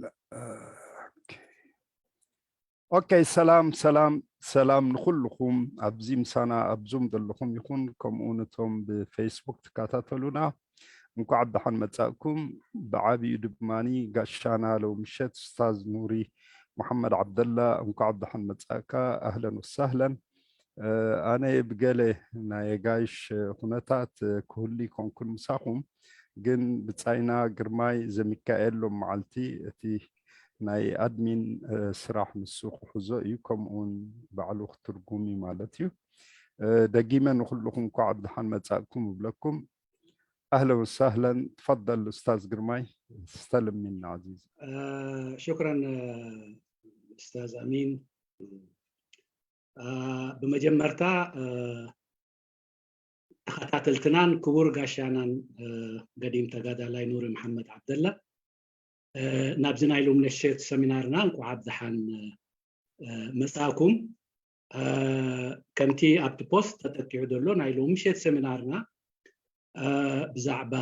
لا. Okay. ሰላም ሰላም ሰላም ንኩልኩም ኣብዚ ምሳና ኣብ Zoom ዘለኹም ይኹን ከምኡ ነቶም ብፌስቡክ ትከታተሉና፣ እንኳዕ ብደሓን መፃእኩም። ብዓብዩ ድማኒ ጋሻና ሎሚ ምሸት ኡስታዝ ኑሪ መሓመድ ዓብደላ፣ እንኳዕ ብደሓን መፃእካ፣ أهلا وسهلا። ኣነ ብገለ ናይ ጋይሽ ኩነታት ክህሉ ይኮንኩን ምሳኹም፣ ግን ብፃይና ግርማይ ዘሚካኤል ሎም መዓልቲ እቲ ናይ admin ስራሕ ንሱ ክሕዞ እዩ፣ ከምኡውን ባዕሉ ክትርጉም እዩ ማለት እዩ። ደጊመ ንኩልኩም እንኳዕ ብደሓን መፃእኩም ይብለኩም። اهلا وسهلا، تفضل استاذ ግርማይ، استلم منا عزيزي. شكرا استاذ امين። ብመጀመርታ ተኸታተልትናን ክቡር ጋሻናን ገዲም ተጋዳላይ ኑሪ መሓመድ ዓብደላ፣ ናብዚ ናይ ሎሚ ምሸት ሰሚናርና እንኳዕ ብደሓን መፃእኩም። ከምቲ ኣብቲ post ተጠቂዑ ዘሎ፣ ናይ ሎሚ ምሸት ሰሚናርና ብዛዕባ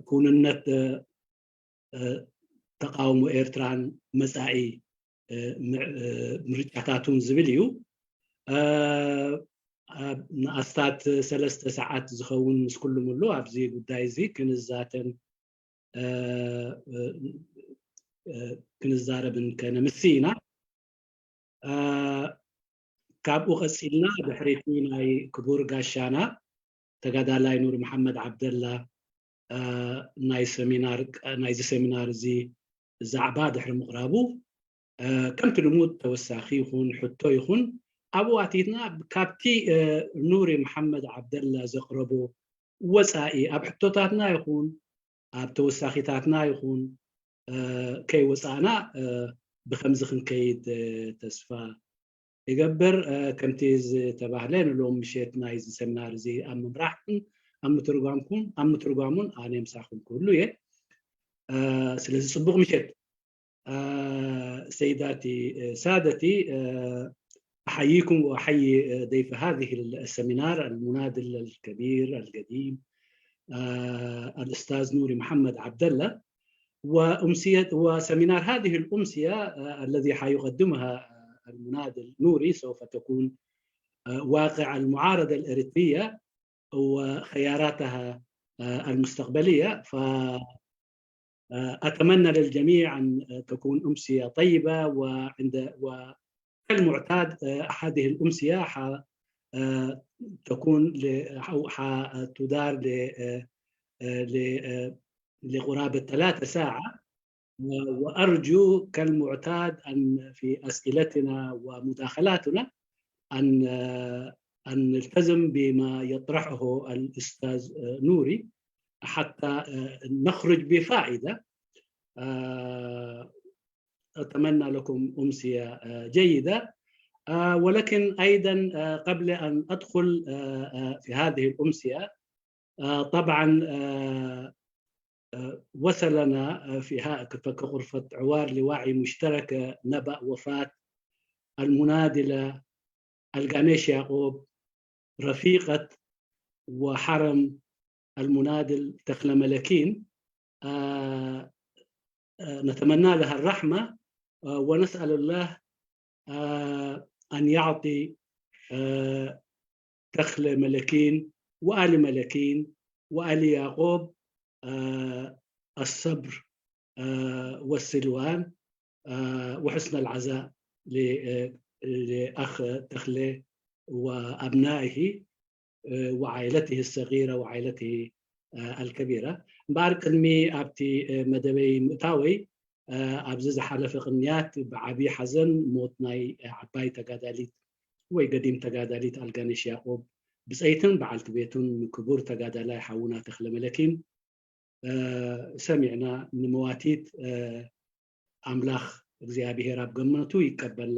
ክውንነት ተቃውሞ ኤርትራን መፃኢ ምርጫታቱን ዝብል እዩ። ንኣስታት 3 ሰዓት ዝኸውን ምስ ኩሉ ሙሉ ኣብዚ ጉዳይ እዚ ክንዛተን ክንዛረብን ከነምሲ ኢና። ካብኡ ቀፂልና ድሕሪቲ ናይ ክቡር ጋሻና ተጋዳላይ ኑሪ መሓመድ ዓብደላ ናይ ሰሚናር ናይዚ ሰሚናር እዚ ዛዕባ ድሕሪ ምቕራቡ፣ ከምቲ ልሙድ ተወሳኺ ይኹን ሕቶ ይኹን ኣብኡ ኣቲትና ካብቲ ኑሪ መሓመድ ዓብደላ ዘቕረቦ ወፃኢ ኣብ ሕቶታትና ይኹን ኣብ ተወሳኺታትና ይኹን ከይወፃእና ብከምዚ ክንከይድ ተስፋ ይገብር። ከምቲ ዝተባህለ ንሎም ምሸት ናይዚ ሰሚናር እዚ ኣብ ምምራሕን ኣብ ምትርጓምኩም ኣብ ምትርጓሙን ኣነ ምሳኹም ክህሉ እየ። ስለዚ ፅቡቅ ምሸት። سيداتي سادتي، أحييكم وأحيي ضيف هذه السمينار المناضل الكبير القديم الأستاذ نوري محمد عبد الله، وأمسية وسمينار هذه الأمسية الذي حيقدمها المناضل نوري سوف تكون واقع المعارضة الإريترية وخياراتها المستقبلية. فأتمنى للجميع أن تكون أمسية طيبة، وعند وكالمعتاد هذه الأمسية تكون أو تدار لقرابة 3 ساعة، وأرجو كالمعتاد أن في أسئلتنا ومداخلاتنا أن نلتزم بما يطرحه الأستاذ نوري حتى نخرج بفائدة. أتمنى لكم أمسية جيدة، ولكن أيضا قبل أن أدخل في هذه الأمسية، طبعا وصلنا في كغرفة عوار لوعي مشترك نبأ وفاة المناضلة القانيش يعقوب، رفيقة وحرم المناضل تخلى ملكين. نتمنى لها الرحمة ونسأل الله أن يعطي تخلى ملكين وآل ملكين وآل يعقوب الصبر والسلوان وحسن العزاء لأخ تخلي وأبنائه وعائلته الصغيرة وعائلته الكبيرة። እምበኣር ቅድሚ ኣብቲ መደበይ ምእታወይ፣ ኣብዚ ዝሓለፈ ቅንያት ብዓብዪ ሓዘን ሞት ናይ ዓባይ ተጋዳሊት ወይ ገዲም ተጋዳሊት ኣልጋነሽ ያቆብ ብፀይትን በዓልቲ ቤቱን ክቡር ተጋዳላይ ሓውና ተክለ መለኪን ሰሚዕና። ንመዋቲት ኣምላኽ እግዚኣብሄር ኣብ ገነቱ ይቀበላ፣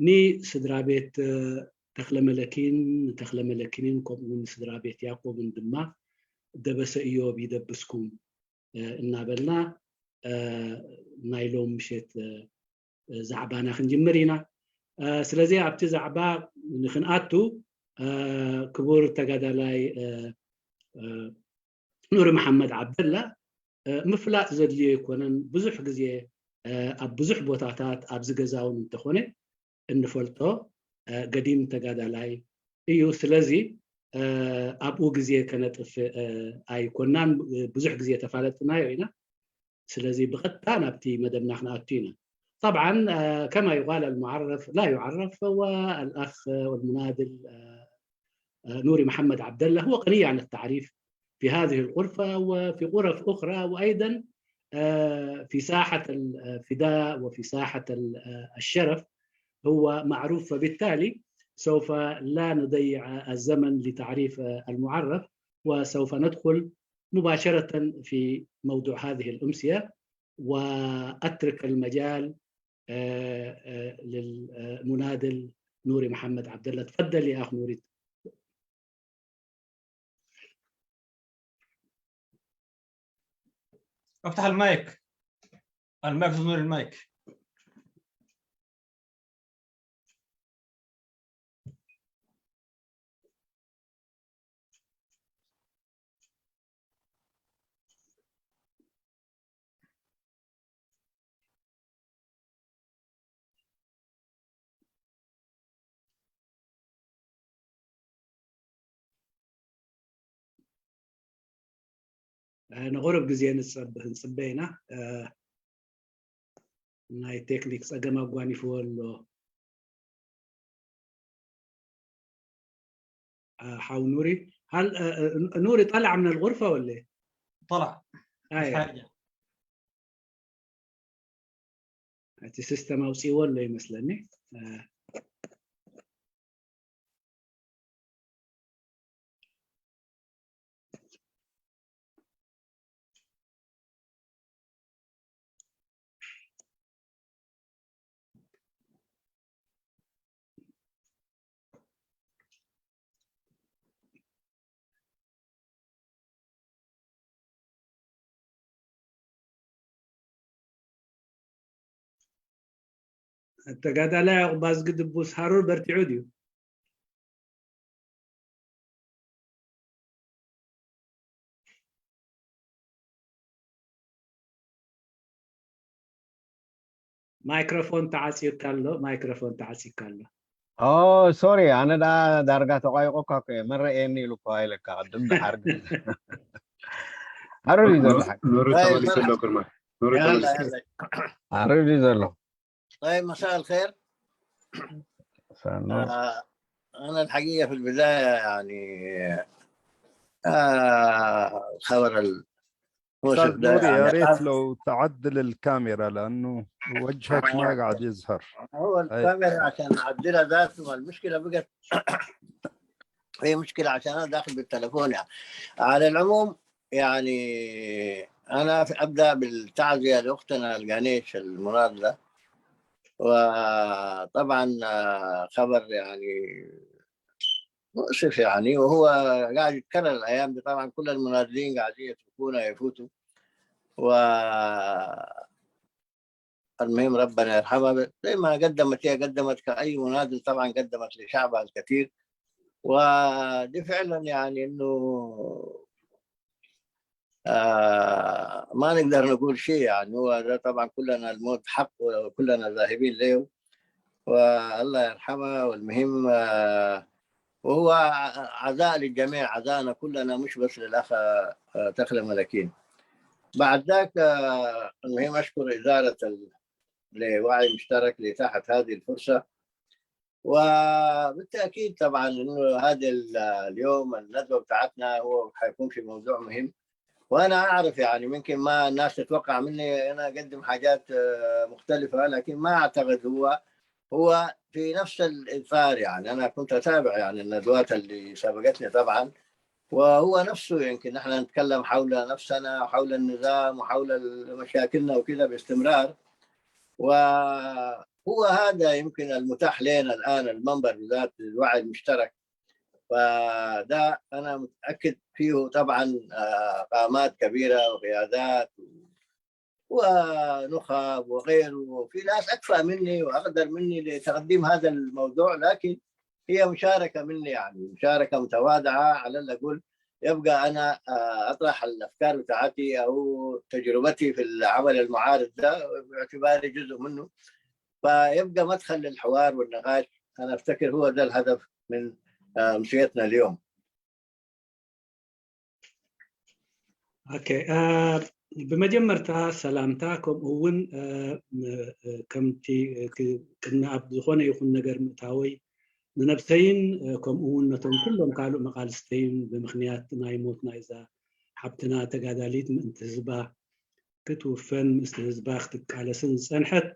ንስድራ ቤት ተክለ መለኪን ንተክለ መለኪንን ከምኡውን ንስድራ ቤት ያቆብን ድማ ደበሰ እዮብ ይደብስኩም እናበልና ናይ ሎም ምሸት ዛዕባና ክንጅምር ኢና። ስለዚ ኣብቲ ዛዕባ ንክንኣቱ ክቡር ተጋዳላይ ኑሪ መሓመድ ዓብደላ ምፍላጥ ዘድልዮ ኣይኮነን። ብዙሕ ግዜ ኣብ ብዙሕ ቦታታት ኣብዚ ገዛ እውን እንተኾነ እንፈልጦ ገዲም ተጋዳላይ እዩ። ስለዚ ኣብኡ ግዜ ከነጥፍእ ኣይኮናን፣ ብዙሕ ግዜ ተፋለጥናዮ ኢና። ስለዚ ብቐጥታ ናብቲ መደብና ክንኣቱ ኢና። طبعا كما يقال المعرف لا يعرف، هو الأخ والمناضل نوري محمد عبد الله، هو غني عن التعريف في هذه الغرفة وفي غرف أخرى، وأيضا في ساحة الفداء وفي ساحة الشرف هو معروف، فبالتالي سوف لا نضيع الزمن لتعريف المعرف، وسوف ندخل مباشرة في موضوع هذه الأمسية، وأترك المجال للمناضل نوري محمد عبد الله. تفضل يا أخ نوري. افتح المايك، المايك نور المايك. ንቁሩብ ግዜ ንፅበ ኢና። ናይ ቴክኒክ ፀገም ኣጓኒፍዎ ኣሎ حاو نوري. هل نوري طلع من الغرفة ولا ايه؟ طلع. ايوه እቲ system ኣውፅእዎ ኣሎ ይመስለኒ። ተጋዳላይ ዕቁባዝጊ ድቡስ ሃሩር በርቲዑ ድዩ? ማይክሮፎን ተዓፂዩካ ኣሎ፣ ማይክሮፎን ተዓፂዩካ ኣሎ። Oh sorry፣ ኣነ ዳ ዳርጋ ተቋይቆካ እኮ እየ። መን ረአየኒ ኢሉ እኮ ኢለካ ቅድም፣ ድሓር ግን ሃሩር እዩ ዘሎ። ኑሪ ተመሊሱ ኣሎ ግርማ፣ ኑሪ يلا ተመሊሱ። يلا. ሃሩር እዩ ዘሎ። طيب، مساء الخير. مساء النور. أنا الحقيقة في البداية يعني الخبر المؤسف أستاذ ده نوري، يا يعني ريت لو تعدل الكاميرا لأنه وجهك ما قاعد يظهر. هو الكاميرا عشان أعدلها ذاته المشكلة بقت، هي مشكلة عشان أنا داخل بالتلفون يعني. على العموم يعني أنا أبدأ بالتعزية لأختنا القانيش المناضلة، وطبعا خبر يعني مؤسف يعني، وهو قاعد يتكرر الايام دي. طبعا كل المناضلين قاعدين يتركونا يفوتوا، و المهم ربنا يرحمها زي ما قدمت، هي قدمت كأي مناضل طبعا قدمت لشعبها الكثير، ودي فعلا يعني انه ما نقدر نقول شيء يعني، هو ده طبعا كلنا الموت حق وكلنا ذاهبين له، والله يرحمها. والمهم وهو عزاء للجميع، عزاءنا كلنا مش بس للأخ تخلى ملكين. بعد ذاك المهم أشكر إدارة لوعي مشترك لإتاحة هذه الفرصة، وبالتأكيد طبعا إنه هذا اليوم الندوة بتاعتنا هو حيكون في موضوع مهم، وأنا أعرف يعني ممكن ما الناس تتوقع مني أنا أقدم حاجات مختلفة، لكن ما أعتقد هو في نفس الإطار يعني. أنا كنت أتابع يعني الندوات اللي سبقتني طبعا، وهو نفسه يمكن نحن نتكلم حول نفسنا وحول النظام وحول مشاكلنا وكذا باستمرار، وهو هذا يمكن المتاح لنا الآن المنبر بذات الوعي المشترك، فده أنا متأكد فيه طبعا قامات كبيرة وقيادات ونخب وغيره، وفي ناس أكفأ مني وأقدر مني لتقديم هذا الموضوع، لكن هي مشاركة مني يعني مشاركة متواضعة على الأقل يبقى انا اطرح الافكار بتاعتي او تجربتي في العمل المعارض ده باعتباري جزء منه، فيبقى مدخل للحوار والنقاش. انا افتكر هو ده الهدف من امسيتنا اليوم. Okay، ብመጀመርታ ሰላምታ ከምኡ እውን ከምቲ ቅድሚ ኣብ ዝኾነ ይኹን ነገር ምእታወይ ንነብሰይን ከምኡ እውን ነቶም ኩሎም ካልእ መቃልስተይን ብምክንያት ናይ ሞት ናይዛ ሓብትና ተጋዳሊት ምእንቲ ህዝባ ክትውፈን ምስቲ ህዝባ ክትቃለስን ዝፀንሐት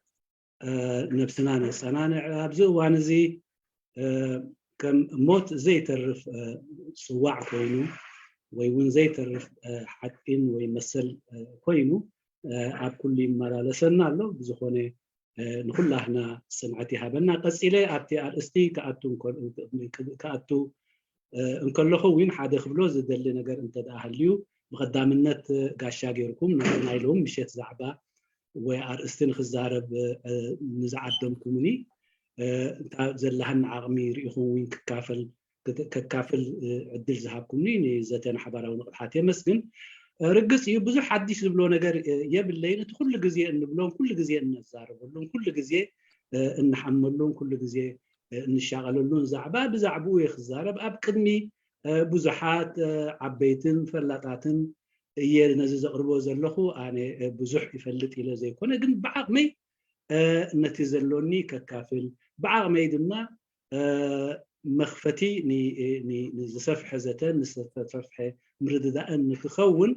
ነብስና ነፀናንዕ። ኣብዚ እዋን እዚ ከም ሞት ዘይተርፍ ፅዋዕ ኮይኑ ወይ እውን ዘይተርፍ ሓቂን ወይ መሰል ኮይኑ ኣብ ኩሉ ይመላለሰና ኣሎ። ብዝኾነ ንኩላህና ፅንዓት ይሃበና። ቀፂለ ኣብቲ ኣርእስቲ ክኣቱ እንከለኹ እውን ሓደ ክብሎ ዝደሊ ነገር እንተደኣ ሃልዩ፣ ብቀዳምነት ጋሻ ገይርኩም ናይ ሎሚ ምሸት ዛዕባ ወይ ኣርእስቲ ንክዛረብ ንዝዓደምኩምኒ እታ ዘላሃኒ ዓቕሚ ርኢኹም እውን ክካፈል ከካፍል ዕድል ዝሃብኩምኒ ንዘተን ሓባራዊ ንቕሓት የመስግን። ርግፅ እዩ ብዙሕ ሓድሽ ዝብሎ ነገር የብለይን። እቲ ኩሉ ግዜ እንብሎን ኩሉ ግዜ እንዛረበሉን ኩሉ ግዜ እንሓመሉን ኩሉ ግዜ እንሻቀለሉን ዛዕባ ብዛዕባኡ እየ ክዛረብ። ኣብ ቅድሚ ብዙሓት ዓበይትን ፈላጣትን እየ ነዚ ዘቕርቦ ዘለኹ። ኣነ ብዙሕ ይፈልጥ ኢለ ዘይኮነ ግን ብዓቕመይ ነቲ ዘሎኒ ከካፍል፣ ብዓቕመይ ድማ መኽፈቲ ንዝሰፍሐ ዘተን ንዝሰፍሐ ምርድዳእን ንክኸውን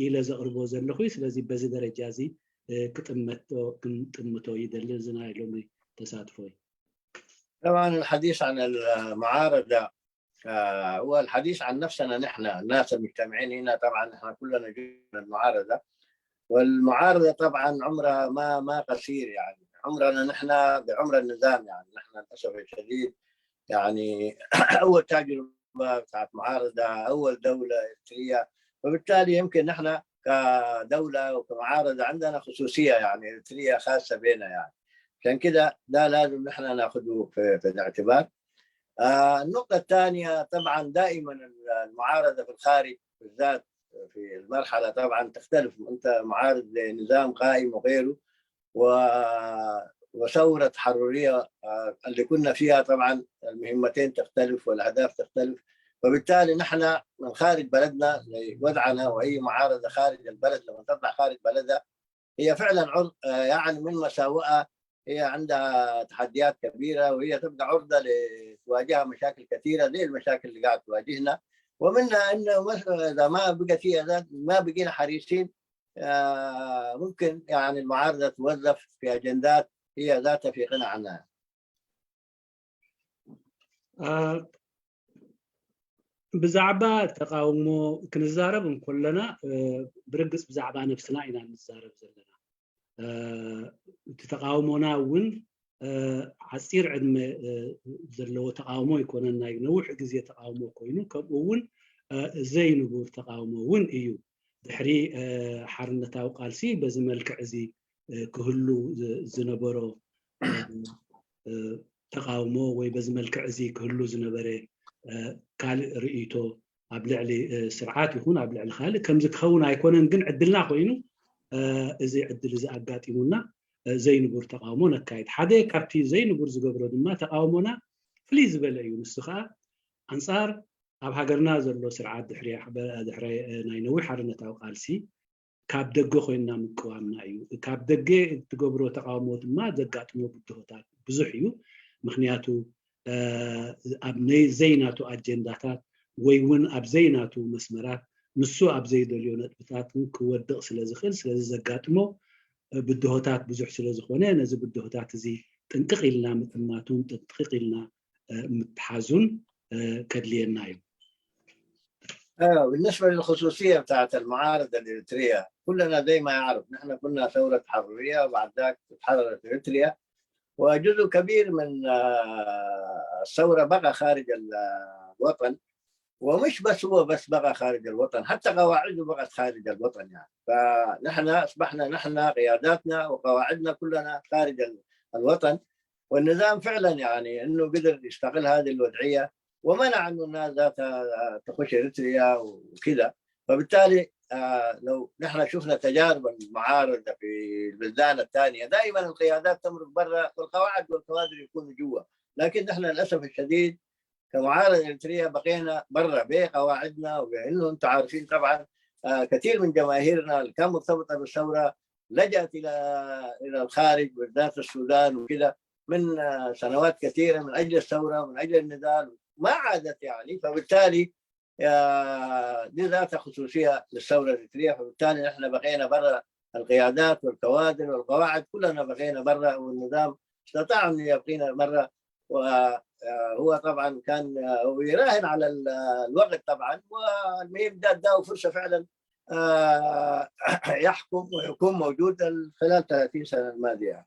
ኢለ ዘቕርቦ ዘለኹ። ስለዚ በዚ ደረጃ እዚ ክጥመቶ ክንጥምቶ ይደሊ እዚ ናይ ሎሚ ተሳትፎ እዩ። طبعا الحديث عن المعارضة هو الحديث عن نفسنا نحن الناس المجتمعين هنا. طبعا نحن كلنا جزء من المعارضة، والمعارضة طبعا عمرها ما قصير، يعني عمرنا نحن بعمر النظام، يعني نحن للأسف الشديد يعني أول تجربة بتاعت معارضة، أول دولة إريترية، وبالتالي يمكن نحن كدولة وكمعارضة عندنا خصوصية يعني إريترية خاصة بنا، يعني عشان كده ده لازم نحن ناخذه في الاعتبار. النقطة الثانية طبعا دائما المعارضة في الخارج بالذات في المرحلة طبعا تختلف، أنت معارض لنظام قائم وغيره وثورة تحررية اللي كنا فيها، طبعا المهمتين تختلف والأهداف تختلف، وبالتالي نحن من خارج بلدنا وضعنا، وأي معارضة خارج البلد لما تطلع خارج بلدها هي فعلا يعني من مساوئها هي عندها تحديات كبيرة، وهي تبقى عرضة لتواجهها مشاكل كثيرة زي المشاكل اللي قاعد تواجهنا، ومنها انه مثلا اذا ما بقت هي ذات ما بقينا حريصين ممكن يعني المعارضة توظف في اجندات هي ذاتها في غنى عنها. ብዛዕባ ተቃውሞ ክንዛረብ እንከለና ብርግፅ ብዛዕባ ነፍስና ኢና ንዛረብ ዘለና። እቲ ተቃውሞና እውን ሓፂር ዕድመ ዘለዎ ተቃውሞ ኣይኮነን፣ ናይ ነዊሕ ግዜ ተቃውሞ ኮይኑ ከምኡ እውን ዘይንቡር ተቃውሞ እውን እዩ። ድሕሪ ሓርነታዊ ቃልሲ በዚ መልክዕ እዚ ክህሉ ዝነበሮ ተቃውሞ ወይ በዚ መልክዕ እዚ ክህሉ ዝነበረ ካልእ ርእይቶ ኣብ ልዕሊ ስርዓት ይኹን ኣብ ልዕሊ ካልእ ከምዚ ክኸውን ኣይኮነን። ግን ዕድልና ኮይኑ እዚ ዕድል እዚ ኣጋጢሙና ዘይንቡር ተቃውሞ ነካይድ። ሓደ ካብቲ ዘይንቡር ዝገብሮ ድማ ተቃውሞና ፍልይ ዝበለ እዩ። ንሱ ከዓ ኣንፃር ኣብ ሃገርና ዘሎ ስርዓት ድሕሪ ናይ ነዊሕ ሓርነታዊ ቃልሲ ካብ ደገ ኮይንና ምቅዋምና እዩ። ካብ ደገ እትገብሮ ተቃውሞ ድማ ዘጋጥሞ ብድሆታት ብዙሕ እዩ። ምክንያቱ ኣብ ዘይናቱ ኣጀንዳታት ወይ እውን ኣብ ዘይናቱ መስመራት ንሱ ኣብ ዘይደልዮ ነጥብታት ክወድቕ ስለ ዝኽእል፣ ስለዚ ዘጋጥሞ ብድሆታት ብዙሕ ስለ ዝኾነ ነዚ ብድሆታት እዚ ጥንቅቕ ኢልና ምጥማቱን ጥንቅቕ ኢልና ምትሓዙን ከድልየና እዩ። ايوه، بالنسبة للخصوصيه بتاعت المعارضة الاريتريه، كلنا زي ما يعرف نحن كنا ثورة تحرريه وبعد ذاك تحررت اريتريا، وجزء كبير من الثورة بقى خارج الوطن، ومش بس هو بس بقى خارج الوطن، حتى قواعده بقت خارج الوطن يعني. فنحن اصبحنا نحن قياداتنا وقواعدنا كلنا خارج الوطن، والنظام فعلا يعني انه قدر يستغل هذه الوضعية. ومنع انه الناس ذاتها تخش اريتريا وكذا. فبالتالي لو نحن شفنا تجارب المعارضة في البلدان الثانية، دائما القيادات تمرق برا والقواعد والكوادر يكونوا جوا، لكن نحن للاسف الشديد كمعارضه اريتريه بقينا برا بقواعدنا، وبانه انتم عارفين طبعا كثير من جماهيرنا اللي كان مرتبطة بالثورة لجأت الى الخارج، بالذات السودان وكذا، من سنوات كثيرة من اجل الثورة، من اجل النضال، ما عادت يعني. فبالتالي دي ذاتها خصوصية للثورة الاريتريه. فبالتالي نحن بقينا برا، القيادات والكوادر والقواعد كلنا بقينا برا، والنظام استطاع ان يبقينا برا. وهو طبعا كان ويراهن على الوقت طبعا، والمهم ده اداه فرصة فعلا يحكم ويكون موجود خلال 30 سنة الماضية.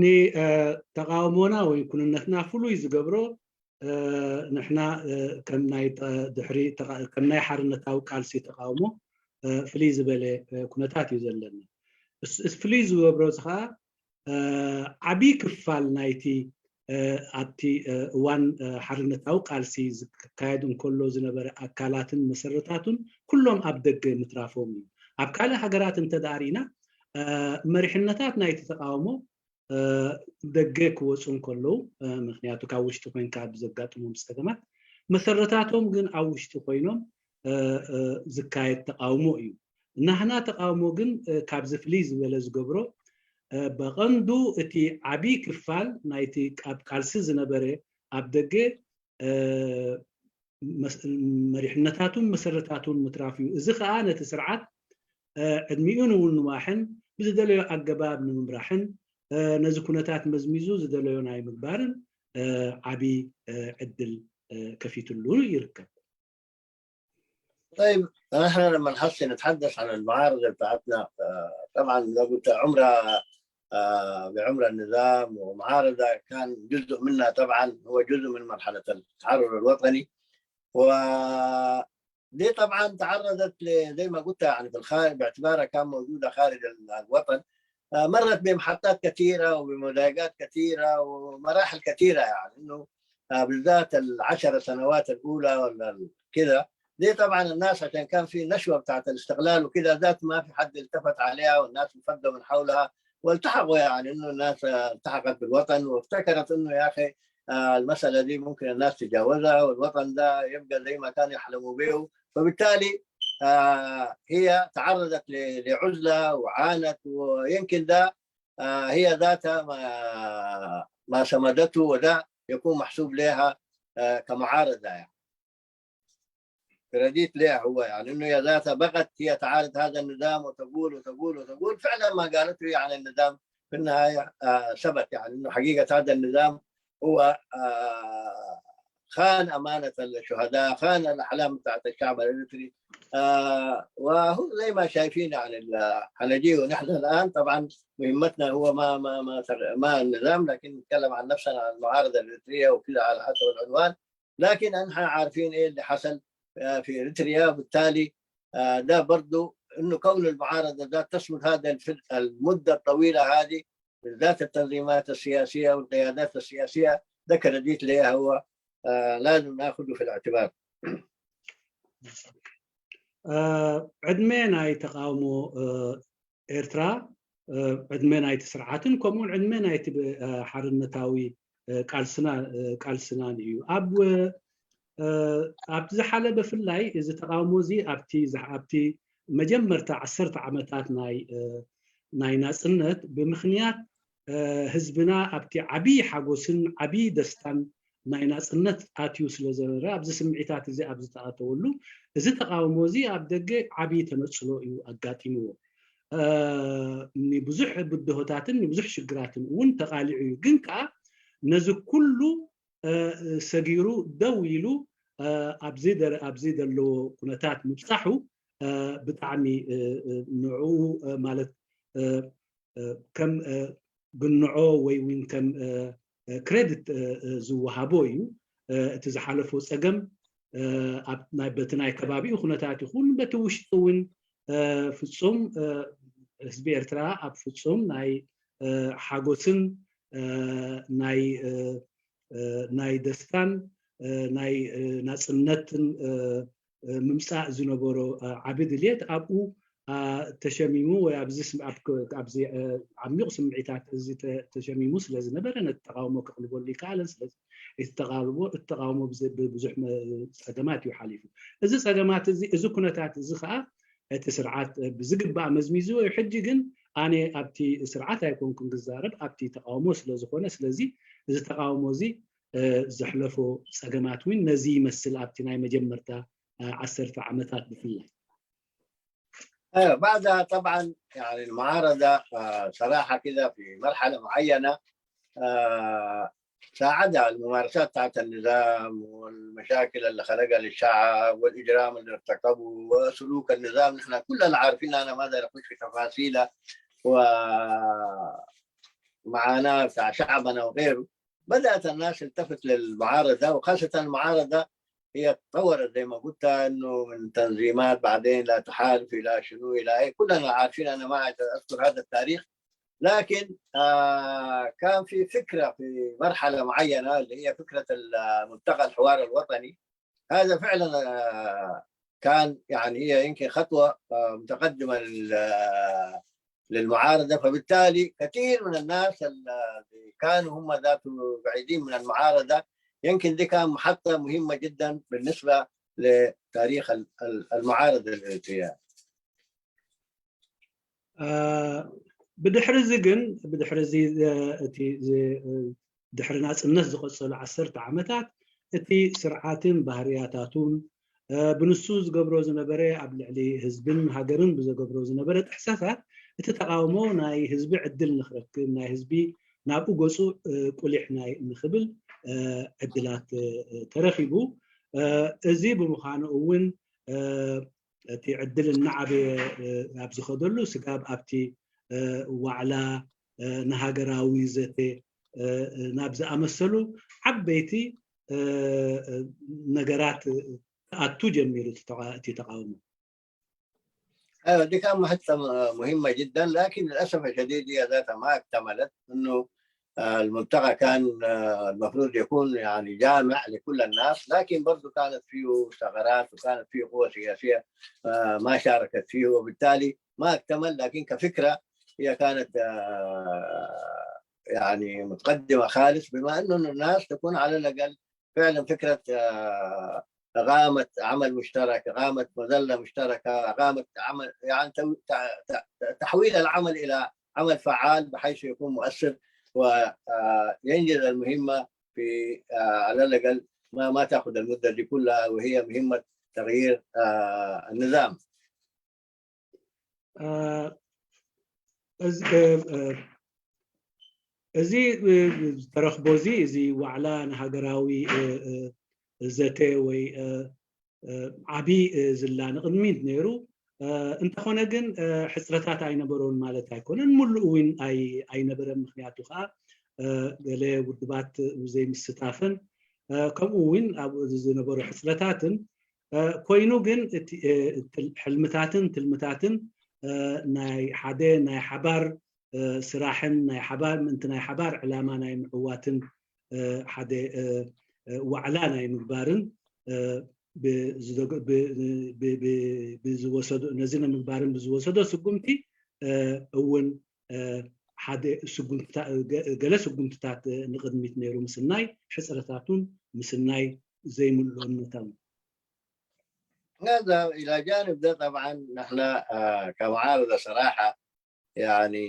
ንተቃውሞና ወይ ኩንነትና ፍሉይ ዝገብሮ ንሕና ከም ናይ ድሕሪ ከም ናይ ሓርነታዊ ቃልሲ ተቃውሞ ፍልይ ዝበለ ኩነታት እዩ ዘለና። ፍልይ ዝገብሮ እዚ ከዓ ዓብይ ክፋል ናይቲ ኣብቲ እዋን ሓርነታዊ ቃልሲ ዝካየድ እንከሎ ዝነበረ ኣካላትን መሰረታቱን ኩሎም ኣብ ደገ ምትራፎም እዩ። ኣብ ካልእ ሃገራት እንተዳሪእና መሪሕነታት ናይቲ ተቃውሞ ደገ ክወፁ እንከለዉ፣ ምክንያቱ ካብ ውሽጢ ኮይንካ ብዘጋጥሞም ፀገማት፣ መሰረታቶም ግን ኣብ ውሽጢ ኮይኖም ዝካየድ ተቃውሞ እዩ። ናህና ተቃውሞ ግን ካብዚ ፍልይ ዝበለ ዝገብሮ በቐንዱ እቲ ዓብይ ክፋል ናይቲ ኣብ ቃልሲ ዝነበረ ኣብ ደገ መሪሕነታቱን መሰረታቱን ምትራፍ እዩ። እዚ ከዓ ነቲ ስርዓት ዕድሚኡ ንምንዋሕን ብዝደለዮ ኣገባብ ንምምራሕን ነዚ ኩነታት መዝሚዙ ዝደለዮ ናይ ምግባርን ዓብይ ዕድል ከፊትሉ ይርከብ። طيب، نحن لما نحس نتحدث عن المعارضة بتاعتنا، طبعا لو قلت عمرها بعمر النظام، ومعارضه كان جزء منها طبعا هو جزء من مرحلة التحرر الوطني، ودي طبعا تعرضت زي ما قلت يعني في الخارج باعتبارها كان موجودة خارج الوطن، مرت بمحطات كثيرة وبمضايقات كثيرة ومراحل كثيرة، يعني انه بالذات ال10 سنوات الاولى ولا كذا، دي طبعا الناس عشان كان في نشوه بتاعت الاستقلال وكذا، ذات ما في حد التفت عليها، والناس انفضوا من حولها والتحقوا، يعني انه الناس التحقت بالوطن وافتكرت انه يا اخي المسالة دي ممكن الناس تتجاوزها والوطن ده يبقى زي ما كانوا يحلموا به. فبالتالي هي تعرضت لعزله وعانت، ويمكن ده هي ذاتها ما سمدته، وده يكون محسوب لها كمعارضه، يعني credit لها هو، يعني انه هي ذاتها بقت هي تعارض هذا النظام وتقول وتقول وتقول. فعلا ما قالته يعني النظام في النهاية ثبت، يعني انه حقيقة هذا النظام هو خان امانه الشهداء، خان الاحلام بتاعت الشعب الاريتري، وهو زي ما شايفين يعني حنجيه. ونحن الان طبعا مهمتنا هو ما النظام، لكن نتكلم عن نفسنا، عن المعارضة الاريتريه وكذا على حسب العنوان. لكن نحن عارفين ايه اللي حصل في اريتريا، وبالتالي ده برضو انه كون المعارضة ذات تصمد هذا المدة الطويلة هذه، بالذات التنظيمات السياسية والقيادات السياسية، ده credit لها هو لازم ناخذه في الاعتبار. ዕድመ ናይ ተቃውሞ ኤርትራ፣ ዕድመ ናይቲ ስርዓትን ከምኡውን ዕድመ ናይቲ ሓርነታዊ ቃልስናን እዩ። ኣብቲ ዝሓለ ብፍላይ እዚ ተቃውሞ እዚ ኣብቲ መጀመርታ 10 ዓመታት ናይ ናፅነት ብምክንያት ህዝብና ኣብቲ ዓብይ ሓጎስን ዓብይ ደስታን ናይ ናፅነት ኣትዩ ስለ ዝነበረ፣ ኣብዚ ስምዒታት እዚ ኣብ ዝተኣተወሉ እዚ ተቃውሞ እዚ ኣብ ደገ ዓብይ ተነፅሎ እዩ ኣጋጢምዎ። ንብዙሕ ብድሆታትን ንብዙሕ ሽግራትን እውን ተቃሊዑ እዩ። ግን ከዓ ነዚ ኩሉ ሰጊሩ ደው ኢሉ ኣብዚ ዘለዎ ኩነታት ምብፃሑ ብጣዕሚ ንዕኡ ማለት ከም ግንዖ ወይ እውን ከም credit ዝወሃቦ እዩ። እቲ ዝሓለፎ ፀገም በቲ ናይ ከባቢኡ ኩነታት ይኹን በቲ ውሽጢ እውን ፍፁም ህዝቢ ኤርትራ ኣብ ፍፁም ናይ ሓጎስን ናይ ደስታን ናይ ናፅነትን ምምፃእ ዝነበሮ ዓብ ድልየት ኣብኡ ተሸሚሙ ወይ ኣብዚ ዓሚቕ ስምዒታት እዚ ተሸሚሙ ስለ ዝነበረ ነቲ ተቃውሞ ከቕልበሉ ይከኣለን። ስለዚ እቲ ተቃውሞ ብብዙሕ ፀገማት እዩ ሓሊፉ። እዚ ፀገማት እዚ፣ እዚ ኩነታት እዚ ከዓ እቲ ስርዓት ብዝግባእ መዝሚዙ እዩ። ሕጂ ግን ኣነ ኣብቲ ስርዓት ኣይኮንኩን ክዛረብ፣ ኣብቲ ተቃውሞ ስለ ዝኾነ፣ ስለዚ እዚ ተቃውሞ እዚ ዘሕለፎ ፀገማት እውን ነዚ ይመስል ኣብቲ ናይ መጀመርታ 10 ዓመታት ብፍላይ። ايوه، بعدها طبعا يعني المعارضة صراحة كده في مرحلة معينة ساعدها الممارسات بتاعت النظام والمشاكل اللي خلقها للشعب والاجرام اللي ارتكبه وسلوك النظام، نحن كلنا عارفين، انا ما داير اخش في تفاصيلها، ومعاناة بتاع شعبنا وغيره. بدات الناس تلتفت للمعارضه، وخاصة المعارضة هي تطورت زي ما قلت انه من تنظيمات بعدين لا تحالف الى شنو الى ايه، كلنا عارفين، انا ما عايز اذكر هذا التاريخ. لكن كان في فكرة في مرحلة معينة اللي هي فكرة ملتقى الحوار الوطني. هذا فعلا كان يعني هي يمكن خطوة متقدمة للمعارضه، فبالتالي كثير من الناس اللي كانوا هم ذاته بعيدين من المعارضه، يمكن دي كان محطة مهمة جدا بالنسبة لتاريخ المعارضة الاريتريه. ብድሕሪ እዚ ግን ብድሕሪ እዚ እቲ ድሕሪ ናፅነት ዝቐፀሉ 10 ዓመታት እቲ ስርዓትን ባህርያታቱን ብንሱ ዝገብሮ ዝነበረ ኣብ ልዕሊ ህዝብን ሃገርን ብዘገብሮ ዝነበረ ጥሕሰታት እቲ ተቃውሞ ናይ ህዝቢ ዕድል ንክረክብ፣ ናይ ህዝቢ ናብኡ ገፁ ቁሊሕ ናይ ንክብል ዕድላት ተረኪቡ። እዚ ብምዃኑ እውን እቲ ዕድል እናዓበየ ኣብ ዝኸደሉ ስጋብ ኣብቲ ዋዕላ ንሃገራዊ ዘተ ናብ ዝኣመሰሉ ዓበይቲ ነገራት ክኣቱ ጀሚሩ እቲ ተቃውሞ። ايوه، دي كان محطة مهمة جدا، لكن للأسف الشديد هي ذاتها ما اكتملت. انه الملتقى كان المفروض يكون يعني جامع لكل الناس، لكن برضه كانت فيه ثغرات وكانت فيه قوى سياسية ما شاركت فيه، وبالتالي ما اكتمل. لكن كفكرة هي كانت يعني متقدمة خالص، بما انه الناس تكون على الأقل فعلا فكرة إقامة عمل مشترك، إقامة مظلة مشتركة، إقامة عمل يعني تحويل العمل إلى عمل فعال بحيث يكون مؤثر وينجز المهمة في على الأقل ما تأخذ المدة دي كلها، وهي مهمة تغيير النظام. እዚ ዝተረክቦ እዚ ዋዕላ ንሃገራዊ ዘተ ወይ ዓብይ ዝላ ንቅድሚት ነይሩ። እንተኾነ ግን ሕፅረታት ኣይነበሮን ማለት ኣይኮነን፣ ሙሉእ እውን ኣይነበረን። ምክንያቱ ከዓ ገለ ውድባት ዘይምስታፍን ከምኡ እውን ኣብኡ ዝነበሩ ሕፅረታትን ኮይኑ ግን እቲ ሕልምታትን ትልምታትን ናይ ሓደ ናይ ሓባር ስራሕን ናይ ሓባር ምእንቲ ናይ ሓባር ዕላማ ናይ ምዕዋትን ሓደ ዋዕላ ናይ ምግባርን ብዝወሰዶ ነዚ ንምግባርን ብዝወሰዶ ስጉምቲ እውን ሓደ ገለ ስጉምትታት ንቅድሚት ነይሩ፣ ምስናይ ሕፅረታቱን ምስናይ ዘይምልኦነታን። هذا الى جانب ده طبعا نحن كمعارضه صراحة يعني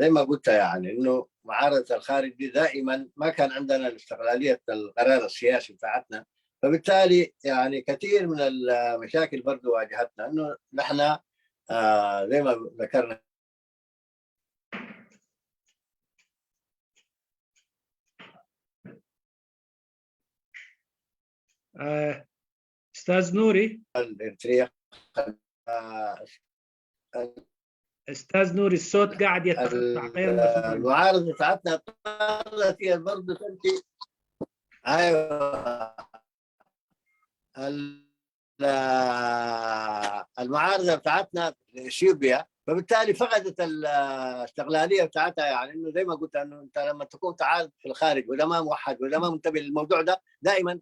زي ما قلت يعني انه معارضة الخارج دي دائما ما كان عندنا الاستقلالية القرار السياسي بتاعتنا، فبالتالي يعني كثير من المشاكل برضو واجهتنا، انه نحن زي ما ذكرنا استاذ نوري. الاريتريا استاذ نوري، الصوت قاعد يتقطع غير مفهوم. المعارضة بتاعتنا اضطرت هي برضه تمشي، ايوه، المعارضة بتاعتنا اثيوبيا. فبالتالي فقدت الاستقلالية بتاعتها. يعني انه زي ما قلت انه انت لما تكون تعال في الخارج ولا ما موحد ولا ما منتبه للموضوع ده، دائما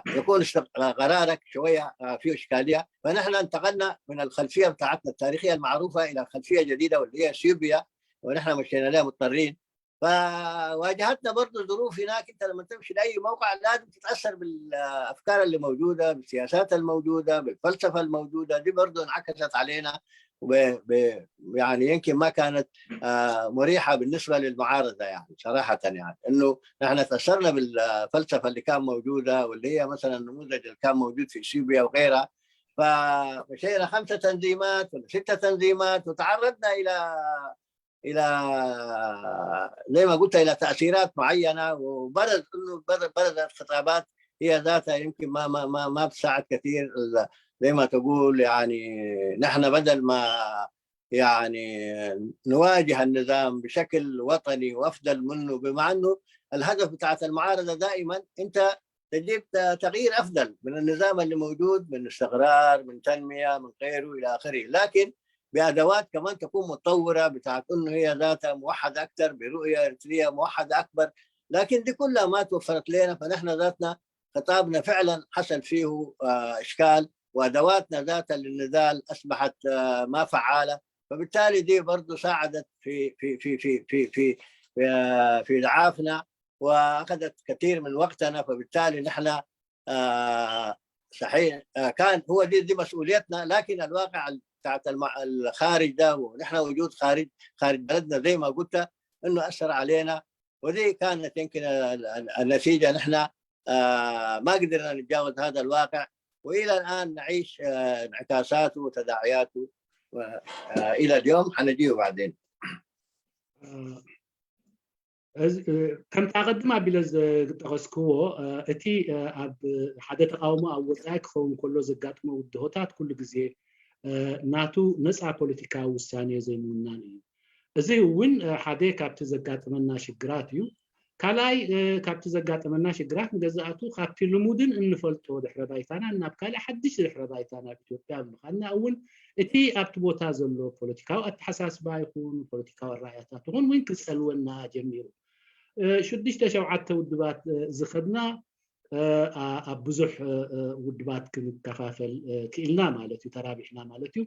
يكون قرارك شوية فيه اشكالية. فنحن انتقلنا من الخلفية بتاعتنا التاريخية المعروفة الى خلفية جديدة واللي هي اثيوبيا، ونحن مشينا لها مضطرين. فواجهتنا برضه ظروف هناك، انت لما تمشي لاي موقع لازم تتاثر بالافكار اللي موجودة، بالسياسات الموجودة، بالفلسفة الموجودة، دي برضه انعكست علينا يعني يمكن ما كانت مريحه بالنسبة للمعارضه، يعني صراحة يعني انه نحن تاثرنا بالفلسفة اللي كان موجودة، واللي هي مثلا النموذج اللي كان موجود في اثيوبيا وغيرها. فمشينا 5 تنظيمات ولا 6 تنظيمات، وتعرضنا الى زي ما قلت الى تاثيرات معينة، وبرز انه برزت خطابات هي ذاتها يمكن ما ما ما ما بتساعد كثير. زي ما تقول يعني نحن بدل ما يعني نواجه النظام بشكل وطني وافضل منه، بما انه الهدف بتاعت المعارضة دائما انت تجيب تغيير افضل من النظام اللي موجود، من استقرار، من تنمية، من غيره الى اخره، لكن بادوات كمان تكون متطورة بتاعت انه هي ذاتها موحدة اكثر، برؤية ارتريه موحدة اكبر، لكن دي كلها ما توفرت لنا. فنحن ذاتنا خطابنا فعلا حصل فيه اشكال، وادواتنا ذاتها للنضال اصبحت ما فعاله، فبالتالي دي برضه ساعدت في في في في في في في ضعافنا، واخذت كثير من وقتنا. فبالتالي نحن صحيح كان هو دي مسؤوليتنا، لكن الواقع بتاعت الخارج ده، ونحن وجود خارج بلدنا زي ما قلت انه اثر علينا، ودي كانت يمكن النتيجة. نحن ما قدرنا نتجاوز هذا الواقع، والى الان نعيش انعكاساته وتداعياته الى اليوم. حنجيه بعدين. ከምቲ ኣቐድማ ኣቢለ ዝጠቐስክዎ እቲ ኣብ ሓደ ተቃውሞ ኣብ ወፃኢ ክኸውን ከሎ ዘጋጥሞ ውድሆታት ኩሉ ግዜ ናቱ ነፃ ፖለቲካዊ ውሳኔ ዘይምውናን እዩ። እዚ እውን ሓደ ካብቲ ዘጋጥመና ሽግራት እዩ። ካልኣይ ካብቲ ዘጋጥመና ሽግራት ንገዛእቱ ካብቲ ልሙድን እንፈልጦ ድሕረ ባይታና ናብ ካልእ ሓድሽ ድሕረ ባይታ ናብ ኢትዮጵያ ብምኻድና እውን እቲ ኣብቲ ቦታ ዘሎ ፖለቲካዊ ኣተሓሳስባ ይኹን ፖለቲካዊ ኣረኣያታት ይኹን እውን ክፀልወና ጀሚሩ። 6 7 ውድባት ዝኸድና ኣብ ብዙሕ ውድባት ክንከፋፈል ክኢልና ማለት እዩ፣ ተራቢሕና ማለት እዩ።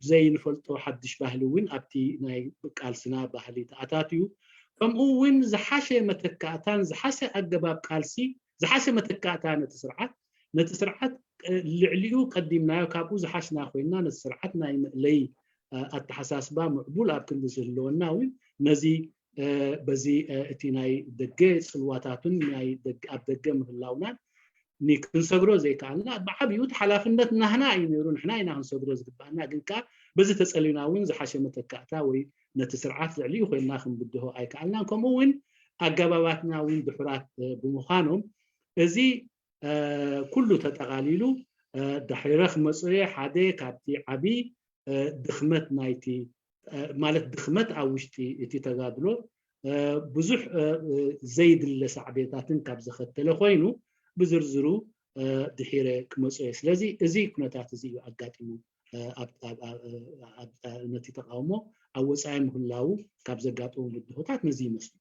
ዘይንፈልጦ ሓድሽ ባህሊ እውን ኣብቲ ናይ ቃልስና ባህሊ ተኣታትዩ። ከምኡ እውን ዝሓሸ መተካእታን ዝሓሸ ኣገባብ ቃልሲ ዝሓሸ መተካእታ ነቲ ስርዓት ልዕሊኡ ቀዲምናዮ ካብኡ ዝሓሽና ኮይንና ነቲ ስርዓት ናይ ምእለይ ኣተሓሳስባ ምዕቡል ኣብ ክንዲ ዝህልወና እውን ነዚ በዚ እቲ ናይ ደገ ፅልዋታትን ናይ ኣብ ደገ ምህላውናን ክንሰግሮ ዘይከኣልና ብዓብዩ እቲ ሓላፍነት ናህና እዩ ነይሩ። ንሕና ኢና ክንሰግሮ ዝግባአና፣ ግን ከዓ በዚ ተፀሊና እውን ዝሓሸ መተካእታ ወይ ነቲ ስርዓት ልዕሊኡ ኮይንና ክንብድሆ ኣይከኣልናን። ከምኡ እውን ኣገባባትና እውን ድሑራት ብምዃኖም እዚ ኩሉ ተጠቃሊሉ ድሕረ ክመፅኦ ሓደ ካብቲ ዓብይ ድኽመት ናይቲ ማለት ድኽመት ኣብ ውሽጢ እቲ ተጋድሎ ብዙሕ ዘይድለ ሳዕቤታትን ካብ ዘኸተለ ኮይኑ ብዝርዝሩ ድሒረ ክመፅኦ እየ። ስለዚ እዚ ኩነታት እዚ እዩ ኣጋጢሙ ነቲ ተቃውሞ ኣብ ወፃኢ ምህላው ካብ ዘጋጥሙ ብድሆታት ነዚ ይመስሉ።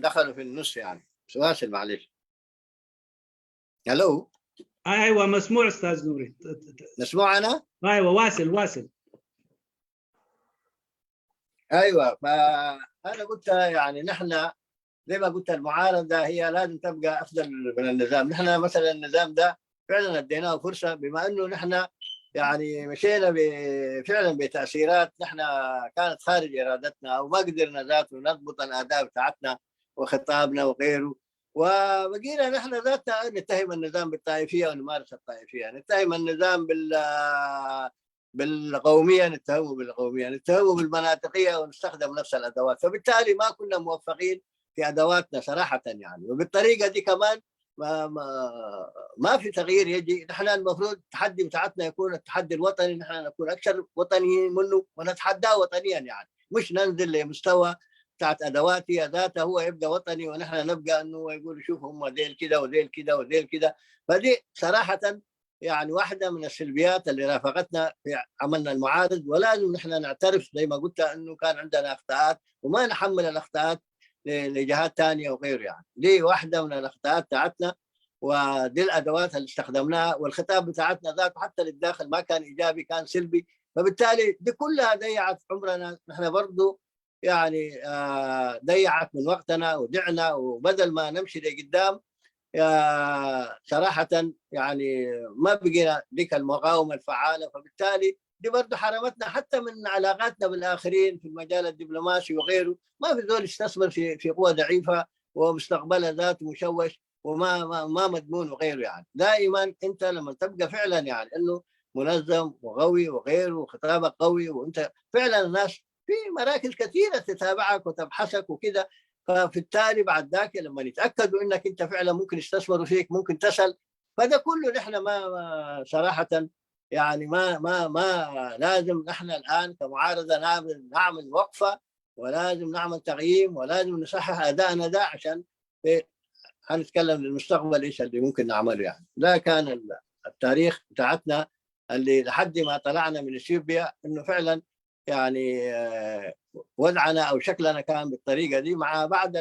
دخلوا في النص يعني سواسل، معلش. الو. ايوه مسموع استاذ نوري. مسموع انا؟ ايوه واصل واصل. ايوه، فانا قلت يعني نحن زي ما قلت المعارضة هي لازم تبقى افضل من النظام. نحن مثلا النظام ده فعلا اديناه فرصة، بما انه نحن يعني مشينا فعلا بتاثيرات نحن كانت خارج ارادتنا، وما قدرنا ذاته نضبط الاداء بتاعتنا وخطابنا وغيره، وبقينا نحن ذاتنا نتهم النظام بالطائفيه ونمارس الطائفية، نتهم النظام بالقوميه، نتهمه بالقوميه، نتهمه بالمناطقيه، ونستخدم نفس الادوات. فبالتالي ما كنا موفقين في ادواتنا صراحة يعني، وبالطريقه دي كمان ما ما ما في تغيير يجي. نحن المفروض التحدي بتاعتنا يكون التحدي الوطني، نحن نكون اكثر وطنيين منه ونتحداه وطنيا يعني، مش ننزل لمستوى بتاعت ادوات هي ذاتها، هو يبقى وطني ونحن نبقى انه يقول شوف هم ديل كده وديل كده وديل كده. فدي صراحة يعني واحدة من السلبيات اللي رافقتنا في عملنا المعارض، ولازم نحن نعترف زي ما قلت انه كان عندنا اخطاءات وما نحمل الاخطاءات لجهات ثانية وغيره. يعني دي واحدة من الاخطاءات بتاعتنا، ودي الادوات اللي استخدمناها، والخطاب بتاعتنا ذاته حتى للداخل ما كان ايجابي، كان سلبي. فبالتالي دي كلها ضيعت عمرنا نحن برضو، يعني ضيعت من وقتنا ودعنا، وبدل ما نمشي لقدام صراحة يعني ما بقينا ديك المقاومة الفعالة. فبالتالي دي برضه حرمتنا حتى من علاقاتنا بالاخرين في المجال الدبلوماسي وغيره. ما في زول يستثمر في قوة ضعيفة ومستقبلها ذاته مشوش وما ما, ما مضمون وغيره. يعني دائما انت لما تبقى فعلا يعني انه منظم وقوي وغيره وخطابك قوي، وانت فعلا الناس في مراكز كثيرة تتابعك وتبحثك وكده، فبالتالي بعد ذاك لما يتاكدوا انك انت فعلا ممكن يستثمروا فيك، ممكن تسال. فده كله نحن ما صراحة يعني ما ما ما لازم نحن الان كمعارضه نعمل وقفه، ولازم نعمل تقييم، ولازم نصحح ادائنا ده عشان هنتكلم للمستقبل ايش اللي ممكن نعمله. يعني ده كان التاريخ بتاعتنا اللي لحد ما طلعنا من اثيوبيا، انه فعلا يعني وضعنا او شكلنا كان بالطريقة دي، مع بعض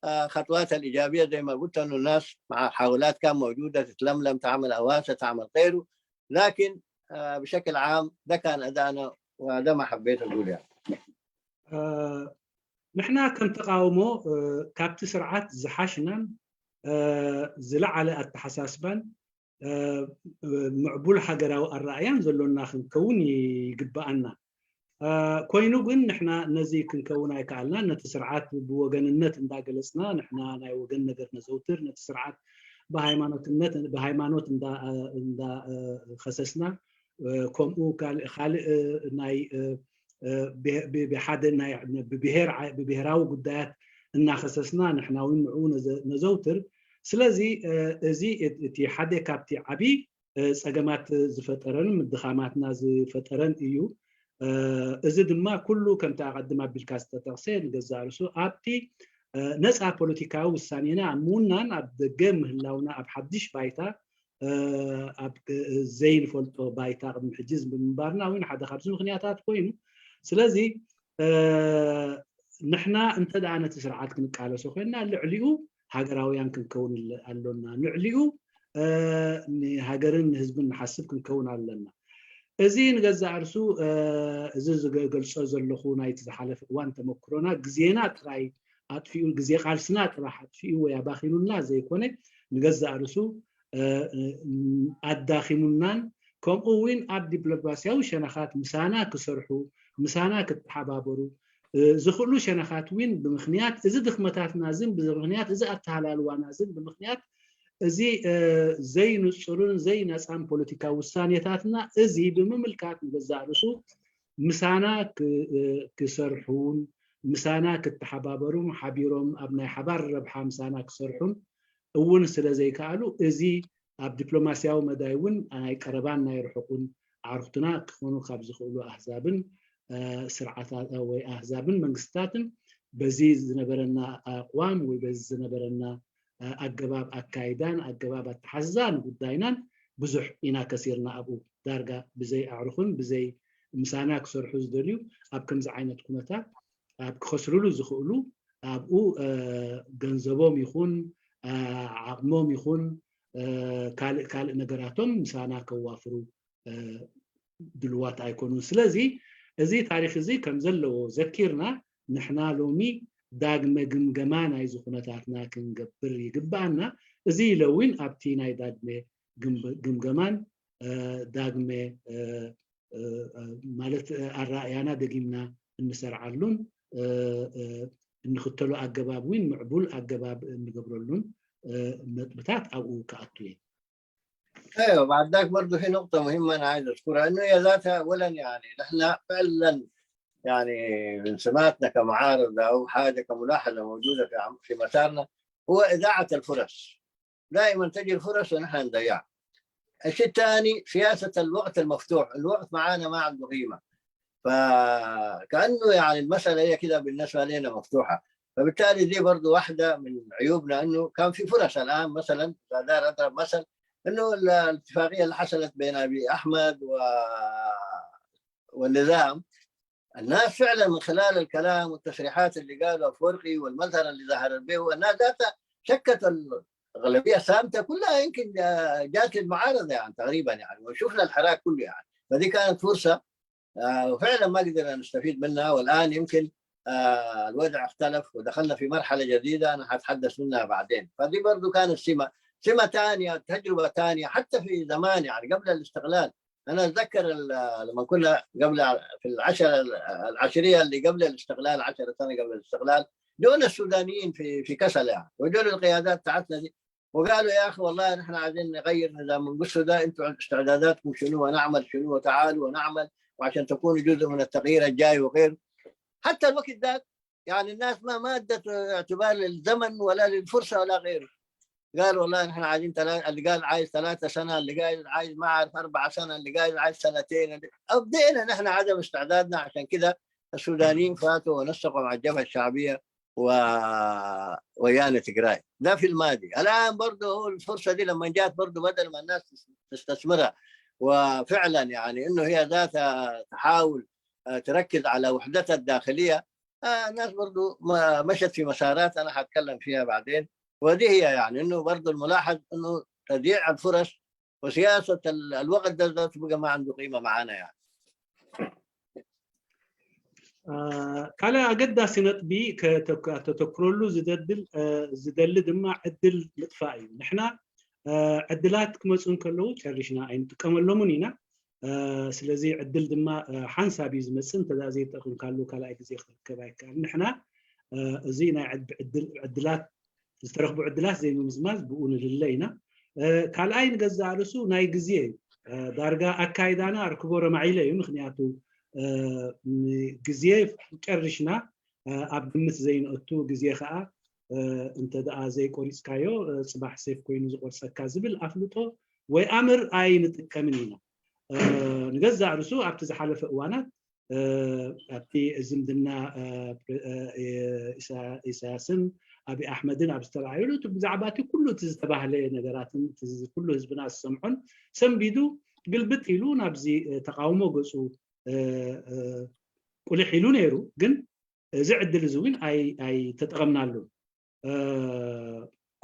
الخطوات الايجابية زي ما قلت انه الناس مع حاولات كان موجودة تتلملم، تعمل اواسه، تعمل غيره، لكن بشكل عام ده كان ادائنا، وده ما حبيت اقول يعني. ንሕና ከም ተቃውሞ ካብቲ ስርዓት ዝሓሽናን ዝለዓለ ኣተሓሳስባን ምዕቡል ሃገራዊ ኣረኣያን ዘሎና ክንከውን ይግባአና። ኮይኑ ግን ንሕና ነዚ ክንከውን ኣይከኣልና። ነቲ ስርዓት ብወገንነት እንዳገለፅና፣ ንሕና ናይ ወገን ነገር ነዘውትር፣ ነቲ ስርዓት ብሃይማኖትነት ብሃይማኖት እንዳኸሰስና፣ ከምኡ ካልእ ናይ ብሓደ ናይ ብብሄራዊ ጉዳያት እናኸሰስና ንሕና እውን ንዕኡ ነዘውትር። ስለዚ እዚ እቲ ሓደ ካብቲ ዓብይ ፀገማት ዝፈጠረን ምድኻማትና ዝፈጠረን እዩ። እዚ ድማ ኩሉ ከምቲ ኣቐድም ኣቢልካ ዝተጠቕሰ ንገዛእ ርእሱ ኣብቲ ነፃ ፖለቲካዊ ውሳኔና ኣብ ምውናን፣ ኣብ ደገ ምህላውና፣ ኣብ ሓድሽ ባይታ፣ ኣብ ዘይንፈልጦ ባይታ ቅድሚ ሕጂ ብምንባርና እውን ሓደ ካብዚ ምክንያታት ኮይኑ። ስለዚ ንሕና እንተ ደኣ ነቲ ስርዓት ክንቃለሶ ኮይንና ልዕሊኡ ሃገራውያን ክንከውን ኣሎና፣ ልዕሊኡ ንሃገርን ንህዝብን ንሓስብ ክንከውን ኣለና። እዚ ንገዛእ ርእሱ እዚ ዝገልፆ ዘለኹ ናይቲ ዝሓለፈ እዋን ተመክሮና ግዜና ጥራይ ኣጥፊኡ፣ ግዜ ቃልስና ጥራሕ ኣጥፊኡ ወይ ኣባኺኑና ዘይኮነ፣ ንገዛእ ርእሱ ኣዳኺሙናን፣ ከምኡ እውን ኣብ ዲፕሎማስያዊ ሸነኻት ምሳና ክሰርሑ ምሳና ክተሓባበሩ ዝኽእሉ ሸነኻት እውን ብምክንያት እዚ ድኽመታትና ዝን፣ ብምክንያት እዚ ኣተሃላልዋና ዝን፣ ብምክንያት እዚ ዘይንፁርን ዘይነፃን ፖለቲካዊ ውሳኔታትና እዚ ብምምልካት ንገዛእ ርእሱ ምሳና ክሰርሑን ምሳና ክተሓባበሩን ሓቢሮም ኣብ ናይ ሓባር ረብሓ ምሳና ክሰርሑን እውን ስለ ዘይከኣሉ፣ እዚ ኣብ ዲፕሎማስያዊ መዳይ እውን ናይ ቀረባን ናይ ርሑቁን ዓርክትና ክኾኑ ካብ ዝኽእሉ ኣህዛብን ስርዓታት ወይ ኣህዛብን መንግስትታትን በዚ ዝነበረና ኣቅዋም ወይ በዚ ዝነበረና ኣገባብ ኣካይዳን ኣገባብ ኣተሓሕዛን ጉዳይናን ብዙሕ ኢና ከሲርና። ኣብኡ ዳርጋ ብዘይ ኣዕሩኹን ብዘይ ምሳና ክሰርሑ ዝደልዩ ኣብ ከምዚ ዓይነት ኩነታት ኣብ ክኸስርሉ ዝኽእሉ ኣብኡ ገንዘቦም ይኹን ዓቕሞም ይኹን ካልእ ካልእ ነገራቶም ምሳና ከዋፍሩ ድልዋት ኣይኮኑን። ስለዚ እዚ ታሪክ እዚ ከም ዘለዎ ዘኪርና ንሕና ሎሚ ዳግመ ግምገማ ናይዚ ኩነታትና ክንገብር ይግባአና። እዚ ኢለውን ኣብቲ ናይ ዳግመ ግምገማን ዳግመ ማለት ኣረኣያና ደጊምና እንሰርዓሉን እንኽተሎ ኣገባብ እውን ምዕቡል ኣገባብ እንገብረሉን ነጥብታት ኣብኡ ክኣቱ እየ። ايوه، بعد ذاك برضه في نقطة مهمة أنا عايز أذكرها، إنه هي ذاتها أولا يعني نحن فعلا يعني من سماتنا كمعارضة أو حاجة كملاحظة موجودة في مسارنا هو إذاعة الفرص. دائما تجي الفرص ونحن نضيعها. الشيء الثاني سياسة الوقت المفتوح، الوقت معانا ما عنده قيمة. فكانه يعني المسالة هي كده بالنسبة لنا مفتوحة. فبالتالي دي برضو واحدة من عيوبنا، انه كان في فرص. الان مثلا دار اضرب مثل انه الاتفاقية اللي حصلت بين ابي احمد والنظام، الناس فعلا من خلال الكلام والتصريحات اللي قالوا افورقي والمظهر اللي ظهر به، الناس ذاتها شكت، الاغلبية الصامته كلها يمكن جات المعارضة يعني تقريبا يعني، وشفنا الحراك كله يعني. فدي كانت فرصة وفعلا ما قدرنا نستفيد منها. والان يمكن الوضع اختلف ودخلنا في مرحلة جديدة انا حتحدث منها بعدين. فدي برضو كانت سمه ثانية، تجربه ثانية. حتى في زمان يعني قبل الاستقلال، انا اتذكر لما كنا قبل في العشريه اللي قبل الاستقلال، 10 سنة قبل الاستقلال، دون السودانيين في كسل يعني، وجول القيادات بتاعتنا دي وقالوا يا اخي والله نحن عايزين نغير نظام منقستو ده، انتم استعداداتكم شنو ونعمل شنو، وتعالوا ونعمل وعشان تكونوا جزء من التغيير الجاي وغيره. حتى الوقت ذاك يعني الناس ما ادت اعتبار للزمن ولا للفرصه ولا غيره. قال والله نحن عايزين اللي قال عايز 3 سنه، اللي قال عايز ما اعرف 4 سنه، اللي قال عايز سنتين. ابدينا نحن عدم استعدادنا، عشان كده السودانيين فاتوا ونسقوا مع الجبهة الشعبية ويانة تقراي. ده في الماضي. الان برضه هو الفرصة دي لما جات برضه بدل ما الناس تستثمرها وفعلا يعني انه هي ذاتها تحاول تركز على وحدتها الداخلية، الناس برضه مشت في مسارات انا حاتكلم فيها بعدين. ودي هي يعني انه برضه الملاحظ انه تضييع الفرص وسياسة الوقت ده بقى ما عنده قيمة معانا يعني. ካልእ ኣገዳሲ ነጥቢ ከተተክረሉ ዝደሊ ድማ ዕድል ምጥፋእ እዩ። ንሕና ዕድላት ክመፁ ከለዉ ጨሪሽና ኣይንጥቀመሎምን ኢና። ስለዚ ዕድል ድማ ሓንሳብ እዩ ዝመፅእ፣ እንተዛ ዘይጠቕምካሉ ካልኣይ ግዜ ክትርከብ ኣይከኣል። ንሕና እዚ ናይ ዕድላት ዝተረኽቡ ዕድላት ዘይምምዝማዝ ብኡ ንልለ ኢና። ካልኣይ ንገዛእ ርእሱ ናይ ግዜ እዩ። ዳርጋ ኣካይዳና ኣርክቦ ረማዒለ እዩ፣ ምክንያቱ ግዜ ጨሪሽና ኣብ ግምት ዘይንእቱ፣ ግዜ ከዓ እንተ ደኣ ዘይቆሪፅካዮ ፅባሕ ሴፍ ኮይኑ ዝቆርፀካ ዝብል ኣፍልጦ ወይ ኣምር ኣይንጥቀምን ኢና። ንገዛእ ርእሱ ኣብቲ ዝሓለፈ እዋናት ኣብቲ ዝምድና ኢሳያስን ኣብይ ኣሕመድን ኣብ ዝተረኣየሉ፣ ብዛዕባ እቲ ኩሉ እቲ ዝተባህለ ነገራትን ኩሉ ህዝብና ዝሰምዖን ሰንቢዱ ግልብጥ ኢሉ ናብዚ ተቃውሞ ገፁ ቁልሕ ኢሉ ነይሩ። ግን እዚ ዕድል እዚ እውን ኣይተጠቐምናሉን።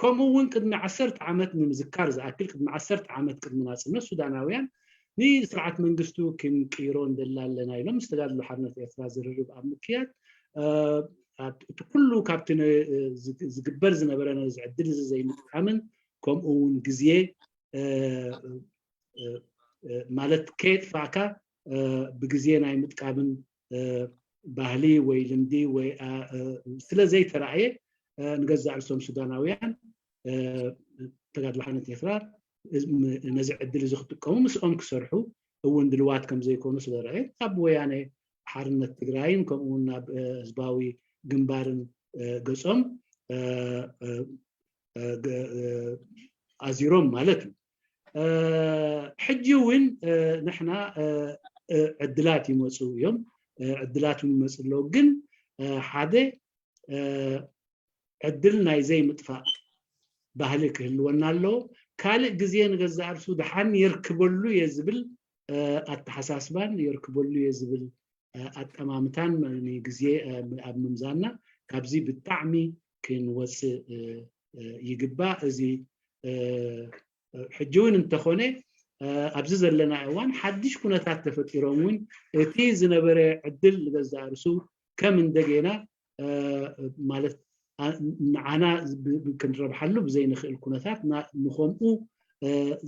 ከምኡ እውን ቅድሚ 10 ዓመት ንምዝካር ዝኣክል፣ ቅድሚ 10 ዓመት ቅድሚ ናፅነት ሱዳናውያን ንስርዓት መንግስቱ ክንቅይሮ እንደላ ኣለና ኢሎም ምስ ተጋድሎ ሓርነት ኤርትራ ዝርርብ ኣብ ምክያድ፣ እቲ ኩሉ ካብቲ ዝግበር ዝነበረ ነዚ ዕድል እዚ ዘይምጥቃምን ከምኡ እውን ግዜ ማለት ከየጥፋእካ ብግዜ ናይ ምጥቃምን ባህሊ ወይ ልምዲ ወይ ስለ ዘይተረኣየ፣ ንገዛእ ርእሶም ሱዳናውያን ተጋድሎ ሓርነት ኤርትራ ነዚ ዕድል እዚ ክጥቀሙ ምስኦም ክሰርሑ እውን ድልዋት ከም ዘይኮኑ ስለረአየ፣ ኣብ ወያነ ሓርነት ትግራይን ከምኡውን ናብ ህዝባዊ ግንባርን ገፆም ኣዚሮም ማለት እዩ። ሕጂ እውን ንሕና ዕድላት ይመፁ እዮም፣ ዕድላት እውን ይመፁ ኣለዉ። ግን ሓደ ዕድል ናይ ዘይምጥፋእ ባህሊ ክህልወና ኣለዎ። ካልእ ግዜ ንገዛእ ርእሱ ድሓን የርክበሉ እየ ዝብል ኣተሓሳስባን የርክበሉ እየ ዝብል ኣጠማምታን ንግዜ ኣብ ምምዛና ካብዚ ብጣዕሚ ክንወፅእ ይግባእ። እዚ ሕጂ እውን እንተኾነ ኣብዚ ዘለና እዋን ሓድሽ ኩነታት ተፈጢሮም እውን እቲ ዝነበረ ዕድል ንገዛእ ርእሱ ከም እንደገና ማለት ንዓና ክንረብሓሉ ብዘይንክእል ኩነታት ንከምኡ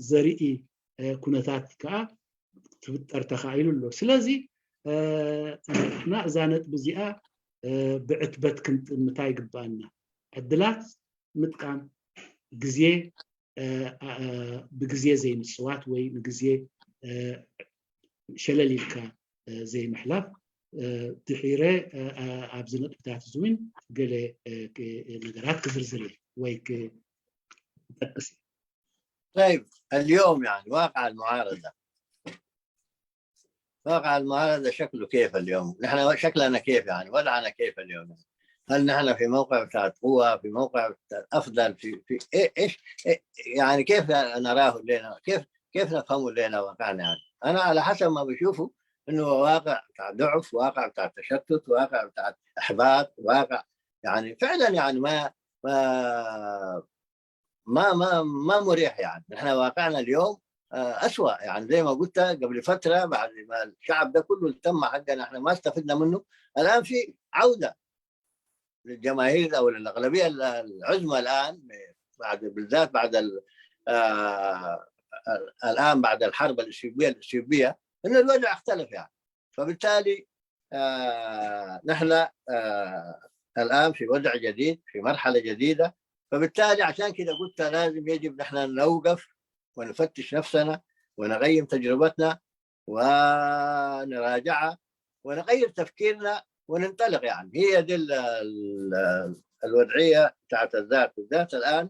ዘርኢ ኩነታት ከዓ ትፍጠር ተኻኢሉ ኣሎ። ስለዚ ንሕና እዛ ነጥቢ እዚኣ ብዕትበት ክንጥምታ ይግባአና። ዕድላት ምጥቃም፣ ግዜ ብግዜ ዘይምፅዋት ወይ ንግዜ ሸለል ኢልካ ዘይምሕላፍ። ድሒረ ኣብዚ ነጥብታት እዚ እውን ገለ ነገራት ክዝርዝር እየ ወይ ክጠቅስ። طيب، اليوم يعني واقع المعارضة واقع المعارضة شكله كيف اليوم؟ نحن شكلنا كيف يعني؟ وضعنا كيف اليوم؟ يعني؟ هل نحن في موقع بتاع قوة، في موقع بتاع افضل، في ايش إيه يعني كيف نراه الليلة؟ كيف نفهمه الليلة واقعنا يعني؟ انا على حسب ما بشوفه انه واقع بتاع ضعف، واقع بتاع تشتت، واقع بتاع احباط، واقع يعني فعلا يعني ما مريح يعني. نحن واقعنا اليوم أسوأ يعني، زي ما قلت قبل فترة بعد ما الشعب ده كله التم حقنا احنا ما استفدنا منه. الآن في عودة للجماهير أو للأغلبية العظمى الآن، بعد بالذات بعد الآن بعد الحرب الإثيوبية إنه الوضع اختلف يعني. فبالتالي نحن الآن في وضع جديد، في مرحلة جديدة. فبالتالي عشان كده قلت لازم يجب نحن نوقف ونفتش نفسنا ونقيم تجربتنا ونراجعها ونغير تفكيرنا وننطلق يعني. هي دي الوضعية بتاعت الذات، بالذات الآن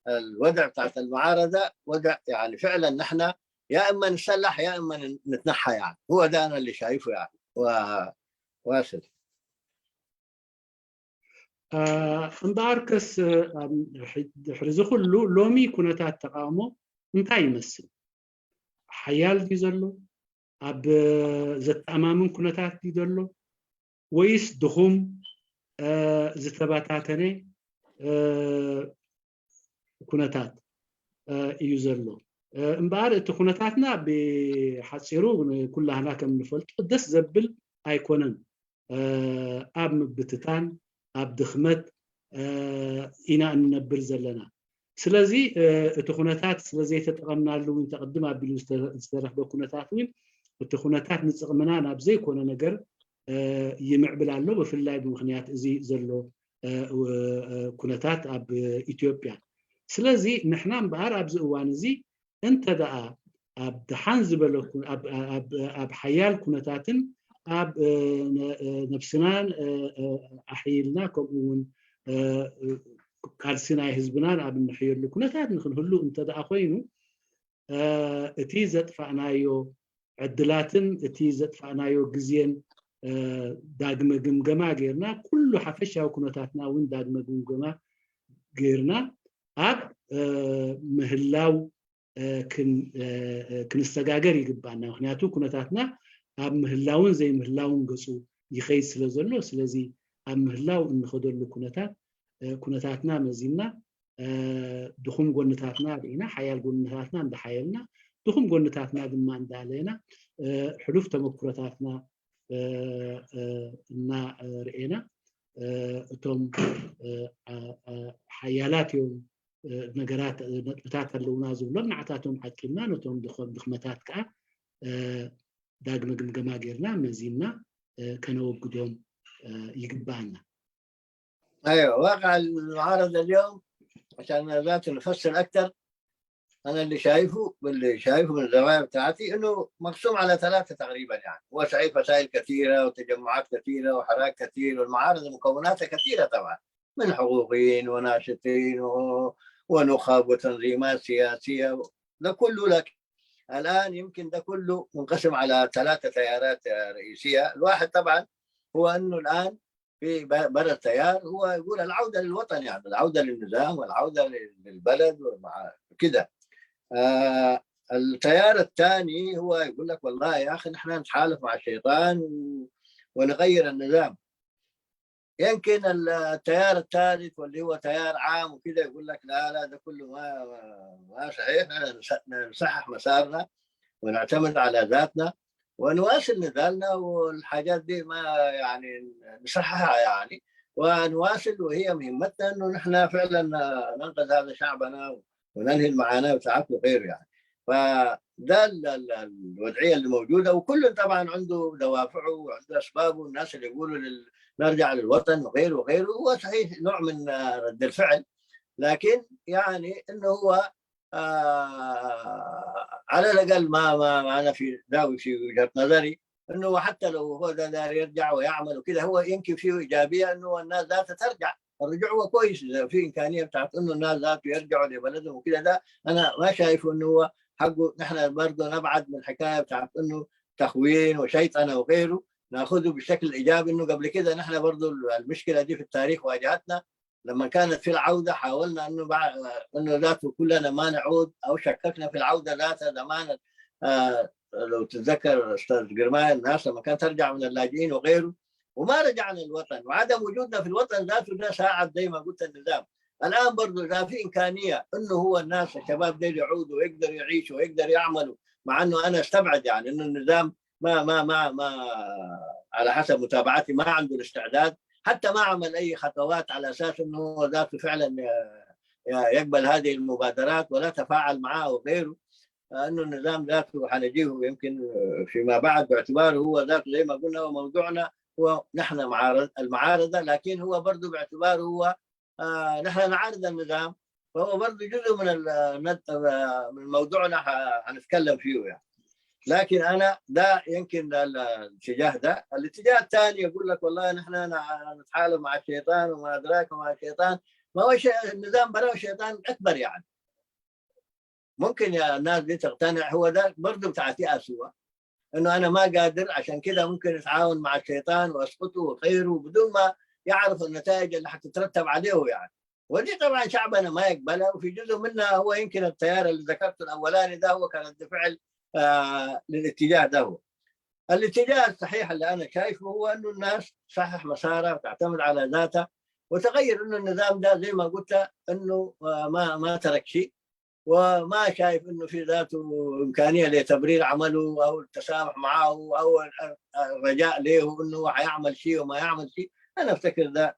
الوضع بتاعت المعارضة وضع يعني فعلا نحن يا إما نسلح يا إما نتنحى يعني. هو ده أنا اللي شايفه يعني. وواصل. እምበኣርከስ ድሕሪ እዚ ኩሉ ሎሚ ኩነታት ተቃውሞ እንታይ ይመስል? ሓያል ድዩ ዘሎ? ኣብ ዘተኣማምን ኩነታት ድዩ ዘሎ ወይስ ድኹም ዝተበታተነ ኩነታት እዩ ዘሎ? እምበኣር እቲ ኩነታትና ብሓፂሩ ኩላህና ከም ንፈልጦ ደስ ዘብል ኣይኮነን። ኣብ ምብትታን ኣብ ድኽመት ኢና እንነብር ዘለና። ስለዚ እቲ ኩነታት ስለዘይተጠቐምናሉ እውን ተቐድም ኣቢሉ ዝተረኽበ ኩነታት እውን እቲ ኩነታት ንፅቕምና ናብ ዘይኮነ ነገር ይምዕብል ኣሎ፣ ብፍላይ ብምክንያት እዚ ዘሎ ኩነታት ኣብ ኢትዮጵያ። ስለዚ ንሕና እምበኣር ኣብዚ እዋን እዚ እንተ ደኣ ኣብ ድሓን ዝበለ ኣብ ሓያል ኩነታትን ኣብ ነብስናን ኣሕይልና ከምኡ እውን ቃልሲ ናይ ህዝብናን ኣብ እንሕየሉ ኩነታት ንክንህሉ እንተ ደኣ ኮይኑ፣ እቲ ዘጥፋእናዮ ዕድላትን እቲ ዘጥፋእናዮ ግዜን ዳግመ ግምገማ ጌርና፣ ኩሉ ሓፈሻዊ ኩነታትና እውን ዳግመ ግምገማ ጌርና ኣብ ምህላው ክንሰጋገር ይግባአና። ምክንያቱ ኩነታትና ኣብ ምህላውን ዘይምህላውን ገፁ ይኸይድ ስለ ዘሎ። ስለዚ ኣብ ምህላው እንኸደሉ ኩነታት ኩነታትና መዚና፣ ድኹም ጎንታትና ርኢና፣ ሓያል ጎንታትና እንዳሓየልና ድኹም ጎንታትና ድማ እንዳለየና፣ ሕሉፍ ተመክሮታትና እናርኤና፣ እቶም ሓያላት እዮም ነገራት ነጥብታት ኣለውና ዝብሎም ንዓታቶም ዓቂብና፣ ነቶም ድኽመታት ከዓ ዳግመ ግምገማ ጌርና መዚና ከነወግዶም ይግባአና። ايوه، واقع المعارضة اليوم عشان ذاته نفصل اكثر، انا اللي شايفه من الزوايا بتاعتي انه مقسوم على ثلاثة تقريبا يعني. هو صحيح فصائل كثيرة وتجمعات كثيرة وحراك كثير، والمعارضة مكوناتها كثيرة طبعا، من حقوقيين وناشطين ونخب وتنظيمات سياسية، ده كله. لك الان يمكن ده كله منقسم على ثلاثة تيارات رئيسية. الواحد طبعا هو انه الان في برا التيار هو يقول العودة للوطن، يعني العودة للنظام والعودة للبلد ومع كده. التيار الثاني هو يقول لك والله يا اخي نحن نتحالف مع الشيطان ونغير النظام. يمكن التيار الثالث واللي هو تيار عام وكده يقول لك لا لا، ده كله ما صحيح، نصحح مسارنا ونعتمد على ذاتنا ونواصل نضالنا، والحاجات دي ما يعني نصححها يعني ونواصل، وهي مهمتنا انه نحن فعلا ننقذ هذا شعبنا وننهي المعاناة بتاعته وغيره يعني. فده الوضعية اللي موجودة، وكل طبعا عنده دوافعه وعنده اسبابه. الناس اللي يقولوا نرجع للوطن وغيره وغيره، هو صحيح نوع من رد الفعل، لكن يعني انه هو على الاقل ما انا في داوي في وجهه نظري انه حتى لو هو ده داير يرجع ويعمل وكذا، هو يمكن فيه ايجابية انه الناس ذاتها ترجع. الرجوع هو كويس اذا في امكانية بتاعت انه الناس ذاته يرجعوا لبلدهم وكذا. ده انا ما شايفه انه هو حقه نحن برضه نبعد من الحكاية بتاعت انه تخوين وشيطنه وغيره، ناخذه بالشكل الايجابي، انه قبل كده نحن برضو المشكلة دي في التاريخ واجهتنا لما كانت في العودة، حاولنا انه بعد انه ذاته كلنا ما نعود او شككنا في العودة ذاتها زمان. لو تتذكر استاذ جرماي، الناس لما كانت ترجع من اللاجئين وغيره وما رجعنا الوطن، وعدم وجودنا في الوطن ذاته ده ساعد زي ما قلت النظام. الان برضه اذا في امكانية انه هو الناس الشباب ديل يعودوا ويقدروا يعيشوا ويقدروا يعملوا، مع انه انا استبعد يعني انه النظام ما على حسب متابعتي ما عنده الاستعداد، حتى ما عمل اي خطوات على اساس انه هو ذاته فعلا يقبل هذه المبادرات ولا تفاعل معها وغيره. انه النظام ذاته حنجيه يمكن فيما بعد، باعتباره هو ذاته زي ما قلنا هو موضوعنا، هو نحن معارض المعارضة، لكن هو برضه باعتباره هو نحن نعارض النظام، فهو برضه جزء من موضوعنا حنتكلم فيه يعني. لكن انا ده يمكن الاتجاه ده. الاتجاه الثاني يقول لك والله نحن نتحالف مع الشيطان وما ادراك مع الشيطان، ما هو النظام براه شيطان اكبر يعني. ممكن يا الناس دي تقتنع، هو ده برضه بتاع سوا انه انا ما قادر، عشان كده ممكن اتعاون مع الشيطان واسقطه وغيره بدون ما يعرف النتائج اللي حتترتب عليه يعني. ودي طبعا شعبنا ما يقبلها، وفي جزء منها هو يمكن التيار اللي ذكرته الاولاني ده هو كان فعل للاتجاه ده. هو الاتجاه الصحيح اللي انا شايفه هو انه الناس تصحح مسارها وتعتمد على ذاتها وتغير، انه النظام ده زي ما قلت انه ما ترك شيء، وما شايف انه في ذاته امكانية لتبرير عمله او التسامح معه او الرجاء له انه حيعمل شيء وما يعمل شيء. انا افتكر ده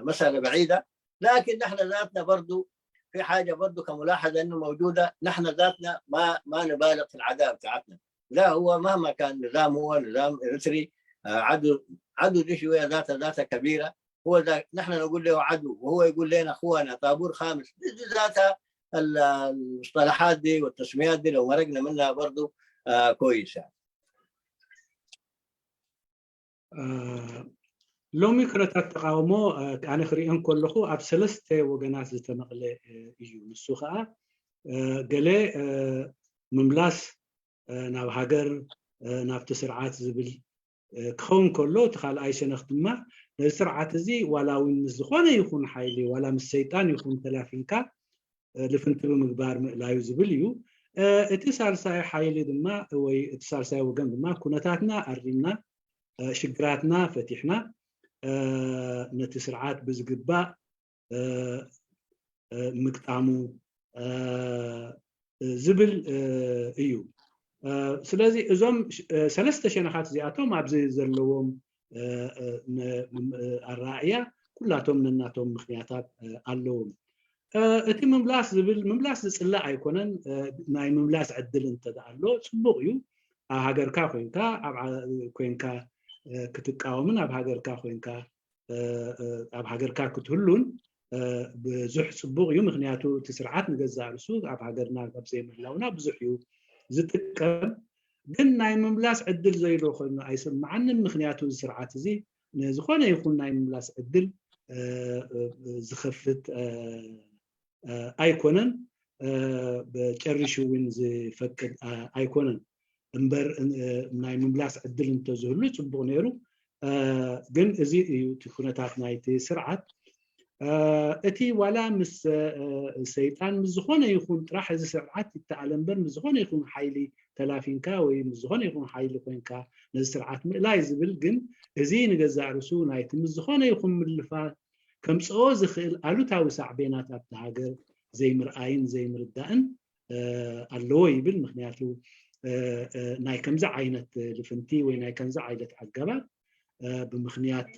مسالة بعيدة. لكن نحن ذاتنا برضو في حاجة برضو كملاحظه انه موجودة، نحن ذاتنا ما نبالغ في العداء بتاعتنا. لا، هو مهما كان نظام هو نظام اريتري، عدو دي شوية ذاتها كبيرة. هو ذا نحن نقول له عدو وهو يقول لنا اخوانا طابور خامس، دي ذاتها المصطلحات دي والتسميات دي لو مرقنا منها برضو كويس يعني. ሎሚ ኩነታት ተቃውሞ ኣነ ክሪኦ ከለኹ ኣብ ሰለስተ ወገናት ዝተመቕለ እዩ። ንሱ ከዓ ገለ ምምላስ ናብ ሃገር ናብቲ ስርዓት ዝብል ክኸውን ከሎ፣ እቲ ካልኣይ ሸነኽ ድማ ነዚ ስርዓት እዚ ዋላ እውን ምስ ዝኾነ ይኹን ሓይሊ ዋላ ምስ ሰይጣን ይኹን ተላፊንካ ልፍንቲ ብምግባር ምእላዩ ዝብል እዩ። እቲ ሳልሳይ ሓይሊ ድማ ወይ እቲ ሳልሳይ ወገን ድማ ኩነታትና ኣሪምና ሽግራትና ፈቲሕና ነቲ ስርዓት ብዝግባእ ምግጣሙ ዝብል እዩ። ስለዚ እዞም ሰለስተ ሸነኻት እዚኣቶም ኣብዚ ዘለዎም ኣረኣእያ ኩላቶም ነናቶም ምክንያታት ኣለዎም። እቲ ምምላስ ዝብል ምምላስ ዝፅላእ ኣይኮነን። ናይ ምምላስ ዕድል እንተደኣ ኣሎ ፅቡቅ እዩ። ኣብ ሃገርካ ኮንካ ኣብ ኮንካ ክትቃወምን ኣብ ሃገርካ ኮንካ ኣብ ሃገርካ ክትህሉን ብዙሕ ፅቡቅ እዩ። ምክንያቱ እቲ ስርዓት ንገዛእ ርእሱ ኣብ ሃገርና ኣብ ዘይምህላውና ብዙሕ እዩ ዝጥቀም። ግን ናይ ምምላስ ዕድል ዘይሎ ኮይኑ ኣይስማዓንን። ምክንያቱ እዚ ስርዓት እዚ ንዝኾነ ይኹን ናይ ምምላስ ዕድል ዝኸፍት ኣይኮነን፣ ጨሪሹ እውን ዝፈቅድ ኣይኮነን። እምበር ናይ ምምላስ ዕድል እንተዝህሉ ፅቡቅ ነይሩ። ግን እዚ እዩ እቲ ኩነታት ናይቲ ስርዓት። እቲ ዋላ ምስ ሰይጣን ምስ ዝኾነ ይኹን ጥራሕ እዚ ስርዓት ይተኣለ እምበር ምስ ዝኾነ ይኹን ሓይሊ ተላፊንካ ወይ ምስ ዝኾነ ይኹን ሓይሊ ኮንካ ነዚ ስርዓት ምእላይ ዝብል ግን እዚ ንገዛእ ርእሱ ናይቲ ምስ ዝኾነ ይኹን ምልፋት ከምፅኦ ዝኽእል ኣሉታዊ ሳዕቤናት ኣብቲ ሃገር ዘይምርኣይን ዘይምርዳእን ኣለዎ ይብል። ምክንያቱ ናይ ከምዚ ዓይነት ልፍንቲ ወይ ናይ ከምዚ ዓይነት ኣገባብ ብምክንያት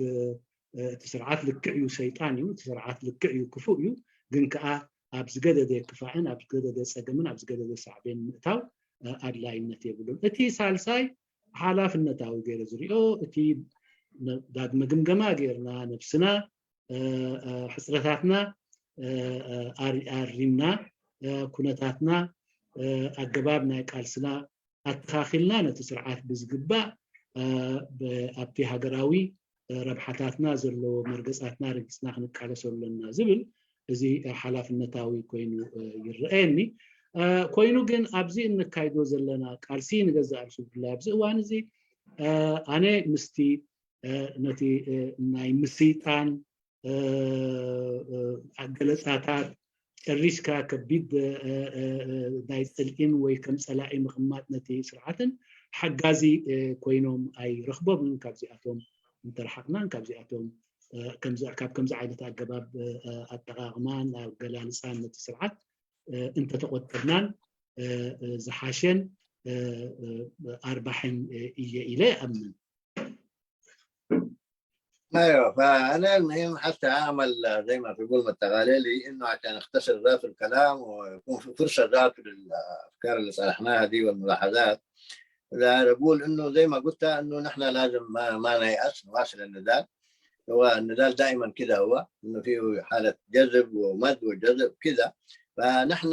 እቲ ስርዓት ልክዕ እዩ ሰይጣን እዩ፣ እቲ ስርዓት ልክዕ እዩ ክፉእ እዩ፣ ግን ከዓ ኣብ ዝገደደ ክፋዕን ኣብ ዝገደደ ፀገምን ኣብ ዝገደደ ሳዕቤን ምእታው ኣድላይነት የብሉን። እቲ ሳልሳይ ሓላፍነታዊ ገይረ ዝሪኦ እቲ ዳግመ ግምገማ ጌርና ነብስና ሕፅረታትና ኣሪምና ኩነታትና ኣገባብ ናይ ቃልስና ኣተኻኺልና ነቲ ስርዓት ብዝግባእ ኣብቲ ሃገራዊ ረብሓታትና ዘለዎ መርገፃትና ረጊፅና ክንቃለሰ ኣለና ዝብል እዚ ሓላፍነታዊ ኮይኑ ይረአየኒ። ኮይኑ ግን ኣብዚ እንካይዶ ዘለና ቃልሲ ንገዛእ ርእሱ ብፍላይ ኣብዚ እዋን እዚ ኣነ ምስቲ ነቲ ናይ ምስይጣን ገለፃታት ጨሪስካ ከቢድ ናይ ፅልኢን ወይ ከም ፀላኢ ምቕማጥ ነቲ ስርዓትን ሓጋዚ ኮይኖም ኣይረኽቦምን። ካብዚኣቶም እንተረሓቕናን ካብዚኣቶም ካብ ከምዚ ዓይነት ኣገባብ ኣጠቃቅማን ኣገላልፃን ነቲ ስርዓት እንተተቆጠብናን ዝሓሸን ኣርባሕን እየ ኢለ ይኣምን። ايوه، فانا المهم حتى اعمل زي ما تقول التغاليلي، انه عشان اختصر ذات الكلام ويكون في فرصة ذات للافكار اللي طرحناها دي والملاحظات، لا اقول انه زي ما قلت انه نحن لازم ما نيأس، نواصل النضال. هو النضال دائما كده، هو انه فيه حاله جذب ومد وجذب كده. فنحن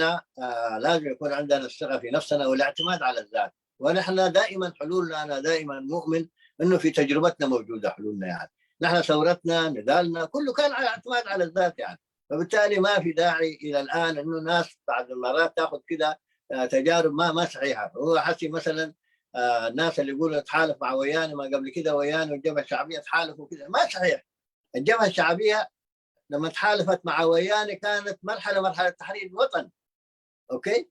لازم يكون عندنا الثقة في نفسنا والاعتماد على الذات، ونحن دائما حلولنا، انا دائما مؤمن انه في تجربتنا موجودة حلولنا. يعني نحن ثورتنا، نضالنا كله كان على اعتماد على الذات يعني. فبالتالي ما في داعي الى الان انه الناس بعض المرات تاخذ كده تجارب ما صحيحه. هو حسي مثلا الناس اللي يقولوا تحالف مع وياني، ما قبل كده وياني والجبهه الشعبية تحالفوا كده، ما صحيح. الجبهة الشعبية لما تحالفت مع وياني كانت مرحلة تحرير الوطن، okay،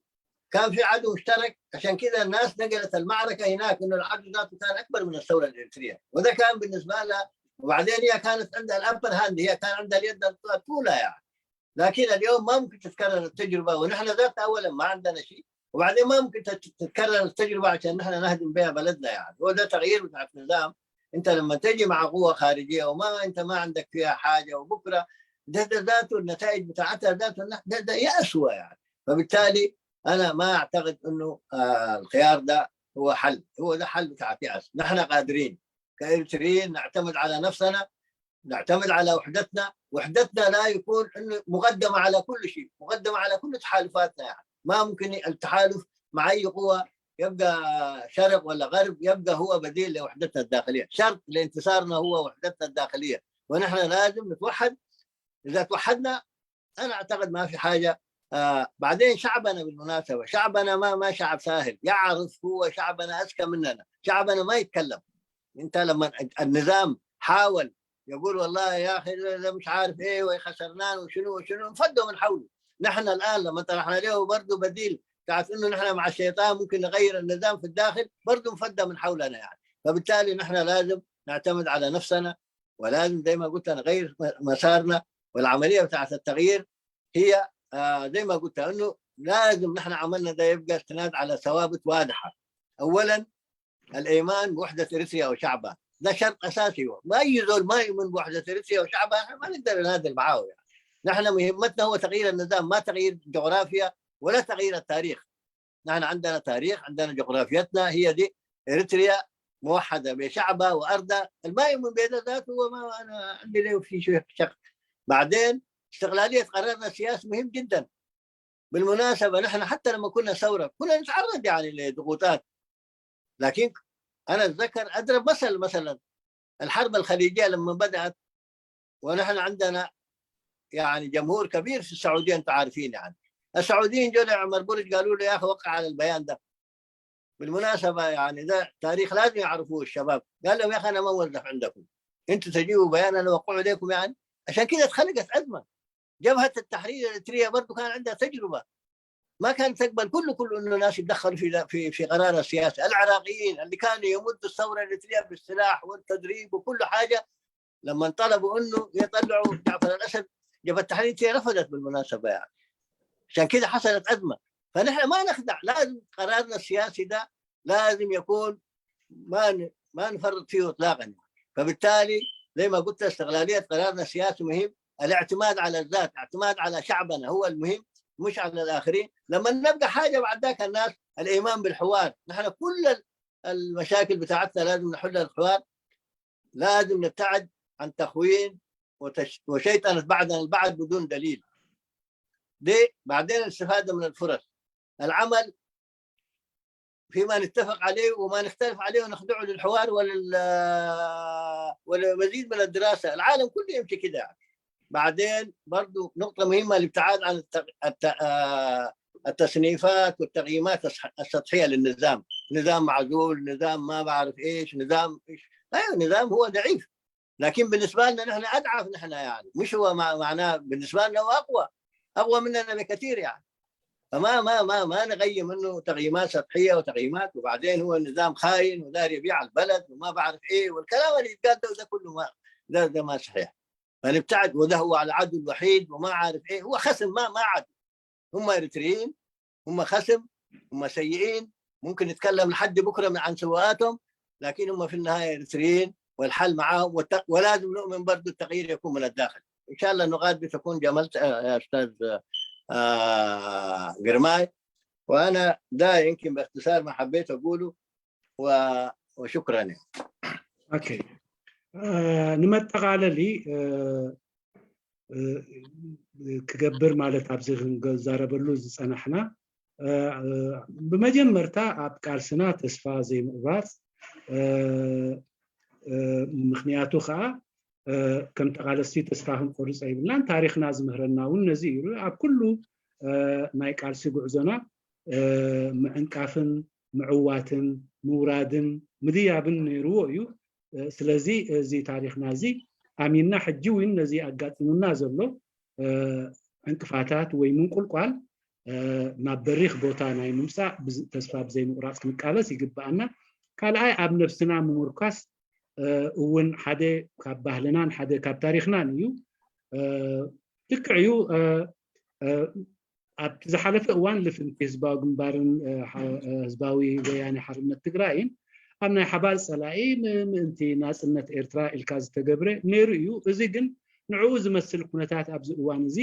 كان في عدو مشترك، عشان كذا الناس نقلت المعركة هناك، انه العدو ذاته كان اكبر من الثورة الاريتريه، وده كان بالنسبة لها. وبعدين هي كانت عندها ال upper hand، هي كان عندها اليد الطولى يعني. لكن اليوم ما ممكن تتكرر التجربه، ونحن ذاتنا اولا ما عندنا شيء، وبعدين ما ممكن تتكرر التجربة عشان نحن نهدم بها بلدنا يعني. هو ده تغيير بتاع النظام. انت لما تجي مع قوة خارجية وما انت ما عندك فيها حاجة، وبكره ده ذاته النتائج بتاعتها ذاته ده يأسوأ يعني. فبالتالي انا ما اعتقد انه الخيار ده هو حل، هو ده حل بتاع يأس. نحن قادرين كإريتريين نعتمد على نفسنا، نعتمد على وحدتنا. وحدتنا لا يكون انه مقدمه على كل شيء، مقدمه على كل تحالفاتنا يعني. ما ممكن التحالف مع اي قوة يبقى شرق ولا غرب يبقى هو بديل لوحدتنا الداخلية. شرط لانتصارنا هو وحدتنا الداخلية، ونحن لازم نتوحد. اذا توحدنا انا اعتقد ما في حاجة. بعدين شعبنا بالمناسبة، شعبنا ما شعب سهل، يعرف هو شعبنا اذكى مننا، شعبنا ما يتكلم. انت لما النظام حاول يقول والله يا اخي ده مش عارف ايه وخسرناه وشنو وشنو، انفضوا من حوله. نحن الان لما طرحنا له برضه بديل تعرف انه نحن مع الشيطان ممكن نغير النظام في الداخل، برضه انفضى من حولنا يعني. فبالتالي نحن لازم نعتمد على نفسنا، ولازم زي ما قلت نغير مسارنا. والعملية بتاعت التغيير هي زي ما قلت انه لازم نحن عملنا ده يبقى استناد على ثوابت واضحة. اولا الايمان بوحده اريتريا وشعبها، ده شرط اساسي. هو ما اي زول ما يؤمن بوحده اريتريا وشعبها ما نقدر ننادل معاه يعني. نحن مهمتنا هو تغيير النظام، ما تغيير جغرافيا ولا تغيير التاريخ. نحن عندنا تاريخ، عندنا جغرافيتنا هي دي، اريتريا موحدة بشعبها وارضها. ما يؤمن بهذا ذاته هو ما انا عندي له في شيء شك. بعدين استقلالية قرارنا السياسي مهم جدا. بالمناسبة نحن حتى لما كنا ثورة كنا نتعرض يعني لضغوطات، لكن انا اتذكر اضرب مثل، مثلا الحرب الخليجية لما بدات ونحن عندنا يعني جمهور كبير في السعودية، انتم عارفين يعني. السعوديين جو لعمر برج قالوا له يا اخي وقع على البيان ده. بالمناسبة يعني ده تاريخ لازم يعرفوه الشباب. قال لهم يا اخي انا ما موظف عندكم، انتم تجيبوا بيان انا اوقعه لكم يعني. عشان كده اتخلقت ازمة. جبهة التحرير الاريتريه برضه كان عندها تجربه، ما كانت تقبل كله انه ناس يتدخلوا في قرار السياسة. العراقيين اللي كانوا يمدوا الثورة الاريتريه بالسلاح والتدريب وكل حاجة، لما طلبوا انه يطلعوا جعفر الاسد، جبهة التحرير الاريتريه رفضت بالمناسبة يعني. عشان كده حصلت ازمة. فنحن ما نخدع، لازم قرارنا السياسي ده لازم يكون ما نفرط فيه اطلاقا. فبالتالي زي ما قلت استقلالية قرارنا السياسي مهم، الاعتماد على الذات، اعتماد على شعبنا هو المهم مش على الاخرين. لما نبقى حاجة بعد ذاك الناس الايمان بالحوار. نحن كل المشاكل بتاعتنا لازم نحلها الحوار، لازم نبتعد عن تخوين وشيطنه بعضنا البعض بدون دليل. دي بعدين الاستفادة من الفرص، العمل فيما نتفق عليه وما نختلف عليه ونخضعه للحوار ولمزيد من الدراسة. العالم كله يمشي كده يعني. بعدين برضو نقطة مهمة، الابتعاد عن التصنيفات والتقييمات السطحية للنظام. نظام معزول، نظام ما بعرف ايش، نظام ايش. ايوه، نظام هو ضعيف، لكن بالنسبة لنا نحن اضعف نحن، يعني مش هو معناه بالنسبة لنا هو اقوى، اقوى مننا بكثير يعني. فما ما ما ما نقيم انه تقييمات سطحية وتقييمات، وبعدين هو النظام خاين وداير يبيع البلد وما بعرف ايه، والكلام اللي يتقال ده كله ما ده ما صحيح. فنبتعد، وده هو العدو الوحيد وما عارف ايه، هو خصم ما عدو. هم اريتريين، هم خصم، هم سيئين، ممكن نتكلم لحد بكره من عن سوءاتهم، لكن هم في النهاية اريتريين والحل معاهم، ولازم نؤمن برضه التغيير يكون من الداخل. ان شاء الله النقاط بتكون جملت يا استاذ قرماي، وانا ده يمكن باختصار ما حبيت اقوله وشكرا يعني. Okay، ንመጠቃለሊ ክገብር ማለት ኣብዚ ክንዛረበሉ ዝፀናሕና፣ ብመጀመርታ ኣብ ቃልስና ተስፋ ዘይምቑራፅ፣ ምክንያቱ ከዓ ከም ተቃለስቲ ተስፋ ክንቆርፅ ኣይብልናን። ታሪክና ዝምህረና እውን ነዚ እዩ። ኣብ ኩሉ ናይ ቃልሲ ጉዕዞና ምዕንቃፍን ምዕዋትን ምውራድን ምድያብን ነይርዎ እዩ። ስለዚ እዚ ታሪክና እዚ ኣሚንና ሕጂ እውን ነዚ ኣጋጢሙና ዘሎ ዕንቅፋታት ወይ ምንቁልቋል ናብ በሪኽ ቦታ ናይ ምምፃእ ተስፋ ብዘይምቁራፅ ክንቃለስ ይግባአና። ካልኣይ፣ ኣብ ነፍስና ምምርኳስ እውን ሓደ ካብ ባህልናን ሓደ ካብ ታሪክናን እዩ። ልክዕ እዩ፣ ኣብቲ ዝሓለፈ እዋን ልፍንቲ ህዝባዊ ግንባርን ህዝባዊ ወያነ ሓርነት ትግራይን ኣብ ናይ ሓባር ፀላኢ ምእንቲ ናፅነት ኤርትራ ኢልካ ዝተገብረ ነይሩ እዩ። እዚ ግን ንዕኡ ዝመስል ኩነታት ኣብዚ እዋን እዚ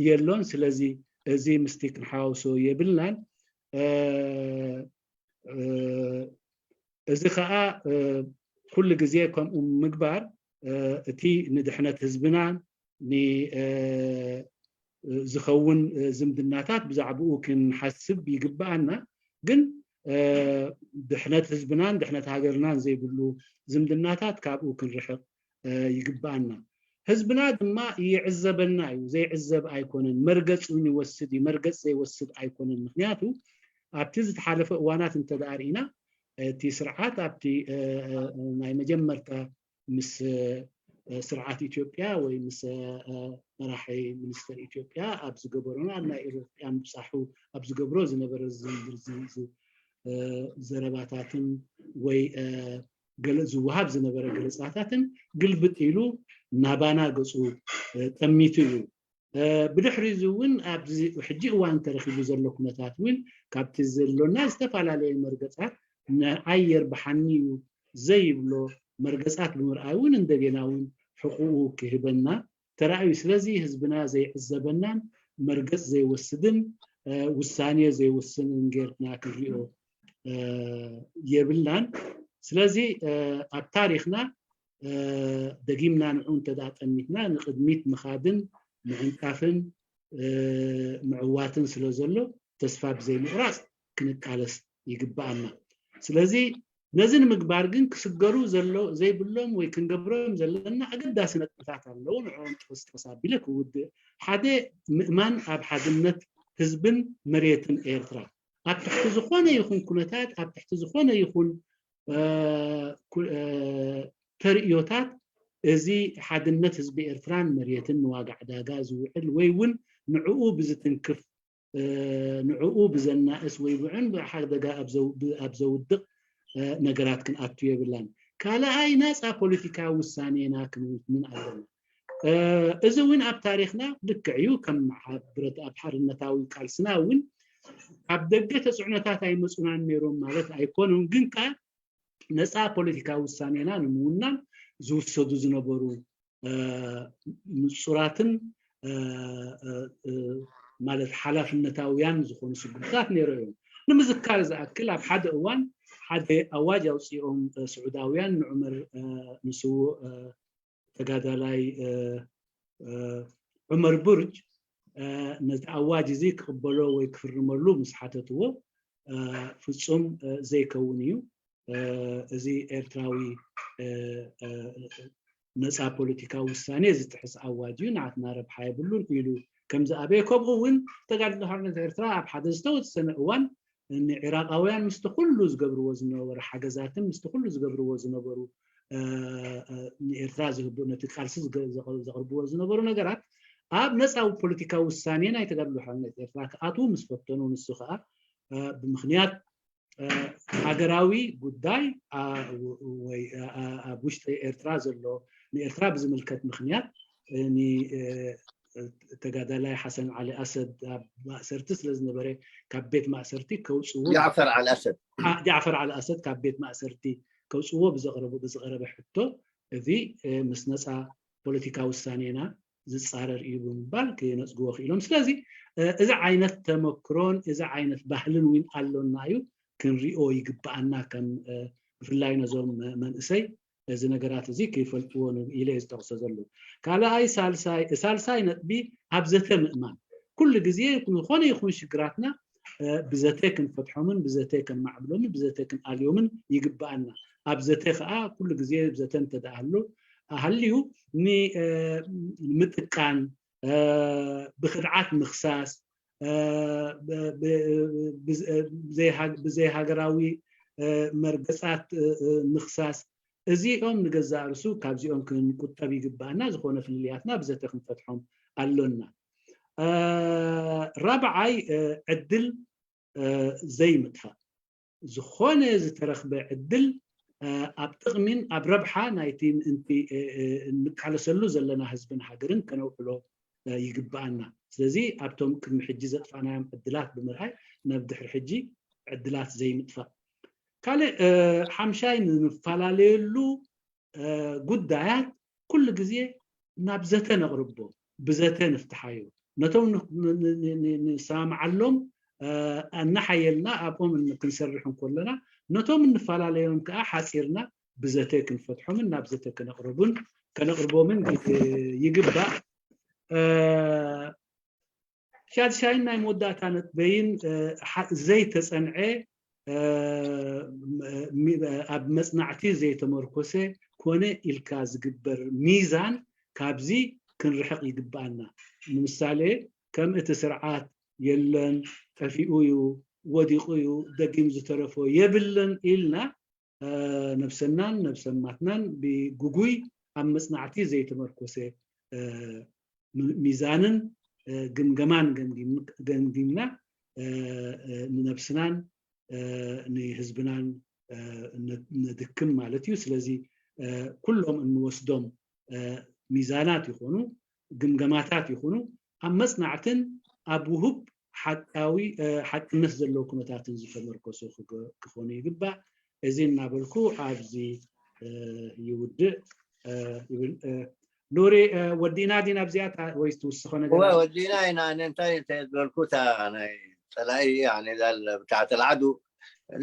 የሎን። ስለዚ እዚ ምስቲ ክንሓዋውሶ የብልናን። እዚ ከዓ ኩሉ ግዜ ከምኡ ምግባር እቲ ንድሕነት ህዝብና ዝኸውን ዝምድናታት ብዛዕባኡ ክንሓስብ ይግባአና። ግን ድሕነት ህዝብናን ድሕነት ሃገርናን ዘይብሉ ዝምድናታት ካብኡ ክንርሕቕ ይግባአና። ህዝብና ድማ ይዕዘበና እዩ፣ ዘይዕዘብ ኣይኮነን። መርገፅ እውን ይወስድ እዩ፣ መርገፅ ዘይወስድ ኣይኮነን። ምክንያቱ ኣብቲ ዝተሓለፈ እዋናት እንተደኣ ርኢና፣ እቲ ስርዓት ኣብቲ ናይ መጀመርታ ምስ ስርዓት ኢትዮጵያ ወይ ምስ መራሒ ሚኒስተር ኢትዮጵያ ኣብ ዝገበሮና ኣብ ናይ ኢትዮጵያ ምብፃሑ ኣብ ዝገብሮ ዝነበረ ዘረባታትን ወይ ዝወሃብ ዝነበረ ገለፃታትን ግልብጥ ኢሉ ናባና ገፁ ጠሚቱ እዩ። ብድሕሪ እዚ እውን ኣብዚ ሕጂ እዋን ተረኪቡ ዘሎ ኩነታት እውን ካብቲ ዘሎና ዝተፈላለየ መርገፃት ንኣየር ብሓኒ እዩ ዘይብሎ መርገፃት ብምርኣይ እውን እንደገና እውን ሕቁኡ ክህበና ተራእዩ። ስለዚ ህዝብና ዘይዕዘበናን መርገፅ ዘይወስድን ውሳኔ ዘይወስንን ጌርና ክንሪኦ የብልናን። ስለዚ ኣብ ታሪክና ደጊምና ንዑ እንተዳ ጠሚትና ንቅድሚት ምኻድን ምዕንቃፍን ምዕዋትን ስለ ዘሎ ተስፋ ብዘይምቁራፅ ክንቃለስ ይግባአና። ስለዚ ነዚ ንምግባር ግን ክስገሩ ዘሎ ዘይብሎም ወይ ክንገብሮም ዘለና ኣገዳሲ ነጥብታት ኣለዉ። ንዕኦም ጥቅስ ጥቅስ ኣቢለ ክውድእ። ሓደ፣ ምእማን ኣብ ሓድነት ህዝብን መሬትን ኤርትራ። ኣብ ትሕቲ ዝኾነ ይኹን ኩነታት፣ ኣብ ትሕቲ ዝኾነ ይኹን ተርእዮታት እዚ ሓድነት ህዝቢ ኤርትራን መሬትን ንዋጋ ዕዳጋ ዝውዕል ወይ እውን ንዕኡ ብዝትንክፍ፣ ንዕኡ ብዘናእስ ወይ ውዕን ሓደጋ ኣብ ዘውድቕ ነገራት ክንኣቱ የብላን። ካልኣይ፣ ናፃ ፖለቲካዊ ውሳኔና ክንውንን ኣለና። እዚ እውን ኣብ ታሪክና ልክዕ እዩ፣ ከም ብረት ኣብ ሓርነታዊ ቃልስና እውን ካብ ደገ ተፅዕኖታት ኣይመፁናን ነይሮም ማለት ኣይኮኑን። ግን ከዓ ነፃ ፖለቲካዊ ውሳኔና ንምውናን ዝውሰዱ ዝነበሩ ንፁራትን ማለት ሓላፍነታውያን ዝኾኑ ስጉምትታት ነይሮ እዮም። ንምዝካር ዝኣክል፣ ኣብ ሓደ እዋን ሓደ ኣዋጅ ኣውፂኦም ስዑዳውያን ንዑመር ንስውእ ተጋዳላይ ዑመር ቡርጅ ነቲ ኣዋጅ እዚ ክቅበሎ ወይ ክፍርመሉ ምስ ሓተትዎ፣ ፍፁም ዘይከውን እዩ እዚ፣ ኤርትራዊ ነፃ ፖለቲካዊ ውሳኔ ዝጥሕስ ኣዋጅ እዩ፣ ንዓትና ረብሓ የብሉን ኢሉ። ከም ዝኣበየ፣ ከምኡ እውን ተጋድሎ ሓርነት ኤርትራ ኣብ ሓደ ዝተወሰነ እዋን ንዒራቃውያን ምስቲ ኩሉ ዝገብርዎ ዝነበሩ ሓገዛትን ምስቲ ኩሉ ዝገብርዎ ዝነበሩ ንኤርትራ ዝህቡ ነቲ ቃልሲ ዘቕርብዎ ዝነበሩ ነገራት ኣብ ነፃ ፖለቲካዊ ውሳኔ ናይ ተጋድሎ ሓርነት ኤርትራ ክኣትዉ ምስ ፈተኑ፣ ንሱ ከዓ ብምክንያት ሃገራዊ ጉዳይ ወይ ኣብ ውሽጢ ኤርትራ ዘሎ ንኤርትራ ብዝምልከት ምክንያት ተጋዳላይ ሓሰን ዓሊ ኣሰድ ኣብ ማእሰርቲ ስለ ዝነበረ ካብ ቤት ማእሰርቲ ከውፅዎ ጃዕፈር ዓሊ ኣሰድ። ጃዕፈር ዓሊ ኣሰድ ካብ ቤት ማእሰርቲ ከውፅዎ ብዝቐረበ ሕቶ እዚ ምስ ነፃ ፖለቲካዊ ውሳኔና ዝፃረር እዩ ብምባል ክነፅግዎ ክኢሎም። ስለዚ እዚ ዓይነት ተመክሮን እዚ ዓይነት ባህልን እውን ኣሎና እዩ፣ ክንሪኦ ይግባኣና። ከም ብፍላይ ነዞም መንእሰይ እዚ ነገራት እዚ ከይፈልጥዎ ኢለ ዝጠቕሶ ዘሎ። ካልኣይ ሳልሳይ ነጥቢ ኣብ ዘተ ምእማን። ኩሉ ግዜ ዝኾነ ይኹን ሽግራትና ብዘተ ክንፈትሖምን ብዘተ ከነማዕብሎምን ብዘተ ክንኣልዮምን ይግባኣና። ኣብ ዘተ ከዓ ኩሉ ግዜ ዘተ እንተደኣሉ ሃልዩ ንምጥቃን፣ ብክድዓት ምክሳስ፣ ብዘይሃገራዊ መርገፃት ምክሳስ፣ እዚኦም ንገዛእ ርእሱ ካብዚኦም ክንቁጠብ ይግባአና። ዝኾነ ፍልልያትና ብዘተ ክንፈትሖም ኣሎና። ራብዓይ ዕድል ዘይምጥፋእ። ዝኾነ ዝተረኽበ ዕድል ኣብ ጥቕሚን ኣብ ረብሓ ናይቲ ምእንቲ እንቃለሰሉ ዘለና ህዝብን ሃገርን ከነውዕሎ ይግባአና። ስለዚ ኣብቶም ቅድሚ ሕጂ ዘጥፋእናዮም ዕድላት ብምርኣይ ናብ ድሕሪ ሕጂ ዕድላት ዘይምጥፋእ። ካልእ ሓምሻይ ንፈላለየሉ ጉዳያት ኩሉ ግዜ ናብ ዘተ ነቕርቦ፣ ብዘተ ንፍትሓዮ። ነቶም ንሰማምዓሎም እናሓየልና ኣብኦም ክንሰርሕ እንከለና፣ ነቶም እንፈላለዮም ከዓ ሓፂርና ብዘተ ክንፈትሖምን ናብ ዘተ ከነቕርቡን ከነቕርቦምን ይግባእ። ሻድሻይን ናይ መወዳእታ ነጥበይን ዘይተፀንዐ፣ ኣብ መፅናዕቲ ዘይተመርኮሰ ኮነ ኢልካ ዝግበር ሚዛን ካብዚ ክንርሕቕ ይግባአና። ንምሳሌ ከም እቲ ስርዓት የለን፣ ጠፊኡ እዩ፣ ወዲቑ እዩ፣ ደጊም ዝተረፎ የብልን ኢልና ነብሰናን ነብሰማትናን ብጉጉይ ኣብ መፅናዕቲ ዘይተመርኮሰ ሚዛንን ግምገማን ገምጊምና ንነብስናን ንህዝብናን ነድክም ማለት እዩ። ስለዚ ኩሎም እንወስዶም ሚዛናት ይኹኑ ግምገማታት ይኹኑ ኣብ መፅናዕትን ኣብ ውሁብ ሓቃዊ ሓቅነት ዘለዎ ኩነታትን ዝተመርኮሱ ክኾኑ ይግባእ። እዚ እናበልኩ ኣብዚ ይውድእ። ኑሪ፣ ወዲእና ዲና ኣብዚኣ ወይ ትውስኾ ነገር? ወዲና ኢና። ኣነ እንታይ ዝበልኩታ ናይ ፀላኢ يعني بتاعت العدو،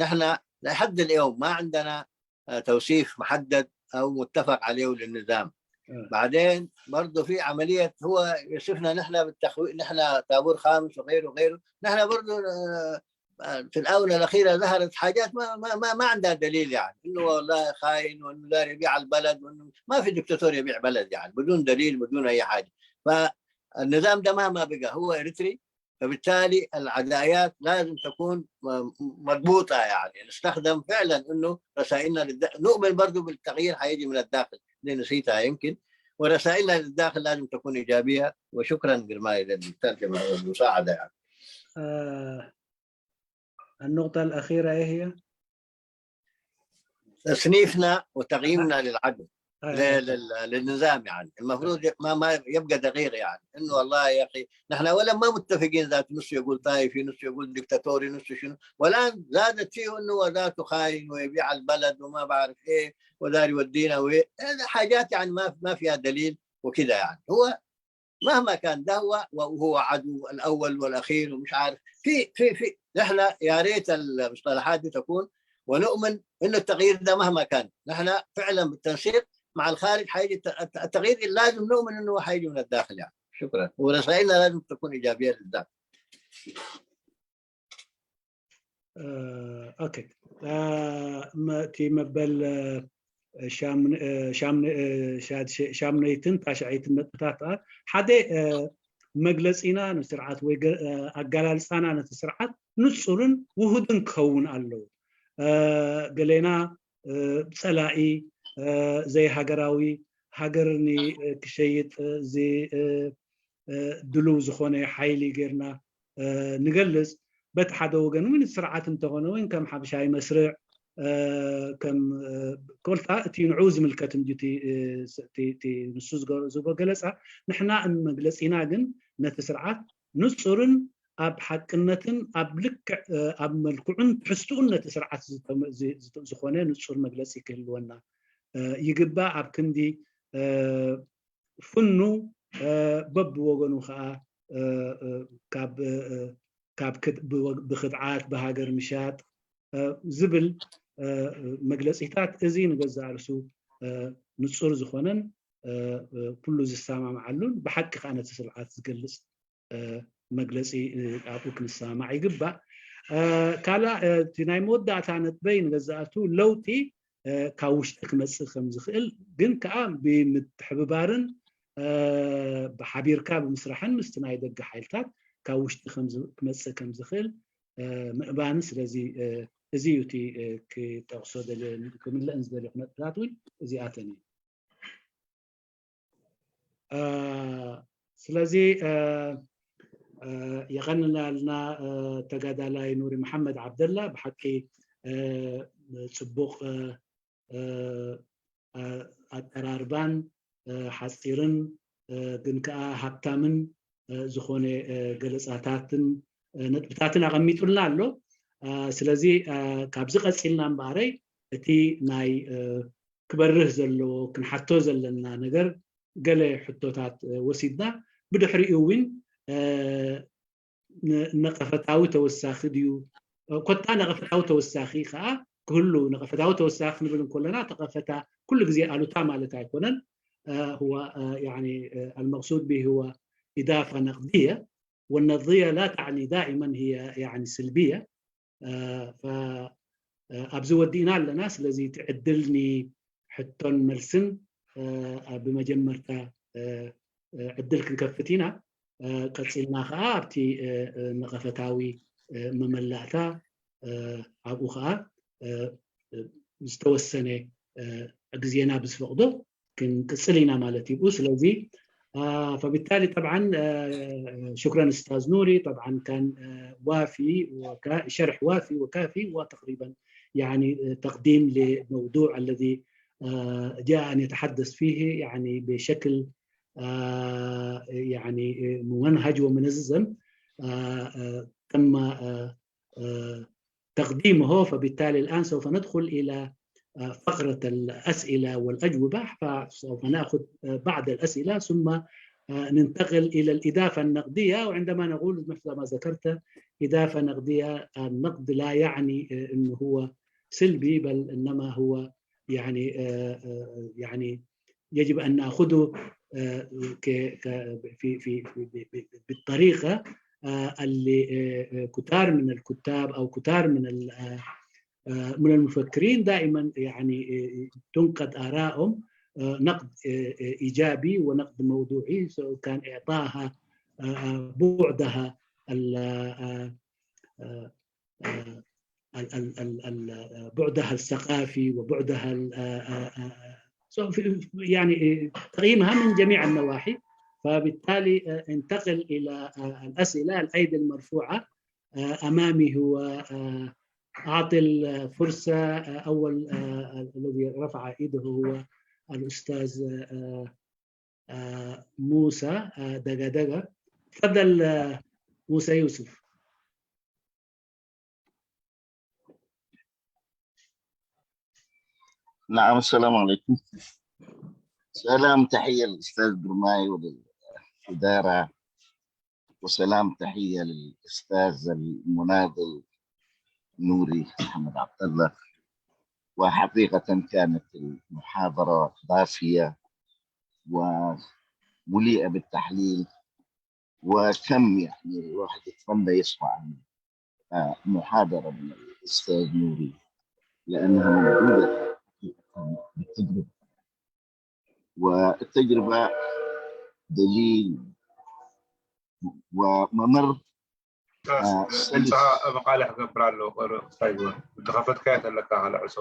نحن لحد اليوم ما عندنا توصيف محدد او متفق عليه للنظام. بعدين برضه في عملية هو يصفنا نحن بالتخويف، نحن طابور خامس وغيره وغيره. نحن برضه في الاونة الاخيرة ظهرت حاجات ما عندها دليل، يعني انه والله خاين وانه داير يبيع البلد، وانه ما في دكتاتور يبيع بلد يعني بدون دليل بدون اي حاجه. فالنظام ده مهما بقى هو اريتري، فبالتالي العدائيات لازم تكون مضبوطة، يعني نستخدم فعلا انه رسائلنا نؤمن برضه بالتغيير حيجي من الداخل، دي نسيتها يمكن، ورسائلنا للداخل لازم تكون ايجابية. وشكرا جرماي للترجمة والمساعدة يعني. النقطة الأخيرة إيه هي؟ تصنيفنا وتقييمنا للعدو للنظام، يعني المفروض ما يبقى دقيق، يعني انه والله يا اخي نحن ولا ما متفقين ذات، نص يقول طائفي، نص يقول دكتاتوري، نص شنو، والان زادت فيه انه ذاته خاين ويبيع البلد وما بعرف ايه ودار يودينا وايه، هذا حاجات يعني ما فيها دليل وكذا. يعني هو مهما كان ده هو وهو عدو الاول والاخير ومش عارف في نحن يا ريت المصطلحات دي تكون، ونؤمن انه التغيير ده مهما كان نحن فعلا بالتنسيق مع الخارج حيجي التغيير، لازم نؤمن انه حيجي من الداخل يعني. شكرا، ورسائلنا لازم تكون ايجابية للداخل. Okay، እቲ መበል ሻምነይትን ታሽዐይትን ነጥብታት ሓደ መግለፂና ንስርዓት ወይ ኣገላልፃና ነቲ ስርዓት ንፁርን ውሁድን ክኸውን ኣለዎ። ገሌና ፀላኢ፣ ዘይሃገራዊ፣ ሃገር ክሸይጥ ድልው ዝኾነ ሓይሊ ጌርና ንገልፅ። በቲ ሓደ ወገን እውን ስርዓት እንተኾነ እውን ከም ሓበሻዊ መስርዕ ከም ኮልታ እቲ ንዕኡ ዝምልከት እንጂ እቲ ንሱ ዝህቦ ገለፃ፣ ንሕና መግለፂና ግን ነቲ ስርዓት ንፁርን ኣብ ሓቅነትን ኣብ ልክዕ ኣብ መልክዑን ትሕዝትኡን ነቲ ስርዓት ዝኾነ ንፁር መግለፂ ክህልወና ይግባእ። ኣብ ክንዲ ፍኑ በብወገኑ ከዓ ካብ ብክድዓት ብሃገር ምሻጥ ዝብል መግለፂታት እዚ ንገዛእ ርእሱ ንፁር ዝኾነን ኩሉ ዝሰማምዓሉን ብሓቂ ከዓ ነቲ ስርዓት ዝገልፅ መግለፂ ኣብኡ ክንሰማማዕ ይግባእ። ካልእ እቲ ናይ መወዳእታ ነጥበይ ንገዛእቱ ለውጢ ካብ ውሽጢ ክመፅእ ከም ዝኽእል ግን ከዓ ብምትሕብባርን ብሓቢርካ ብምስራሕን ምስቲ ናይ ደገ ሓይልታት ካብ ውሽጢ ክመፅእ ከም ዝኽእል ምእባን። ስለዚ እዚ እዩ እቲ ክጠቕሶ ክምልአን ዝደልዮ ነጥብታት እውን እዚኣተን እዩ። ስለዚ የቐንየልና ተጋዳላይ ኑሪ መሓመድ ዓብደላ፣ ብሓቂ ፅቡቕ ኣቀራርባን ሓፂርን ግን ከዓ ሃብታምን ዝኾነ ገለፃታትን ነጥብታትን ኣቐሚጡልና ኣሎ። ስለዚ ካብዚ ቀፂልና እምበኣረይ እቲ ናይ ክበርህ ዘለዎ ክንሓቶ ዘለና ነገር ገለ ሕቶታት ወሲድና፣ ብድሕሪኡ እውን ነቐፈታዊ ተወሳኺ ድዩ ኮታ ነቐፈታዊ ተወሳኺ ከዓ ክህሉ። ነቐፈታዊ ተወሳኺ ክንብል እንከለና ተቐፈታ ኩሉ ግዜ ኣሉታ ማለት ኣይኮነን። هو يعني المقصود به هو إضافة نقدية، والنقدية لا تعني دائما هي يعني سلبية. ف ኣብዚ ወዲእና ኣለና። ስለዚ ትዕድልኒ ሕቶን መልስን ብመጀመርታ ዕድል ክንከፍት ኢና። ቀፂልና ከዓ ኣብቲ ነቐፈታዊ መመላእታ ኣብኡ ከዓ ዝተወሰነ ግዜና ብዝፈቅዶ ክንቅፅል ኢና ማለት እዩ። ስለዚ فبالتالي طبعا شكرا استاذ نوري، طبعا كان وافي وشرح وافي وكافي وتقريبا يعني تقديم لموضوع الذي جاء ان يتحدث فيه يعني بشكل يعني ممنهج ومنظم تم تقديمه. فبالتالي الان سوف ندخل الى فقرة الأسئلة والأجوبة، فسوف نأخذ بعض الأسئلة ثم ننتقل إلى الإضافة النقدية. وعندما نقول مثل ما ذكرت إضافة نقدية، النقد لا يعني أنه هو سلبي، بل إنما هو يعني يجب أن نأخذه في في بالطريقة اللي كتار من الكتاب أو كتار من المفكرين دائما يعني تنقد آرائهم نقد إيجابي ونقد موضوعي، سواء كان إعطاها بعدها بعدها الثقافي وبعدها يعني تقييمها من جميع النواحي. فبالتالي انتقل إلى الأسئلة. الأيدي المرفوعة أمامي هو أعطي الفرصة. أول الذي رفع إيده هو الأستاذ موسى دقا دقا. تفضل موسى يوسف. نعم، السلام عليكم. سلام تحية للأستاذ برماي وللإدارة، وسلام تحية للأستاذ المناضل نوري محمد عبد الله. وحقيقة كانت المحاضرة ضافية ومليئة بالتحليل، وكم يعني الواحد يتمنى يسمع عن محاضرة من الأستاذ نوري، لأنها موجودة بالتجربة، والتجربة دليل وممر سلس. መቃልሕ ክገብር ኣለዎ ክስታይ ተኸፈትካዮ ተለካ ካልዕሶ።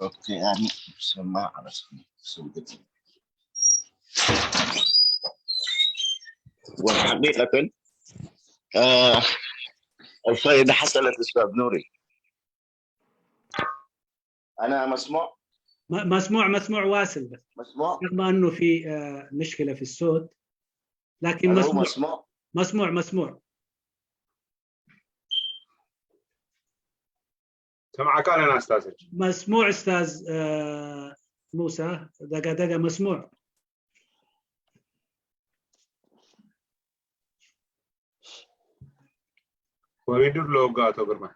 okay، يعني سماعة بس سودتي. وحقيقة الفائدة حصلت أستاذ نوري. أنا مسموع؟ مسموع مسموع، واصل بس. مسموع؟ رغم انه في مشكلة في الصوت لكن ألو، مسموع. مسموع؟ مسموع مسموع. ሰማዓካ ኣለና ኣስታዝ። مسموع استاذ موسى، دقا دقا، مسموع. ወሪዱ ኣሎ ኣቶ ግርማይ።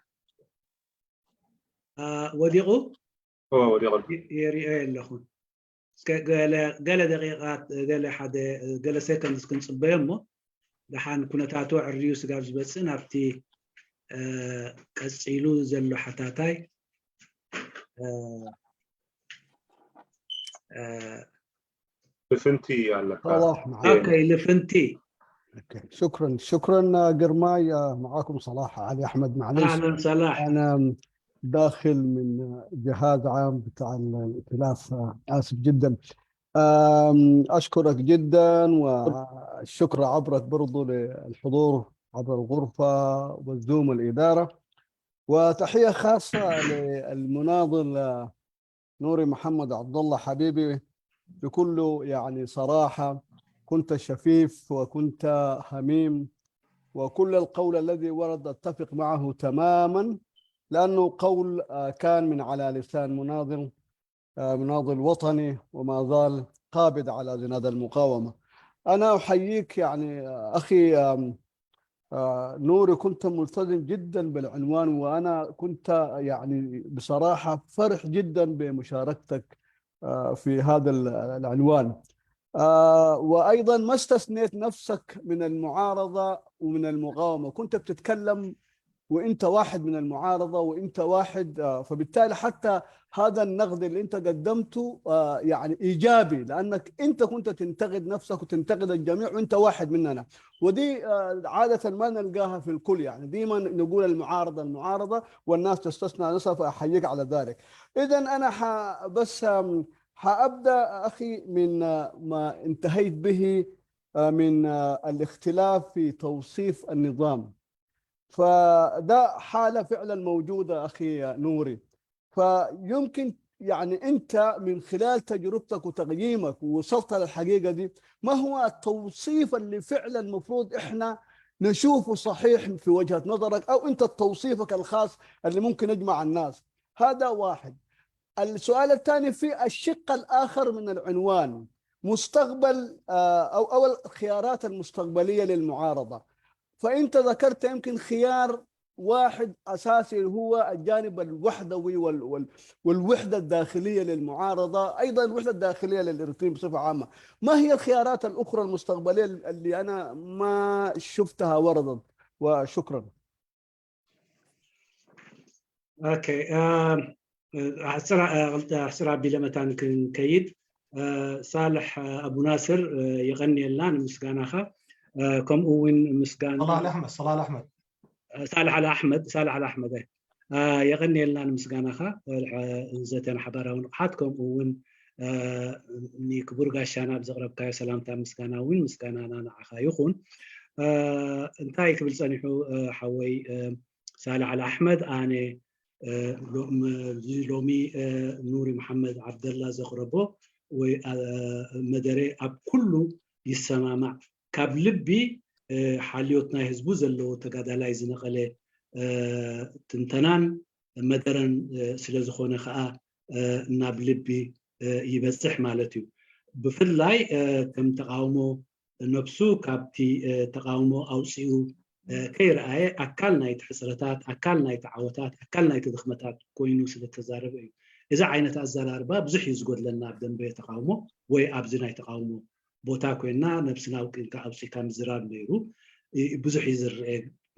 ወዲቁ? ወዲቁ። የሪኦ ኣለኹ። ገለ ደቂቃት ገለ ሓደ ገለ seconds ክንፅበዮ እሞ ድሓን ኩነታቱ ዕርዩ ስጋብ ዝበፅእ ናብቲ ቀፂሉ ዘሎ ሓታታይ ልፍንቲ ኣለካ። صلاح معاك. okay، ልፍንቲ። okay. شكرا شكرا قرماي، معاكم صلاح علي احمد، معلش. اهلا صلاح. انا داخل من جهاز عام بتاع الائتلاف، اسف جدا. اشكرك جدا والشكر عبرك برضو للحضور عبر الغرفة والزوم والإدارة، وتحية خاصة للمناضل نوري محمد عبد الله حبيبي. بكل يعني صراحة كنت شفيف وكنت هميم، وكل القول الذي ورد اتفق معه تماما، لأنه قول كان من على لسان مناضل، مناضل وطني وما زال قابض على زناد المقاومة. أنا أحييك يعني أخي نوري، كنت ملتزم جدا بالعنوان، وأنا كنت يعني بصراحة فرح جدا بمشاركتك في هذا العنوان، وأيضا ما استثنيت نفسك من المعارضة ومن المقاومة، كنت بتتكلم وانت واحد من المعارضة وانت واحد، فبالتالي حتى هذا النقد اللي انت قدمته يعني ايجابي، لانك انت كنت تنتقد نفسك وتنتقد الجميع وانت واحد مننا، ودي عادة ما نلقاها في الكل، يعني ديما نقول المعارضة المعارضة والناس تستثنى نفسها، فاحييك على ذلك. اذا انا بس حابدا اخي من ما انتهيت به من الاختلاف في توصيف النظام، فده حالة فعلا موجودة أخي نوري، فيمكن يعني أنت من خلال تجربتك وتقييمك ووصلت للحقيقة دي، ما هو التوصيف اللي فعلا المفروض إحنا نشوفه صحيح في وجهة نظرك، أو أنت توصيفك الخاص اللي ممكن يجمع الناس؟ هذا واحد. السؤال الثاني في الشق الآخر من العنوان، مستقبل أو الخيارات المستقبلية للمعارضة، فأنت ذكرت يمكن خيار واحد أساسي هو الجانب الوحدوي والوحدة الداخلية للمعارضة، أيضا الوحدة الداخلية للإريتريين بصفة عامة. ما هي الخيارات الأخرى المستقبلية اللي أنا ما شفتها وردت؟ وشكرا. okay، ሕፅር ኣቢለ መታን ክንከይድ ሳልሕ ኣቡ ናስር ይቐኒየልና ንምስጋናኻ፣ ከምኡ እውን ምስጋና صلاح احمد، صلاح احمد. ሳልሕ ኣል ኣሕመድ፣ ሳልሕ ኣል ኣሕመድ የቐኒየልና ንምስጋናኻ ዘተና ሓባራዊ ንቕሓት፣ ከምኡ እውን ንክቡር ጋሻና ብዘቕረብካዮ ሰላምታ ምስጋና እውን ምስጋናና ንዓኻ ይኹን። እንታይ ክብል ፀኒሑ ሓወይ ሳልሕ ኣል ኣሕመድ፣ ኣነ ሎሚ ኑሪ መሓመድ ዓብደላ ዘቕረቦ ወይ መደረ ኣብ ኩሉ ይሰማማዕ፣ ካብ ልቢ ሓልዮት ናይ ህዝቡ ዘለዎ ተጋዳላይ ዝነቐለ ትንተናን መደረን ስለ ዝኾነ ከዓ ናብ ልቢ ይበፅሕ ማለት እዩ። ብፍላይ ከም ተቃውሞ ነብሱ ካብቲ ተቃውሞ ኣውፂኡ ከይረኣየ ኣካል ናይቲ ሕፅረታት፣ ኣካል ናይቲ ዓወታት፣ ኣካል ናይቲ ድኽመታት ኮይኑ ስለተዛረበ እዩ። እዚ ዓይነት ኣዘራርባ ብዙሕ እዩ ዝጎድለና ኣብ ደንበ ተቃውሞ ወይ ኣብዚ ናይ ተቃውሞ ቦታ ኮይና ነብስና ኣውፂእካ ምዝራብ ነይሩ ብዙሕ እዩ ዝርአ።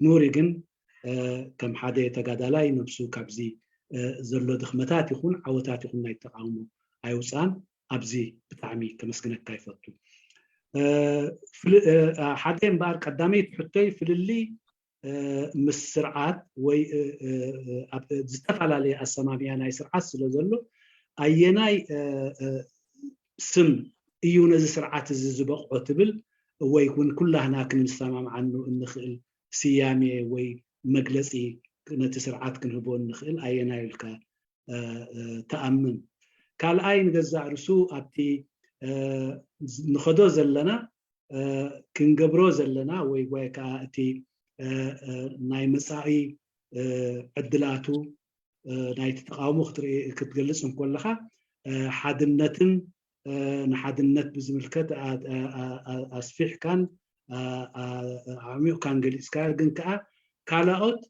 ኑሪ ግን ከም ሓደ ተጋዳላይ ነብሱ ካብዚ ዘሎ ድኽመታት ይኹን ዓወታት ይኹን ናይ ተቃውሞ ኣይውፃን። ኣብዚ ብጣዕሚ ከመስግነካ ይፈቱ። ሓደ እምበኣር ቀዳመይቲ ሕቶይ ፍልልይ ምስ ስርዓት ወይ ኣብ ዝተፈላለየ ኣሰማምያ ናይ ስርዓት ስለ ዘሎ ኣየናይ ስም እዩ ነዚ ስርዓት እዚ ዝበቕዖ ትብል ወይ እውን ኩላህና ክንሰማምዓሉ እንኽእል ስያሜ ወይ መግለፂ ነቲ ስርዓት ክንህቦ እንኽእል ኣየናይ ኢልካ ትኣምን? ካልኣይ ንገዛእ ርእሱ ኣብቲ ንኸዶ ዘለና ክንገብሮ ዘለና ወይ ወይ ከዓ እቲ ናይ መፃኢ ዕድላቱ ናይቲ ተቃውሞ ክትገልፅ እንከለካ ሓድነትን ንሓድነት ብዝምልከት ኣስፊሕካን ኣዕሚቑካን ገሊፅካ፣ ግን ከዓ ካልኦት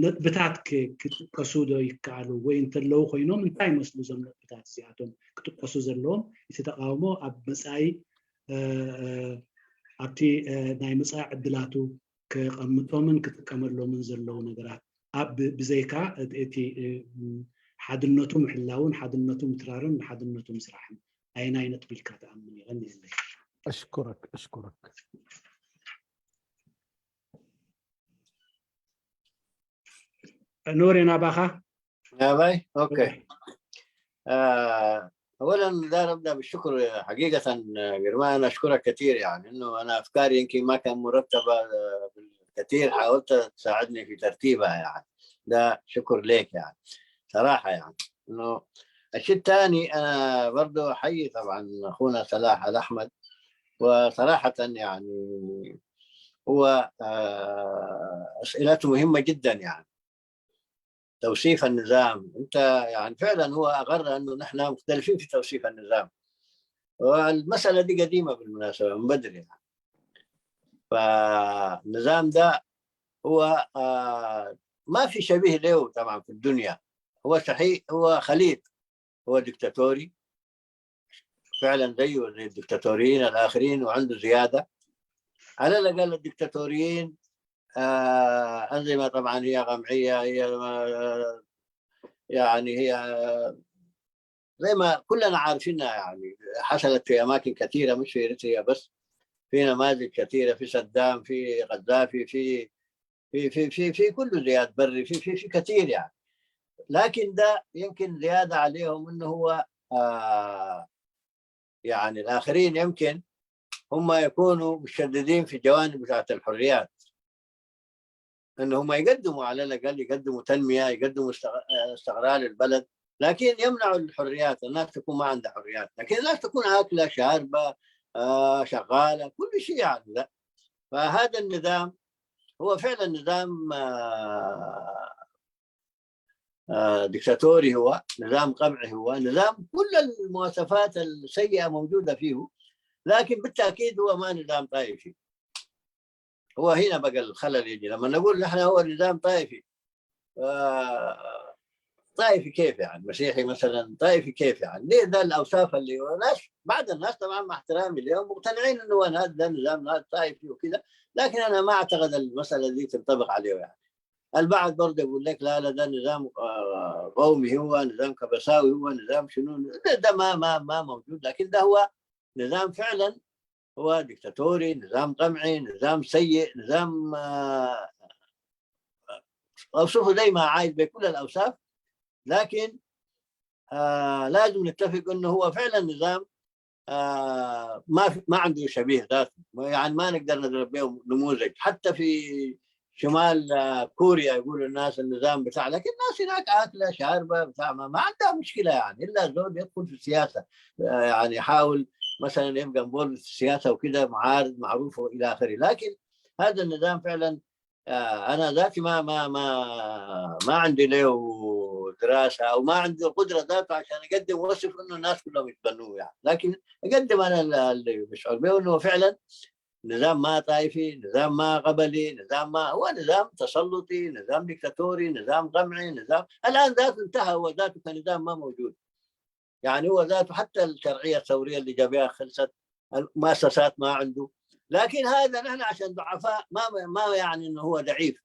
ነጥብታት ክጥቀሱ ዶ ይከኣሉ ወይ እንተለዉ ኮይኖም እንታይ ይመስሉ እዞም ነጥብታት እዚኣቶም ክጥቀሱ ዘለዎም እቲ ተቃውሞ ኣብ መፃኢ ኣብቲ ናይ መፃኢ ዕድላቱ ከቐምጦምን ክጥቀመሎምን ዘለዉ ነገራት ኣብ ብዘይካ እቲ ሓድነቱ ምሕላውን ሓድነቱ ምትራርን ንሓድነቱ ምስራሕን ኣየናይ ነጥቢ ኢልካ ትኣምን? ይቐኒየለይ። أشكرك أشكرك. ኑሪ ናባኻ። يا باي okay. اولا دار ابدا بالشكر حقيقه جرمان، انا اشكرك كثير، يعني انه انا افكاري يمكن ما كان مرتبه كثير، حاولت تساعدني في ترتيبها، يعني ده شكر لك يعني صراحه. يعني انه الشيء الثاني انا برضه احيي طبعا اخونا صلاح الاحمد، وصراحه يعني هو اسئلته مهمه جدا، يعني توصيف النظام انت يعني فعلا هو اقر انه نحن مختلفين في توصيف النظام، والمساله دي قديمه بالمناسبه من بدري يعني. فالنظام ده هو ما في شبيه له طبعا في الدنيا، هو صحيح هو خليط، هو دكتاتوري فعلا زيه زي الدكتاتوريين الاخرين، وعنده زياده على الاقل الدكتاتوريين أنظمة طبعا هي قمعية، هي يعني هي زي ما كلنا عارفينها، يعني حصلت في أماكن كثيرة مش في إريتريا بس، في نماذج كثيرة، في صدام، في قذافي، في في في في في كل زياد بري، في في في كثير يعني. لكن ده يمكن زيادة عليهم إنه هو يعني الآخرين يمكن هم يكونوا مشددين في جوانب بتاعت الحريات، انه هم يقدموا على الاقل يقدموا تنميه، يقدموا استقرار للبلد، لكن يمنعوا الحريات، الناس تكون ما عندها حريات، لكن الناس تكون اكله شاربه شغاله كل شيء يعني. لا، فهذا النظام هو فعلا نظام ديكتاتوري، هو نظام قمعي، هو نظام كل المواصفات السيئه موجوده فيه، لكن بالتاكيد هو ما نظام طائفي. هو هنا بقى الخلل يجي لما نقول نحن هو نظام طائفي. طائفي كيف يعني؟ مسيحي مثلا طائفي كيف يعني؟ ليه ده الاوصاف اللي ناس بعض الناس طبعا مع احترامي لهم مقتنعين انه هذا ده نظام هذا طائفي وكذا، لكن انا ما اعتقد المساله دي تنطبق عليه يعني. البعض برضه يقول لك لا لا ده نظام قومي، هو نظام كبساوي، هو نظام شنو، ده ما موجود، لكن ده هو نظام فعلا هو ديكتاتوري، نظام قمعي، نظام سيء، نظام اوصفه زي ما عايز بكل الاوصاف، لكن لازم نتفق انه هو فعلا نظام ما عنده شبيه ذاته، يعني ما نقدر نضرب به نموذج. حتى في شمال كوريا يقولوا الناس النظام بتاع، لكن الناس هناك اكله شاربه بتاع ما عندها مشكله يعني، الا زول يدخل في السياسه يعني يحاول مثلا يبقى involved في السياسه وكده، معارض معروف والى اخره. لكن هذا النظام فعلا انا ذاتي ما ما ما ما عندي له دراسه او ما عندي القدره ذاته عشان اقدم وصف انه الناس كلهم يتبنوه يعني، لكن اقدم انا اللي بشعر به انه فعلا نظام ما طائفي، نظام ما قبلي، نظام ما هو نظام تسلطي، نظام ديكتاتوري، نظام قمعي، نظام الان ذاته انتهى، هو ذاته كنظام ما موجود يعني، هو ذاته حتى الشرعيه الثوريه اللي جابها خلصت، المؤسسات ما عنده. لكن هذا نحن عشان ضعفاء ما يعني انه هو ضعيف،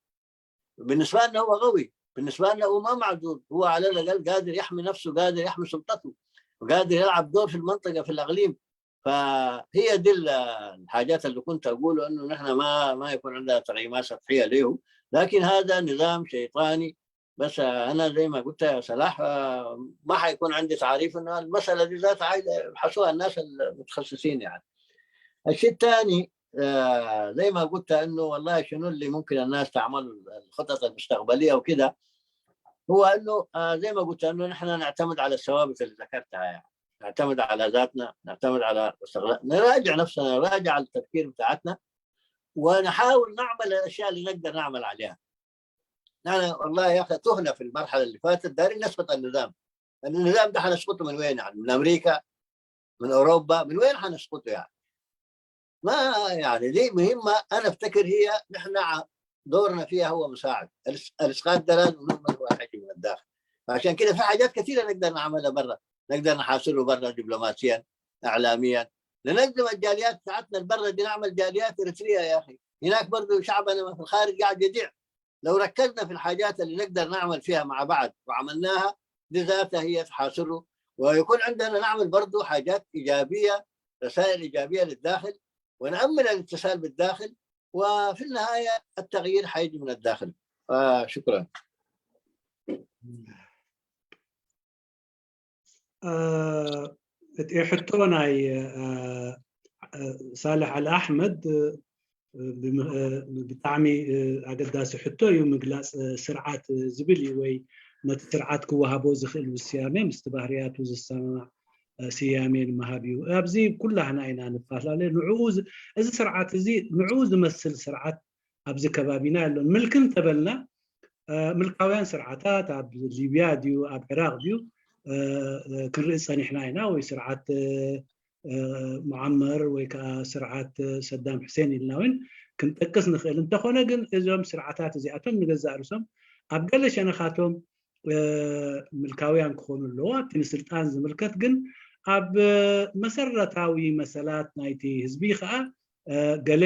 بالنسبه لنا هو قوي، بالنسبه لنا هو ما معذور، هو على الاقل قادر يحمي نفسه، قادر يحمي سلطته، وقادر يلعب دور في المنطقه في الاقليم. فهي دي الحاجات اللي كنت اقوله، انه نحن ما يكون عندنا تقييمات سطحية له، لكن هذا نظام شيطاني. بس انا زي ما قلت يا صلاح، ما حيكون عندي تعريف، انه المسالة دي ذاتها عايزه يبحثوها الناس المتخصصين. يعني الشيء الثاني، زي ما قلت انه والله شنو اللي ممكن الناس تعمل، الخطط المستقبلية وكده، هو انه زي ما قلت انه نحن نعتمد على الثوابت اللي ذكرتها، يعني نعتمد على ذاتنا، نعتمد على نراجع نفسنا، نراجع التفكير بتاعتنا، ونحاول نعمل الاشياء اللي نقدر نعمل عليها. نحن والله يا اخي تهنا في المرحلة اللي فاتت، دارين نسقط النظام. النظام ده حنسقطه من وين يعني؟ من امريكا؟ من اوروبا؟ من وين حنسقطه يعني؟ ما يعني دي مهمة، انا افتكر هي نحن دورنا فيها هو مساعد. الاسقاط ده لازم هو حاجة من الداخل، عشان كده في حاجات كثيرة نقدر نعملها برا، نقدر نحاصره برا دبلوماسيا، اعلاميا، ننظم الجاليات بتاعتنا البرة دي، نعمل جاليات اريتريا يا اخي، هناك برضه شعبنا في الخارج قاعد يضيع. لو ركزنا في الحاجات اللي نقدر نعمل فيها مع بعض وعملناها، دي ذاتها هي تحاصره، ويكون عندنا نعمل برضه حاجات ايجابية، رسائل ايجابية للداخل، ونأمن الاتصال بالداخل، وفي النهاية التغيير حيجي من الداخل. شكرا. ሕቶ ናይ ሳልሕ ዓሊ ኣሕመድ ብጣዕሚ ኣገዳሲ ሕቶ እዩ። ምግላፅ ስርዓት ዝብል እዩ፣ ወይ ነቲ ስርዓት ክወሃቦ ዝኽእል ስያሜ ምስቲ ባህርያቱ ዝሰማማዕ ስያሜ ንምሃብ እዩ። ኣብዚ ኩላህና ኢና ንፈላለ። ንዕኡ እዚ ስርዓት እዚ ንዕኡ ዝመስል ስርዓት ኣብዚ ከባቢና ኣሎ። ምልክ እንተበልና ምልካውያን ስርዓታት ኣብ ሊብያ ድዩ ኣብ ዕራቅ ድዩ ክንርኢ ፀኒሕና ኢና፣ ወይ ስርዓት ሙዓመር ወይ ከዓ ስርዓት ሰዳም ሕሴን ኢልና እውን ክንጠቅስ ንኽእል። እንተኾነ ግን እዞም ስርዓታት እዚኣቶም ንገዛእ ርእሶም ኣብ ገለ ሸነኻቶም ምልካውያን ክኾኑ ኣለዎ። ኣብቲ ንስልጣን ዝምልከት ግን ኣብ መሰረታዊ መሰላት ናይቲ ህዝቢ ከዓ ገለ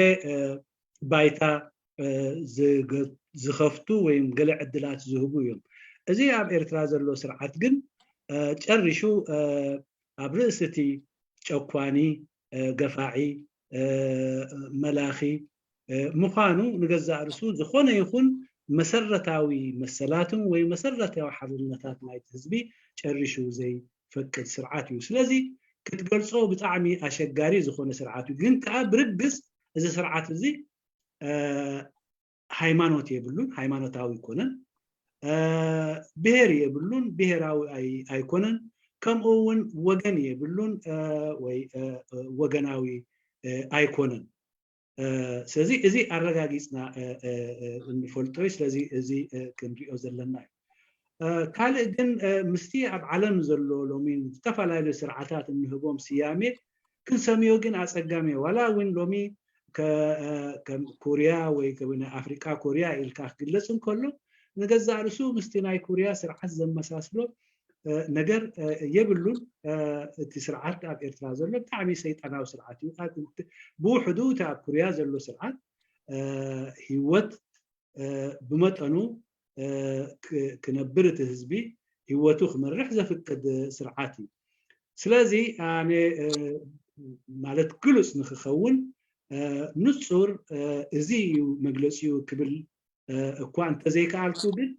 ባይታ ዝኸፍቱ ወይ ገለ ዕድላት ዝህቡ እዮም። እዚ ኣብ ኤርትራ ዘሎ ስርዓት ግን ጨሪሹ ኣብ ርእሲ እቲ ጨኳኒ፣ ገፋዒ፣ መላኺ ምዃኑ ንገዛእ ርእሱ ዝኾነ ይኹን መሰረታዊ መሰላትን ወይ መሰረታዊ ሓርነታት ናይቲ ህዝቢ ጨሪሹ ዘይፈቅድ ስርዓት እዩ። ስለዚ ክትገልፆ ብጣዕሚ ኣሸጋሪ ዝኾነ ስርዓት እዩ። ግን ከዓ ብርግፅ እዚ ስርዓት እዚ ሃይማኖት የብሉን፣ ሃይማኖታዊ ኣይኮነን፣ ብሄር የብሉን፣ ብሄራዊ ኣይኮነን፣ ከምኡ እውን ወገን የብሉን ወይ ወገናዊ ኣይኮነን። ስለዚ እዚ ኣረጋጊፅና እንፈልጦ እዩ። ስለዚ እዚ ክንሪኦ ዘለና እዩ። ካልእ ግን ምስቲ ኣብ ዓለም ዘሎ ሎሚ ዝተፈላለዩ ስርዓታት እንህቦም ስያሜ ክንሰምዮ ግን ኣፀጋሚ። ዋላ እውን ሎሚ ከም ኮርያ ወይ ናይ ኣፍሪቃ ኮርያ ኢልካ ክግለፅ እንከሎ ንገዛእ ርእሱ ምስቲ ናይ ኮርያ ስርዓት ዘመሳስሎ ነገር የብሉን። እቲ ስርዓት ኣብ ኤርትራ ዘሎ ብጣዕሚ ሰይጣናዊ ስርዓት እዩ። ብውሕዱ እቲ ኣብ ኮርያ ዘሎ ስርዓት ሂወት ብመጠኑ ክነብር፣ እቲ ህዝቢ ሂወቱ ክመርሕ ዘፍቅድ ስርዓት እዩ። ስለዚ ኣነ ማለት ግሉፅ ንክኸውን ንፁር እዚ እዩ መግለፂኡ ክብል እኳ እንተዘይከኣልኩ፣ ግን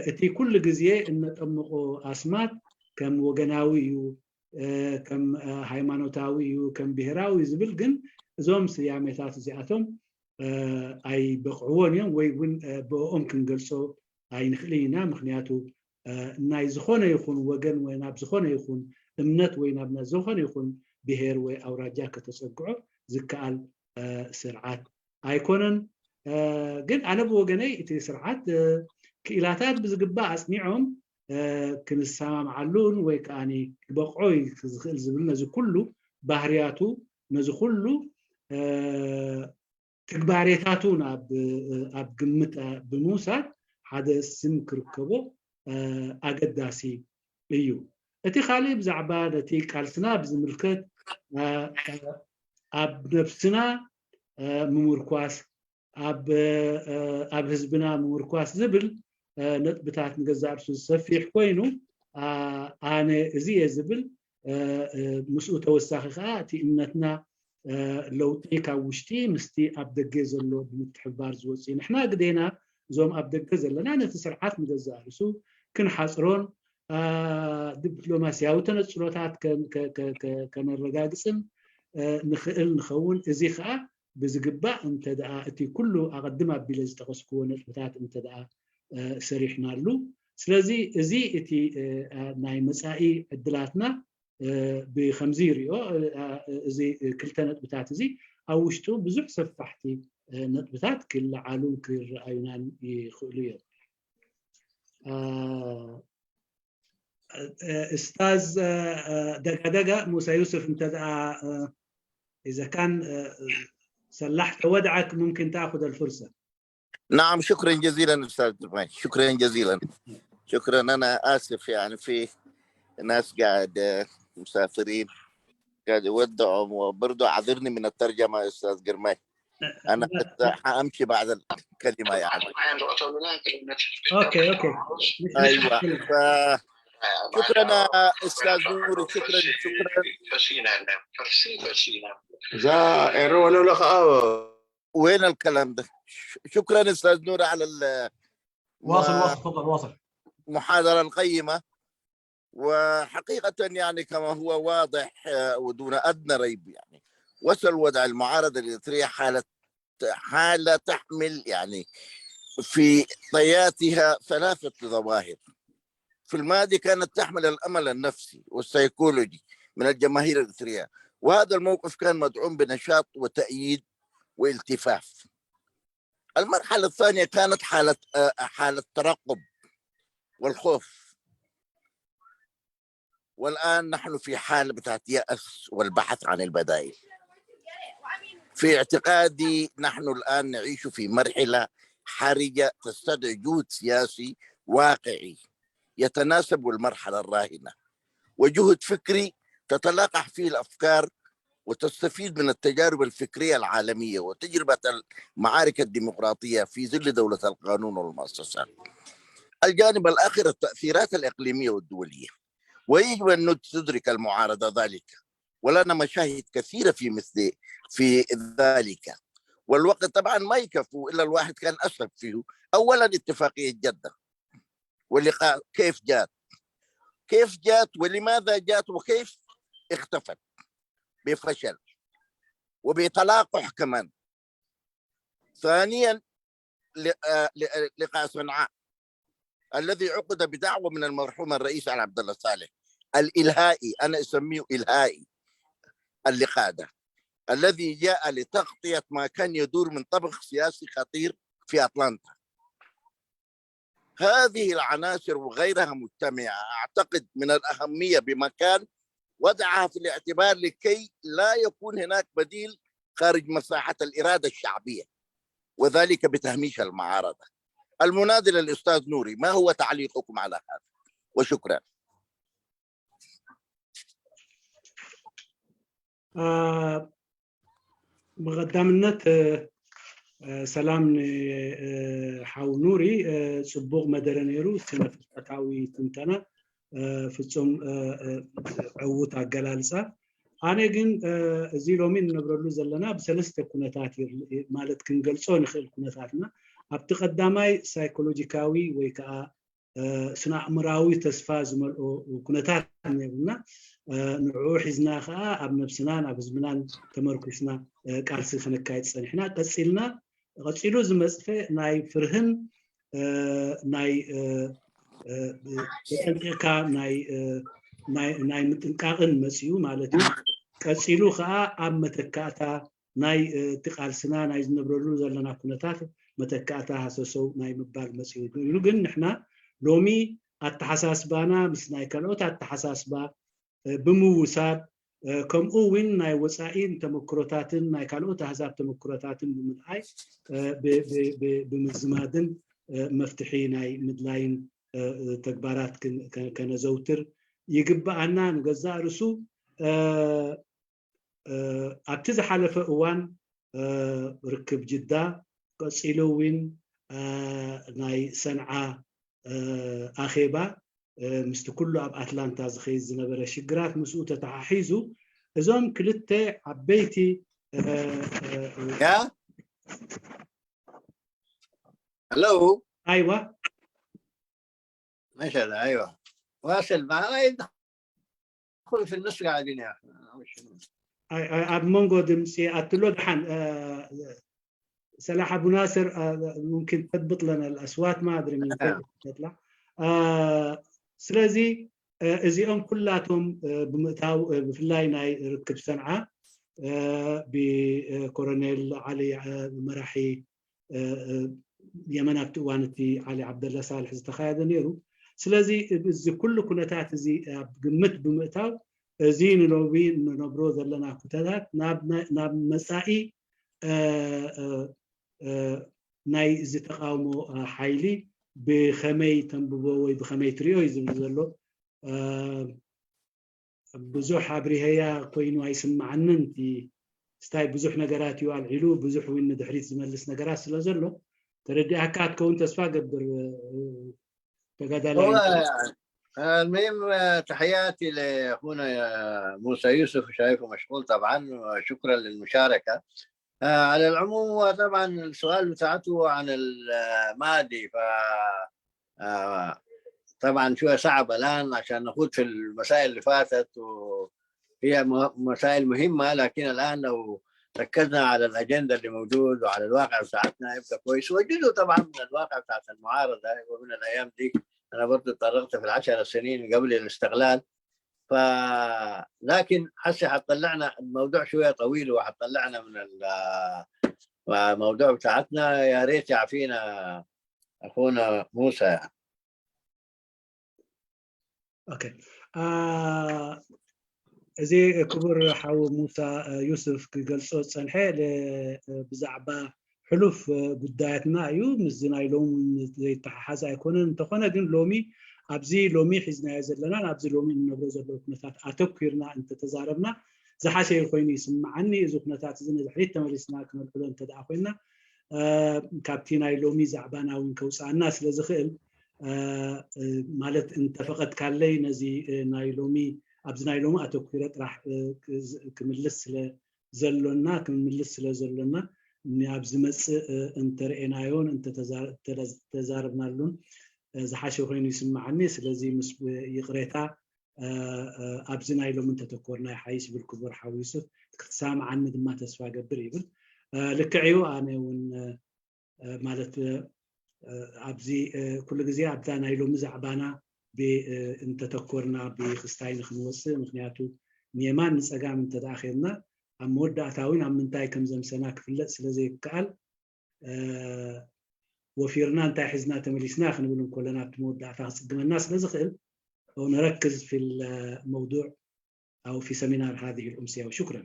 እቲ ኩሉ ግዜ እነጠምቆ ኣስማት ከም ወገናዊ እዩ፣ ከም ሃይማኖታዊ እዩ፣ ከም ብሄራዊ ዝብል ግን እዞም ስያሜታት እዚኣቶም ኣይበቕዕዎን እዮም፣ ወይ እውን ብኦም ክንገልፆ ኣይንክእልን ኢና። ምክንያቱ ናይ ዝኾነ ይኹን ወገን ወይ ናብ ዝኾነ ይኹን እምነት ወይ ናብ ዝኾነ ይኹን ብሄር ወይ ኣውራጃ ከተፀግዖ ዝከኣል ስርዓት ኣይኮነን። ግን ኣነ ብወገነይ እቲ ስርዓት ክኢላታት ብዝግባእ ኣፅኒዖም ክንሰማምዓሉን ወይ ከዓኒ ክበቕዖ ዝኽእል ዝብል ነዚ ኩሉ ባህርያቱ ነዚ ኩሉ ትግባሬታቱን ኣብ ግምት ብምውሳድ ሓደ ስም ክርከቦ ኣገዳሲ እዩ። እቲ ካሊእ ብዛዕባ ነቲ ቃልስና ብዝምልከት ኣብ ነብስና ምምርኳስ፣ ኣብ ህዝብና ምምርኳስ ዝብል ነጥብታት ንገዛእ ርእሱ ዝሰፊሕ ኮይኑ፣ ኣነ እዚ እየ ዝብል ምስኡ ተወሳኺ ከዓ እቲ እምነትና ለውጢ ካብ ውሽጢ ምስቲ ኣብ ደገ ዘሎ ብምትሕብባር ዝወፅእ እዩ። ንሕና ግዴና እዞም ኣብ ደገ ዘለና ነቲ ስርዓት ንገዛእ ርእሱ ክንሓፅሮን ዲፕሎማስያዊ ተነፅሎታት ከነረጋግፅን ንኽእል ንኸውን። እዚ ከዓ ብዝግባእ እንተደኣ እቲ ኩሉ ኣቐድም ኣቢለ ዝጠቐስክዎ ነጥብታት እንተደኣ ሰሪሕናሉ፣ ስለዚ እዚ እቲ ናይ መፃኢ ዕድላትና ብከምዚ ይሪኦ። እዚ ክልተ ነጥብታት እዚ ኣብ ውሽጡ ብዙሕ ሰፋሕቲ ነጥብታት ክለዓሉን ክረኣዩናን ይኽእሉ እዮም። استاذ دقا موسى يوسف، انت اذا كان صلحت وضعك ممكن تاخذ الفرصه. نعم، شكرا جزيلا استاذ دربان، شكرا جزيلا، شكرا. انا اسف، يعني في ناس قاعد مسافرين قاعد يودعوا، وبرضه اعذرني من الترجمه يا استاذ قرماي، انا حامشي بعد الكلمه يعني. okay. ايوه، شكرا استاذ نوري، شكرا شكرا. እዛ ኤሮ ከዓ وين الكلام ده؟ شكرا استاذ نوري على واصل واصل، تفضل واصل. المحاضرة القيمة، وحقيقة يعني كما هو واضح ودون أدنى ريب، يعني وصل وضع المعارضة الإريترية حالة تحمل يعني في طياتها ثلاثة ظواهر. في الماضي كانت تحمل الأمل النفسي والسيكولوجي من الجماهير الإريترية، وهذا الموقف كان مدعوم بنشاط وتأييد والتفاف. المرحلة الثانية كانت حالة ترقب والخوف، والآن نحن في حالة بتاعت يأس والبحث عن البدائل. في اعتقادي نحن الآن نعيش في مرحلة حرجة تستدعي جهد سياسي واقعي يتناسب المرحلة الراهنة، وجهد فكري تتلاقح فيه الأفكار وتستفيد من التجارب الفكرية العالمية وتجربة المعارك الديمقراطية في ظل دولة القانون والمؤسسات. الجانب الآخر التأثيرات الإقليمية والدولية، ويجب أن تدرك المعارضة ذلك، ولنا مشاهد كثيرة في مثل في ذلك، والوقت طبعا ما يكفوا إلا الواحد كان أسرب فيه. أولا اتفاقية جدة واللقاء، كيف جات، كيف جات ولماذا جات وكيف اختفت بفشل وبتلاقح كمان. ثانيا لقاء صنعاء الذي عقد بدعوة من المرحوم الرئيس علي عبد الله صالح الإلهائي، أنا أسميه إلهائي اللقاء ده، الذي جاء لتغطية ما كان يدور من طبخ سياسي خطير في أطلنطا. هذه العناصر وغيرها مجتمعة أعتقد من الأهمية بمكان وضعها في الاعتبار لكي لا يكون هناك بديل خارج مساحة الإرادة الشعبية، وذلك بتهميش المعارضة. المناضل الأستاذ نوري، ما هو تعليقكم على هذا؟ وشكرا. ብቐዳምነት ሰላም ሓው ኑሪ። ፅቡቅ መደረ ነይሩ፣ ስነ ፍልጠታዊ ትንተና፣ ፍፁም ዕዉት ኣገላልፃ። ኣነ ግን እዚ ሎሚ እንነብረሉ ዘለና ብሰለስተ ኩነታት ማለት ክንገልፆ ንኽእል ኩነታትና። ኣብቲ ቀዳማይ ሳይኮሎጂካዊ ወይ ከዓ ስነ ኣእምራዊ ተስፋ ዝመልኦ ኩነታት ነይሩና፣ ንዕኡ ሒዝና ከዓ ኣብ ነብስናን ኣብ ህዝብናን ተመርኩስና ቃልሲ ክነካየድ ፀኒሕና። ቀፂልና ቀፂሉ ዝመፅፈ ናይ ፍርህን ናይ ተጠንቂቕካ ናይ ምጥንቃቕን መፅኡ ማለት እዩ። ቀፂሉ ከዓ ኣብ መተካእታ ናይ እቲ ቃልስና ናይ ዝነብረሉ ዘለና ኩነታት መተካእታ ሃሰሰው ናይ ምባል መፅኡ ኢሉ። ግን ንሕና ሎሚ ኣተሓሳስባና ምስ ናይ ካልኦት ኣተሓሳስባ ብምውሳድ፣ ከምኡ እውን ናይ ወፃኢን ተመክሮታትን ናይ ካልኦት ኣህዛብ ተመክሮታትን ብምርኣይ ብምዝማድን መፍትሒ ናይ ምድላይን ተግባራት ከነዘውትር ይግባኣና። ንገዛእ ርእሱ ኣብቲ ዝሓለፈ እዋን ርክብ ጅዳ፣ ቀፂሉ እውን ናይ ሰንዓ ኣኼባ ምስቲ ኩሉ ኣብ ኣትላንታ ዝኸይድ ዝነበረ ሽግራት ምስኡ ተተሓሒዙ እዞም ክልተ ዓበይቲ يا الو. ኣይዋ። ما شاء الله، ايوه واصل معنا، يدخل في النص قاعدين يا اخي. ኣብ መንጎ ድምፂ ኣትሎ። ድሓን سلاح ابو ناصر، ممكن تضبط لنا الاصوات؟ ما ادري من فين تطلع. ስለዚ እዚኦም ኩላቶም ብምእታው ብፍላይ ናይ ርክብ ሰንዓ ብኮሎኔል ዓሊ መራሒ የመን ኣብቲ እዋን እቲ ዓሊ ዓብደላ ሳልሕ ዝተካየደ ነይሩ። ስለዚ እዚ ኩሉ ኩነታት እዚ ኣብ ግምት ብምእታው እዚ ንሎሚ ንነብሮ ዘለና ኩነታት ናብ መፃኢ ናይ እዚ ተቃውሞ ሓይሊ ብከመይ ተንብቦ ወይ ብከመይ ትሪኦ እዩ ዝብል ዘሎ። ብዙሕ ኣብሪሀያ ኮይኑ ኣይስማዓንን። እቲ ስታይ ብዙሕ ነገራት እዩ ኣልዒሉ፣ ብዙሕ እውን ንድሕሪት ዝመልስ ነገራት ስለ ዘሎ ተረዲኣካ ትከውን ተስፋ ገብር ተጋዳላይ። هو المهم تحياتي لاخونا موسى يوسف، شايفه مشغول طبعا، وشكرا للمشاركه. على العموم هو طبعا السؤال بتاعته عن الماضي، ف طبعا شويه صعب الان عشان نخوض في المسائل اللي فاتت، وهي مسائل مهمه، لكن الان لو ركزنا على الاجنده اللي موجود وعلى الواقع بتاعتنا يبقى كويس، وجزء طبعا من الواقع بتاعت المعارضه ومن الايام دي انا برضه تطرقت في ال10 سنين قبل الاستقلال. ف لكن حسي حتطلعنا الموضوع شويه طويل وحتطلعنا من الموضوع بتاعتنا، يا ريت يعفينا اخونا موسى يعني. Okay، እዚ ክቡር ሓዊ ሙሳ ዩሱፍ ክገልፆ ዝፀንሐ ብዛዕባ ሕሉፍ ጉዳያትና እዩ፣ ምስዚ ናይ ሎሚ ዘይተሓሓዝ ኣይኮነን። እንተኾነ ግን ሎሚ ኣብዚ ሎሚ ሒዝናዮ ዘለና ኣብዚ ሎሚ እንነብሮ ዘሎ ኩነታት ኣተኪርና እንተተዛረብና ዝሓሸ ኮይኑ ይስማዓኒ። እዚ ኩነታት እዚ ንድሕሪት ተመሊስና ክነልዕሎ እንተደኣ ኮይና ካብቲ ናይ ሎሚ ዛዕባና እውን ከውፃኣና ስለ ዝኽእል፣ ማለት እንተፈቐድካለይ ነዚ ናይ ሎሚ ኣብዚ ናይ ሎሚ ኣተኪረ ጥራሕ ክምልስ ስለ ዘሎና ኣብ ዝመፅእ እንተርኤናዮን እንተተዛረብናሉን ዝሓሸ ኮይኑ ይስማዓኒ። ስለዚ ምስ ይቕሬታ ኣብዚ ናይ ሎሚ እንተተኮርና ይሓይሽ ይብል ክቡር ሓዊ ዩሱፍ። ክትሰማዓኒ ድማ ተስፋ ገብር ይብል። ልክዕ እዩ። ኣነ እውን ማለት ኣብዚ ኩሉ ግዜ ኣብዛ ናይ ሎሚ ዛዕባና እንተተኮርና ብክስታይ ንክንወፅእ፣ ምክንያቱ ንየማን ንፀጋም እንተደኣ ኸድና ኣብ መወዳእታ እውን ኣብ ምንታይ ከም ዘምሰና ክፍለጥ ስለ ዘይከኣል፣ ወፊርና እንታይ ሒዝና ተመሊስና ክንብል እንከለና ኣብቲ መወዳእታ ክፅግመና ስለ ዝኽእል نركز في الموضوع أو في seminar هذه الأمسية، وشكرا.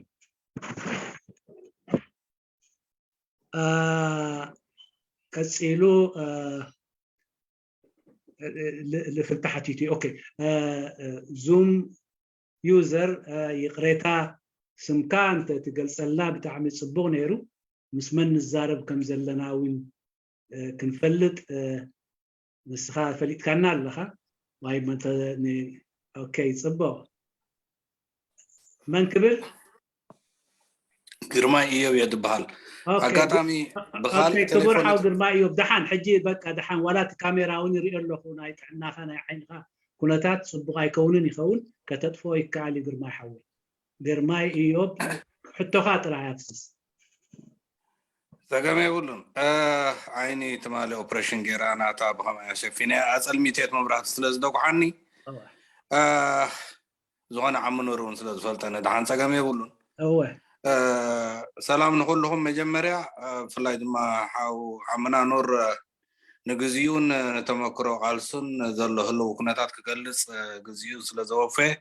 ቀፂሉ ልፍልቲ ሓቲቱ። Okay፣ Zoom user፣ ይቕሬታ ስምካ እንተ ትገልፀልና ብጣዕሚ ፅቡቅ ነይሩ፣ ምስ መን ንዛረብ ከም ዘለና እውን ክንፈልጥ። ንስኻ ፈሊጥካና ኣለኻ ወይ? Okay፣ ፅቡቅ። መን ክብል? ግርማይ እዮብ እየ ትበሃል። ኣጋጣሚ ብካሊእ ክቡር ሓው ግርማይ እዮብ፣ ድሓን ሕጂ በቃ ድሓን። ዋላ እቲ ካሜራ እውን ይሪኦ ኣለኹ፣ ናይ ጥዕናኻ ናይ ዓይንኻ ኩነታት ፅቡቅ ኣይከውንን ይኸውን፣ ከተጥፍኦ ይከኣል እዩ። ግርማይ ሓወይ ግርማይ እዮብ፣ ሕቶኻ ጥራሕ ኣፍስስ። ፀገም የብሉን። ዓይኒ ትማሊ operation ገይራ ናታ ብከመይ ሸፊነ ኣፀልሚቴት መብራህቲ ስለ ዝደጉሓኒ፣ ዝኾነ ዓሚ ኑር እውን ስለ ዝፈልጠኒ ድሓን ፀገም የብሉን። ሰላም ንኩልኩም። መጀመርያ ብፍላይ ድማ ሓው ዓምና ኑር ንግዚኡን ንተመክሮ ቃልሱን ዘሎ ህልው ኩነታት ክገልፅ ግዚኡ ስለ ዘወፈየ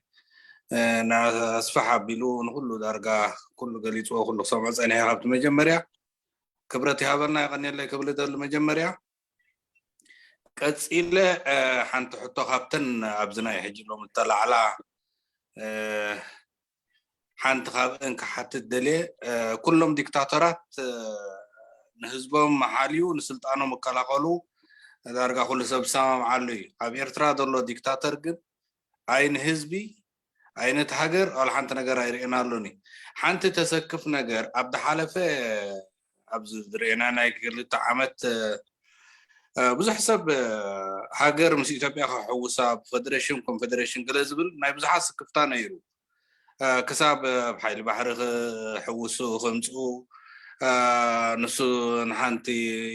ንኣስፋሕ ኣቢሉ ንኩሉ ዳርጋ ኩሉ ገሊፅዎ ኩሉ ክሰምዖ ፀኒሐ ካብቲ መጀመርያ። ክብረት ይሃበልና፣ ይቀኒየለይ ክብል ደሊ መጀመርያ። ቀፂለ ሓንቲ ሕቶ ካብተን ኣብዚ ናይ ሕጂ ሎሚ እተላዕላ ሓንቲ ካብአን ክሓትት ደልየ። ኩሎም ዲክታቶራት ንህዝቦም ሓልዩ ንስልጣኖም ይከላኸሉ። ዳርጋ ኩሉ ሰብ ዝሰማምዓሉ እዩ። ኣብ ኤርትራ ዘሎ ዲክታተር ግን ኣይን ህዝቢ ዓይነት ሃገር ዋላ ሓንቲ ነገር ኣይርአናሉን እዩ። ሓንቲ ተሰክፍ ነገር ኣብ ዝሓለፈ ኣብዚ ዝርአና ናይ 2 ዓመት ብዙሕ ሰብ ሃገር ምስ ኢትዮጵያ ክሕውሳ ፌደሬሽን ኮንፌደሬሽን ገለ ዝብል ናይ ብዙሓት ስክፍታ ነይሩ፣ ክሳብ ኣብ ሓይሊ ባሕሪ ክሕውሱ ከምፅኡ ንሱ ንሓንቲ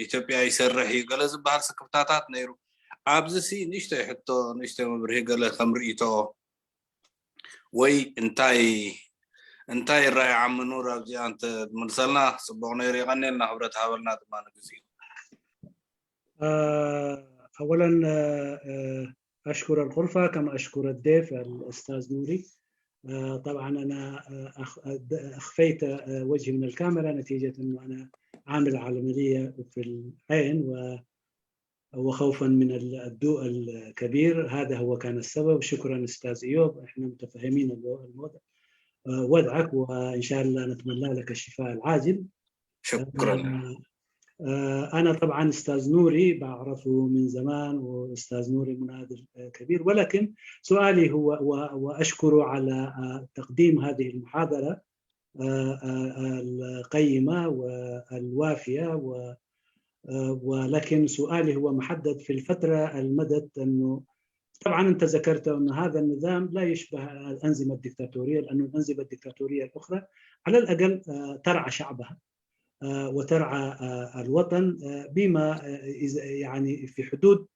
ኢትዮጵያ ይሰርሕ እዩ ገለ ዝበሃል ስክፍታታት ነይሩ። ኣብዚ ሲ ንእሽተይ ሕቶ ንእሽተይ መብርሂ ገለ ከም ርእቶ ወይ እንታይ እንታይ ይረኣይ ዓሚ ኑር ኣብዚኣ እንተትምልሰልና ፅቡቅ ነይሩ። ይቀኒልና፣ ክብረት ሃበልና ድማ ንግዚኡ። أولا أشكر الغرفة كما أشكر الضيف الأستاذ نوري. طبعا أنا أخفيت وجهي من الكاميرا نتيجة أنه أنا عامل عملية في العين وخوفا من الضوء الكبير، هذا هو كان السبب. شكرا أستاذ إيوب، احنا متفهمين الوضع وضعك، وإن شاء الله نتمنى لك الشفاء العاجل. شكرا. أنا طبعا أستاذ نوري بعرفه من زمان، وأستاذ نوري مناضل كبير، ولكن سؤالي هو وأشكره على تقديم هذه المحاضرة القيمة والوافية، ولكن سؤالي هو محدد في الفترة المدت، أنه طبعا أنت ذكرت أن هذا النظام لا يشبه الأنظمة الدكتاتورية، لأن الأنظمة الدكتاتورية الأخرى على الأقل ترعى شعبها وترعى الوطن بما يعني في حدود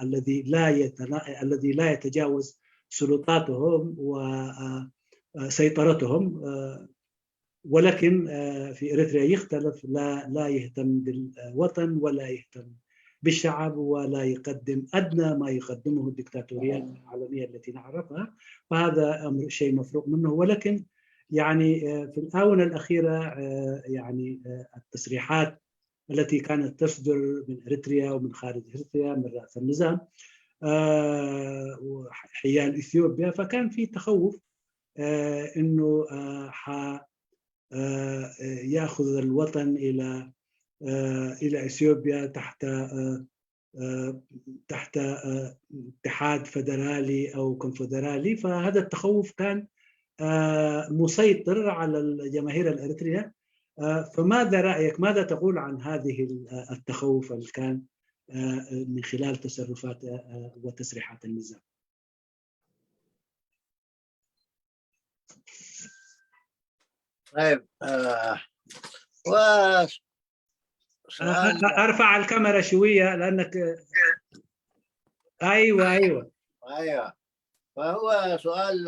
الذي لا يتجاوز سلطاتهم وسيطرتهم، ولكن في اريتريا يختلف، لا يهتم بالوطن ولا يهتم بالشعب ولا يقدم ادنى ما يقدمه الدكتاتوريات العالميه التي نعرفها، فهذا امر شيء مفروغ منه. ولكن يعني في الآونة الأخيرة يعني التصريحات التي كانت تصدر من إريتريا ومن خارج إريتريا من رأس النظام حيال إثيوبيا، فكان في تخوف أنه ياخذ الوطن إلى إثيوبيا تحت اتحاد فدرالي أو كونفدرالي، فهذا التخوف كان مسيطر على الجماهير الأريترية. فماذا رأيك، ماذا تقول عن هذه التخوف اللي كان من خلال تصرفات وتصريحات النظام؟ طيب و ارفع الكاميرا شويه لانك ايوه ايوه ايوه. فهو سؤال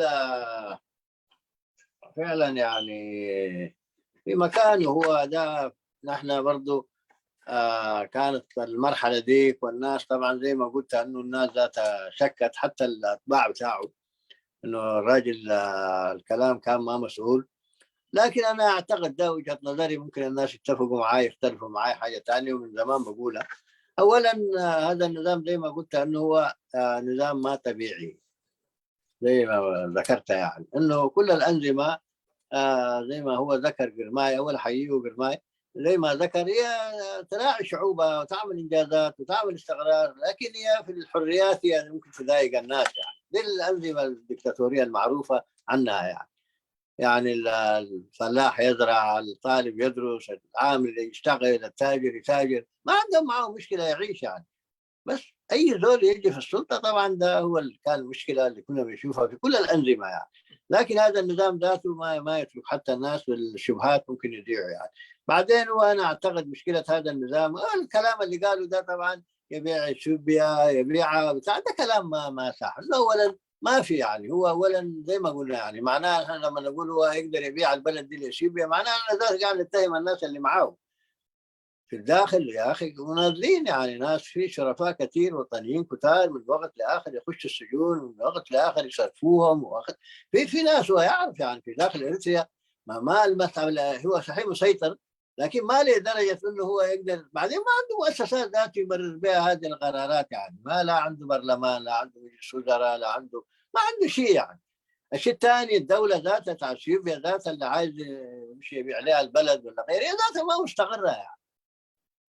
فعلا يعني في مكانه. هو ده نحن برضو كانت المرحلة ديك، والناس طبعا زي ما قلت انه الناس ذاتها شكت، حتى الاتباع بتاعه، انه الراجل الكلام كان ما مسؤول. لكن انا اعتقد، ده وجهة نظري، ممكن الناس يتفقوا معي يختلفوا معي حاجة ثانية، ومن زمان بقولها. اولا هذا النظام زي ما قلت انه هو نظام ما طبيعي زي ما ذكرت، يعني انه كل الانظمه زي ما هو ذكر قرماي، اول حييه قرماي زي ما ذكر، هي تراعي شعوبها وتعمل انجازات وتعمل استقرار، لكن هي في الحريات يعني ممكن تضايق الناس. يعني دي الانظمه الدكتاتوريه المعروفه عنها، يعني الفلاح يزرع، الطالب يدرس، العامل يشتغل، التاجر يتاجر، ما عندهم معه مشكله يعيش يعني. بس اي زول يجي في السلطه طبعا ده هو اللي كان المشكله اللي كنا بنشوفها في كل الانظمه يعني. لكن هذا النظام ذاته ما يترك حتى الناس بالشبهات ممكن يضيعوا يعني. بعدين وانا اعتقد مشكله هذا النظام، الكلام اللي قالوا ده طبعا يبيع اثيوبيا يبيع بتاع، ده كلام ما صح. اولا ما في يعني، هو اولا زي ما قلنا يعني معناه احنا لما نقول هو يقدر يبيع البلد دي لاثيوبيا، معناه احنا ذات قاعد نتهم الناس اللي معاه في الداخل. يا اخي مناضلين يعني، ناس في شرفاء كثير، وطنيين كتار، من وقت لاخر يخشوا السجون، من وقت لاخر يصرفوهم، وقت في ناس هو يعرف يعني في داخل اريتريا ما المسألة. هو صحيح مسيطر لكن ما لدرجه انه هو يقدر. بعدين ما عنده مؤسسات ذات يمرر بها هذه القرارات يعني، ما لا عنده برلمان، لا عنده مجلس وزراء، لا عنده، ما عنده شيء يعني. الشيء الثاني الدوله ذاتها تاع اثيوبيا ذاتها اللي عايز يمشي يبيع لها البلد ولا غيره، هي ذاتها ما مستقره يعني.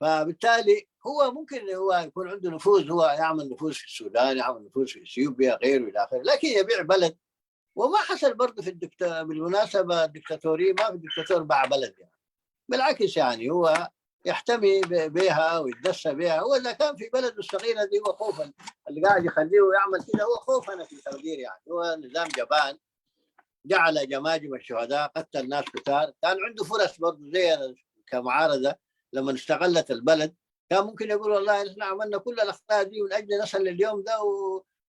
فبالتالي هو ممكن هو يكون عنده نفوذ، هو يعمل نفوذ في السودان، يعمل نفوذ في اثيوبيا، غيره الى اخره، لكن يبيع بلد. وما حصل برضه في بالمناسبة الدكتاتورية، ما في دكتاتور باع بلد يعني، بالعكس يعني هو يحتمي بها ويتدسى بها. هو اذا كان في بلده الصغيرة دي، هو خوفا اللي قاعد يخليه يعمل كده، هو خوفا في تقدير يعني. هو نظام جبان جعل جماجم الشهداء، قتل ناس كتار. كان عنده فرص برضه زي كمعارضه لما استغلت البلد، كان ممكن يقول والله احنا عملنا كل الاخطاء دي من اجل نصل لليوم ده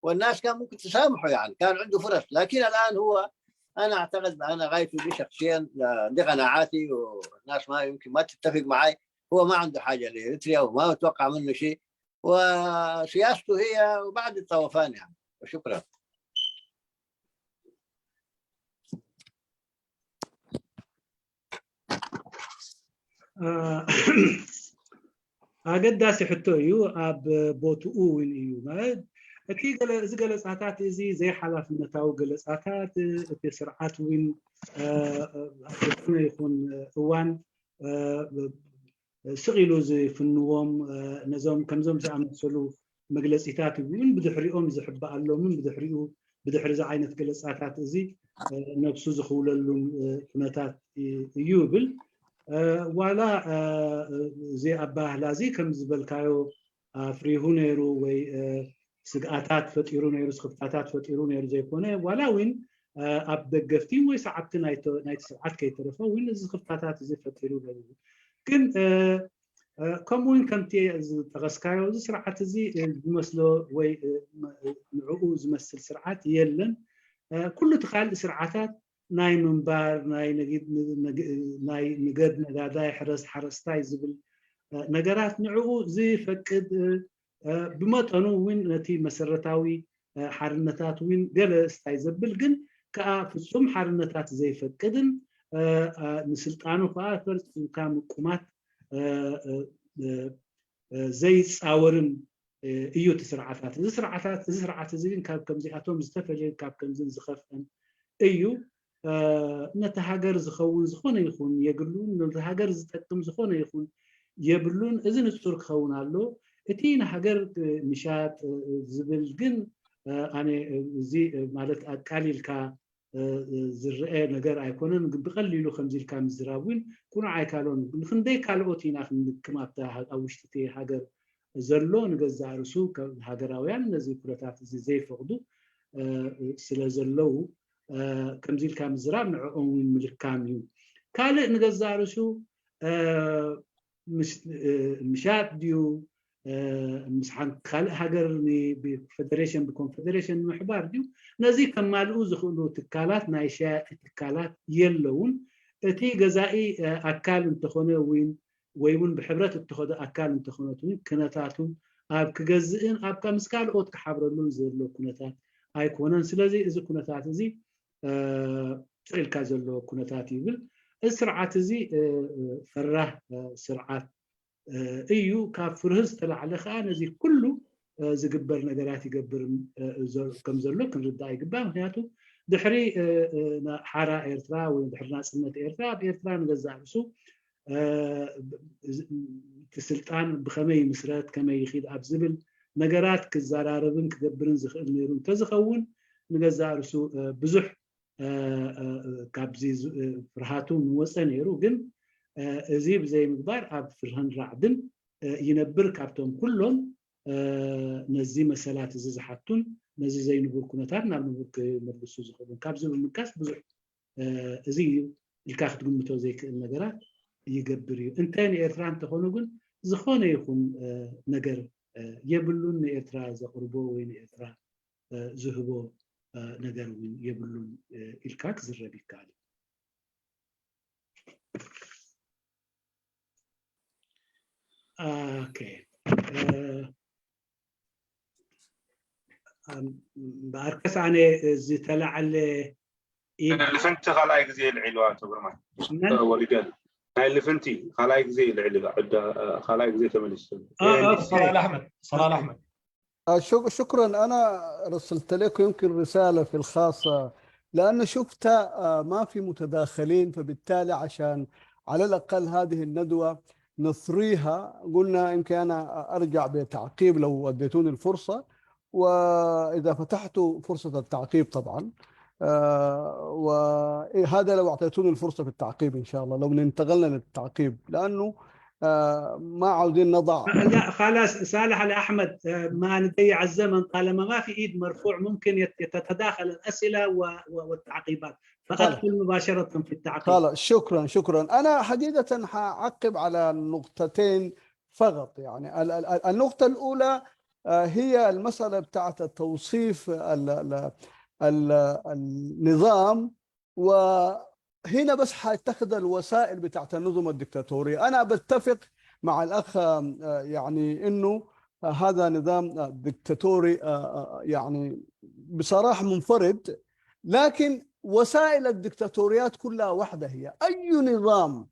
والناس كان ممكن تسامحه يعني، كان عنده فرص. لكن الان هو انا اعتقد، انا غايته دي شخصيا، دي قناعاتي والناس ما يمكن ما تتفق معي، هو ما عنده حاجة لاريتريا وما اتوقع منه شيء، وسياسته هي بعد الطوفان يعني. وشكرا. ኣገዳሲ ሕቶ እዩ፣ ኣብ ቦትኡ እውን እዩ። ማለት እቲ እዚ ገለፃታት እዚ ዘይሓላፍነታዊ ገለፃታት፣ እቲ ስርዓት እውን ዝኾነ ይኹን እዋን ስቕ ኢሉ ዝፍንዎም ነዞም ከምዞም ዝኣመሰሉ መግለፂታት እውን ብድሕሪኦም ዝሕበኣሎምን ብድሕሪኡ ብድሕሪ እዚ ዓይነት ገለፃታት እዚ ነብሱ ዝኽውለሉን ኩነታት እዩ ይብል። ዋላ እዚ ኣባህላ እዚ ከም ዝበልካዮ ኣፍሪሁ ነይሩ ወይ ስግኣታት ፈጢሩ ነይሩ፣ ስክፍታታት ፈጢሩ ነይሩ ዘይኮነ፣ ዋላ እውን ኣብ ደገፍቲ ወይ ሰዓብቲ ናይቲ ስርዓት ከይተረፈ እውን እዚ ስክፍታታት እዚ ፈጢሩ ነይሩ። ግን ከምኡ እውን ከምቲ ዝጠቐስካዮ እዚ ስርዓት እዚ ዝመስሎ ወይ ንዕኡ ዝመስል ስርዓት የለን። ኩሉ እቲ ካልእ ስርዓታት ናይ ምንባር፣ ናይ ንገድ ነጋዳይ፣ ሕረስ ሓረስታይ ዝብል ነገራት ንዕኡ ዝፈቅድ፣ ብመጠኑ እውን ነቲ መሰረታዊ ሓርነታት እውን ገለ ስታይ ዘብል፣ ግን ከዓ ፍፁም ሓርነታት ዘይፈቅድን ንስልጣኑ ከዓ ፈፂምካ ምቁማት ዘይፃወርን እዩ እቲ ስርዓታት። እዚ ስርዓታት እዚ ስርዓት እዚ ግን ካብ ከምዚኣቶም ዝተፈለየ፣ ካብ ከምዝን ዝኸፍአን እዩ። ነቲ ሃገር ዝኸውን ዝኾነ ይኹን የብሉን፣ ነቲ ሃገር ዝጠቅም ዝኾነ ይኹን የብሉን። እዚ ንፁር ክኸውን ኣሎ። እቲ ንሃገር ምሻጥ ዝብል ግን ኣነ እዚ ማለት ኣቃሊልካ ዝረአ ነገር ኣይኮነን። ብቀሊሉ ከምዚ ኢልካ ምዝራብ እውን ቁኑዕ ኣይካሎን። ንክንደይ ካልኦት ኢና ክንልክም ኣብ ውሽጢ እቲ ሃገር ዘሎ ንገዛእ ርእሱ ሃገራውያን ነዚ ኩነታት እዚ ዘይፈቅዱ ስለ ዘለው፣ ከምዚ ኢልካ ምዝራብ ንዕኦም እውን ምልካም እዩ። ካልእ ንገዛእ ርእሱ ምሻጥ ድዩ ምስ ካልእ ሃገር ብፌደሬሽን ብኮንፌደሬሽን ንምሕባር ድዩ፣ ነዚ ከማልኡ ዝኽእሉ ትካላት፣ ናይ ሸያጢ ትካላት የለውን። እቲ ገዛኢ ኣካል እንተኾነ እውን ወይ እውን ብሕብረት እተኸዶ ኣካል እንተኾነት እውን ኩነታቱ ኣብ ክገዝእን ኣብ ምስ ካልኦት ክሓብረሉን ዘሎ ኩነታት ኣይኮነን። ስለዚ እዚ ኩነታት እዚ ስኢልካ ዘሎ ኩነታት ይብል። እዚ ስርዓት እዚ ፈራህ ስርዓት እዩ። ካብ ፍርህ ዝተላዕለ ከዓ ነዚ ኩሉ ዝግበር ነገራት ይገብር ከም ዘሎ ክንርዳእ ይግባእ። ምክንያቱ ድሕሪ ሓራ ኤርትራ ወይ ድሕሪ ናፅነት ኤርትራ፣ ኣብ ኤርትራ ንገዛእ ርእሱ እቲ ስልጣን ብከመይ ይምስረት፣ ከመይ ይኺድ ኣብ ዝብል ነገራት ክዘራረብን ክገብርን ዝኽእል ነይሩ እንተዝኸውን፣ ንገዛእ ርእሱ ብዙሕ ካብዚ ፍርሃቱ ምወፀ ነይሩ። ግን እዚ ብዘይምግባር ኣብ ፍርህን ራዕድን ይነብር። ካብቶም ኩሎም ነዚ መሰላት እዚ ዝሓቱን ነዚ ዘይንቡር ኩነታት ናብ ንቡር ክመልሱ ዝኽእሉን፣ ካብዚ ብምቃስ ብዙሕ እዚ እዩ ኢልካ ክትግምቶ ዘይክእል ነገራት ይገብር እዩ። እንታይ ንኤርትራ እንተኾኑ ግን ዝኾነ ይኹን ነገር የብሉን፣ ንኤርትራ ዘቕርቦ ወይ ንኤርትራ ዝህቦ ነገር እውን የብሉን ኢልካ ክዝረብ ይከኣል እዩ። Okay፣ እምበኣርከስ ኣነ ዝተላዓለ ልፍንቲ ካልኣይ ግዜ ልዒልዋ ተግርማይ ወሊደን ናይ ልፍንቲ ካልኣይ ግዜ ልዕሊ ካልኣይ ግዜ ተመሊሱ። صلال احمد، صلال احمد. شكرا. انا رسلت لكم يمكن رسالة في الخاصة لانه شفت ما في متداخلين، فبالتالي عشان على الاقل هذه الندوة نثريها. قلنا يمكن أنا أرجع بتعقيب لو أديتوني الفرصة، وإذا فتحتوا فرصة التعقيب طبعا، وهذا لو أعطيتوني الفرصة في التعقيب إن شاء الله، لو انتقلنا للتعقيب، لأنه ما عاوزين نضع. لا خلاص صالح الأحمد، ما نضيع الزمن، طالما ما في إيد مرفوع ممكن تتداخل الأسئلة والتعقيبات، فأدخل مباشرة في التعقيب. خلاص شكرا شكرا. أنا حقيقة حأعقب على نقطتين فقط. يعني النقطة الأولى هي المسألة بتاعت التوصيف النظام، وهنا بس حاتخذ الوسائل بتاعت النظم الدكتاتورية. أنا بتفق مع الأخ يعني إنه هذا نظام دكتاتوري يعني بصراحة منفرد، لكن وسائل الدكتاتوريات كلها واحدة. هي أي نظام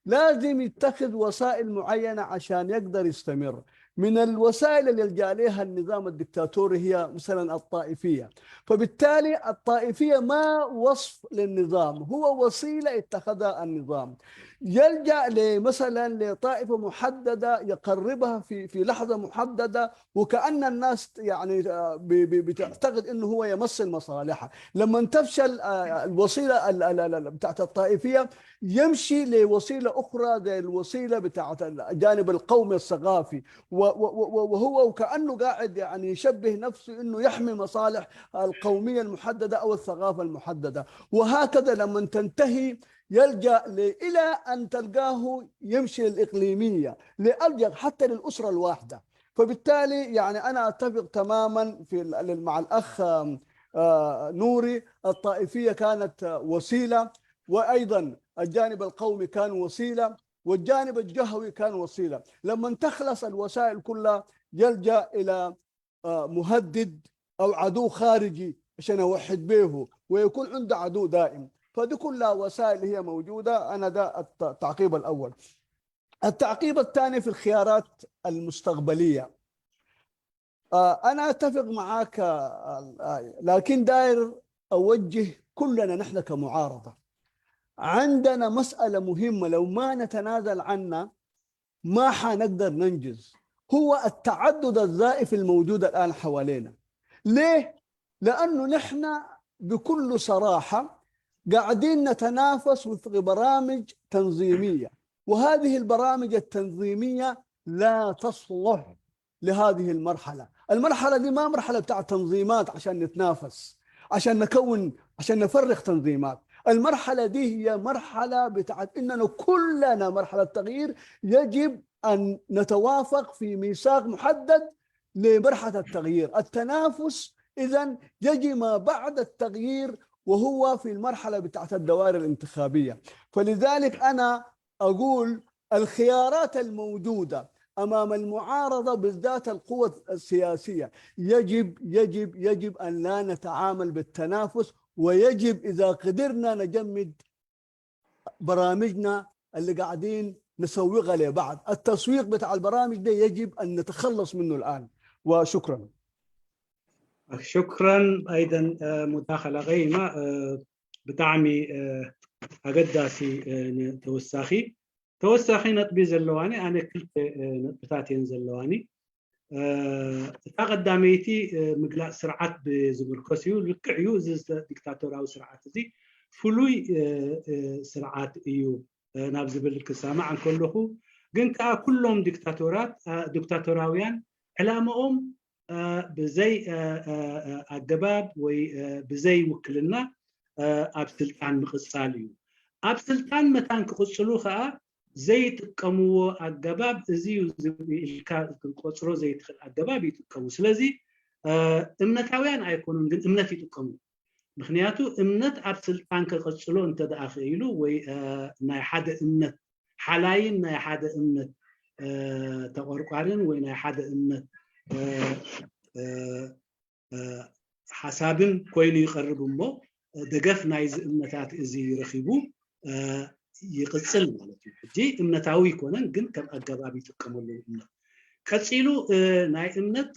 لازم يتخذ وسائل معينة عشان يقدر يستمر. من الوسائل اللي يلجأ عليها النظام الدكتاتوري هي مثلا الطائفية، فبالتالي الطائفية ما وصف للنظام، هو وسيلة اتخذها النظام. يلجأ مثلا لطائفة محددة يقربها في لحظة محددة، وكأن الناس يعني بتعتقد انه هو يمثل مصالحها. لما تفشل الوسيلة بتاعت الطائفية يمشي لوسيلة أخرى زي الوسيلة بتاعت الجانب القومي الثقافي، وهو وكأنه قاعد يعني يشبه نفسه انه يحمي مصالح القومية المحددة أو الثقافة المحددة. وهكذا لما تنتهي يلجأ إلى أن تلقاه يمشي للإقليمية، لألجأ حتى للأسرة الواحدة. فبالتالي يعني أنا أتفق تماما مع الأخ نوري، الطائفية كانت وسيلة، وأيضا الجانب القومي كان وسيلة، والجانب الجهوي كان وسيلة. لما تخلص الوسائل كلها يلجأ إلى مهدد أو عدو خارجي عشان يوحد به، ويكون عنده عدو دائم. فدي كلها وسائل هي موجودة. أنا ده التعقيب الأول. التعقيب الثاني في الخيارات المستقبلية، أنا أتفق معاك، لكن داير أوجه كلنا نحن كمعارضة عندنا مسألة مهمة لو ما نتنازل عنها ما حنقدر ننجز، هو التعدد الزائف الموجود الآن حوالينا. ليه؟ لأنه نحن بكل صراحة قاعدين نتنافس وفق برامج تنظيمية، وهذه البرامج التنظيمية لا تصلح لهذه المرحلة. المرحلة دي ما مرحلة بتاع تنظيمات عشان نتنافس، عشان نكون، عشان نفرغ تنظيمات. المرحلة دي هي مرحلة بتاعت إننا كلنا مرحلة تغيير، يجب أن نتوافق في ميثاق محدد لمرحلة التغيير. التنافس إذن يجي ما بعد التغيير، وهو في المرحلة بتاعت الدوائر الانتخابية. فلذلك أنا أقول الخيارات الموجودة أمام المعارضة بالذات القوى السياسية يجب يجب يجب أن لا نتعامل بالتنافس، ويجب إذا قدرنا نجمد برامجنا اللي قاعدين نسوقها لبعض. التسويق بتاع البرامج ده يجب أن نتخلص منه الآن. وشكرا. شكرا. أيضا مداخلة قيمة ብጣዕሚ ኣገዳሲ ተወሳኺ ነጥቢ ዘለዋኒ ኣነ ክልተ ነጥብታት እየን ዘለዋኒ። እታ ቀዳመይቲ ምግላፅ ስርዓት ብዝምልከስ እዩ። ልክዕ እዩ፣ እዚ ዲክታቶራዊ ስርዓት እዚ ፍሉይ ስርዓት እዩ ናብ ዝብል ክሰማዕ እንከለኹ፣ ግን ከዓ ኩሎም ዲክታቶራት ዲክታቶራውያን ዕላምኦም ብዘይ ኣገባብ ወይ ብዘይ ውክልና ኣብ ስልጣን ምቅፃል እዩ። ኣብ ስልጣን መታን ክቅፅሉ ከዓ ዘይጥቀምዎ ኣገባብ እዚ ኢልካ ክትቆፅሮ ዘይትኽእል ኣገባብ ይጥቀሙ። ስለዚ እምነታውያን ኣይኮኑን፣ ግን እምነት ይጥቀሙ። ምክንያቱ እምነት ኣብ ስልጣን ከቀፅሎ እንተደኣ ክኢሉ ወይ ናይ ሓደ እምነት ሓላይን ናይ ሓደ እምነት ተቆርቋርን ወይ ናይ ሓደ እምነት ሓሳብን ኮይኑ ይቀርብ እሞ ደገፍ ናይዚ እምነታት እዚ ረኪቡ ይቅፅል ማለት እዩ። ሕጂ እምነታዊ ይኮነን፣ ግን ከም ኣገባብ ይጥቀመሉ እምነት። ቀፂሉ ናይ እምነት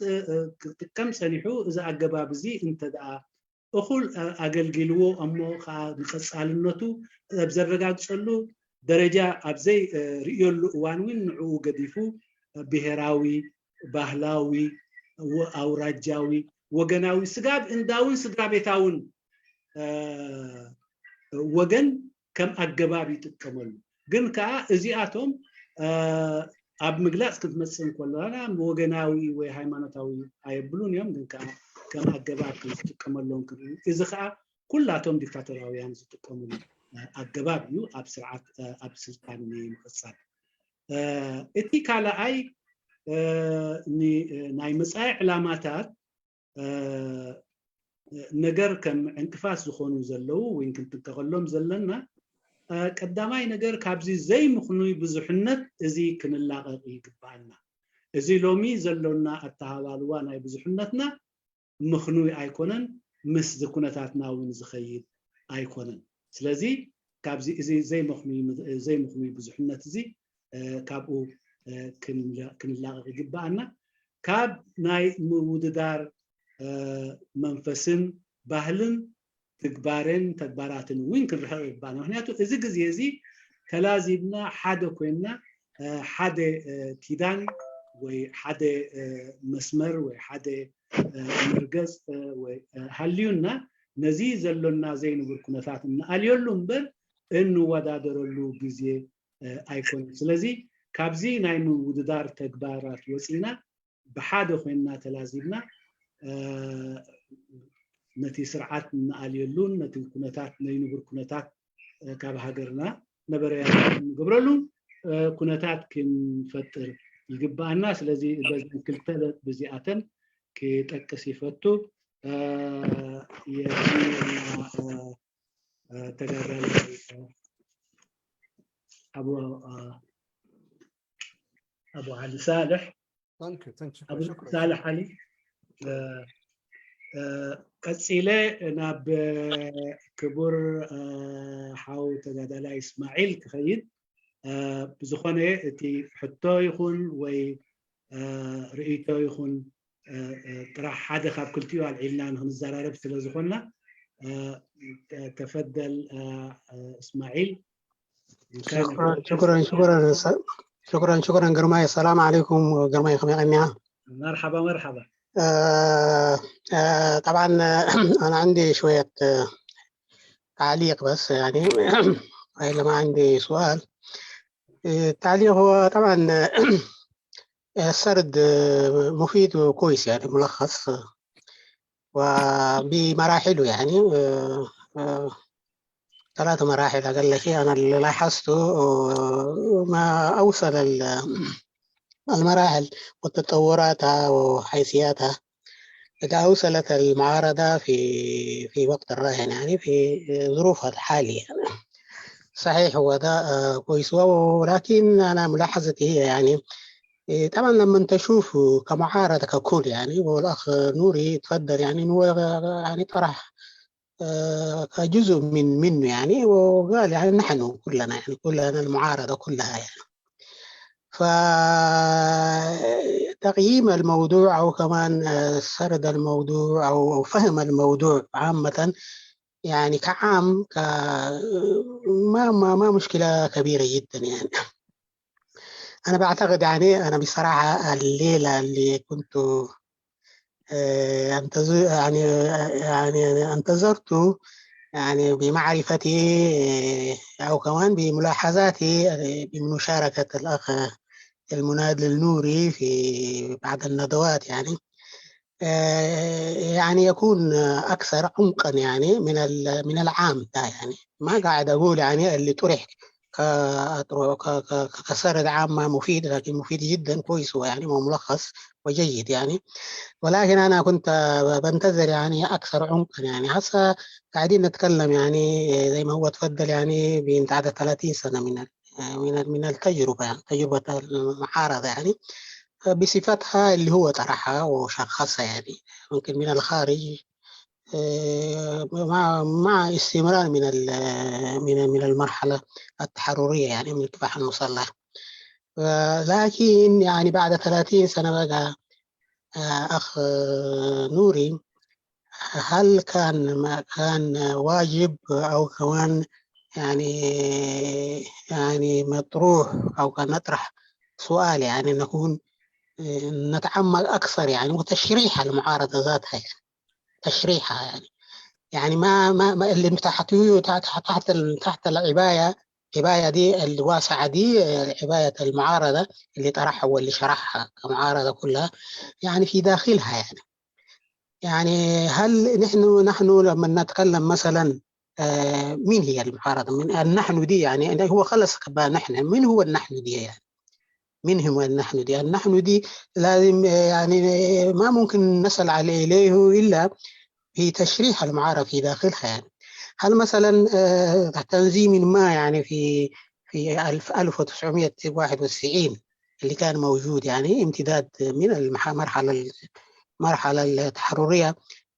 ክጥቀም ፀኒሑ እዚ ኣገባብ እዚ እንተደኣ እኩል ኣገልጊልዎ እሞ ከዓ ንቀፃልነቱ ዘረጋግፀሉ ደረጃ ኣብ ዘይ ርእየሉ እዋን እውን ንዕኡ ገዲፉ ብሄራዊ፣ ባህላዊ፣ ኣውራጃዊ፣ ወገናዊ፣ ስጋብ እንዳውን ስድራ ቤታውን ወገን ከም ኣገባብ ይጥቀመሉ። ግን ከዓ እዚኣቶም ኣብ ምግላፅ ክትመፅእ እንከለና ወገናዊ ወይ ሃይማኖታዊ ኣየብሉን እዮም፣ ግን ከዓ ከም ኣገባብ ከም ዝጥቀመሎም። እዚ ከዓ ኩላቶም ዲክታቶራውያን ዝጥቀምሉ ኣገባብ እዩ ኣብ ስርዓት ኣብ ስልጣን ንምቅፃል። እቲ ካልኣይ ናይ መፃኢ ዕላማታት ነገር ከም ዕንቅፋት ዝኾኑ ዘለው ወይ ክንጥንቀቀሎም ዘለና፣ ቀዳማይ ነገር ካብዚ ዘይምኽኑይ ብዙሕነት እዚ ክንላቐቕ ይግባአና። እዚ ሎሚ ዘሎና ኣተሃባልዋ ናይ ብዙሕነትና ምኽኑይ ኣይኮነን፣ ምስ ኩነታትና እውን ዝኸይድ ኣይኮነን። ስለዚ ካብዚ እዚ ዘይምኽኑይ ብዙሕነት እዚ ካብኡ ክንላቐቕ ይግባአና። ካብ ናይ ምውድዳር መንፈስን ባህልን ትግባርን ተግባራትን እውን ክንርሕቕ ይግባአና። ምክንያቱ እዚ ግዜ እዚ ተላዚብና ሓደ ኮይንና ሓደ ኪዳን ወይ ሓደ መስመር ወይ ሓደ መርገፅ ወይ ሃልዩና ነዚ ዘሎና ዘይንቡር ኩነታት እንኣልየሉ እምበር እንወዳደረሉ ግዜ ኣይኮነን። ስለዚ ካብዚ ናይ ምውድዳር ተግባራት ወፂና ብሓደ ኮይንና ተላዚብና ነቲ ስርዓት እንኣልየሉን ነቲ ኩነታት ነይንቡር ኩነታት ካብ ሃገርና ነበረያ ንገብረሉ ኩነታት ክንፈጥር ይግባአና። ስለዚ በዘን ክልተ ነጥቢ እዚኣተን ክጠቅስ ይፈቱ። ተጋዳላይ ኣቡ ዓሊ ሳልሕ። Thank you. ኣቡ ሳልሕ ዓሊ። ቀፂለ ናብ ክቡር ሓው ተጋዳላይ እስማዒል ክኸይድ። ብዝኾነ እቲ ሕቶ ይኹን ወይ ርእይቶ ይኹን ጥራሕ ሓደ ካብ ክልቲኡ ኣልዒልና ንክንዘራረብ ስለ ዝኾንና፣ تفضل اسماعيل. شكرا شكرا شكرا شكرا شكرا قرماي. السلام عليكم قرماي، ከመይ ቀኒኻ؟ مرحبا مرحبا. طبعا أنا عندي شوية تعليق بس يعني، وإلا ما عندي سؤال. التعليق هو طبعا السرد مفيد وكويس يعني، ملخص وبمراحله يعني، ثلاث مراحل أقل شيء. أنا اللي لاحظته ما أوصل المراحل وتطوراتها وحيثياتها إذا أوصلت المعارضة في وقت الراهن يعني في ظروفها الحالية. صحيح هو ده كويس، ولكن أنا ملاحظتي هي يعني طبعا لما تشوف كمعارضة ككل يعني، والأخ نوري تفضل يعني هو يعني طرح كجزء منه يعني، وقال يعني نحن كلنا يعني كلنا المعارضة كلها يعني. فتقييم الموضوع أو كمان سرد الموضوع أو فهم الموضوع عامة يعني كعام ما مشكلة كبيرة جدا يعني. أنا بعتقد يعني أنا بصراحة الليلة اللي كنت أنتظر يعني انتظرت يعني بمعرفتي أو كمان بملاحظاتي بمشاركة الأخ المناضل النوري في بعض الندوات يعني يعني يكون أكثر عمقا يعني من العام ده. يعني ما قاعد أقول يعني اللي طرح كسرد عامة مفيد، لكن مفيد جدا كويس هو يعني ملخص وجيد يعني، ولكن أنا كنت بنتظر يعني أكثر عمقا يعني. هسه قاعدين نتكلم يعني زي ما هو تفضل يعني بنتعدى 30 سنة من التجربة يعني تجربة المعارضة يعني بصفتها اللي هو طرحها وشخصها يعني ممكن من الخارج مع استمرار من المرحلة التحررية يعني من الكفاح المسلح. لكن يعني بعد 30 سنة بقى أخ نوري، هل كان ما كان واجب أو كمان يعني مطروح أو كان نطرح سؤال، يعني نكون نتعمق أكثر يعني، وتشريح المعارضة ذاتها يعني، تشريحها يعني ما اللي تحته تحت العباية، العباية دي الواسعة دي، عباية المعارضة اللي طرحها واللي شرحها كمعارضة كلها يعني في داخلها يعني هل نحن لما نتكلم مثلا مين هي المعارضة؟ من النحن دي يعني هو خلص نحن، من هو النحن دي يعني؟ مين هو النحن دي؟ النحن دي لازم يعني ما ممكن نسأل عليه إلا في تشريح المعارضة في داخلها يعني. هل مثلا تنظيم ما يعني في 1991 اللي كان موجود يعني امتداد من المرحلة التحررية،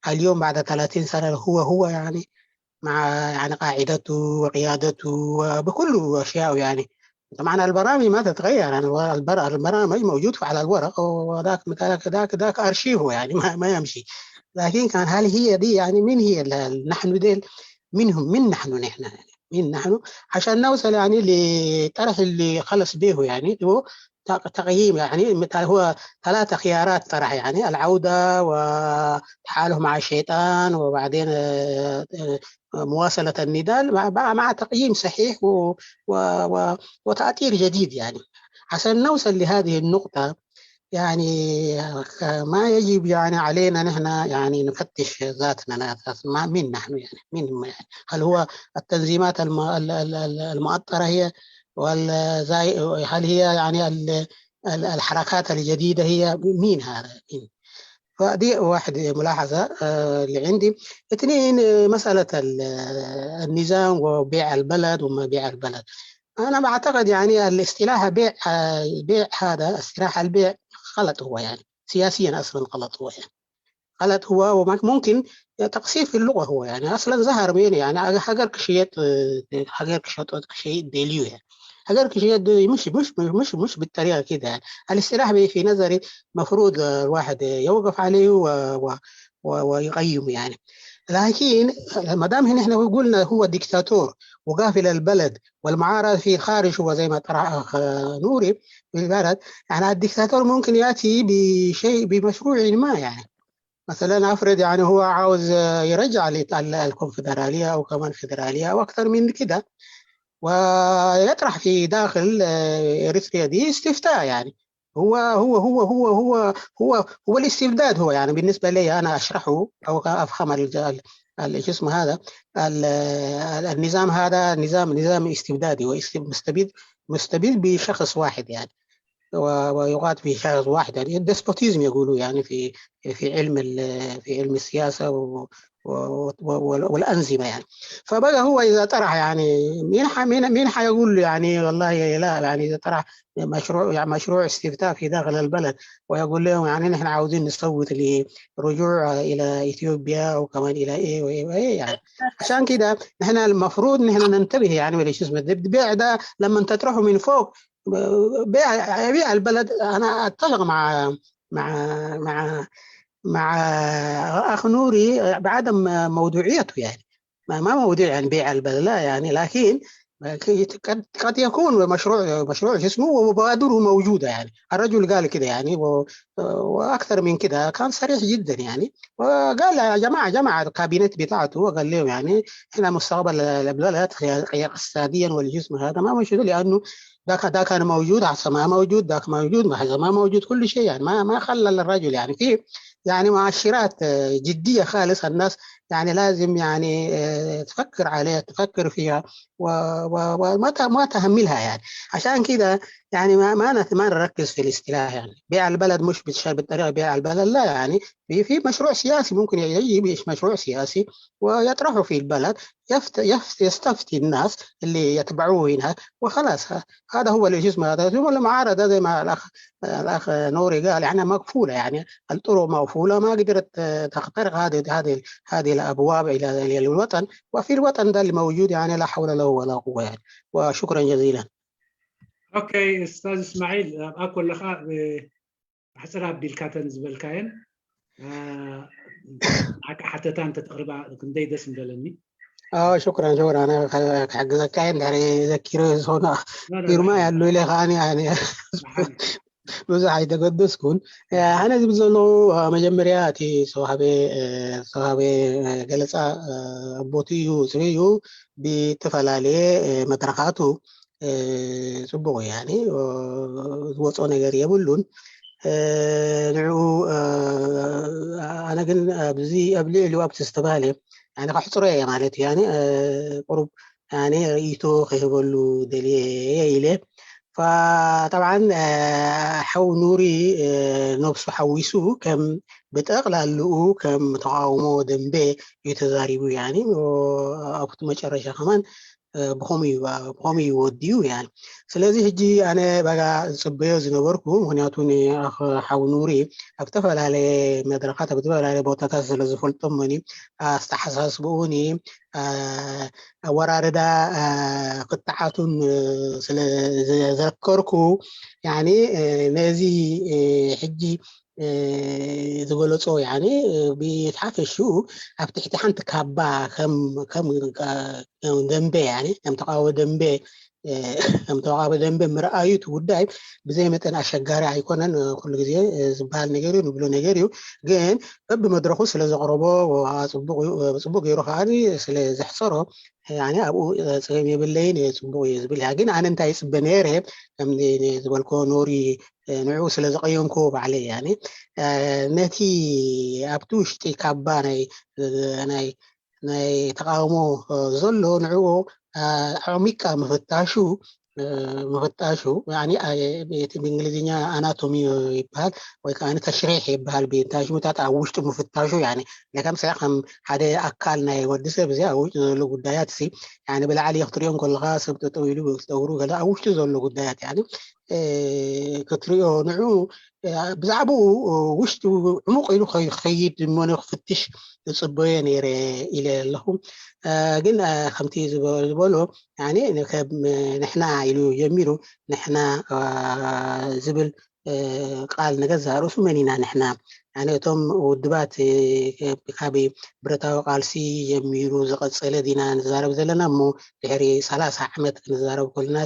اليوم بعد 30 سنة هو يعني مع يعني قاعدته وقيادته وبكل أشياء يعني. طبعا البرامج ما تتغير يعني، البرامج موجود على الورق وذاك ذاك ذاك أرشيفه يعني ما يمشي. لكن كان هل هي دي يعني مين هي نحن ديل؟ منهم من نحن يعني مين نحن عشان نوصل يعني لطرح اللي خلص به يعني هو تقييم يعني. هو 3 خيارات طرح يعني، العودة وتحالف مع الشيطان وبعدين مواصلة النضال مع تقييم صحيح وتأثير جديد يعني. عشان نوصل لهذه النقطة يعني ما يجب يعني علينا نحن يعني نفتش ذاتنا، مين نحن يعني، مين يعني؟ هل هو التنظيمات المؤطرة هي، ولا زي هل هي يعني الحركات الجديدة هي مين هذا مين؟ فدي واحد ملاحظة اللي عندي. 2، مسألة النظام وبيع البلد وما بيع البلد. أنا بعتقد يعني الاصطلاح بيع هذا اصطلاح البيع غلط هو يعني سياسيا أصلا غلط هو يعني غلط هو، وممكن تقصير في اللغة هو يعني أصلا ظهر بين يعني حجر كشيت حجر كشيت ديليو يعني حجر كشيت مش مش مش مش بالطريقة كده يعني. الاصطلاح في نظري مفروض الواحد يوقف عليه ويقيم يعني. لكن ما دام هنا احنا قلنا هو ديكتاتور وقافل البلد والمعارضة في الخارج، هو زي ما طرح أخ نوري في البلد يعني الديكتاتور ممكن يأتي بشيء بمشروع ما يعني. مثلا أفرض يعني هو عاوز يرجع الكونفدرالية أو كمان فدرالية أو أكثر من كده، ويطرح في داخل إريتريا دي استفتاء يعني. هو هو هو هو هو هو هو الاستبداد هو يعني بالنسبة لي أنا أشرحه أو أفهم الجسم هذا النظام هذا نظام استبدادي ومستبد، مستبد بشخص واحد يعني، ويقاد بشخص واحد يعني ال despotism يقولوا يعني في في علم السياسة والأنظمة يعني. فبقى هو إذا طرح يعني مين حيقول له يعني والله لا يعني إذا طرح مشروع يعني مشروع استفتاء في داخل البلد ويقول لهم يعني نحن عاوزين نصوت لرجوع إلى إثيوبيا وكمان إلى إيه وإيه وإيه يعني. عشان كده نحن المفروض نحن ننتبه يعني من الشيء اسمه البيع ده لما تطرحه من فوق بيع البلد. أنا أتفق مع مع مع مع أخ نوري بعدم موضوعيته يعني، ما موضوع يعني بيع البلد لا يعني، لكن قد يكون مشروع جسمه ومبادره موجودة يعني. الرجل قال كده يعني وأكثر من كده، كان صريح جدا يعني، وقال يا جماعة جمع الكابينت بتاعته وقال لهم يعني إحنا مستقبل البلد اقتصاديا والجسم هذا ما موجود، لأنه ذاك كان موجود هسه ما موجود، ذاك موجود ما ما موجود، كل شيء يعني ما خلى الرجل يعني في يعني مؤشرات جدية خالص. الناس يعني لازم يعني تفكر عليها، تفكر فيها وما ما تهملها يعني. عشان كده يعني ما نركز في الاصطلاح يعني بيع البلد مش بالطريقة بيع البلد لا يعني، في مشروع سياسي ممكن يجي مشروع سياسي ويطرحه في البلد، يستفتي الناس اللي يتبعوه هنا وخلاص. هذا هو الجسم هذا. ثم المعارضة زي ما الأخ نوري قال يعني مقفولة يعني الطرق مقفولة، ما قدرت تخترق هذه الأبواب إلى الوطن، وفي الوطن ده اللي موجود يعني لا حول له ولا قوة يعني. وشكرا جزيلا. okay استاذ اسماعيل اكل لخا حسرها بالكاتن زبلكاين حتى انت تقريبا كندي دس مدلني. شكرا شكرا. انا حق زكاين يعني ذكروا هنا لا لا ግርማ ደሓን ያሉ ኢለኻኒ يعني ደሓን ብዙሕ ኣይተገደስኩን። ኣነ ዝብል ዘለኹ መጀመርያ እቲ ዝተዋሃበ ገለፃ ኣቦቱ እዩ ፅርዩ ብተፈላለየ መድረካቱ ፅቡቅ እዩ፣ يعني ዝወፆ ነገር የብሉን ንዕኡ። ኣነ ግን ኣብዚ ኣብ ልዕሊኡ ኣብቲ ዝተባሃለ يعني ከሕፅሮ እየ ማለት እዩ፣ يعني ቁሩብ يعني ርእይቶ ክህበሉ ደልየ ኢለ። فطبعا ሓው ኑሪ ነብሱ ሓዊሱ ከም ብጠቕላልኡ ከም ተቃውሞ ደንበ እዩ ተዛሪቡ፣ يعني ኣብቲ መጨረሻ ከማን ብከምኡ እዩ ወዲኡ يعني። ስለዚ ሕጂ ኣነ በጋ ዝፅበዮ ዝነበርኩ፣ ምክንያቱ ሓው ኑሪ ኣብ ዝተፈላለየ መድረካት ኣብ ዝተፈላለየ ቦታታት ስለ ዝፈልጦሞኒ ኣስተሓሳስብኡኒ ኣወራርዳ ክትዓቱን ስለ ዘከርኩ፣ يعني ነዚ ሕጂ ዝገለፆ يعني ብሓፈሽኡ ኣብ ትሕቲ ሓንቲ ካባ ከም ደንበ፣ يعني ከም ተቃውሞ ደንበ ምርኣዩ እቲ ጉዳይ ብዘይ መጠን ኣሸጋሪ ኣይኮነን። ኩሉ ግዜ ዝበሃል ነገር እዩ፣ ንብሎ ነገር እዩ። ግን በብመድረኩ ስለ ዘቅረቦ ፅቡቅ ገይሩ ከዓኒ ስለ ዘሕፀሮ يعني ኣብኡ ፀገም የብለይን፣ ፅቡቅ እዩ ዝብል። ግን ኣነ እንታይ ይፅበ ነይረ፣ ከም ዝበልኮ ኖሪ ንዕኡ ስለ ዘቀየምኮ ባዕለይ፣ يعني ነቲ ኣብቲ ውሽጢ ካባ ናይ ተቃውሞ ዘሎ ንዕኡ ዓሚቃ ምፍታሹ፣ እቲ ብእንግሊዝኛ anatomy ይበሃል ወይ ከዓ تشريح ይበሃል፣ ብታሽሙታት ኣብ ውሽጡ ምፍታሹ፣ يعني ለከምሳሌ ከም ሓደ ኣካል ናይ ወዲ ሰብ እዚ ኣብ ውሽጡ ዘሎ ጉዳያት ሲ يعني ብላዕሊ ክትሪኦ ከለካ ሰብ ጠጠው ኢሉ ፀጉሩ ገለ፣ ኣብ ውሽጡ ዘሎ ጉዳያት يعني ክትሪኦ ንዕኡ ብዛዕባኡ ውሽጡ ዕሙቕ ኢሉ ክኸይድ እሞነ ክፍትሽ ዝፅበዮ ነይረ ኢለ ኣለኹ። ግን ከምቲ ዝበሎ يعني ንሕና ኢሉ ጀሚሩ፣ ንሕና ዝብል ቃል ንገዛእ ርእሱ መን ኢና ንሕና? يعني እቶም ውድባት ካብ ብረታዊ ቃልሲ ጀሚሩ ዝቐፀለ ዲና ንዛረብ ዘለና? እሞ ድሕሪ 30 ዓመት ክንዛረብ ከለና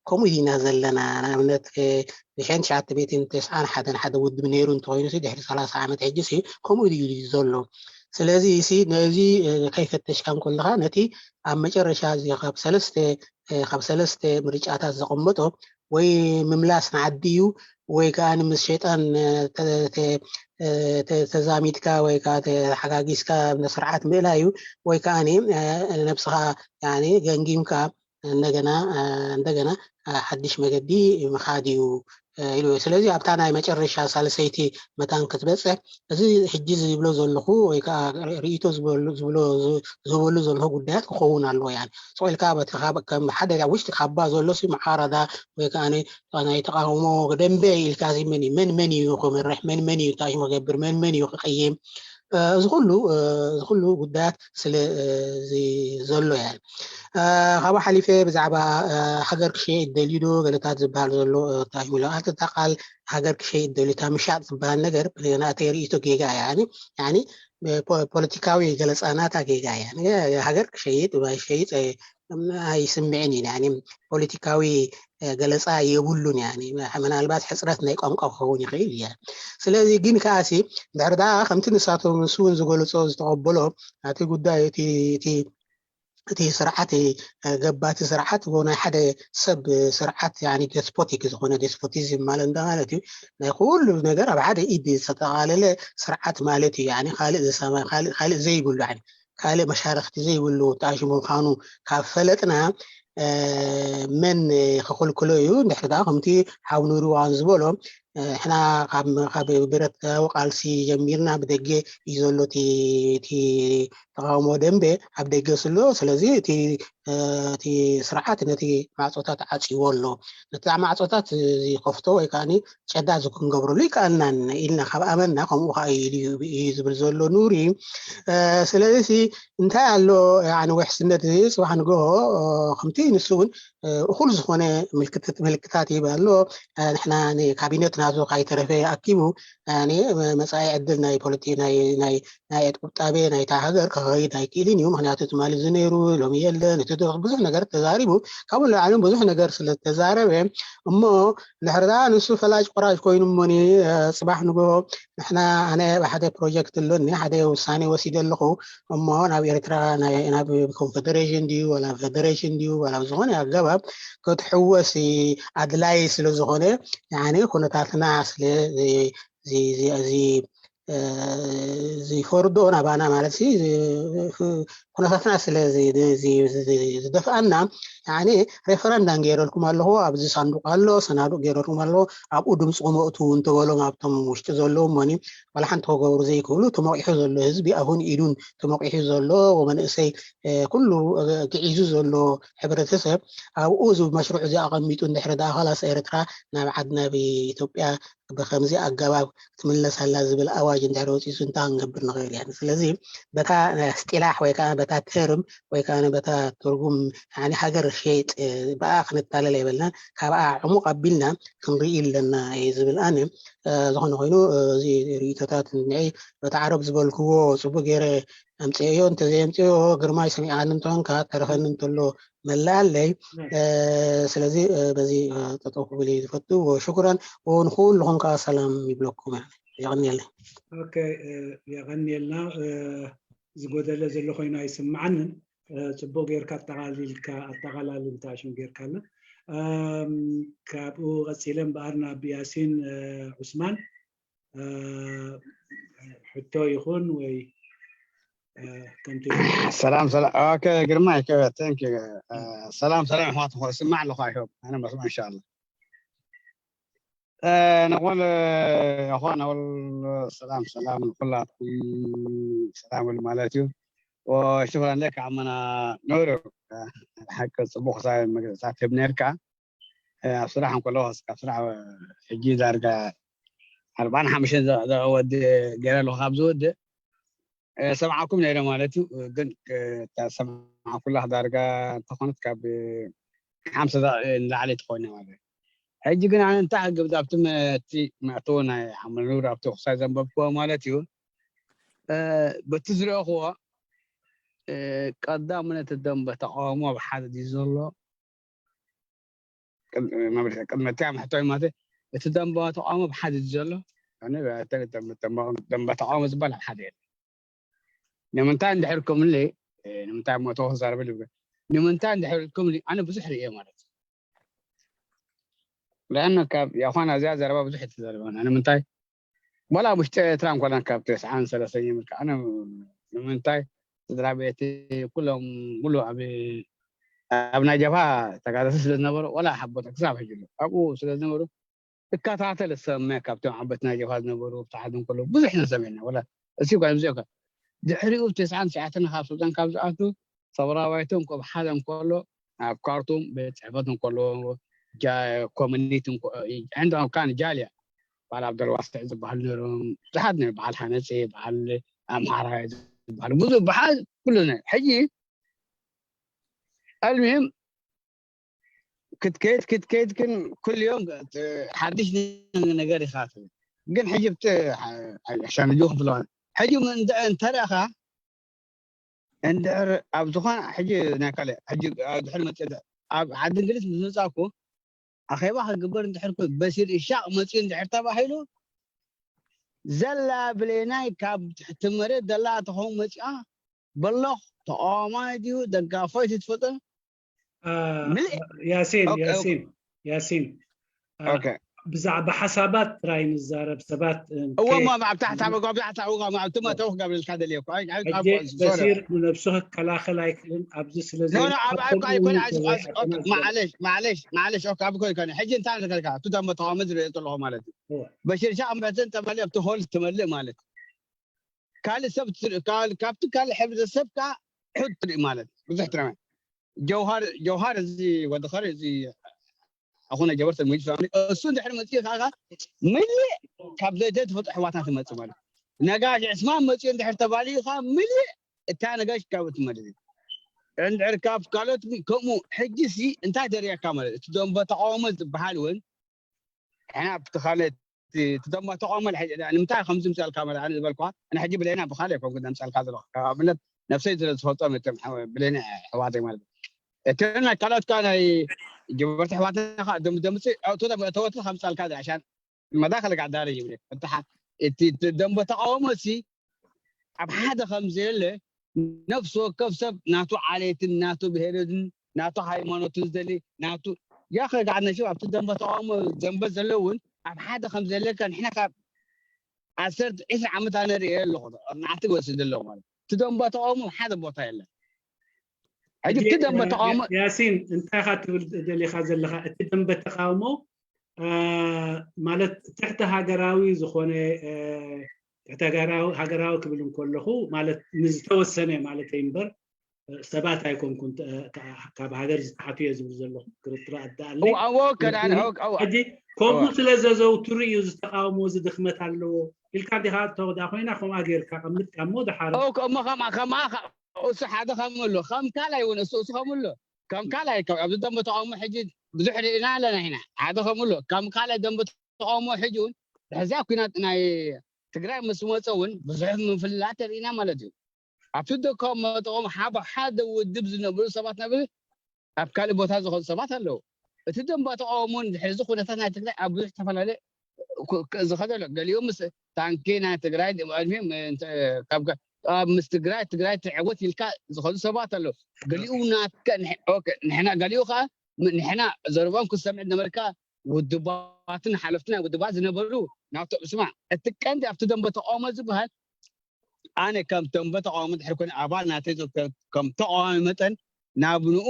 ከምኡ ዲና ዘለና? ንኣብነት ብ1991 ሓደ ውድብ ነይሩ እንተኮይኑ ድሕሪ 30 ዓመት ሕጂ ከምኡ ድዩ ዘሎ? ስለዚ ነዚ ከይፈተሽካ ከለካ ነቲ ኣብ መጨረሻ እዚ ካብ ሰለስተ ምርጫታት ዘቐመጦ፣ ወይ ምምላስ ንዓዲ እዩ፣ ወይ ከዓ ምስ ሸይጣን ተዛሚድካ ወይ ከዓ ተሓጋጊዝካ ስርዓት ምእላይ እዩ፣ ወይ ከዓ ነብስኻ ገንጊምካ እንደገና ሓድሽ መገዲ ምኻድ እዩ ኢሉ። ስለዚ ኣብታ ናይ መጨረሻ ሳልሰይቲ መታን ክትበፅሕ እዚ ሕጂ ዝብሎ ዘለኹ ወይ ከዓ ርእቶ ዝህበሉ ዘለኹ ጉዳያት ክኸውን ኣለዎ። يعني ስቁኢልካ ከም ሓደ ውሽጢ ካባ ዘሎ መዓረዳ ወይ ከዓ ናይ ተቃውሞ ደንበ ኢልካ መን መን መን እዩ ክምርሕ፣ መን መን እዩ እንታይ ክገብር፣ መን መን እዩ ክቀይም፣ እዚ ኩሉ ጉዳያት ስለ ዘሎ እያ። ካብኡ ሓሊፈ ብዛዕባ ሃገር ክሸይጥ ደልዩ ዶ ገለታት ዝበሃል ዘሎ ታሽሙሎ፣ እታ ቃል ሃገር ክሸይጥ ደልዩ፣ እታ ምሻጥ ዝበሃል ነገር ናተይ ርእቶ ጌጋ እያ። يعني ፖለቲካዊ ገለፃ ናታ ጌጋ እያ። ሃገር ክሸይጥ ሸይጥ ኣይስምዕን እዩ፣ يعني ፖለቲካዊ ገለፃ የብሉን፣ يعني ምናልባት ሕፅረት ናይ ቋንቋ ክኸውን ይኽእል እያ። ስለዚ ግን ከዓሲ ድሕሪ ዳ ከምቲ ንሳቶም ንሱ እውን ዝገለፆ ዝተቐበሎ እቲ ጉዳይ እቲ ስርዓት ገባቲ ስርዓት ናይ ሓደ ሰብ ስርዓት despotic ዝኾነ፣ despotism ማለት እንታይ ማለት እዩ? ናይ ኩሉ ነገር ኣብ ሓደ ኢድ ዝተጠቃለለ ስርዓት ማለት እዩ። ካልእ ዘይብሉ፣ ካልእ መሻርክቲ ዘይብሉ ተኣሽሙ ምኳኑ ካብ ፈለጥና መን ክክልክሎ እዩ? እንድሕር ዳ ከምቲ ሓው ኑርዋን ዝበሎ ሕና ካብ ብረታዊ ቃልሲ ጀሚርና ብደገ እዩ ዘሎ እቲ ተቃውሞ ደንበ ኣብ ደገ ስሎ። ስለዚ እቲ ስርዓት ነቲ ማዕፆታት ዓፂዎ ኣሎ፣ ነቲ ማዕፆታት ዝከፍቶ ወይ ከዓ ጨዳ ክንገብረሉ ይከኣልናን ኢልና ካብ ኣመና፣ ከምኡ ከዓ እዩ ዝብል ዘሎ ኑሪ። ስለዚ እንታይ ኣሎ ውሕስነት ፅባሕ ንግሆ? ከምቲ ንሱ እውን እኩል ዝኾነ ምልክታት ይህብ ኣሎ፣ ንሕና ካቢነት ምክንያቱ ካይተረፈ ኣኪቡ መፃኢ ዕድል ናይ ፖለቲ ናይ ናይ ናይ ቁጣቤ ናይታ ሃገር ክኸይድ ኣይክእልን እዩ። ምክንያቱ ትማሊ እዚ ነይሩ፣ ሎሚ የለን፣ እቲ ብዙሕ ነገር ተዛሪቡ፣ ካብኡ ንላዕሊ ብዙሕ ነገር ስለተዛረበ። እሞ ድሕሪ ንሱ ፈላጭ ቆራጭ ኮይኑ እሞኒ ፅባሕ ንግሆ ንሕና ኣነ ብሓደ ፕሮጀክት ኣሎኒ፣ ሓደ ውሳኔ ወሲደ ኣለኹ፣ እሞ ናብ ኤርትራ ናብ ኮንፌደሬሽን ድዩ ዋላ ፌደሬሽን ድዩ ዋላ ዝኾነ ኣገባብ ክትሕወስ ኣድላይ ስለ ዝኾነ፣ ኩነታትና ስለ ዝፈርዶ ናባና ማለት ኩነታትና ስለ ዝደፍኣና ሬፈረንዳም ገይረልኩም ኣለኹ፣ ኣብዚ ሳንዱቅ ኣሎ፣ ሰናዱቅ ገይረልኩም ኣለኹ፣ ኣብኡ ድምፅኩም ኣእትዉ እንተበሎም፣ ኣብቶም ውሽጢ ዘለዉ እሞኒ ዋላ ሓንቲ ክገብሩ ዘይክእሉ፣ ተመቂሑ ዘሎ ህዝቢ፣ ኣሁን ኢዱን ተመቂሑ ዘሎ መንእሰይ፣ ኩሉ ግዒዙ ዘሎ ሕብረተሰብ፣ ኣብኡ እዚ መሽሩዕ እዚ ኣቐሚጡ እንድሕሪ ዳ خلاص ኤርትራ ናብ ዓድ ናብ ኢትዮጵያ ብከምዚ ኣገባብ ክትምለሰላ ዝብል ኣዋጅ እንድሕሪ ወፂኡ እንታይ ክንገብር ንኽእል እያ? ስለዚ በታ اصطلاح ወይ ከዓ በታ term ወይ ከዓ በታ ትርጉም ሃገር ሸይጥ ብኣ ክንታለል የብልናን። ካብኣ ዕሙቕ ኣቢልና ክንርኢ ኣለና እየ ዝብል ኣነ። ዝኾነ ኮይኑ እዚ ርእቶታት ንዕይ በቲ ዓረብ ዝበልክዎ ፅቡቅ ገይረ ኣምፅአዮ፣ እንተዘየምፅዮ ግርማይ ሰሚዓኒ እንተኾንካ ተረፈኒ እንተሎ መላኣለይ። ስለዚ በዚ ጠጠው ክብል እዩ ዝፈቱ። شكرا ንኩልኩም ከዓ ሰላም ይብለኩም። ይቀኒየለይ። Okay፣ የቀኒየልና። ዝጎደለ ዘሎ ኮይኑ ኣይስማዓንን። ፅቡቅ ጌርካ ኣጠቃሊልካ፣ ኣጠቃላሊ እንታሽም ጌርካልና። ካብኡ ቀፂለ እምበኣር ናብ ያሲን ዑስማን ሕቶ ይኹን ወይ ከምቲ ሰላም ሰላም። Okay ግርማይ፣ thank you። ሰላም ሰላም ኣሕዋት፣ ስማዕ ኣለኹ? I hope انا بسمع ان شاء الله. نقول يا اخوان، اول سلام سلام كلكم، سلام مالاتيو، وشكرا لك عمنا نور. الحق ፅቡቅ መግለፅታት ትህብ ነርካ። ኣብ ስራሕ እንከለኹ ካብ ስራሕ ሕጂ ዳርጋ 45 ወዲ ገይረ ኣለኹ። ካብ ዝወድእ ሰምዓኩም ነይረ ማለት እዩ። ግን ሰምዓ ኩላ ዳርጋ እንተኾነት ካብ 50 ንላዕሊ ትኾይና ማለት እዩ። ሕጂ ግን ኣነ እንታይ ክግብዚ ኣብቲ እቲ መእተዎ ናይ ሓመድ ኑር ኣብቲ ክሳይ ዘንበብክዎ ማለት እዩ፣ በቲ ዝረአኽዎ ቀዳምነት ደንበ ተቃውሞ ኣብ ሓደ ድዩ ዘሎ? ቅድሚ እቲ ምሕቶይ ማለት እቲ ደንበ ተቃውሞ ብሓደ ድዩ ዘሎ? ደንበ ተቃውሞ ዝበሃል ኣብ ሓደ የለን። ንምንታይ እንድሕርኩምኒ፣ ንምንታይ ሞቶ ክዛረበሉ፣ ንምንታይ እንድሕርኩምኒ፣ ኣነ ብዙሕ ርእየ ማለት እዩ። لأنه ካብ يا اخوانا እዚኣ ዘረባ ብዙሕ የተዘረበና። ንምንታይ ወላ ኣብ ውሽጢ ኤርትራ እንኮለና ካብ 93 ይምልካ ኣነ ንምንታይ ስድራ ቤቲ ኩሎም ሙሉእ ኣብ ናይ ጀብሃ ተጋደልቲ ስለ ዝነበሩ፣ ወላ ሓቦታ ክሳብ ሕጂ ኣብኡ ስለ ዝነበሩ እከታተል ሰምዕ። ካብቶም ዓበይቲ ናይ ጀብሃ ዝነበሩ ብታሕቲ እንከለዉ ብዙሕ ኢና። ወላ እዚ እኳ እዚ እኳ ድሕሪኡ 99 ካብ ስልጣን ካብ ዝኣቱ ሰብራዋይቶም ካብ ሓደ እንከሎ ኣብ ካርቱም ቤት ፅሕፈት እንከሎ community عندهم كان جالية በዓል ዓብደልዋስዕ ዝበሃሉ ነይሮም፣ ብዙሓት ነይሮም፣ በዓል ሓነፂ፣ በዓል ኣምሓራ ዝበሃሉ ብዙሕ በዓል ኩሉ። ሕጂ المهم ክትከይድ ክትከይድ ግን كل يوم ሓድሽ ነገር ኢኻ ትብል። ግን ሕጂ عشان نجوخ في ሕጂ እንተረእኻ እንድሕር ኣብ ዝኾነ ሕጂ ናይ ካልእ ሕጂ ድሕሪ መፅእ ኣብ ዓዲ እንግሊዝ ምስ መፃእኩ ኣኼባ ክግበር እንድሕር በሲር እሻቅ መፅኡ እንድሕር ተባሂሉ ዘላ ብሌናይ ካብ ትሕቲ መሬት ዘላ ተኸውን መፂኣ በሎኽ ተቃዋማይ ድዩ ደጋፎይ ትፈጥር። ያሲን፣ ያሲን፣ ያሲን፣ ብዛዕባ ሓሳባት ጥራይ ንዛረብ ሰባት። እወ ማ ኣብ ታሕቲ ኣብ ታሕቲ ኣብ ትመተው ክገብረልካ ደልየ። ሕጂ በሲር ንነብሱ ክከላኸል ኣይክእልን ኣብዚ ስለዚ No, no፣ ኣይኮነ። معلش معلش معلش። Okay፣ ኣብ ኮይ ሕጂ እንታይ ንከልካ እቲ ደሞ ተቃውሞ ዝርኢ ዘለኹ ማለት እዩ። በሽር ሻቅ መፅን ተመሊእ ኣብቲ hall ትመልእ ማለት እዩ። ካልእ ሰብ ካብቲ ካልእ ሕብረተሰብ ከዓ ሕድ ትርኢ ማለት ብዙሕ ትርኢ። ጀውሃር ጀውሃር እዚ ወዲ ኸሪ እዚ ኣኹነ ጀበርተ ሙጅ እሱ እንድሕር መፅኡ ከዓ ምልእ ካብ ዘይተ ትፈጥሮ ኣሕዋትና ትመፅእ ማለት። ነጋሽ ዕስማን መፅኡ እንድሕር ተባሊኡ ከዓ ምልእ እታ ነጋሽ ካብኡ ትመልእ እንድሕር ካብ ካልኦት ከምኡ። ሕጂ ሲ እንታይ ተሪእካ ማለት እቲ ደንበ ተቃውሞ ዝበሃል እውን ሕና ኣብቲ ካልእ እቲ ደንበ ተቃውሞ ንምንታይ ከምዚ ምሳልካ ኣነ ዝበልኩ ኣነ ሕጂ ብሌና ብካልእ ኣይኮንኩን ዘምፃልካ ዘለኹ። ካብ ኣብነት ነፍሰይ ስለ ዝፈልጦም እቶም ብሌና ኣሕዋተይ ማለት እዩ። እቲ ናይ ካልኦት ከዓ ናይ ጀበርቲ ኣሕዋትና ከዓ ደምፅእ ተወት ከምፃልካ عشان المداخل قاعد داري يجيب لك እቲ ደንበ ተቃውሞ ሲ ኣብ ሓደ ከም ዘየለ ነፍሲ ወከፍ ሰብ ናቱ ዓሌትን ናቱ ብሄርን ናቱ ሃይማኖትን ዝደሊ ናቱ ያ قاعد نشوف ኣብቲ ደንበ ተቃውሞ ደንበ ዘሎ እውን ኣብ ሓደ ከም ዘለካ ንሕና ካብ 10 20 ዓመት ኣነ ርእየ ኣለኹ፣ መዓልቲ ክወስድ ኣለኹ ማለት እቲ ደንበ ተቃውሞ ሓደ ቦታ የለን። ሕጂ እቲ ደንበ ተቃውሞ ያሲን እንታይ ኢኻ ትብል ደሊኻ ዘለኻ? እቲ ደንበ ተቃውሞ ማለት ትሕቲ ሃገራዊ ዝኾነ፣ ትሕቲ ሃገራዊ ክብል እንከለኹ ማለት ንዝተወሰነ ማለት እምበር ሰባት ኣይኮንኩን ካብ ሃገር ዝተሓቱ እየ ዝብል ዘለኹ፣ ክትረኣዳኣለይ። ሕጂ ከምኡ ስለ ዘዘውትሩ እዩ ዝተቃውሞ እዚ ድኽመት ኣለዎ ኢልካ ዲኻ ተወዳ ኮይና ከምኣ ጌርካ ቀምጥካ እሞ ድሓር እሞ ከምኣ እሱ ሓደ ከምኡ ኣሎ፣ ከም ካልኣይ እውን እሱ ከምኡ ኣሎ። ከም ካልኣይ ኣብዚ ደንበ ተቃውሞ ሕጂ ብዙሕ ርኢና ኣለና ኢና፣ ሓደ ከምኡ ኣሎ። ከም ካልኣይ ደንበ ተቃውሞ ሕጂ እውን ድሕዚያ ኩናት ናይ ትግራይ ምስ መፀ እውን ብዙሕ ምፍልላት ተርኢና ማለት እዩ። ኣብቲ ደንበ ተቃውሞ ሓደ ውድብ ዝነበሩ ሰባት ናብ ኣብ ካልእ ቦታ ዝኸዱ ሰባት ኣለዉ። እቲ ደንበ ተቃውሞ ድሕሪ እዚ ኩነታት ናይ ትግራይ ኣብ ብዙሕ ዝተፈላለየ ዝኸደ ኣሎ። ገሊኡ ምስ ታንኪ ናይ ትግራይ ምስ ትግራይ ትግራይ ትዕወት ኢልካ ዝኸዱ ሰባት ኣለዉ። ገሊኡ ናትከ ንሕና፣ ገሊኡ ከዓ ንሕና ዘረቦም ክሰምዕ ዝነበርካ ውድባትን ሓለፍቲ ናይ ውድባት ዝነበሩ ናብቶም። ስማዕ፣ እቲ ቀንዲ ኣብቲ ደንበ ተቃውሞ ዝበሃል ኣነ ከም ደንበ ተቃውሞ ድሕሪ ኮይነ ኣባል ናተይ ከም ተቃዋሚ መጠን ናብ ንኡ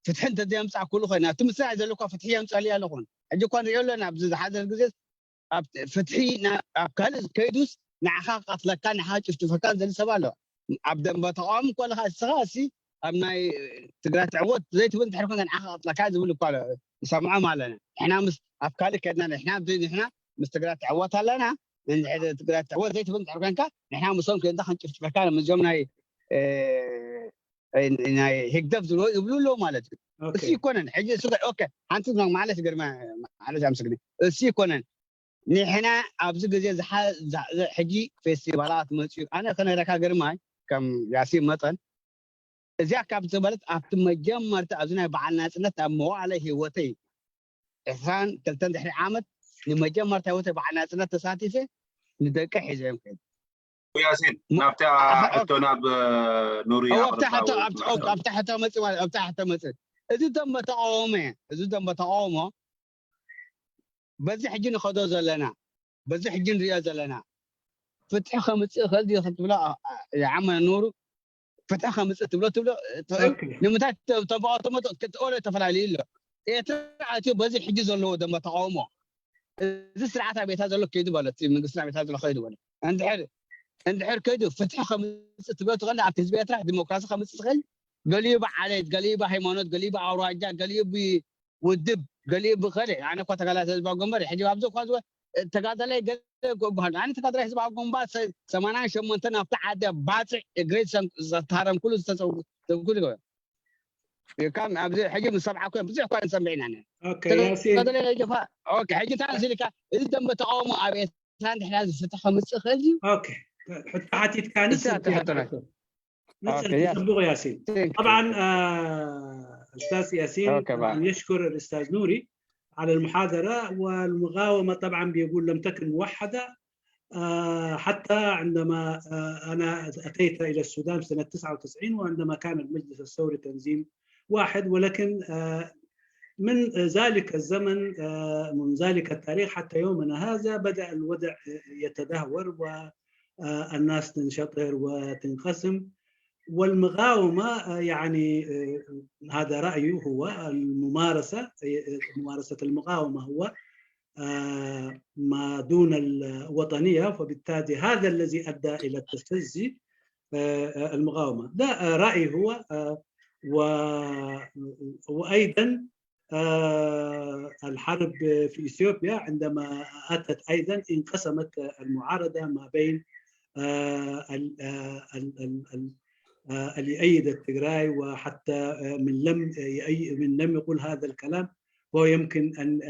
ፍትሒ እንተዘየምፃእ ኩሉ ኮይና ኣብቲ ምስራዕ ዘሎ እኳ ፍትሒ የምፃሊ ኣለኹን። ሕጂ እኳ ንሪኦ ኣለና ኣብዚ ዝሓዘ ግዜ ፍትሒ ኣብ ካልእ ከይዱስ ንዓኻ ቀትለካ ንዓኻ ጭፍጭፈካ ዘሊ ሰብ ኣሎ። ኣብ ደንበ ተቃዋሚ ከለካ እስኻ እሲ ኣብ ናይ ትግራይ ትዕወት ዘይትብል እንድሕር ኮንካ ንዓኻ ቀትለካ ዝብል እኳ ንሰምዖም ኣለና። ንሕና ምስ ኣብ ካልእ ከድና ንሕና ምስ ትግራይ ትዕወት ኣለና፣ ትግራይ ትዕወት ዘይትብል እንድሕር ኮንካ ንሕና ምስኦም ከድና ክንጭፍጭፈካ ምስዞም ናይ ህግደፍ ዝብሎ ይብሉ ኣለዉ ማለት እዩ። እሱ ይኮነን ሕጂ እሱ። Okay፣ ሓንቲ ማለት ግርማ ማለት ኣምስግኒ። እሱ ይኮነን። ንሕና ኣብዚ ግዜ ሕጂ ፌስቲቫላት መፅኡ ኣነ ክነረካ ግርማይ ከም ያሲን መጠን እዚኣ ካብ ዝበለት ኣብቲ መጀመርታ ኣብዚ ናይ በዓል ናፅነት ኣብ መዋእለ ሂወተይ 22 ድሕሪ ዓመት ንመጀመርታ ሂወተይ በዓል ናፅነት ተሳቲፈ ንደቂ ሒዘዮም ከይደ። ያሲን ናብታ ሕቶ ናብ ኑሪ። ኣብታ ሕቶ መፅእ ማለት ኣብታ ሕቶ መፅእ። እዚ ደንበ ተቃውሞ፣ እዚ ደንበ ተቃውሞ በዚ ሕጂ ንኸዶ ዘለና፣ በዚ ሕጂ ንሪኦ ዘለና ፍትሒ ከምፅእ ክእል ድዩ ክትብሎ ዓመ ኑሩ? ፍትሒ ከምፅእ ትብሎ ትኽእል? ንምንታይ ተባቅቶ ክትኦለ ተፈላለዩ ኣሎ ኤርትራ ኣትዩ በዚ ሕጂ ዘለዎ ደንበ ተቃውሞ እዚ ስርዓት ኣብ ኤርትራ ዘሎ ከይዱ በሎ፣ እቲ መንግስቲ ኣብ ኤርትራ ዘሎ ከይዱ በሎ፣ እንድሕር ከይዱ ፍትሒ ከምፅእ ትብሎ ትኽእል? ኣብቲ ህዝቢ ኤርትራ ዲሞክራሲ ከምፅእ ትኽእል? ገሊኡ ብዓሌት፣ ገሊኡ ብሃይማኖት፣ ገሊኡ ብኣውራጃ፣ ገሊኡ ብውድብ፣ ገሊኡ ብኸልእ። ኣነ እኳ ተጋዳላይ ህዝባዊ ግንባር ሕጂ ኣብዚ እኳ ተጋዳላይ ገለ ይበሃል። ኣነ ተጋዳላይ ህዝባዊ ግንባር 88 ኣብቲ ዓዲ ባፅዕ እግረይ ዝተሃረም ኩሉ ዝተፀኩሉ ከም ኣብዚ ሕጂ ምስ ሰብዓ ኮ ብዙሕ እኳ ንሰምዕ ኢና። Okay ሕጂ እንታይ መሲልካ እዚ ደንበ ተቃውሞ ኣብ ኤርትራ እንድሕር ፍትሒ ከምፅእ ክእል ድዩ? Okay፣ ሕቶ ሓቲትካ ንፅር ጽቡቅ ياسين። طبعا استاذ ياسين يشكر الاستاذ نوري على المحاضره. والمقاومه طبعا بيقول لم تكن موحده حتى عندما انا اتيت الى السودان سنه 99 وعندما كان المجلس الثوري تنظيم واحد، ولكن من ذلك الزمن، من ذلك التاريخ حتى يومنا هذا بدا الوضع يتدهور والناس تنشطر وتنقسم. والمقاومة يعني هذا رأيه هو، الممارسة، ممارسة المقاومة هو ما دون الوطنية، فبالتالي هذا الذي أدى إلى التشظي المقاومة. ده رأي هو. وأيضا الحرب في إثيوبيا عندما أتت أيضا انقسمت المعارضة ما بين اللي يؤيد التجراي وحتى من لم يقول هذا الكلام، وهو يمكن ان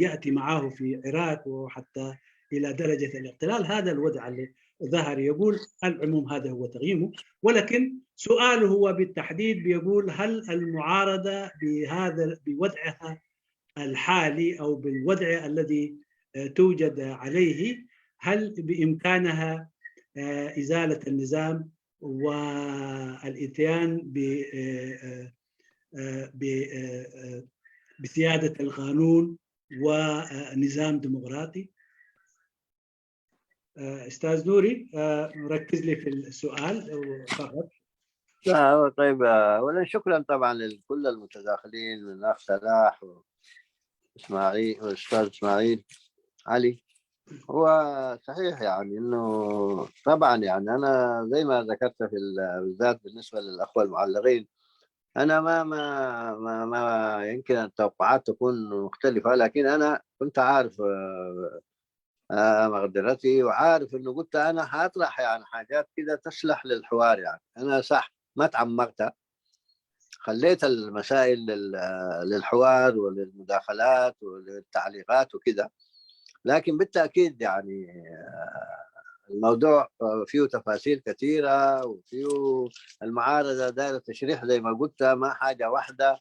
ياتي معه في عراق وحتى الى درجه الاقتلال. هذا الوضع اللي ظهر يقول العموم هذا هو تقييمه، ولكن سؤاله هو بالتحديد بيقول هل المعارضة بهذا بوضعها الحالي او بالوضع الذي توجد عليه هل بامكانها ازالة النظام والاتيان بسياده القانون ونظام ديمقراطي؟ استاذ نوري، ركز لي في السؤال فقط. لا، طيب، اولا شكرا طبعا لكل المتداخلين من الاخ صلاح واسماعيل والاستاذ اسماعيل علي. هو صحيح يعني انه طبعا يعني انا زي ما ذكرت في بالذات بالنسبة للاخوة المعلقين، انا ما يمكن التوقعات تكون مختلفة، لكن انا كنت عارف مقدرتي وعارف انه قلت انا حاطرح يعني حاجات كده تصلح للحوار. يعني انا صح ما تعمقت، خليت المسائل للحوار وللمداخلات وللتعليقات وكده، لكن بالتاكيد يعني الموضوع فيه تفاصيل كثيرة وفيه المعارضة دائرة تشريح زي ما قلت، ما حاجة واحدة.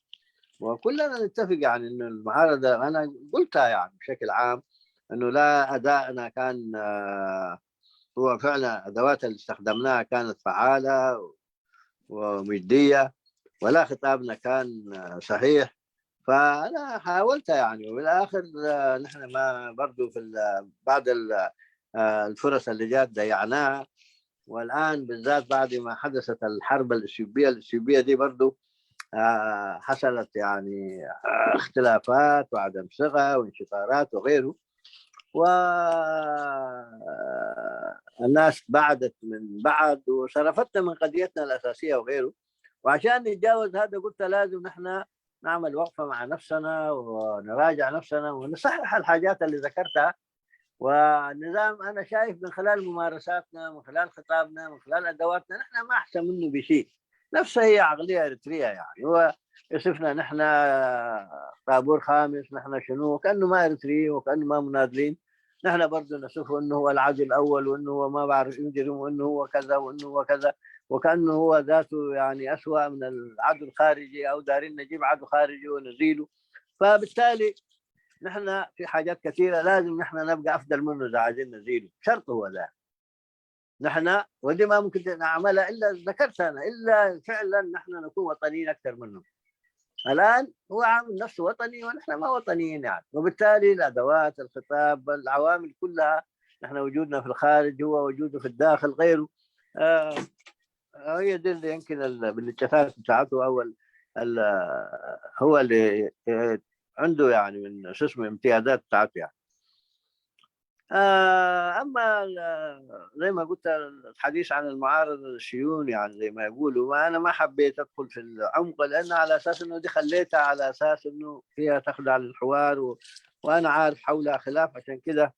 وكلنا نتفق يعني انه المعارضة، انا قلتها يعني بشكل عام، انه لا ادائنا كان هو فعلا ادوات اللي استخدمناها كانت فعاله ومجديه، ولا خطابنا كان صحيح. فانا حاولت يعني، وبالاخر نحن ما برضو في بعض الفرص اللي جات ضيعناها. والان بالذات بعد ما حدثت الحرب الاثيوبيه دي برضو حصلت يعني اختلافات وعدم ثقة وانشطارات وغيره، والناس بعدت من بعض وصرفتنا من قضيتنا الاساسية وغيره. وعشان نتجاوز هذا قلت لازم نحن نعمل وقفه مع نفسنا ونراجع نفسنا ونصحح الحاجات اللي ذكرتها. والنظام انا شايف من خلال ممارساتنا، من خلال خطابنا، من خلال ادواتنا، نحن ما احسن منه بشيء. نفسها هي عقلية اريتريا، يعني هو يصفنا نحن طابور خامس، نحن شنو، كانه ما اريتريين وكانه ما مناضلين. نحن برضه نصفه انه هو العدو الاول وانه هو ما بعرف يجرم وانه هو كذا وانه هو كذا، وكانه هو ذاته يعني اسوء من العدو الخارجي، او دارين نجيب عدو خارجي ونزيله. فبالتالي نحن في حاجات كثيرة لازم نحن نبقى افضل منه اذا عايزين نزيله، شرط هو ده. نحن ودي ما ممكن نعملها الا ذكرت انا، الا فعلا نحن نكون وطنيين اكثر منه. الان هو عامل نفسه وطني ونحن ما وطنيين يعني، وبالتالي الادوات، الخطاب، العوامل كلها، نحن وجودنا في الخارج هو وجوده في الداخل غيره، هي دي اللي يمكن بالاتفاق بتاعته او هو اللي عنده يعني من شو اسمه امتيازات بتاعته يعني. اما زي ما قلت الحديث عن المعارضة الشيون يعني زي ما يقولوا، ما انا ما حبيت ادخل في العمق، لان على اساس انه دي خليتها على اساس انه فيها تخضع للحوار وانا عارف حولها خلاف، عشان كده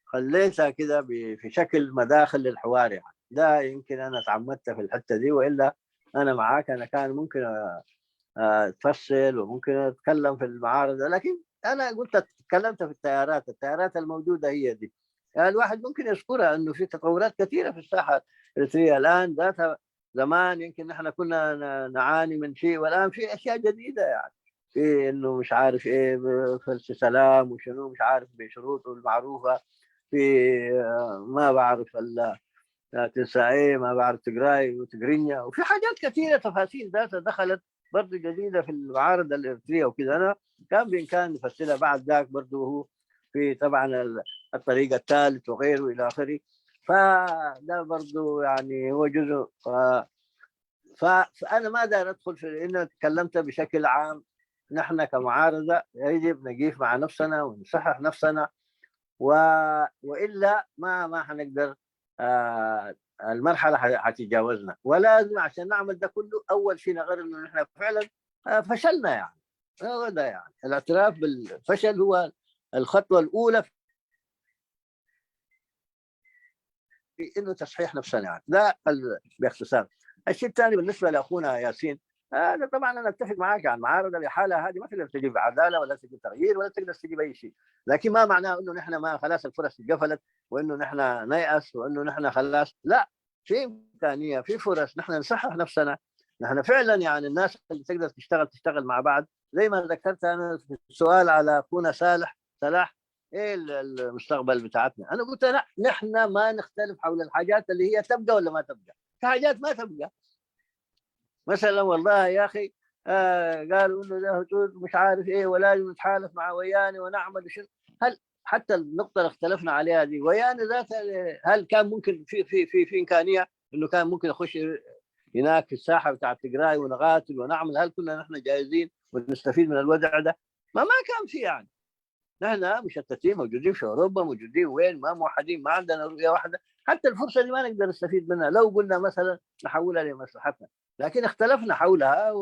خليتها كده في شكل مداخل للحوار يعني. ده يمكن انا تعمدت في الحتة دي، والا انا معاك، انا كان ممكن اتفصل وممكن اتكلم في المعارضة، لكن انا قلت تكلمت في التيارات الموجودة هي دي. يعني الواحد ممكن يذكرها انه في تطورات كثيرة في الساحة الاريتريه الان، ذاتها زمان يمكن نحن كنا نعاني من شيء، والان في اشياء جديدة يعني، في انه مش عارف ايه فلس سلام وشنو مش عارف بشروطه المعروفة، في ما بعرف تنسى ما بعرف تقراي وتقرينيا، وفي حاجات كثيرة تفاصيل ذاتها دخلت برضه جديدة في المعارضة الاريتريه وكذا. انا كان بامكاني نفصلها بعد ذاك برضه، هو في طبعا الطريق الثالث وغيره الى اخره، فده برضه يعني هو جزء. فانا ما داير ادخل في انه تكلمت بشكل عام. نحن كمعارضه يجب نقيف مع نفسنا ونصحح نفسنا، والا ما حنقدر، المرحلة حتتجاوزنا. ولازم عشان نعمل ده كله اول شيء نقرر انه نحن فعلا فشلنا يعني. هو ده يعني الاعتراف بالفشل هو الخطوة الاولى في انه تصحيح نفسنا يعني، ده باختصار. الشيء الثاني بالنسبة لاخونا ياسين، هذا طبعا انا اتفق معاك، يعني المعارضة لحالها هذه ما تقدر تجيب عدالة ولا تجيب تغيير ولا تقدر تجيب اي شيء، لكن ما معناه انه نحن ما خلاص الفرص اتقفلت وانه نحن نيأس وانه نحن خلاص، لا، في امكانية، في فرص، نحن نصحح نفسنا، نحن فعلا يعني الناس اللي تقدر تشتغل تشتغل مع بعض، زي ما ذكرت انا في السؤال على اخونا صالح صلاح، ايه المستقبل بتاعتنا؟ انا قلت لا، نحن ما نختلف حول الحاجات اللي هي تبقى ولا ما تبقى، في حاجات ما تبقى. مثلا والله يا اخي قالوا انه ده مش عارف ايه ولازم نتحالف مع وياني ونعمل شنو، هل حتى النقطة اللي اختلفنا عليها دي وياني ذاتها، هل كان ممكن في امكانية انه كان ممكن يخش هناك في الساحة بتاعت تجراي ونقاتل ونعمل؟ هل كنا نحن جاهزين ونستفيد من الوضع ده؟ ما كان في، يعني نحن مشتتين، موجودين في اوروبا، موجودين وين، ما موحدين، ما عندنا رؤية واحدة، حتى الفرصة دي ما نقدر نستفيد منها لو قلنا مثلا نحولها لمصلحتنا، لكن اختلفنا حولها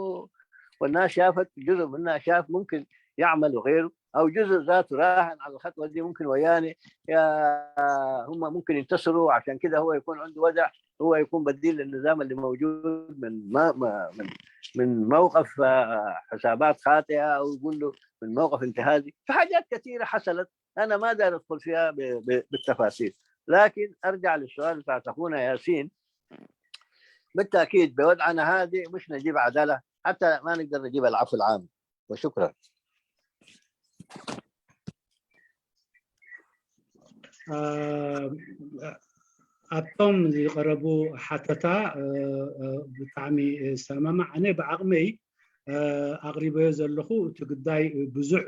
والناس شافت، جزء منها شاف ممكن يعمل وغيره، او جزء ذاته راهن على الخطوة دي، ممكن وياني يا هم ممكن ينتصروا، عشان كده هو يكون عنده وضع، هو يكون بديل للنظام اللي موجود من ما ما من من موقف حسابات خاطئه، او يقول له من موقف انتهازي. في حاجات كثيرة حصلت انا ما داير ادخل فيها بالتفاصيل، لكن ارجع للسؤال بتاع اخونا ياسين، بالتاكيد بوضعنا هذه مش نجيب عدالة، حتى ما نقدر نجيب العفو العام. وشكرا. ኣብቶም ዝቐረቡ ሓተታ ብጣዕሚ ሰማማዕ። ኣነ ብዓቕመይ ኣቕሪበዮ ዘለኹ እቲ ጉዳይ ብዙሕ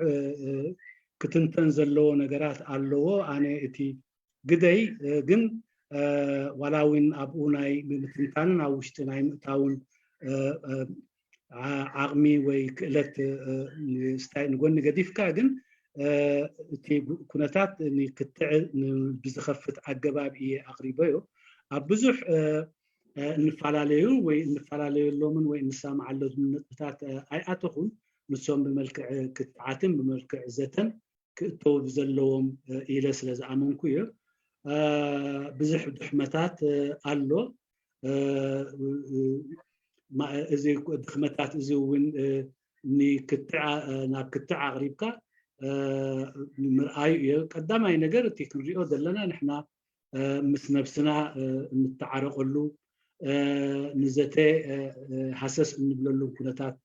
ክትንተን ዘለዎ ነገራት ኣለዎ። ኣነ እቲ ግደይ ግን ዋላ እውን ኣብኡ ናይ ምትንታንን ኣብ ውሽጢ ናይ ምእታውን ዓቕሚ ወይ ክእለት ንጎኒ ገዲፍካ፣ ግን እቲ ኩነታት ንክትዕ ብዝኸፍት ኣገባብ እየ ኣቕሪበዮ። ኣብ ብዙሕ እንፈላለዩ ወይ እንፈላለየሎምን ወይ እንሰማዓሎም ነጥብታት ኣይኣተኹን፣ ንሶም ብመልክዕ ክትዓትን ብመልክዕ ዘተን ክእተው ዘለዎም ኢለ ስለ ዝኣመንኩ እየ። ብዙሕ ድሕመታት ኣሎ፣ እዚ ድኽመታት እዚ እውን ንክትዕ ናብ ክትዕ ኣቕሪብካ ምርኣዩ እዩ። ቀዳማይ ነገር እቲ ክንሪኦ ዘለና፣ ንሕና ምስ ነብስና እንተዓረቀሉ፣ ንዘተ ሃሰስ እንብለሉ ኩነታት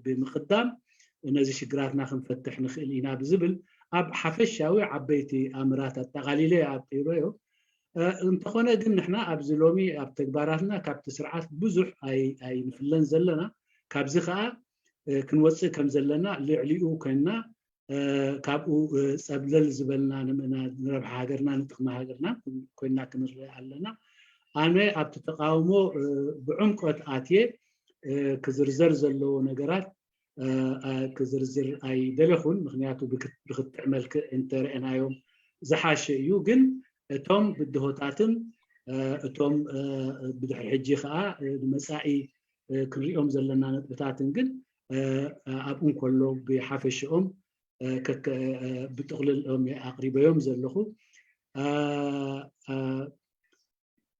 ብምቅዳም ነዚ ሽግራትና ክንፈትሕ ንኽእል ኢና ብዝብል ኣብ ሓፈሻዊ ዓበይቲ ኣምራት ኣጠቃሊለ ኣጢሮዮ። እንተኾነ ግን ንሕና ኣብዚ ሎሚ ኣብ ተግባራትና ካብቲ ስርዓት ብዙሕ ኣይንፍለን ዘለና፣ ካብዚ ከዓ ክንወፅእ ከም ዘለና፣ ልዕሊኡ ኮይንና ካብኡ ፀብለል ዝበልና ንረብሓ ሃገርና ንጥቕሚ ሃገርና ኮይና ክንርአ ኣለና። ኣነ ኣብቲ ተቃውሞ ብዕምቆት ኣትየ ክዝርዘር ዘለዎ ነገራት ክዝርዝር ኣይደለኹን፣ ምክንያቱ ብክትዕ መልክዕ እንተረአናዮም ዝሓሸ እዩ። ግን እቶም ብድሆታትን እቶም ብድሕሪ ሕጂ ከዓ ንመፃኢ ክንሪኦም ዘለና ነጥብታትን ግን ኣብኡ እንከሎ ብሓፈሽኦም ብጥቕልሎም ኣቕሪበዮም ዘለኹ።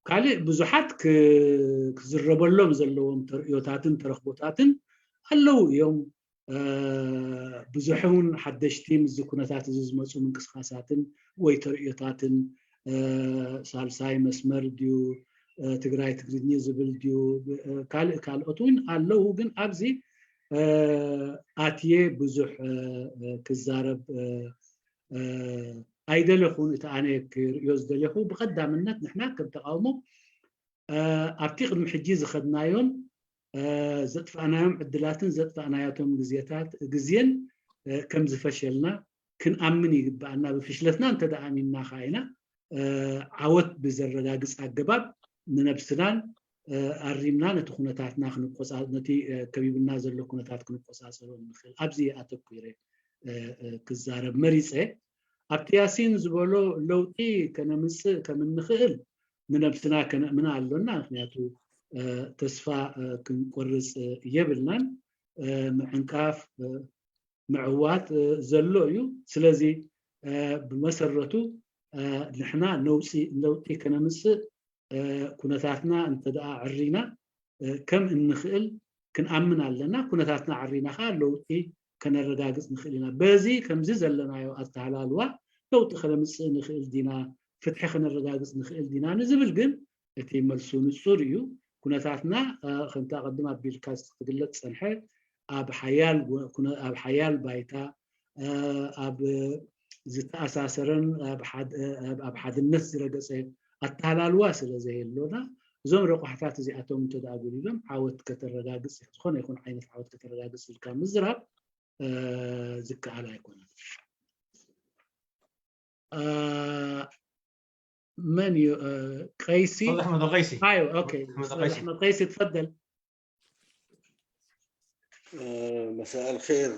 ካልእ ብዙሓት ክዝረበሎም ዘለዎም ተርእዮታትን ተረክቦታትን ኣለው እዮም። ብዙሕ እውን ሓደሽቲ ምስዚ ኩነታት እዚ ዝመፁ ምንቅስቃሳትን ወይ ተርእዮታትን፣ ሳልሳይ መስመር ድዩ፣ ትግራይ ትግርኚ ዝብል ድዩ፣ ካልእ ካልኦት እውን ኣለው። ግን ኣብዚ ኣትየ ብዙሕ ክዛረብ ኣይደለኹን። እቲ ኣነ ክርእዮ ዝደለኹ ብቀዳምነት ንሕና ከም ተቃውሞ ኣብቲ ቅድሚ ሕጂ ዝኸድናዮን ዘጥፋእናዮም ዕድላትን ዘጥፋእናዮቶም ግዜታት ግዜን ከም ዝፈሸልና ክንኣምን ይግባአና። ብፍሽለትና እንተደኣሚንና ከዓ ኢና ዓወት ብዘረጋግፅ ኣገባብ ንነብስናን ኣሪምና ነቲ ኩነታትና፣ ነቲ ከቢብና ዘሎ ኩነታት ክንቆፃፀሮ ንኽእል። ኣብዚ ኣተኪረ ክዛረብ መሪፀ። ኣብቲ ያሲን ዝበሎ ለውጢ ከነምፅእ ከም እንኽእል ንነብስና ከነእምና ኣሎና፣ ምክንያቱ ተስፋ ክንቆርፅ የብልናን፣ ምዕንቃፍ ምዕዋት ዘሎ እዩ። ስለዚ ብመሰረቱ ንሕና ለውጢ ከነምፅእ ኩነታትና እንተደኣ ዕሪና ከም እንኽእል ክንኣምን ኣለና። ኩነታትና ዓሪና ከዓ ለውጢ ከነረጋግፅ ንኽእል ኢና። በዚ ከምዚ ዘለናዮ ኣተሃላልዋ ለውጢ ከነምፅእ ንኽእል ዲና፣ ፍትሒ ከነረጋግፅ ንኽእል ዲና ንዝብል ግን እቲ መልሱ ንፁር እዩ። ኩነታትና ከምቲ ኣቐድም ኣቢልካ ክትግለፅ ዝፀንሐ ኣብ ሓያል ባይታ፣ ኣብ ዝተኣሳሰረን ኣብ ሓድነት ዝረገፀ ኣተሃላልዋ ስለ ዘየሎና፣ እዞም ረቋሕታት እዚኣቶም እንተደኣ ጎዲሎም ዓወት ከተረጋግፅ፣ ዝኾነ ይኹን ዓይነት ዓወት ከተረጋግፅ ኢልካ ምዝራብ ዝከኣል ኣይኮነን። من قيسي؟ احمد القيسي. ايوه okay. احمد القيسي. احمد قيسي تفضل. مساء الخير،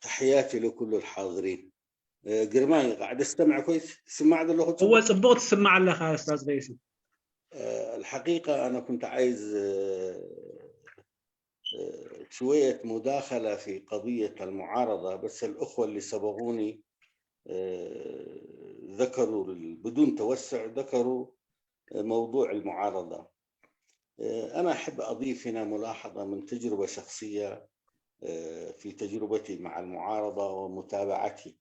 تحياتي لكل الحاضرين. قرماني قاعد استمع كويس؟ سمع اللغة؟ هو ጽቡቕ ትስማዕ ኣለኻ استاذ قيسي. الحقيقة أنا كنت عايز شوية مداخلة في قضية المعارضة، بس الأخوة اللي سبقوني ذكروا بدون توسع، ذكروا موضوع المعارضة. أنا أحب أضيف هنا ملاحظة من تجربة شخصية في تجربتي مع المعارضة ومتابعتي،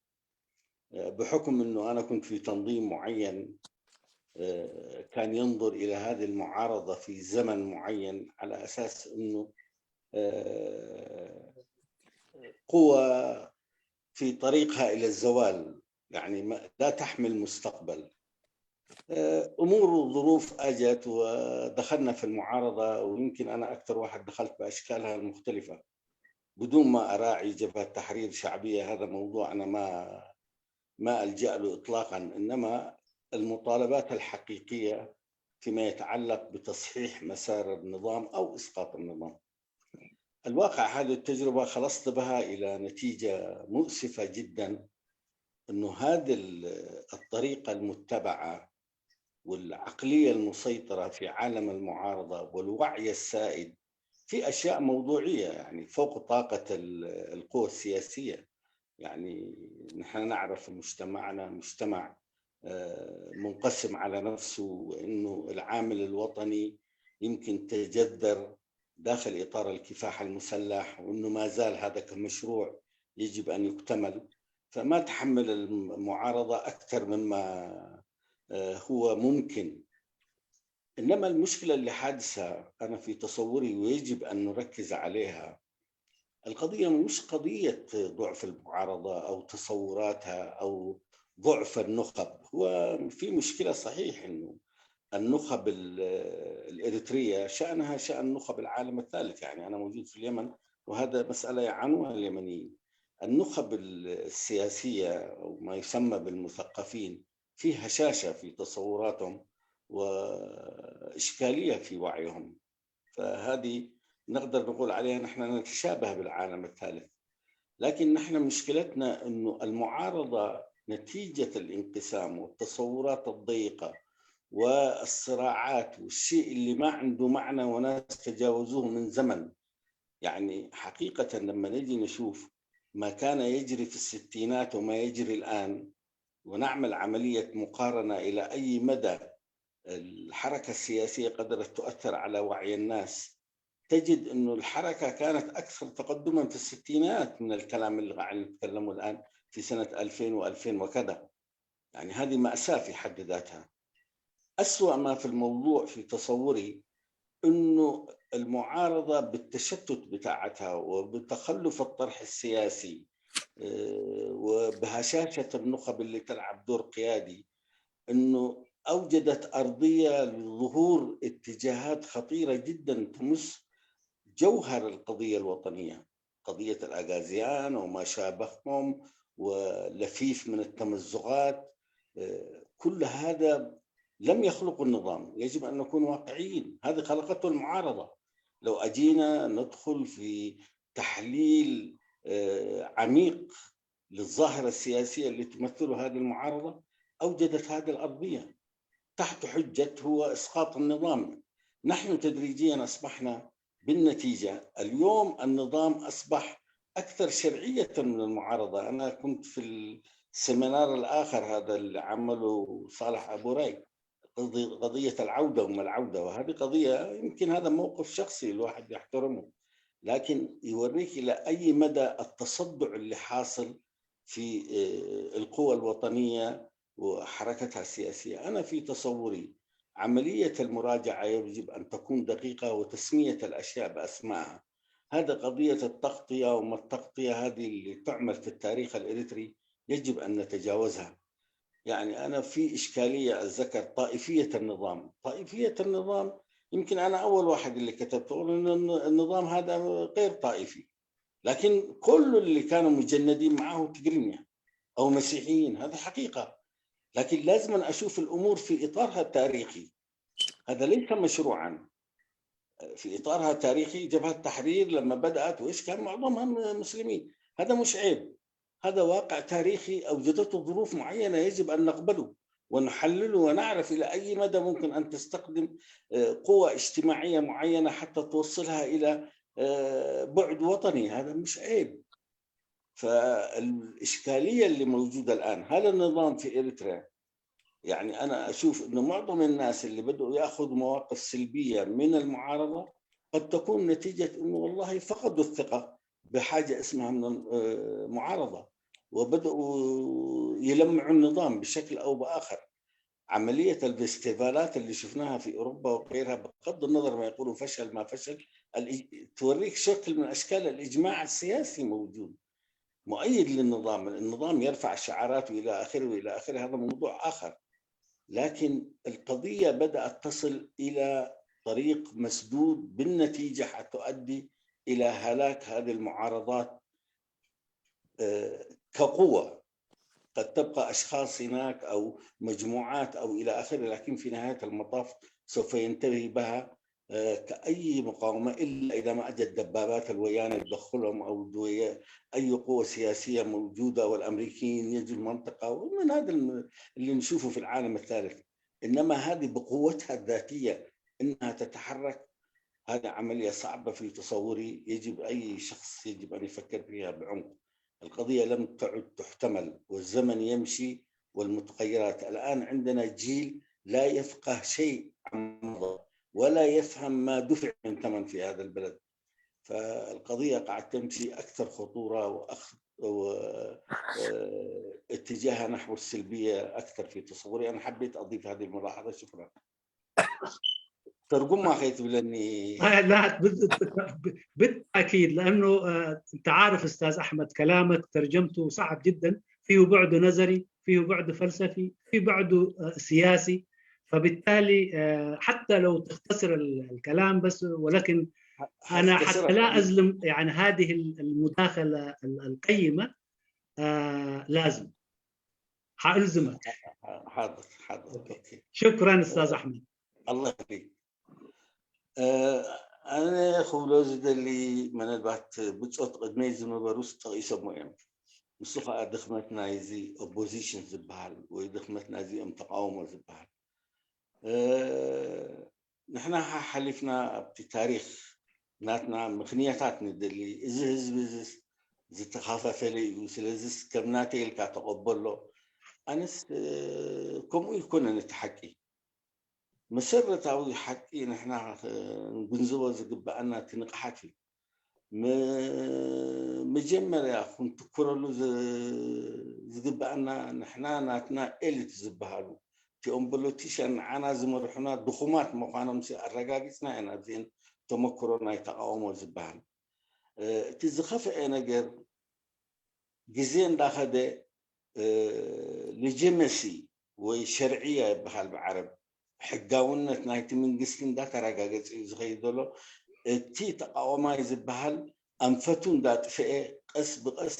بحكم أنه أنا كنت في تنظيم معين كان ينظر إلى هذه المعارضة في زمن معين على أساس أنه قوة في طريقها إلى الزوال، يعني لا تحمل مستقبل. أمور وظروف أجت ودخلنا في المعارضة، ويمكن أنا أكثر واحد دخلت بأشكالها المختلفة بدون ما أراعي جبهة تحرير شعبية، هذا موضوع أنا ما ألجأ له إطلاقا، إنما المطالبات الحقيقية فيما يتعلق بتصحيح مسار النظام أو إسقاط النظام. الواقع هذه التجربة خلصت بها إلى نتيجة مؤسفة جدا، أنه هذه الطريقة المتبعة والعقلية المسيطرة في عالم المعارضة والوعي السائد في أشياء موضوعية يعني فوق طاقة القوى السياسية. يعني نحن نعرف مجتمعنا مجتمع منقسم على نفسه، وإنه العامل الوطني يمكن تجذر داخل إطار الكفاح المسلح، وإنه ما زال هذا كمشروع يجب أن يكتمل، فما تحمل المعارضة أكثر مما هو ممكن. إنما المشكلة اللي حادثة أنا في تصوري ويجب أن نركز عليها، القضية مش قضية ضعف المعارضة أو تصوراتها أو ضعف النخب. هو في مشكلة صحيح إنه النخب الإريترية شأنها شأن نخب العالم الثالث، يعني أنا موجود في اليمن وهذا مسألة يعانوها اليمنيين. النخب السياسية أو ما يسمى بالمثقفين في هشاشة في تصوراتهم وإشكالية في وعيهم، فهذه نقدر نقول عليها نحن نتشابه بالعالم الثالث. لكن نحن مشكلتنا أنه المعارضة نتيجة الانقسام والتصورات الضيقة والصراعات والشيء اللي ما عنده معنى وناس تجاوزوه من زمن. يعني حقيقة لما نجي نشوف ما كان يجري في الستينات وما يجري الآن ونعمل عملية مقارنة إلى أي مدى الحركة السياسية قدرت تؤثر على وعي الناس، تجد أنه الحركة كانت أكثر تقدما في الستينات من الكلام اللي قاعد نتكلمه الآن في سنة 2000 و2000 وكذا. يعني هذه مأساة في حد ذاتها. أسوأ ما في الموضوع في تصوري أنه المعارضة بالتشتت بتاعتها وبتخلف الطرح السياسي وبهشاشة النخب اللي تلعب دور قيادي، أنه أوجدت أرضية لظهور اتجاهات خطيرة جدا تمس جوهر القضية الوطنية، قضية الأغازيان وما شابههم ولفيف من التمزقات. كل هذا لم يخلق النظام، يجب أن نكون واقعيين، هذه خلقته المعارضة. لو أجينا ندخل في تحليل عميق للظاهرة السياسية اللي تمثله هذه المعارضة، أوجدت هذه الأرضية تحت حجة هو إسقاط النظام. نحن تدريجيا أصبحنا بالنتيجة اليوم النظام أصبح أكثر شرعية من المعارضة. أنا كنت في السيمينار الآخر هذا اللي عمله صالح أبو راي، قضية العودة وما العودة، وهذه قضية يمكن هذا موقف شخصي الواحد يحترمه، لكن يوريك إلى أي مدى التصدع اللي حاصل في القوى الوطنية وحركتها السياسية. أنا في تصوري عملية المراجعة يجب أن تكون دقيقة وتسمية الأشياء بأسمائها. هذا قضية التغطية وما التغطية هذه اللي تعمل في التاريخ الإريتري يجب أن نتجاوزها. يعني أنا في إشكالية أتذكر طائفية النظام، طائفية النظام يمكن أنا أول واحد اللي كتبته أن النظام هذا غير طائفي، لكن كل اللي كانوا مجندين معه تجريميا أو مسيحيين، هذا حقيقة. لكن لازم أن أشوف الأمور في إطارها التاريخي، هذا ليس مشروعا. في إطارها التاريخي جبهة التحرير لما بدأت وإيش كان معظمها مسلمين، هذا مش عيب، هذا واقع تاريخي أوجدته ظروف معينة يجب أن نقبله ونحلله ونعرف إلى أي مدى ممكن أن تستخدم قوة اجتماعية معينة حتى توصلها إلى بعد وطني، هذا مش عيب. فالإشكالية اللي موجودة الآن، هذا النظام في إريتريا، يعني أنا أشوف أنه معظم الناس اللي بدأوا يأخذوا مواقف سلبية من المعارضة قد تكون نتيجة أنه والله فقدوا الثقة بحاجة اسمها من المعارضة، وبدأوا يلمعوا النظام بشكل أو بآخر. عملية الفستيفالات اللي شفناها في أوروبا وغيرها، بغض النظر ما يقولوا فشل ما فشل، توريك شكل من أشكال الإجماع السياسي موجود مؤيد للنظام. النظام يرفع شعاراته إلى آخره وإلى آخره، هذا موضوع آخر. لكن القضية بدأت تصل إلى طريق مسدود، بالنتيجة حتؤدي إلى هلاك هذه المعارضات كقوة. قد تبقى أشخاص هناك أو مجموعات أو إلى آخره، لكن في نهاية المطاف سوف ينتهي بها كأي مقاومة، إلا إذا ما أجت دبابات الويانة تدخلهم أو أي قوة سياسية موجودة والأمريكيين يجوا المنطقة، ومن هذا اللي نشوفه في العالم الثالث. إنما هذه بقوتها الذاتية إنها تتحرك، هذه عملية صعبة في تصوري، يجب أي شخص يجب أن يفكر فيها بعمق. القضية لم تعد تحتمل، والزمن يمشي والمتغيرات. الآن عندنا جيل لا يفقه شيء عن الماضي ولا يفهم ما دفع من ثمن في هذا البلد. فالقضية قاعدة تمشي أكثر خطورة واتجاهها نحو السلبية أكثر في تصوري. أنا حبيت أضيف هذه الملاحظة، شكرا. ترجم ما خيت لاني لا بالتاكيد، لانه انت عارف استاذ احمد كلامك ترجمته صعب جدا، فيه بعد نظري، فيه بعد فلسفي، فيه بعد سياسي، فبالتالي حتى لو تختصر الكلام بس، ولكن انا حتى لا ازلم يعني هذه المداخلة القيمة لازم حالزمك. حاضر حاضر، okay. شكرا استاذ احمد، الله يخليك. ኣነ ክብሎ ዝደሊ ምናልባት ብፆት ቅድመይ ዝነበሩ ጠቂሶሞ እዮም። ንሱ ከዓ ድኽመት ናይዚ opposition ዝበሃል ወይ ድኽመት ናይዚኦም ተቃውሞ ዝበሃል። ንሕና ሓሊፍና ኣብቲ ታሪክ ናትና ምክንያታት ንደሊ፣ እዚ ህዝቢ እዚ ዝተኸፋፈለ እዩ፣ ስለዚ ከም ናተይ ኢልካ ተቐበሎ። ኣነስ ከምኡ ይኮነን እቲ ሓቂ። መሰረታዊ ሓቂ ንሕና ክንግንዝቦ ዝግባአና እቲ ንቕሓት እዩ። መጀመርያ ክንትኩረሉ ዝግባአና ንሕና ናትና elite ዝበሃሉ እቲኦም politician ንዓና ዝመርሑና ድኹማት ምኳኖም ኣረጋጊፅና ኢና። እዚአን ተመክሮ ናይ ተቃውሞ ዝበሃል እቲ ዝኸፍአ ነገር ግዜ እንዳኸደ legitimacy ወይ شرعية ይበሃል ብዓረብ፣ ሕጋውነት ናይቲ መንግስቲ እንዳተረጋገፀ እዩ ዝኸይድ ዘሎ። እቲ ተቃዋማይ ዝበሃል ኣንፈቱ እንዳጥፍአ ቀስ ብቀስ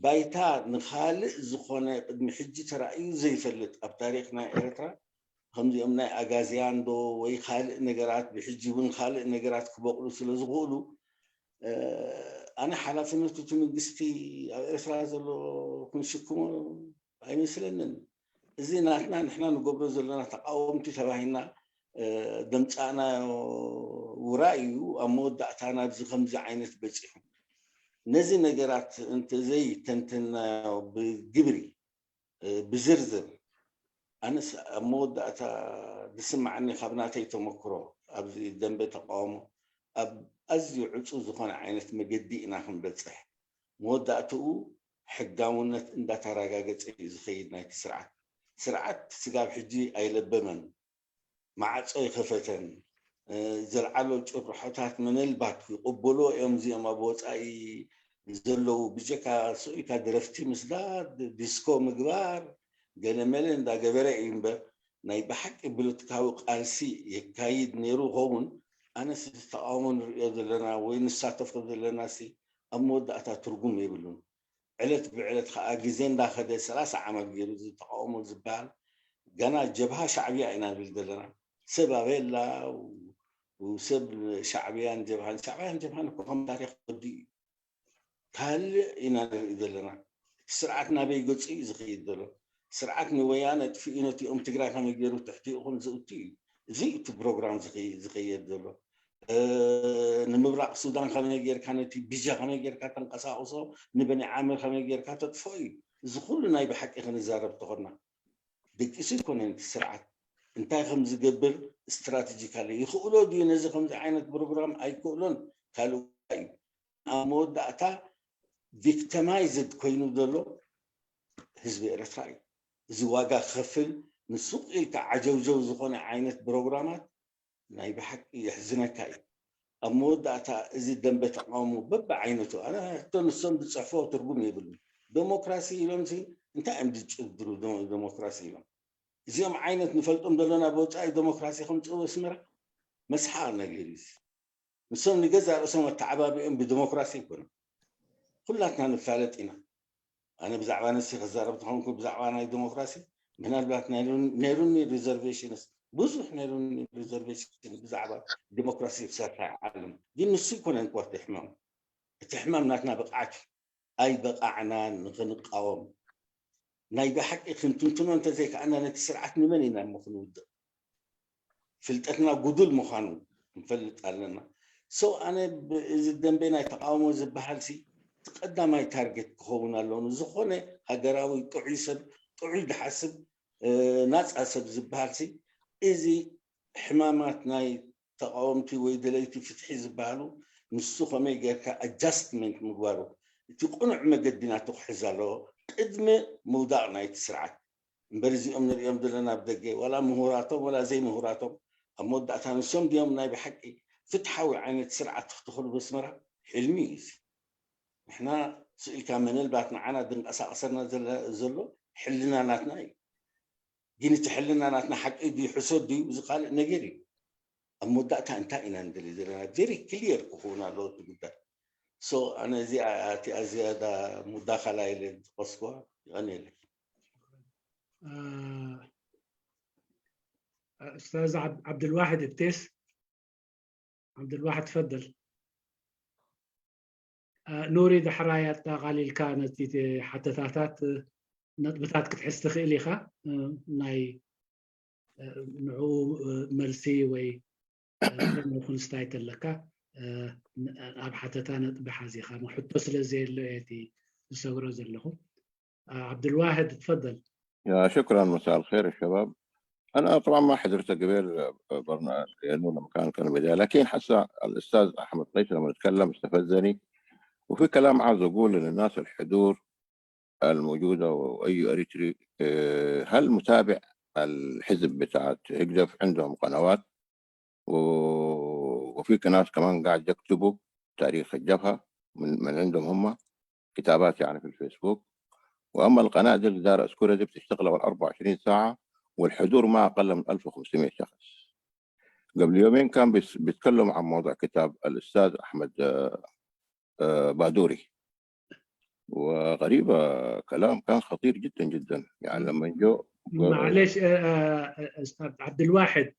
ባይታ ንካልእ ዝኾነ ቅድሚ ሕጂ ተራእዩ ዘይፈልጥ ኣብ ታሪክ ናይ ኤርትራ ከምዚኦም ናይ ኣጋዝያን ዶ ወይ ካልእ ነገራት ብሕጂ እውን ካልእ ነገራት ክበቕሉ ስለ ዝኽእሉ፣ ኣነ ሓላፍነቱ እቲ መንግስቲ ኣብ ኤርትራ ዘሎ ክንሽክሞ ኣይመስለንን። እዚ ናትና ንሕና ንገብሮ ዘለና ተቃወምቲ ተባሂልና ደምፃእናዮ ውራይ እዩ። ኣብ መወዳእታ ናብዚ ከምዚ ዓይነት በፂሑ። ነዚ ነገራት እንተዘይተንተናዮ ብግብሪ ብዝርዝር፣ ኣነስ ኣብ መወዳእታ ዝስምዓኒ ካብ ናተይ ተመክሮ ኣብዚ ደንበ ተቃውሞ ኣብ ኣዝዩ ዕፁው ዝኾነ ዓይነት መገዲ ኢና ክንበፅሕ። መወዳእትኡ ሕጋውነት እንዳተረጋገፀ እዩ ዝኸይድ ናይቲ ስርዓት። ስርዓት ስጋብ ሕጂ ኣይለበመን፣ ማዕፆ ኣይኸፈተን። ዘለዓሎ ጭርሖታት ምናልባት ይቕበልዎ እዮም እዚኦም ኣብ ወፃኢ ዘለዉ፣ ብጀካ ስኢልካ ድረፍቲ ምስዳድ፣ ዲስኮ ምግባር፣ ገለመለ እንዳገበረ እዩ እምበር ናይ ብሓቂ ፖለቲካዊ ቃልሲ የካይድ ነይሩ ኸውን። ኣነስ እቲ ተቃውሞ ንሪኦ ዘለና ወይ ንሳተፎ ዘለና ሲ ኣብ መወዳእታ ትርጉም የብሉን። ዕለት ብዕለት ከዓ ግዜ እንዳኸደ 30 ዓመት ገይሩ እዚ ተቃውሞ ዝበሃል፣ ገና ጀብሃ ሻዕብያ ኢና ንብል ዘለና። ሰብ ኣበየላ ሰብ ሻዕብያን ጀብሃን፣ ሻዕብያን ጀብሃን እኮ ከም ታሪክ ወዲ እዩ። ካልእ ኢና ንርኢ ዘለና። እቲ ስርዓት ናበይ ገፁ እዩ ዝኸይድ ዘሎ? ስርዓት ንወያነ ጥፊኡ ነቲኦም ትግራይ ከመይ ገይሩ ትሕቲኡ ከም ዝእቱ እዩ። እዚ እቲ ፕሮግራም ዝኸየድ ዘሎ። ንምብራቅ ሱዳን ከመይ ጌርካ ነቲ ቢጃ ከመይ ጌርካ ተንቀሳቅሶ፣ ንበኒ ዓምር ከመይ ጌርካ ተጥፎ እዩ። እዚ ኩሉ ናይ ብሓቂ ክንዛረብ ተኾና ደቂሱ ኣይኮነን። እቲ ስርዓት እንታይ ከም ዝገብር strategically ይኽእሎ ድዩ? ነዚ ከምዚ ዓይነት ፕሮግራም ኣይክእሎን፣ ካልእ እዩ። ኣብ መወዳእታ victimized ኮይኑ ዘሎ ህዝቢ ኤርትራ እዩ እዚ ዋጋ ክኸፍል። ንሱቕ ኢልካ ዓጀውጀው ዝኾነ ዓይነት ፕሮግራማት ናይ ብሓቂ የሕዝነካ እዩ። ኣብ መወዳእታ እዚ ደንበ ተቃውሞ በቢ ዓይነቱ፣ ኣነ ሕቶ ንሶም ዝፅሕፎ ትርጉም የብሉን። ዴሞክራሲ ኢሎም እንታይ እዮም ዝጭድሩ? ዴሞክራሲ ኢሎም እዚኦም ዓይነት ንፈልጦም ዘለና ብወፃኢ ዴሞክራሲ ከምፅኡ ኣስመራ መስሓቅ ነገር እዩ። ንሶም ንገዛ ርእሶም ኣተዓባቢኦም ብዴሞክራሲ ኣይኮነን። ኩላትና ንፋለጥ ኢና። ኣነ ብዛዕባ ነሲ ክዛረብ ተኾንኩ ብዛዕባ ናይ ዴሞክራሲ ምናልባት ነይሩኒ reservations፣ ብዙሕ ነይሩኒ reservation ብዛዕባ ዲሞክራሲ ክሰርሐ ዓለም። ግን ንሱ ይኮነን እኳ እቲ ሕማም። እቲ ሕማም ናትና ብቕዓት እዩ። ኣይበቃዕናን ንክንቃወም። ናይ ብሓቂ ክንትንትኖ እንተዘይከኣና ነቲ ስርዓት ንመን ኢና እሞ ክንውድቕ? ፍልጠትና ጉዱል ምዃኑ ክንፈልጥ ኣለና። So ኣነ እዚ ደንበ ናይ ተቃውሞ ዝበሃል ሲ እቲ ቀዳማይ target ክኸውን ኣለዎ። ዝኾነ ሃገራዊ ጥዑይ ሰብ፣ ጥዑይ ዝሓስብ ናፃ ሰብ ዝበሃል ሲ እዚ ሕማማት ናይ ተቃወምቲ ወይ ደለይቲ ፍትሒ ዝበሃሉ ንሱ ከመይ ጌርካ adjustment ምግባሩ እቲ ቁኑዕ መገዲ ናቱ ክሕዝ ኣለዎ ቅድሚ ምውዳቕ ናይቲ ስርዓት እምበር። እዚኦም ንሪኦም ዘለና ብደገ ዋላ ምሁራቶም ዋላ ዘይምሁራቶም ኣብ መወዳእታ ንሶም ድዮም ናይ ብሓቂ ፍትሓዊ ዓይነት ስርዓት ክትኽእሉ በስመራ? ሕልሚ እዩ እዚ። ንሕና ስኢልካ ምንልባት ንዓና ድንቀሳቀሰና ዘሎ ሕልና ናትና እዩ። ግን እቲ ሕልና ናትና ሓቂ ድዩ ሕሶት ድዩ እዚ ካልእ ነገር እዩ። ኣብ መወዳእታ እንታይ ኢና ንደሊ ዘለና very clear ክኸውን ኣለዎ እቲ ጉዳይ። So ኣነ እዚኣ እቲኣ ዝያዳ مداخلة ኢለ ዝቀስክዋ። ይቀኒየለይ። أستاذ عبد الواحد التيس، عبد الواحد تفضل. نوري دحራይ ኣጠቃሊልካ ነቲ ሓተታታት ነጥብታት ክትሕዝ ትኽእል ኢኻ። ናይ ንዕኡ መልሲ ወይ ይኹን ስታይ ተለካ ኣብ ሓተታ ነጥቢ ሓዚኻ ሕቶ ስለ ዘየሎ እየ እቲ ዝሰግሮ ዘለኹ። عبد الواحد تفضل. يا شكرا، مساء الخير يا شباب. انا طبعا ما حضرت قبل برنامج لانه لما كان البدايه، لكن حسا الاستاذ احمد قيس لما تكلم استفزني، وفي كلام عاوز اقول للناس الحضور الموجوده واي اريتري. هل متابع الحزب بتاع هجدف؟ عندهم قنوات وفي ناس كمان قاعد يكتبوا تاريخ الجبهه من عندهم هم، كتابات يعني في الفيسبوك. واما القناه دي اللي دار اذكرها دي بتشتغل اول 24 ساعه، والحضور ما اقل من 1500 شخص. قبل يومين كان بيتكلم عن موضوع كتاب الاستاذ احمد بادوري، وغريبه كلام كان خطير جدا جدا يعني لما جو معلش استاذ عبد الواحد،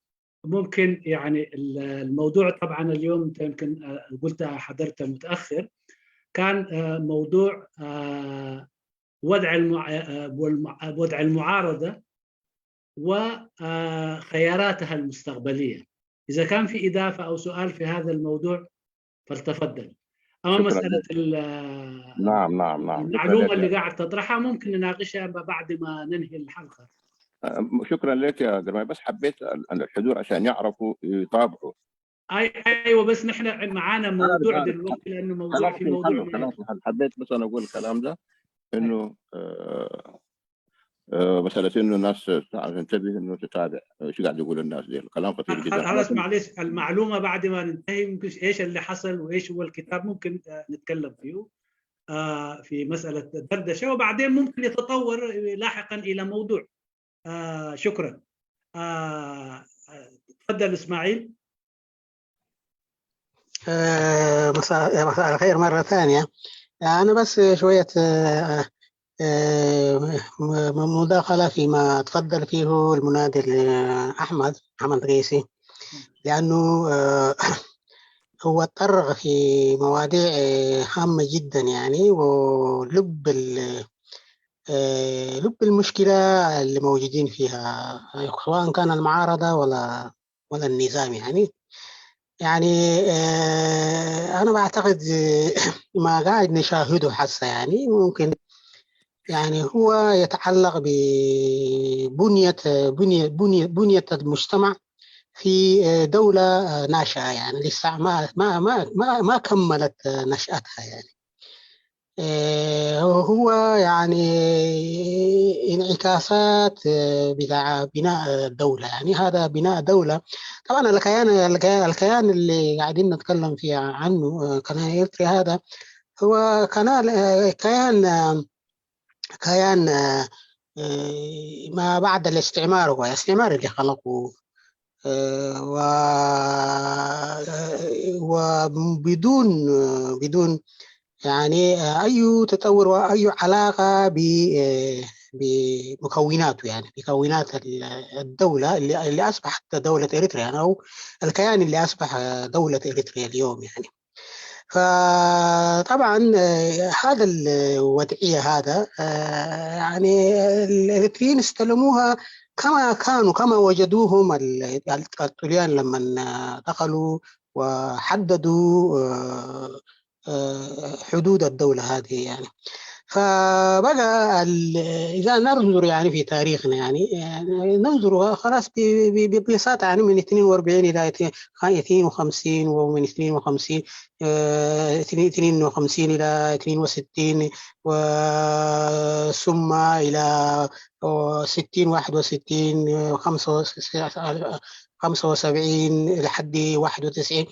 ممكن يعني الموضوع طبعا اليوم انت يمكن قلت حضرت متاخر، كان موضوع وضع المعارضه وخياراتها المستقبليه. اذا كان في اضافه او سؤال في هذا الموضوع فلتفضل. اما مساله نعم. المعلومه اللي قاعد تطرحها ممكن نناقشها بعد ما ننهي الحلقه. شكرا لك يا جرماي، بس حبيت الحضور عشان يعرفوا يتابعوا. ايوه، بس نحن معانا موضوع دلوقتي لانه موضوع في موضوع. خلاص، حبيت بس انا اقول الكلام ده انه مسالة انه الناس تنتبه انه تتابع ايش قاعد يقول الناس دي، الكلام خطير جدا. خلاص، معلش، المعلومة بعد ما ننتهي ممكن ايش اللي حصل وايش هو الكتاب ممكن نتكلم فيه في مسالة دردشة، وبعدين ممكن يتطور لاحقا الى موضوع. شكرا. تفضل اسماعيل. مساء الخير مرة ثانية. أنا بس شوية مداخلة فيما تفضل فيه المنادل أحمد محمد قيسي، لأنه هو تطرق في مواضيع هامة جدا يعني، ولب لب المشكلة اللي موجودين فيها، سواء كان المعارضة ولا النظام. يعني أنا بعتقد ما قاعد نشاهده حسه يعني ممكن يعني هو يتعلق ببنية بنية بنية بنية المجتمع في دولة ناشئة، يعني لسه ما ما ما ما, ما كملت نشأتها. يعني هو يعني انعكاسات بتاع بناء الدولة، يعني هذا بناء دولة. طبعا الكيان اللي قاعدين نتكلم فيه عنه، كيان إريتريا، هذا هو كيان ما بعد الاستعمار، هو الاستعمار اللي خلقه وبدون بدون يعني أي تطور وأي علاقة بمكوناته، يعني مكونات الدولة اللي أصبحت دولة إريتريا، يعني أو الكيان اللي أصبح دولة إريتريا اليوم يعني. فطبعا هذا الوضعية هذا يعني الإريتريين استلموها كما كانوا، كما وجدوهم الطليان لما دخلوا وحددوا حدود الدولة هذه يعني. فبقى إذا ننظر يعني في تاريخنا يعني ننظر خلاص ببساطة يعني من 42 إلى 52، ومن 52 52 إلى 62، ثم إلى 60 61 75 لحد 91.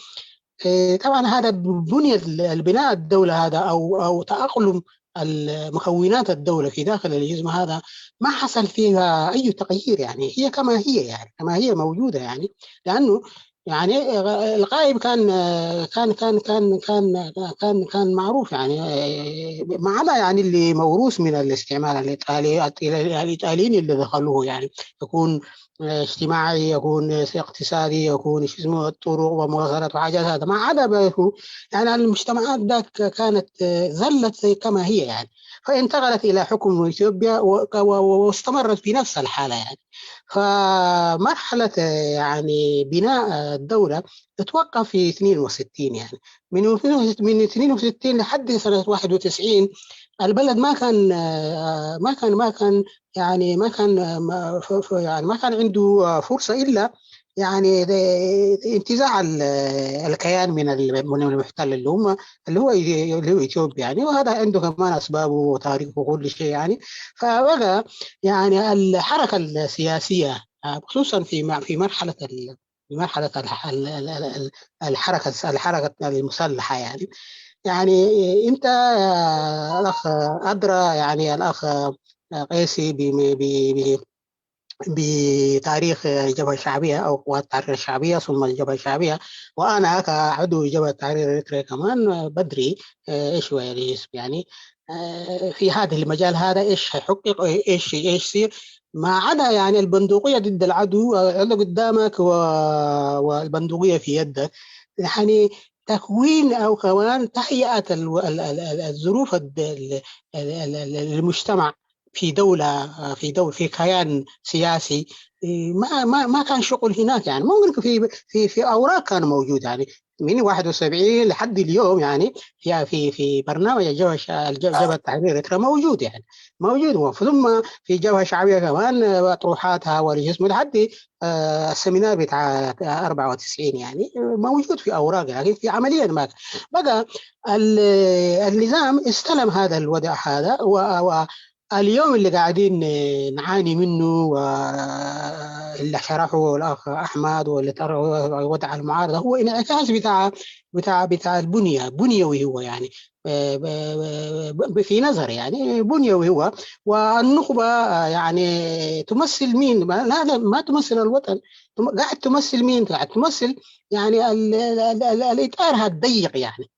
طبعا هذا بنية البناء الدولة هذا أو تأقلم المكونات الدولة في داخل الجسم هذا ما حصل فيها أي تغيير، يعني هي كما هي، يعني كما هي موجودة، يعني لأنه يعني الغائب كان كان كان كان كان كان كان معروف، يعني ما عدا يعني اللي موروث من الاستعمار الإيطالي، الإيطاليين اللي دخلوه، يعني يكون اجتماعي، يكون اقتصادي، يكون شو اسمه الطرق ومواصلات وحاجات، هذا ما عدا يعني المجتمعات ذاك كانت ظلت كما هي يعني، فانتقلت إلى حكم إثيوبيا واستمرت في نفس الحالة يعني. فمرحلة يعني بناء الدولة تتوقف في 62، يعني من 62 لحد سنة 91 البلد ما كان ما كان ما كان يعني ما كان يعني ما كان عنده فرصة إلا يعني انتزاع الكيان من المحتل اللي هم اللي هو اثيوبيا يعني، وهذا عنده كمان اسبابه وتاريخه وكل شيء يعني. فبقى يعني الحركة السياسية خصوصا في مرحلة في مرحلة الحركة المسلحة يعني انت الاخ ادرى، يعني الاخ قيسي بتاريخ الجبهة الشعبية أو قوات التحرير الشعبية ثم الجبهة الشعبية، وأنا كعضو جبهة التحرير الإريتري كمان بدري إيش هو يعني في هذا المجال هذا إيش حقق إيش يصير، ما عدا يعني البندقية ضد العدو اللي قدامك والبندقية في يدك، يعني تكوين أو كمان تهيئة الظروف المجتمع في دولة في دولة في كيان سياسي ما كان شغل هناك يعني. ممكن في في في اوراق كان موجود يعني من 71 لحد اليوم يعني في في في برنامج جبهة التحرير الإريترا موجود يعني، موجود. ثم في جبهة شعبية كمان طروحاتها والجسم لحد ال seminar بتاع 94 يعني موجود في اوراق، لكن في عمليا ما بقى. النظام استلم هذا الوضع هذا، واليوم اللي قاعدين نعاني منه واللي شرحه الأخ أحمد واللي وضع المعارضة هو انعكاس بتاع بتاع بتاع البنية، بنيوي هو يعني في نظري يعني بنيوي هو. والنخبة يعني تمثل مين؟ لا ما تمثل الوطن، قاعد تمثل مين؟ قاعد تمثل يعني الإطار الضيق يعني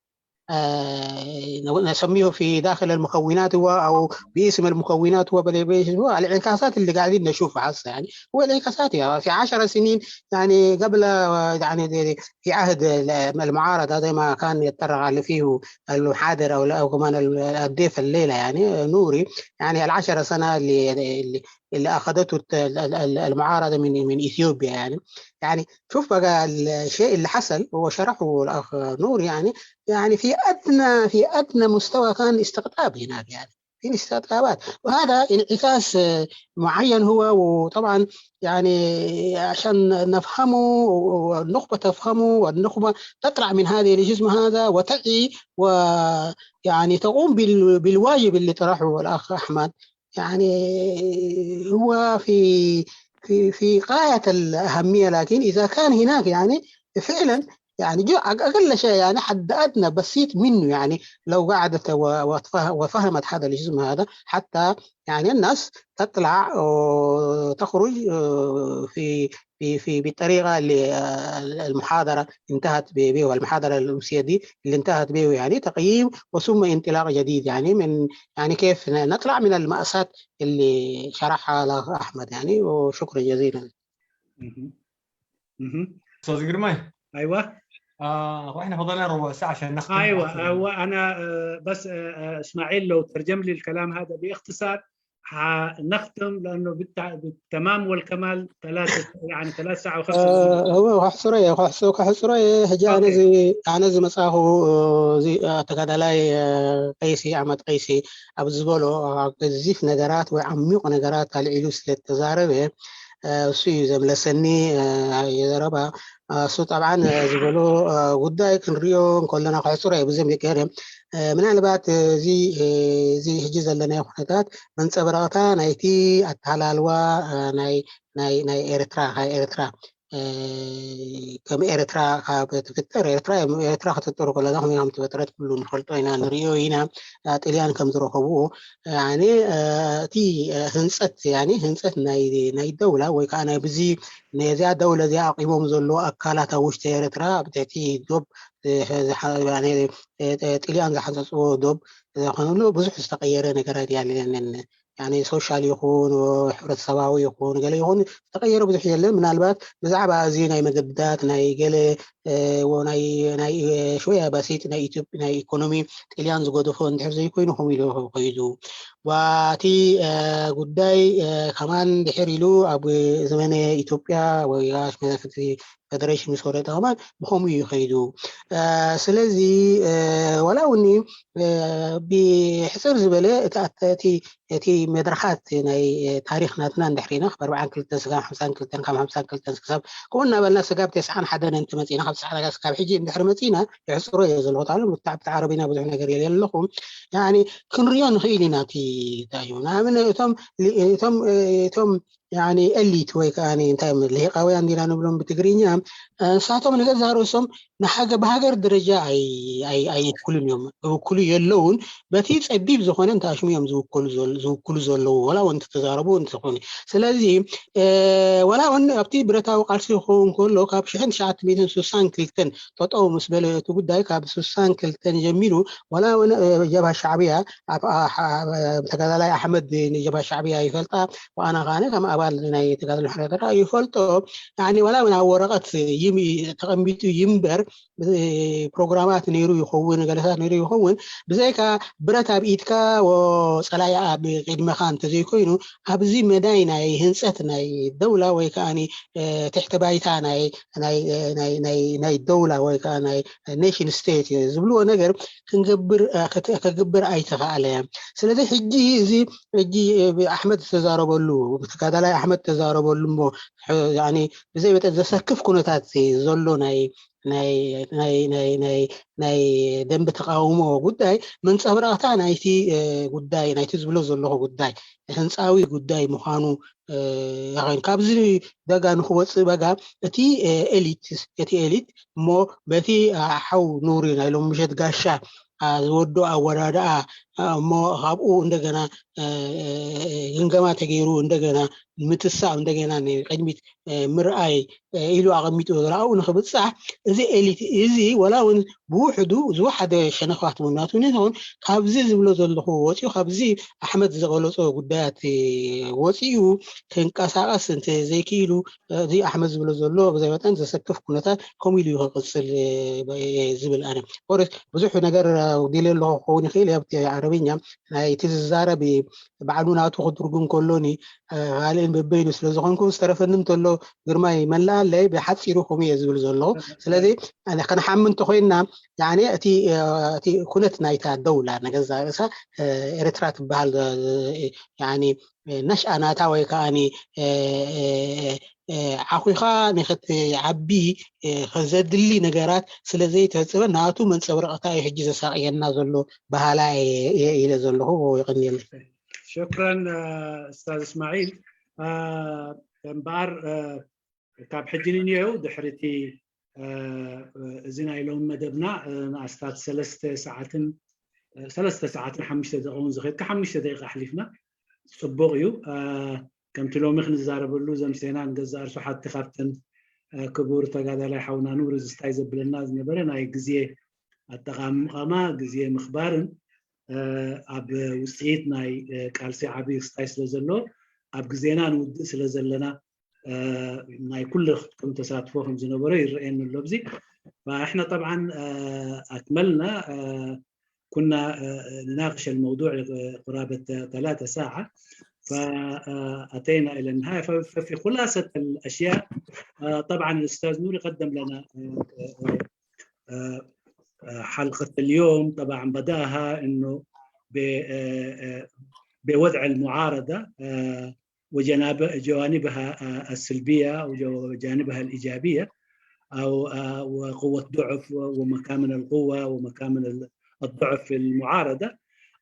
نسميه في داخل المكونات هو او باسم المكونات هو، هو الانعكاسات اللي قاعدين نشوفها هسه يعني هو الانعكاسات يعني في 10 سنين يعني قبل يعني في عهد المعارضة زي ما كان يتطرق اللي فيه المحاضر او كمان الضيف الليلة يعني نوري، يعني ال10 سنة اللي اخذته المعارضة من اثيوبيا يعني. يعني شوف بقى الشيء اللي حصل هو شرحه الاخ نور يعني، يعني في ادنى مستوى كان استقطاب هناك يعني في استقطابات، وهذا انعكاس معين هو. وطبعا يعني عشان نفهمه والنخبه تفهمه والنخبه تطلع من هذه الجسم هذا وتعي ويعني تقوم بالواجب اللي طرحه الاخ احمد، يعني هو في في في غاية الأهمية. لكن إذا كان هناك يعني فعلا يعني أقل شيء يعني حد أدنى بسيط منه يعني لو قعدت وفهمت هذا الجسم هذا حتى يعني الناس تطلع وتخرج في في في بالطريقة اللي المحاضرة انتهت به، والمحاضرة الأمسية دي اللي انتهت به يعني تقييم وثم انطلاق جديد يعني من يعني كيف نطلع من المأساة اللي شرحها الأخ أحمد يعني. وشكرا جزيلا. أستاذ جرماي. أيوه. واحنا فضلنا ربع ساعة عشان نختم. ايوه هو انا بس اسماعيل لو ترجم لي الكلام هذا باختصار حنختم، لانه بالتمام والكمال 3 يعني 3 ساعة و5. هو حصري حصري هجا زي انا زي مساهو زي تقدلاي قيسي احمد قيسي ابو زبولو زيف نجارات وعميق نجارات العلوس للتزاربه እሱ እዩ ዘምለሰኒ የዘረባ እሱ طبعا ዝበሎ ጉዳይ ክንሪኦ እንከለና ክሕፅሮ እየ ብዘም ይቀር። ምናልባት እዚ እዚ ሕጂ ዘለናዮ ኩነታት መንፀበረቕታ ናይቲ ኣተሃላልዋ ናይ ናይ ናይ ኤርትራ ናይ ኤርትራ ከም ኤርትራ ካብ ትፍጠር ኤርትራ ክትፍጠር ከለና ከመይ ከም ትፈጠረት ኩሉ ንፈልጦ ኢና ንሪኦ ኢና። ጣልያን ከም ዝረከብዎ ያኒ እቲ ህንፀት ያኒ ህንፀት ናይ ደውላ ወይ ከዓ ናይ ብዚ ነዚኣ ደውላ እዚኣ ኣቂሞም ዘለዎ ኣካላት ኣብ ውሽጢ ኤርትራ ኣብ ትሕቲ ዶብ ጣልያን ዝሓንፀፅዎ ዶብ ዝኾነሉ ብዙሕ ዝተቀየረ ነገራት የለን። يعني social ይኹን ሕብረተሰባዊ ይኹን ገለ ይኹን ዝተቀየረ ብዙሕ የለን። ምናልባት ብዛዕባ እዚ ናይ መገድታት ናይ ገለ ናይ ናይ شوية بسيط ናይ ኢትዮጵያ ናይ ኢኮኖሚ ጣልያን ዝገደፎ እንድሕር ዘይኮይኑ ከምኡ ኢሉ ከይዱ ዋቲ ጉዳይ ከማን ድሕር ኢሉ ኣብ ዘመነ ኢትዮጵያ ወይ ፌደሬሽን ምስ ወረደ ከማን ብከምኡ እዩ ከይዱ። ስለዚ ወላ እውኒ ብሕፅር ዝበለ እቲ መድረኻት ናይ ታሪክ ናትና እንድሕሪና ካብ 42 ስጋብ 52 ካብ 52 ክሳብ ከምኡ እናበልና ስጋብ 91 እንተመፂና ካብ 91 ክሳብ ሕጂ እንድሕሪ መፂና ይሕፅሮ እየ ዘለኹ ጣሉ ብቲ ዓረቢና ብዙሕ ነገር የለ ኣለኹ ያኒ ክንሪኦ ንኽእል ኢና። እቲ እንታይ እዩ ንኣብነት እቶም እቶም እቶም يعني elite ወይ ከዓ እንታይ ልሂቃውያን ዲና ንብሎም ብትግርኛ፣ ንሳቶም ንገዛ ርእሶም ብሃገር ደረጃ ኣይውክሉን እዮም ዝውክሉ የለውን። በቲ ፀቢብ ዝኾነ እንተኣሽሙ እዮም ዝውክሉ ዘለዉ ወላ እውን እንተተዛረቡ እንትኾኑ። ስለዚ ወላ እውን ኣብቲ ብረታዊ ቃልሲ ክኸውን ከሎ ካብ 1962 ጠጠው ምስ በለ እቲ ጉዳይ ካብ 62 ጀሚሩ ወላ እውን ጀብሃ ሻዕብያ ተጋዳላይ ኣሕመድ ንጀብሃ ሻዕብያ ይፈልጣ ወኣና ከዓነ ከም ኣባል ናይ ተጋድሎ ሕረት ይፈልጦ ያኒ ወላ እውን ኣብ ወረቐት ተቐሚጡ ይምበር ፕሮግራማት ነይሩ ይኸውን፣ ገለታት ነይሩ ይኸውን። ብዘይካ ብረት ኣብ ኢድካ ወፀላኢ ኣብ ቅድመኻ እንተዘይኮይኑ፣ ኣብዚ መዳይ ናይ ህንፀት ናይ دولة ወይ ከዓኒ ትሕተ ባይታ ናይ دولة ወይ ከዓ ናይ nation state ዝብልዎ ነገር ክንገብር ክግብር ኣይተኸኣለ። ስለዚ ሕጂ እዚ ሕጂ ኣሕመድ ዝተዛረበሉ፣ ተጋዳላይ ኣሕመድ ተዛረበሉ እሞ ብዘይ መጠን ዘሰክፍ ኩነታት ዘሎ ናይ ናይ ናይ ናይ ናይ ናይ ደንቢ ተቃውሞ ጉዳይ መንፀብረቕታ ናይቲ ጉዳይ፣ ናይቲ ዝብሎ ዘለኹ ጉዳይ ህንፃዊ ጉዳይ ምዃኑ። ካብዚ በጋ ንክወፅእ በጋ እቲ elite እሞ በቲ ሓው ኑሪ ናይ ሎሚ ምሸት ጋሻ ዝወዶ ኣወዳድኣ እሞ ካብኡ እንደገና ግምገማ ተገይሩ እንደገና ምትሳእ እንደገና ንቅድሚት ምርኣይ ኢሉ ኣቐሚጡ ኣብኡ ንክብፃሕ፣ እዚ elite እዚ ወላ እውን ብውሕዱ ዝወሓደ ሸነኻት እውን ናቱ ይኹን ካብዚ ዝብሎ ዘለኹ ወፂኡ፣ ካብዚ ኣሕመድ ዝገለፆ ጉዳያት ወፂኡ ክንቀሳቀስ እንተዘይክኢሉ፣ እዚ ኣሕመድ ዝብሎ ዘሎ ብዘይ መጠን ዘሰክፍ ኩነታት ከምኡ ኢሉ ክቅፅል ዝብል። ኣነ ብዙሕ ነገር ዲለ ኣለኹ ክኸውን ይኽእል። ኣብቲ ዓረብኛ ናይቲ ዝዛረብ ባዕሉ ናቱ ክትርጉም ከሎኒ ካልእን በበይኑ ስለ ዝኾንኩ ዝተረፈኒ እንተሎ ግርማይ መላኣለይ። ብሓፂሩ ከምኡ እየ ዝብል ዘለኹ። ስለዚ ክንሓምን እንተኮይንና እቲ ኩነት ናይታ دولة ነገዛ ርእሳ ኤርትራ ትበሃል نشأة ናታ ወይ ከዓኒ ዓኺኻ ንክትዓቢ ዘድሊ ነገራት ስለ ዘይተህፅበ ናቱ መንፀብረቕታ እዩ ሕጂ ዘሳቅየና ዘሎ ባህላ እየ ኢለ ዘለኹ። ይቀኒየለይ። شكرا استاذ اسماعيل። እምበኣር ካብ ሕጂ ንኒአው ድሕሪ እቲ እዚ ናይ ሎሚ መደብና ንኣስታት 3 ሰዓትን 3 ሰዓትን 5 ደቂቃ ዝኸድካ 5 ደቂቃ ኣሕሊፍና፣ ፅቡቅ እዩ። ከምቲ ሎሚ ክንዛረበሉ ዘምሰና ንገዛእ ርእሱ ሓንቲ ካብተን ክቡር ተጋዳላይ ሓውና ኑሪ ዝስታይ ዘብለና ዝነበረ ናይ ግዜ ኣጠቃምቃማ ግዜ ምኽባርን ኣብ ውፅኢት ናይ ቃልሲ ዓብይ ክስታይ ስለ ዘሎ፣ ኣብ ግዜና ንውድእ ስለ ዘለና ናይ ኩሉ ክትኩም ተሳትፎ ከም ዝነበሮ ይረአየኒ ኣሎ ብዚ። فاحنا طبعا اكملنا، كنا نناقش الموضوع قرابه 3 ساعه فاتينا الى النهايه. ففي خلاصه الاشياء، طبعا الاستاذ نوري قدم لنا حلقه اليوم، طبعا بداها انه بوضع المعارضه وجوانبها السلبيه وجوانبها الايجابيه او وقوه ضعف ومكامن القوه ومكامن الضعف في المعارضه.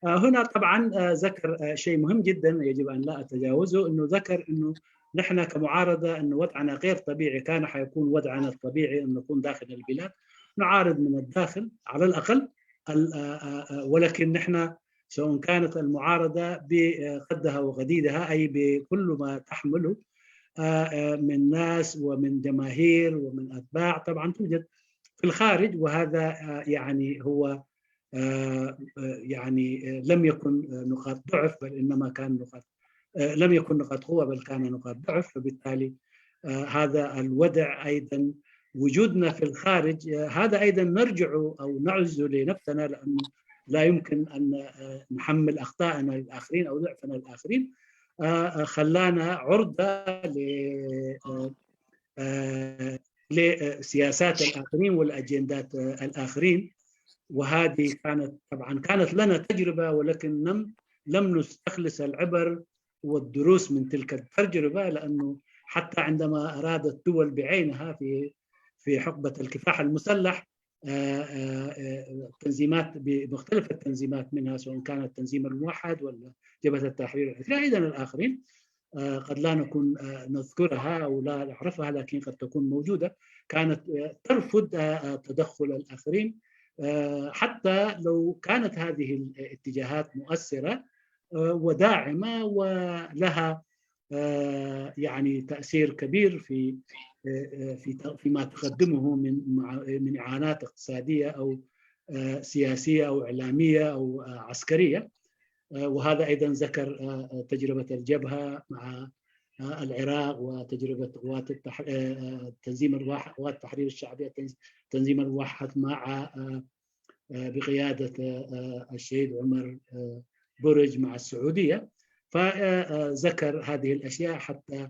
هنا طبعا ذكر شيء مهم جدا يجب ان لا اتجاوزه، انه ذكر انه نحن كمعارضه انه وضعنا غير طبيعي. كان حيكون وضعنا الطبيعي ان نكون داخل البلاد نعارض من الداخل على الاقل، ولكن نحن سواء كانت المعارضه بقدها وقديدها، اي بكل ما تحمله من ناس ومن جماهير ومن اتباع، طبعا توجد في الخارج، وهذا يعني هو يعني لم يكن نقاط ضعف بل انما كان نقاط، لم يكن نقاط قوه بل كان نقاط ضعف. فبالتالي هذا الوضع ايضا، وجودنا في الخارج هذا ايضا نرجع او نعز لنفسنا، لانه لا يمكن ان نحمل اخطائنا للاخرين او ضعفنا للاخرين، خلانا عرضه لسياسات الاخرين والاجندات الاخرين. وهذه كانت طبعا كانت لنا تجربه، ولكن لم نستخلص العبر والدروس من تلك التجربه، لانه حتى عندما ارادت دول بعينها في حقبه الكفاح المسلح، تنظيمات بمختلف التنظيمات منها، سواء كان التنظيم الموحد ولا جبهه التحرير الاريتري، ايضا الاخرين قد لا نكون نذكرها او لا نعرفها لكن قد تكون موجوده، كانت ترفض تدخل الاخرين حتى لو كانت هذه الاتجاهات مؤثره وداعمه ولها يعني تاثير كبير في فيما تقدمه من اعانات اقتصاديه او سياسيه او اعلاميه او عسكريه. وهذا ايضا ذكر تجربه الجبهه مع العراق وتجربة قوات تنظيم قوات التحرير الشعبية، تنظيم الوحد مع بقيادة الشهيد عمر برج مع السعودية. فذكر هذه الأشياء حتى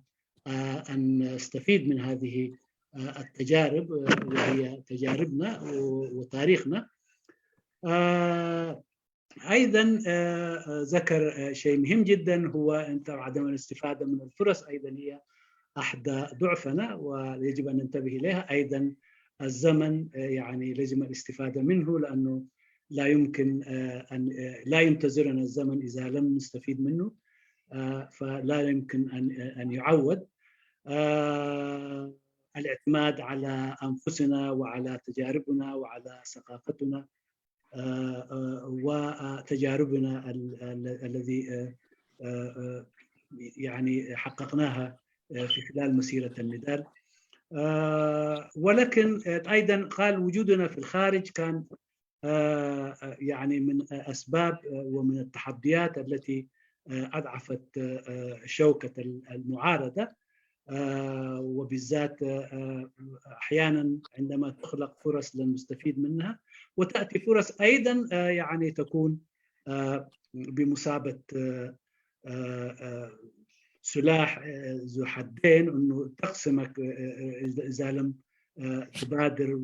أن نستفيد من هذه التجارب، وهي تجاربنا وتاريخنا. أيضا ذكر شيء مهم جدا، هو أن عدم الاستفادة من الفرص أيضا هي أحد ضعفنا ويجب أن ننتبه إليها. أيضا الزمن يعني لازم الاستفادة منه، لأنه لا يمكن أن لا ينتظرنا الزمن إذا لم نستفيد منه، فلا يمكن أن يعود. الاعتماد على أنفسنا وعلى تجاربنا وعلى ثقافتنا وتجاربنا الذي يعني حققناها في خلال مسيرة النضال. ولكن أيضا قال وجودنا في الخارج كان يعني من أسباب ومن التحديات التي أضعفت شوكة المعارضة، وبالذات أحيانا عندما تخلق فرص لنستفيد منها، وتأتي فرص أيضا يعني تكون بمثابة سلاح ذو حدين، أنه تقسمك إذا لم تبادر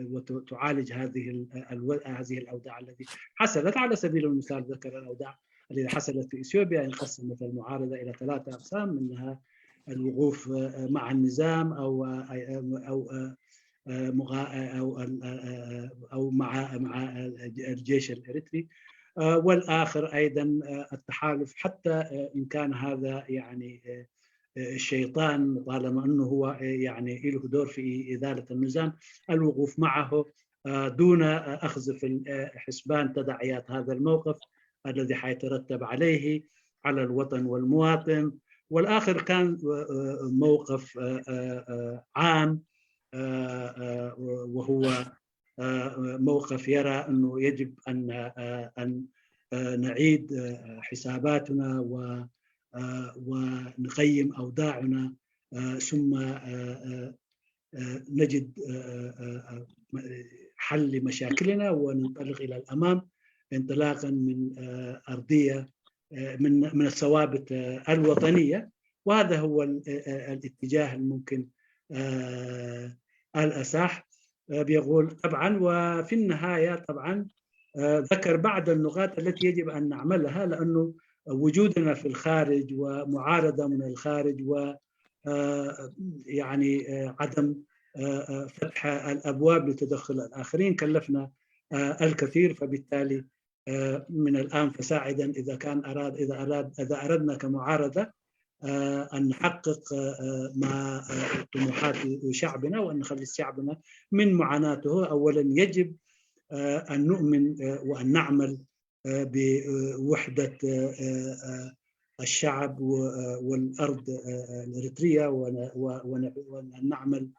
وتعالج هذه الأوضاع التي حصلت. على سبيل المثال ذكر الأوضاع التي حصلت في إثيوبيا، انقسمت المعارضة إلى 3 أقسام، منها الوقوف مع النظام أو أو أو أو مع الجيش الإريتري، والآخر أيضا التحالف، حتى إن كان هذا يعني الشيطان طالما أنه هو يعني له دور في إزالة النظام، الوقوف معه دون أخذ في حسبان تداعيات هذا الموقف الذي حيترتب عليه على الوطن والمواطن. والآخر كان موقف عام، وهو موقف يرى أنه يجب أن نعيد حساباتنا ونقيم أوضاعنا، ثم نجد حل لمشاكلنا وننطلق إلى الأمام انطلاقا من أرضية من الثوابت الوطنية. وهذا هو الاتجاه الممكن الأصح بيقول طبعا. وفي النهاية طبعا ذكر بعض النقاط التي يجب أن نعملها، لأنه وجودنا في الخارج ومعارضة من الخارج و يعني عدم فتح الأبواب لتدخل الآخرين كلفنا الكثير، فبالتالي من الآن فساعدا إذا كان أراد إذا أراد إذا أردنا كمعارضة أن نحقق ما طموحات شعبنا وأن نخلص شعبنا من معاناته، أولا يجب أن نؤمن وأن نعمل بوحدة الشعب والأرض الإريترية، وأن نعمل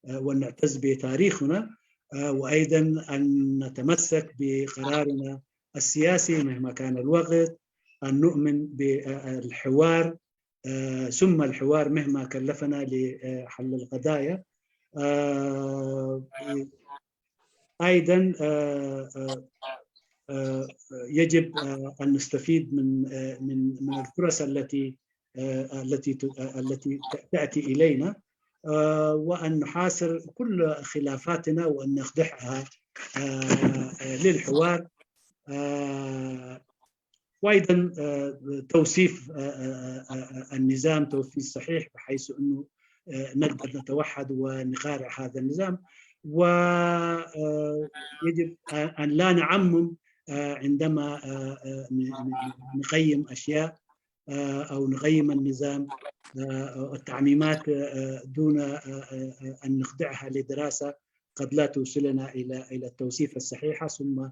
ونعتز بتاريخنا، وأيضا أن نتمسك بقرارنا السياسي مهما كان الوقت، أن نؤمن بالحوار ثم الحوار مهما كلفنا لحل القضايا. أيضا يجب أن نستفيد من من من الفرص التي التي التي تأتي إلينا، وأن نحاصر كل خلافاتنا وأن نخضعها للحوار، وأيضا توصيف النظام توصيف صحيح بحيث أنه نقدر نتوحد ونقارع هذا النظام. ويجب أن لا نعمم عندما نقيم أشياء أو نقيم النظام التعميمات دون أن نخضعها لدراسة قد لا توصلنا إلى التوصيف الصحيحة، ثم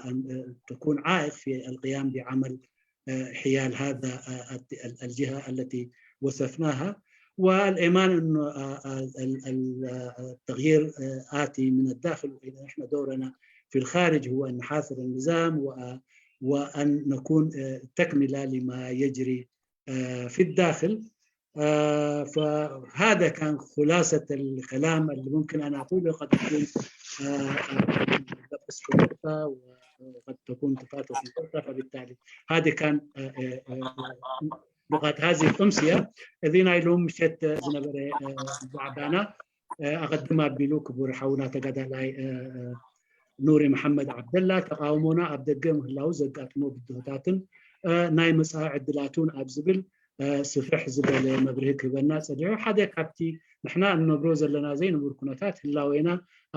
أن تكون عائق في القيام بعمل حيال هذا الجهة التي وصفناها. والإيمان أن التغيير آتي من الداخل، وإذا إحنا دورنا في الخارج هو أن نحاصر النظام وأن نكون تكملة لما يجري في الداخل. فهذا كان خلاصة الكلام اللي ممكن أن أقوله. قد تكون نقطة وقد تكون تفاتت نقطة، فبالتالي هذه كان نقاط هذه الأمسية. እዚ ናይ ሎሚ ምሸት ዝነበረ ዛዕባና ኣቐድማ ኣቢሉ ክቡር ሓውና ተጋዳላይ ኑሪ መሓመድ ዓብደላ ተቃውሞና ኣብ ደገ ምህላው ዘጋጥሞ ብድሆታትን ናይ መፃኢ ዕድላቱን ኣብ ዝብል ስፍሕ ዝበለ መብርሂ ክህበና ፀኒሑ። ሓደ ካብቲ ንሕና እንነብሮ ዘለና ዘይንቡር ኩነታት ህላዌና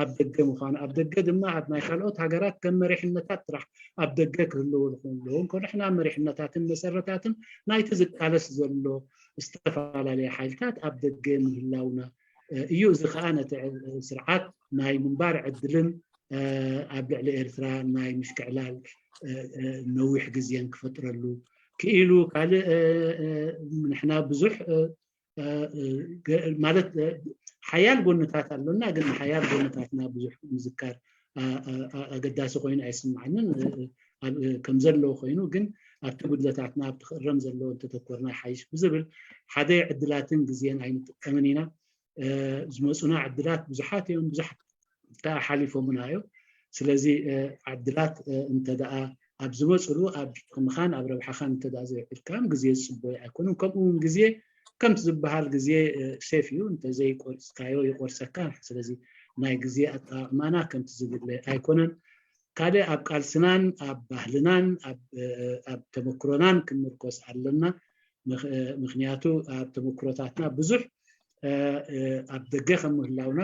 ኣብ ደገ ምኳኑ፣ ኣብ ደገ ድማ ኣብ ናይ ካልኦት ሃገራት ከም መሪሕነታት ጥራሕ ኣብ ደገ ክህልው ኣለዎም፣ ንሕና መሪሕነታትን መሰረታትን ናይቲ ዝቃለስ ዘሎ ዝተፈላለየ ሓይልታት ኣብ ደገ ምህላውና እዩ። እዚ ከዓ ነቲ ስርዓት ናይ ምንባር ዕድልን ኣብ ልዕሊ ኤርትራ ናይ ምሽክዕላል ነዊሕ ግዜን ክፈጥረሉ ክኢሉ። ካልእ ንሕና ብዙሕ ማለት ሓያል ጎንታት ኣሎና፣ ግን ሓያል ጎንታትና ብዙሕ ምዝካር ኣገዳሲ ኮይኑ ኣይስማዓንን። ከም ዘለዎ ኮይኑ ግን ኣብቲ ጉድለታትና ኣብቲ ክእረም ዘለዎ እንተተኮርና ይሓይሽ ብዝብል፣ ሓደ ዕድላትን ግዜን ኣይንጥቀምን ኢና። ዝመፁና ዕድላት ብዙሓት እዮም፣ ብዙሓት ከዓ ሓሊፎምና እዮም። ስለዚ ዕድላት እንተደኣ ኣብ ዝመፅሉ ኣብ ጥቅምኻን ኣብ ረብሓኻን እንተደኣ ዘይውዒልካዮም ግዜ ዝፅበዩ ኣይኮኑን። ከምኡ እውን ግዜ ከምቲ ዝበሃል ግዜ ሴፍ እዩ፣ እንተዘይቆርፅካዮ ይቆርሰካ። ስለዚ ናይ ግዜ ኣጠቃቅማና ከምቲ ዝድለ ኣይኮነን። ካልእ ኣብ ቃልስናን ኣብ ባህልናን ኣብ ተመክሮናን ክንምርኮስ ኣለና። ምክንያቱ ኣብ ተመክሮታትና ብዙሕ ኣብ ደገ ከም ምህላውና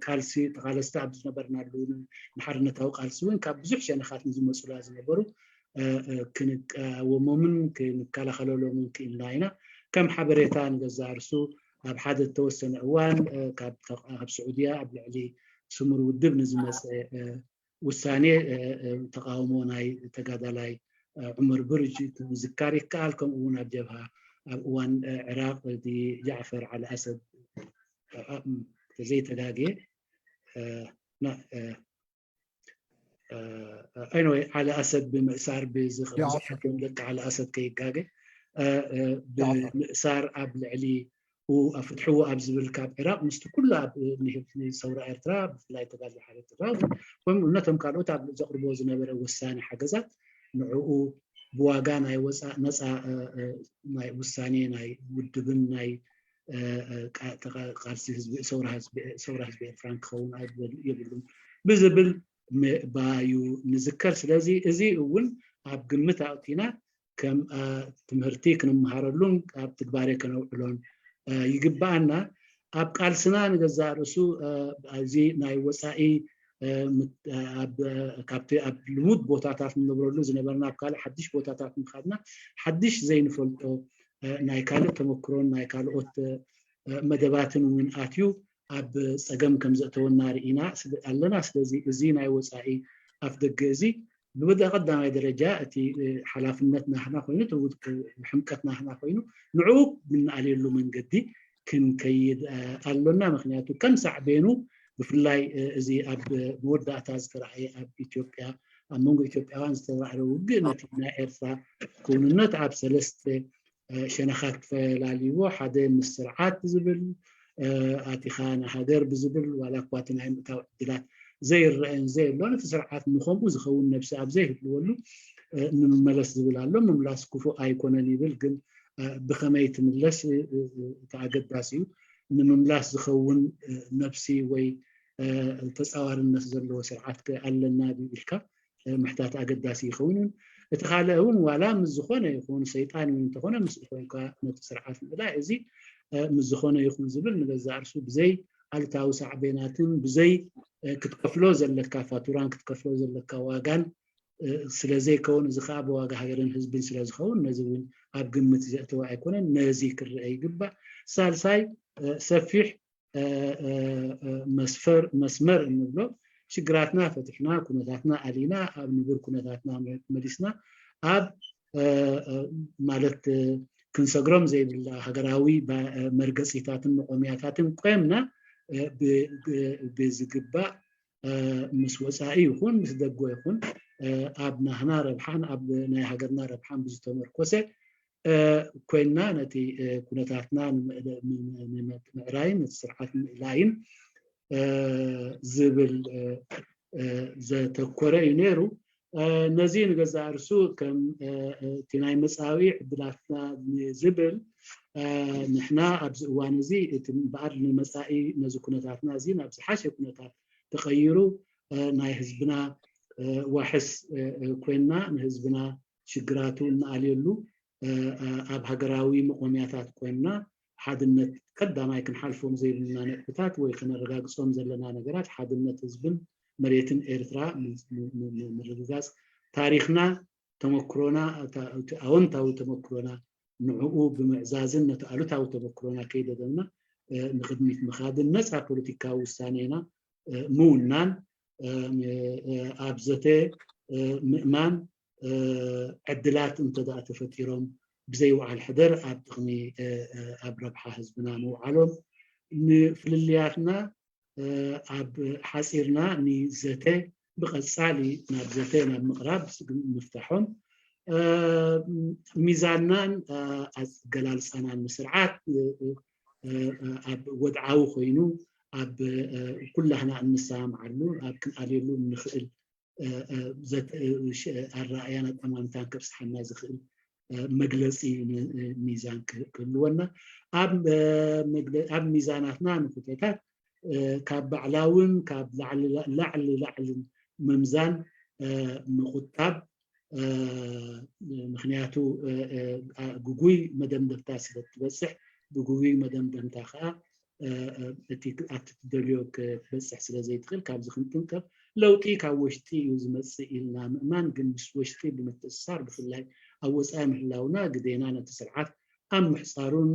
ቃልሲ ተቃለስቲ ኣብ ዝነበርናሉ ንሓርነታዊ ቃልሲ እውን ካብ ብዙሕ ሸነኻት ንዝመፁላ ዝነበሩ ክንቃወሞምን ክንከላኸለሎምን ክኢልና ኢና። ከም ሓበሬታ ንገዛእ ርእሱ ኣብ ሓደ ዝተወሰነ እዋን ካብ ስዑድያ ኣብ ልዕሊ ስሙር ውድብ ንዝመፀ ውሳኔ ተቃውሞ ናይ ተጋዳላይ ዑመር ብርጅ ምዝካር ይከኣል። ከምኡ እውን ኣብ ጀብሃ ኣብ እዋን ዕራቅ ጃዕፈር ዓሊ ኣሰድ ተዘይተጋግየ፣ anyway ዓሊ ኣሰድ ብምእሳር፣ ብዙሓት ደቂ ዓሊ ኣሰድ ከይጋገ፣ ብምእሳር ኣብ ልዕሊ ፍትሕዎ ኣብ ዝብል ካብ ዕራቅ ምስቲ ኩሉ ኣብ ሰውራ ኤርትራ ብፍላይ ተጋድሎ ሓርነት ኤርትራ ከምኡ ነቶም ካልኦት ኣብ ዘቅርብዎ ዝነበረ ወሳኒ ሓገዛት ንዕኡ ብዋጋ ናይ ወፃእ ነፃ ናይ ውሳኔ ናይ ውድብን ናይ ቃልሲ ህዝቢ ሰውራ ህዝቢ ኤርትራን ክኸውን የብሉን ብዝብል ምእባዩ ንዝከር። ስለዚ እዚ እውን ኣብ ግምት ኣእቲና ከም ትምህርቲ ክንመሃረሉን ኣብ ትግባሬ ከነውዕሎን ይግባኣና። ኣብ ቃልስና ንገዛእ ርእሱ ኣብዚ ናይ ወፃኢ ካብቲ ኣብ ልሙድ ቦታታት ንነብረሉ ዝነበርና ኣብ ካልእ ሓድሽ ቦታታት ምኻድና ሓድሽ ዘይንፈልጦ ናይ ካልእ ተመክሮን ናይ ካልኦት መደባትን እውን ኣትዩ ኣብ ፀገም ከም ዘእተወና ርኢና ኣለና። ስለዚ እዚ ናይ ወፃኢ ኣፍ ደገ እዚ ብቀዳማይ ደረጃ እቲ ሓላፍነት ናህና ኮይኑ ሕምቀት ናህና ኮይኑ ንዕኡ ብንኣልየሉ መንገዲ ክንከይድ ኣሎና። ምክንያቱ ከም ሳዕቤኑ ብፍላይ እዚ ኣብ መወዳእታ ዝተረኣየ ኣብ ኢትዮጵያ ኣብ መንጎ ኢትዮጵያውያን ዝተራእየ ውግእ ነቲ ናይ ኤርትራ ክውንነት ኣብ ሰለስተ ሸነኻት ፈላልይዎ። ሓደ ምስ ስርዓት ዝብል ኣቲኻ ንሃገር ብዝብል፣ ዋላ እኳ እቲ ናይ ምእታው ዕድላት ዘይረአን ዘየሎን እቲ ስርዓት ንከምኡ ዝኸውን ነብሲ ኣብ ዘይህልወሉ ንምመለስ ዝብል ኣሎ። ምምላስ ክፉእ ኣይኮነን ይብል፣ ግን ብከመይ ትምለስ እቲ ኣገዳሲ እዩ። ንምምላስ ዝኸውን ነብሲ ወይ ተፃዋርነት ዘለዎ ስርዓት ኣለና ድዩ ኢልካ ምሕታት ኣገዳሲ ይኸውን። እቲ ካልእ እውን ዋላ ምስ ዝኾነ ይኹን ሰይጣን እውን እንተኾነ ምስ ኮይንካ ነቲ ስርዓት ምእላይ፣ እዚ ምስ ዝኾነ ይኹን ዝብል ንገዛእ ርእሱ ብዘይ ኣሉታዊ ሳዕቤናትን ብዘይ ክትከፍሎ ዘለካ ፋቱራን ክትከፍሎ ዘለካ ዋጋን ስለዘይከውን፣ እዚ ከዓ ብዋጋ ሃገርን ህዝብን ስለዝኸውን ነዚ እውን ኣብ ግምት ዘእተወ ኣይኮነን። ነዚ ክረአ ይግባእ። ሳልሳይ ሰፊሕ መስፈር መስመር እንብሎ ሽግራትና ፈቲሕና ኩነታትና ኣሊና ኣብ ንቡር ኩነታትና መሊስና ኣብ ማለት ክንሰግሮም ዘይብላ ሃገራዊ መርገፂታትን መቆምያታትን ቆምና ብዝግባእ ምስ ወፃኢ ይኹን ምስ ደጎ ይኹን ኣብ ናህና ረብሓን ኣብ ናይ ሃገርና ረብሓን ብዝተመርኮሰ ኮይንና ነቲ ኩነታትና ንምዕራይን ነቲ ስርዓት ንምእላይን ዝብል ዘተኮረ እዩ ነይሩ። ነዚ ንገዛእ ርእሱ ከም እቲ ናይ መፃኢ ዕድላትና ዝብል፣ ንሕና ኣብዚ እዋን እዚ እቲ እምበኣር ንመፃኢ ነዚ ኩነታትና እዚ ናብ ዝሓሸ ኩነታት ተቐይሩ ናይ ህዝብና ዋሕስ ኮይንና ንህዝብና ሽግራቱ እንኣልየሉ ኣብ ሃገራዊ መቆምያታት ኮይንና ሓድነት ቀዳማይ ክንሓልፎም ዘይብልና ነጥብታት ወይ ክነረጋግፆም ዘለና ነገራት ሓድነት ህዝብን መሬትን ኤርትራ ምርግጋፅ፣ ታሪክና ተመክሮና ኣወንታዊ ተመክሮና ንዕኡ ብምዕዛዝን ነቲ ኣሉታዊ ተመክሮና ከይደገምና ንቅድሚት ምኻድን፣ ነፃ ፖለቲካዊ ውሳኔና ምውናን፣ ኣብ ዘተ ምእማን፣ ዕድላት እንተደኣ ተፈጢሮም ብዘይወዓል ሕደር ኣብ ጥቕሚ ኣብ ረብሓ ህዝብና ምውዓሎም፣ ንፍልልያትና ኣብ ሓፂርና ንዘተ ብቐፃሊ ናብ ዘተ ናብ ምቕራብ ምፍታሖም፣ ሚዛንናን ኣገላልፃናን ምስርዓት ኣብ ወድዓዊ ኮይኑ ኣብ ኩላህና እንሰማምዓሉ ኣብ ክንኣልየሉ እንኽእል ኣረኣያን ኣጠማምታን ከብፅሓና ዝኽእል መግለፂ ሚዛን ክህልወና፣ ኣብ ሚዛናትና ንኩነታት ካብ ባዕላውን ካብ ላዕሊ ላዕልን ምምዛን ምቁጣብ፣ ምክንያቱ ግጉይ መደምደምታ ስለ እትበፅሕ፣ ብግጉይ መደምደምታ ከዓ እቲ ኣብቲ ትደልዮ ክትበፅሕ ስለ ዘይትኽእል ካብዚ ክንጥንቀቕ፣ ለውጢ ካብ ወሽጢ እዩ ዝመፅእ ኢልና ምእማን፣ ግን ምስ ወሽጢ ብምትእስሳር ብፍላይ ኣብ ወፃኢ ምህላውና ግዴና ነቲ ስርዓት ኣብ ምሕፃሩን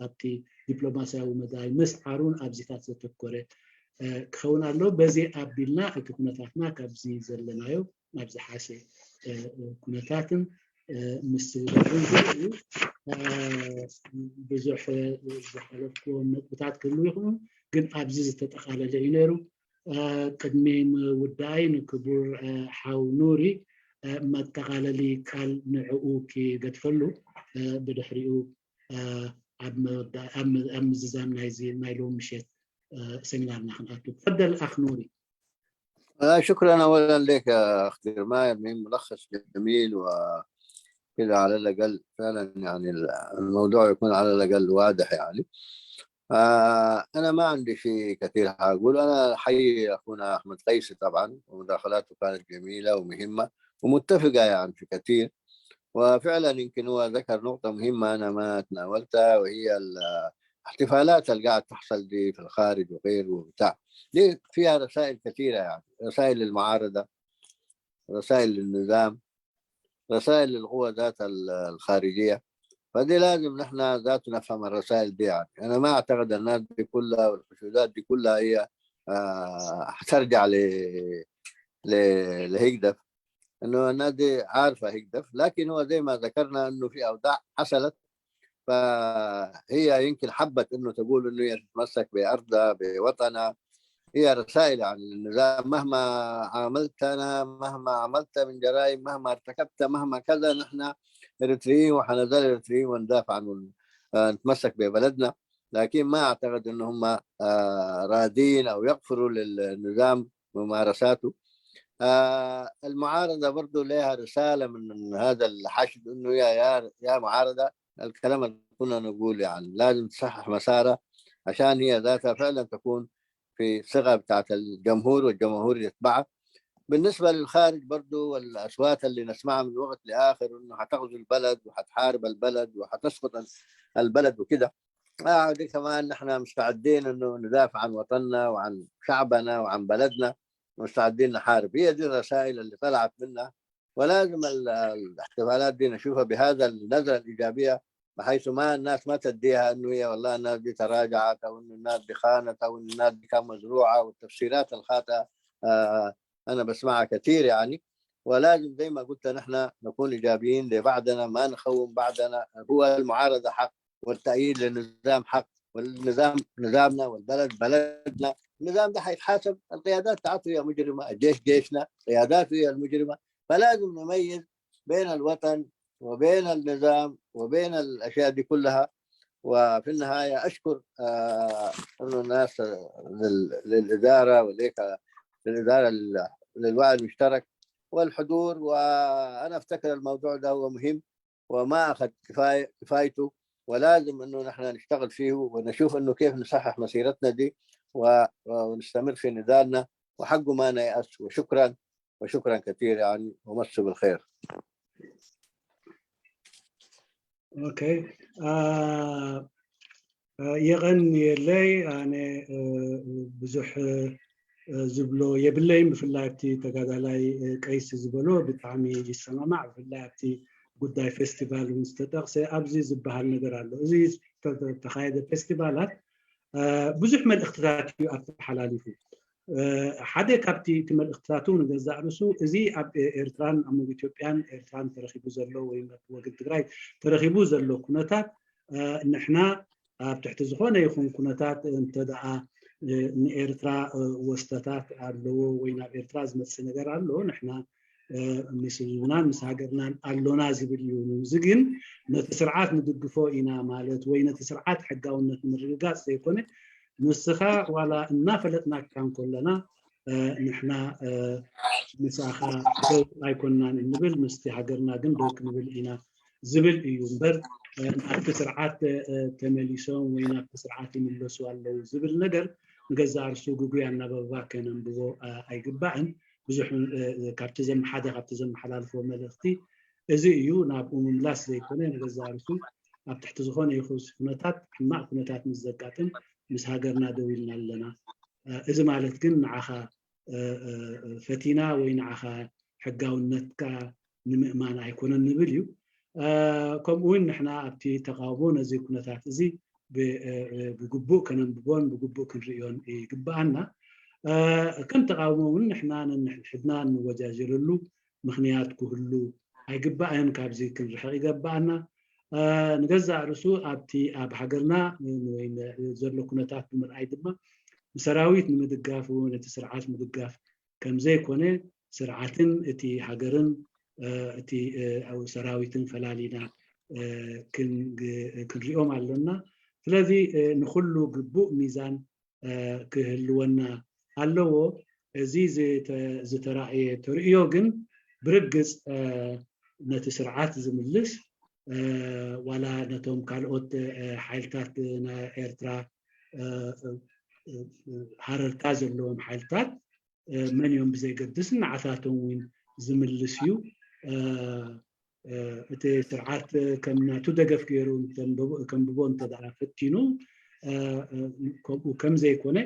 ኣብቲ ዲፕሎማስያዊ መዳይ ምስዓሩን ኣብዚታት ዘተኮረ ክኸውን ኣሎ። በዚ ኣቢልና እቲ ኩነታትና ካብዚ ዘለናዮ ናብ ዝሓሸ ኩነታትን ምስግጋርን ዝብል እዩ። ብዙሕ ዝሓለፍክዎም ነጥብታት ክህልው ይኽእሉ፣ ግን ኣብዚ ዝተጠቃለለ እዩ ነይሩ። ቅድሚ ምውዳእይ ንክቡር ሓው ኑሪ መጠቃለሊ ቃል ንዕኡ ክገድፈሉ፣ ብድሕሪኡ ኣብ ምዝዛም ናይዚ ናይ ሎሚ ምሸት ሰሚናርና ክንኣቱ። تفضل أخ نوري. شكرا اولا لك يا اخ جرمايا من ملخص جميل وكذا، على الاقل فعلا يعني الموضوع يكون على الاقل واضح يعني. انا ما عندي شيء كثير حاقول. انا احيي اخونا احمد قيسي طبعا، ومداخلاته كانت جميله ومهمه ومتفقه يعني في كثير، وفعلا يمكن هو ذكر نقطه مهمه انا ما تناولتها، وهي الاحتفالات اللي قاعد تحصل دي في الخارج وغيره وبتاع، دي فيها رسائل كثيرة، يعني رسائل للمعارضة، رسائل للنظام، رسائل للقوى ذات الخارجية. فدي لازم نحن ذات نفهم الرسائل دي. يعني أنا ما أعتقد الناس دي كلها والحشودات دي كلها هي حترجع لهجدف، انه الناس دي عارفه هجدف، لكن هو زي ما ذكرنا انه في اوضاع حصلت، فهي يمكن حبت انه تقول انه هي تتمسك بارضها بوطنها. هي رسائل عن النظام: مهما عملتنا، مهما عملت من جرائم، مهما ارتكبت، مهما كذا، نحن اريتريين وحنظل اريتريين وندافع عن نتمسك ببلدنا. لكن ما اعتقد ان هم راضين او يغفروا للنظام ممارساته. المعارضه برضو لها رساله من هذا الحشد، انه يا يا يا معارضه، الكلام اللي كنا نقول يعني لازم تصحح مسارها عشان هي ذاتها فعلا تكون في صيغه بتاعت الجمهور والجمهور يتبعها. بالنسبه للخارج برضو، والاصوات اللي نسمعها من وقت لاخر انه حتغزو البلد وحتحارب البلد وحتسقط البلد وكده، دي كمان نحن مستعدين انه ندافع عن وطننا وعن شعبنا وعن بلدنا، مستعدين نحارب. هي دي الرسائل اللي طلعت منا، ولازم الاحتفالات دي نشوفها بهذا النظره الايجابيه، بحيث ما الناس ما تديها انه هي والله الناس دي تراجعت او انه الناس دي خانت او انه الناس دي كان مزروعه، والتفسيرات الخاطئه انا بسمعها كثير يعني. ولازم زي ما قلت نحن نكون ايجابيين لبعضنا، ما نخون بعضنا. هو المعارضه حق والتأييد للنظام حق، والنظام نظامنا والبلد بلدنا. النظام ده حيتحاسب، القيادات بتاعته هي مجرمه، الجيش جيشنا، قياداته هي المجرمه. فلازم نميز بين الوطن وبين النظام وبين الاشياء دي كلها. وفي النهاية اشكر انه الناس للادارة وليك للادارة للوعي المشترك والحضور. وانا افتكر الموضوع ده هو مهم وما اخذ كفايته، ولازم انه نحن نشتغل فيه ونشوف انه كيف نصحح مسيرتنا دي ونستمر في نضالنا، وحقه ما نيأس. وشكرا وشكرا كثير يعني، ومسوا بالخير. okay የቐንየለይ። ኣነ ብዙሕ ዝብሎ የብለይን፣ ብፍላይ ኣብቲ ተጋዳላይ ቀይሲ ዝበሎ ብጣዕሚ ይሰማማዕ። ብፍላይ ኣብቲ ጉዳይ ፌስቲቫል እውን ዝተጠቕሰ ኣብዚ ዝበሃል ነገር ኣሎ። እዚ ዝተካየደ ፌስቲቫላት ብዙሕ መልእክትታት እዩ ኣተሓላሊፉ። ሓደ ካብቲ እቲ መልእክትታቱ ንገዛእ ርእሱ እዚ ኣብ ኤርትራን ኣብ መንጎ ኢትዮጵያን ኤርትራን ተረኪቡ ዘሎ ወይ ወገን ትግራይ ተረኪቡ ዘሎ ኩነታት፣ ንሕና ኣብ ትሕቲ ዝኾነ ይኹን ኩነታት እንተደኣ ንኤርትራ ወስተታት ኣለዎ ወይ ናብ ኤርትራ ዝመፅእ ነገር ኣሎ፣ ንሕና ምስ ህዝብናን ምስ ሃገርናን ኣሎና ዝብል እዩ። እዚ ግን ነቲ ስርዓት ንድግፎ ኢና ማለት ወይ ነቲ ስርዓት ሕጋውነት ንምርግጋፅ ዘይኮነ፣ ንስኻ ዋላ እናፈለጥናካ እንከለና ንሕና ምሳኻ ደው ኣይኮንናን እንብል፣ ምስቲ ሃገርና ግን ደው ክንብል ኢና ዝብል እዩ እምበር፣ ናብቲ ስርዓት ተመሊሶም ወይ ናብቲ ስርዓት ይምለሱ ኣለው ዝብል ነገር ንገዛእ ርእሱ ግጉይ ኣናበባ ከነንብቦ ኣይግባእን። ብዙሕ ካብቲ ሓደ ካብቲ ዘመሓላልፎ መልእክቲ እዚ እዩ። ናብኡ ምምላስ ዘይኮነ፣ ንገዛእ ርእሱ ኣብ ትሕቲ ዝኾነ ይኹን ኩነታት ሕማቅ ኩነታት ምስ ዘጋጥም ምስ ሃገርና ደው ኢልና ኣለና፣ እዚ ማለት ግን ንዓኻ ፈቲና ወይ ንዓኻ ሕጋውነትካ ንምእማን ኣይኮነን ንብል እዩ። ከምኡ እውን ንሕና ኣብቲ ተቃውሞ ነዚ ኩነታት እዚ ብግቡእ ከነንብቦን ብግቡእ ክንሪኦን ይግባኣና። ከም ተቃውሞ እውን ንሕና ነንሕድሕድና እንወጃጀለሉ ምክንያት ክህሉ ኣይግባእን፣ ካብዚ ክንርሕቕ ይግባኣና። ንገዛእ ርእሱ ኣብቲ ኣብ ሃገርና ወይ ዘሎ ኩነታት ብምርኣይ ድማ ንሰራዊት ንምድጋፍ እውን እቲ ስርዓት ምድጋፍ ከምዘይኮነ፣ ስርዓትን እቲ ሃገርን እቲ ሰራዊትን ፈላሊና ክንሪኦም ኣለና። ስለዚ ንኩሉ ግቡእ ሚዛን ክህልወና ኣለዎ። እዚ ዝተረእየ ተርእዮ ግን ብርግፅ ነቲ ስርዓት ዝምልስ ዋላ ነቶም ካልኦት ሓይልታት ናይ ኤርትራ ሃረርታ ዘለዎም ሓይልታት መን እዮም ብዘይገድስ ንዓታቶም እውን ዝምልስ እዩ። እቲ ስርዓት ከም ናቱ ደገፍ ገይሩ ከንብቦ እንተደኣ ፈቲኑ ከምኡ ከም ዘይኮነ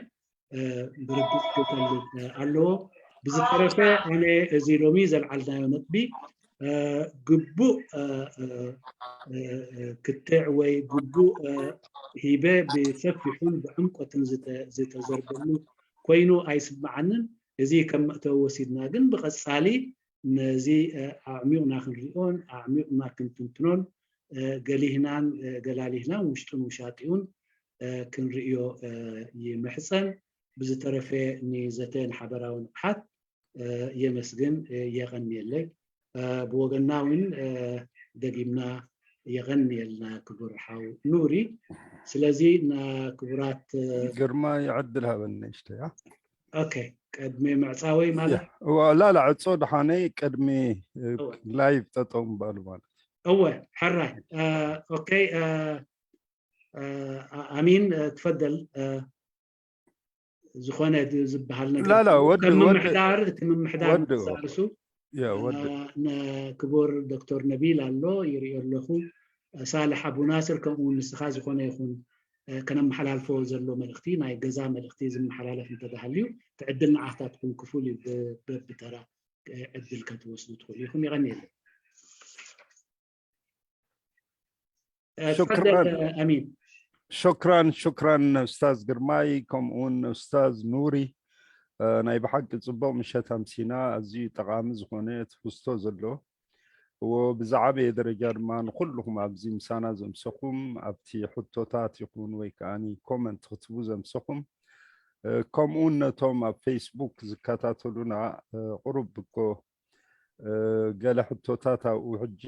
ብርግፅ ክፈልጥ ኣለዎ። ብዝተረፈ ኣነ እዚ ሎሚ ዘልዓልናዮ ነጥቢ ግቡእ ክትዕ ወይ ግቡእ ሂበ ብሰፊሑን ብዕምቆትን ዝተዘርበሉ ኮይኑ ኣይስማዓንን። እዚ ከም መእተዊ ወሲድና ግን ብቐፃሊ ነዚ ኣዕሚቑና ክንሪኦን ኣዕሚቑና ክንትንትኖን ገሊህናን ገላሊህናን ውሽጡን ውሻጢኡን ክንርእዮ ይምሕፀን። ብዝተረፈ ንዘተ ንሓበራዊ ንቕሓት የመስግን፣ የቐንየለይ። ብወገና እውን ደጊምና የቐንየልና ክቡር ሓው ኑሪ። ስለዚ ንክቡራት ግርማ ይዕድል ሃበኒ ንእሽተይ። okay፣ ቅድሚ ምዕፃወይ ማለት? ላ ላ፣ ዕፆ ድሓነይ፣ ቅድሚ live ጠጠው ምባሉ ማለት። እወ ሕራይ፣ okay። ኣሚን ትፈደል፣ ዝኾነ ዝበሃል ነገር ላ ላ ወዲ ከም ምምሕዳር እቲ ምምሕዳር ወዲ ርእሱ yeah ወዲ ክቡር ዶክተር ነቢል ኣሎ ይሪኦ ኣለኹ፣ ሳልሕ ኣቡ ናስር፣ ከምኡ ንስኻ ዝኾነ ይኹን ከነመሓላልፎ ዘሎ መልእክቲ ናይ ገዛ መልእክቲ ዝመሓላለፍ እንተተሃልዩ ትዕድል ንዓኻትኩም ክፉል እዩ። በብተራ ዕድል ከትወስዱ ትኽእሉ ኢኹም። ይቐኒየለ። شكرا. تفضل امين. شكرا شكرا استاذ ግርማይ ከምኡውን ኡስታዝ ኑሪ። ናይ ብሓቂ ፅቡቅ ምሸት ኣምሲና፣ ኣዝዩ ጠቃሚ ዝኾነ ትሕዝቶ ዘሎ። ብዝዓበየ ደረጃ ድማ ንኩልኩም ኣብዚ ምሳና ዘምሰኹም፣ ኣብቲ ሕቶታት ይኹን ወይ ከዓኒ comment ክትቡ ዘምሰኹም፣ ከምኡውን ነቶም ኣብ ፌስቡክ ዝከታተሉና፣ ቁሩብ እኮ ገለ ሕቶታት ኣብኡ ሕጂ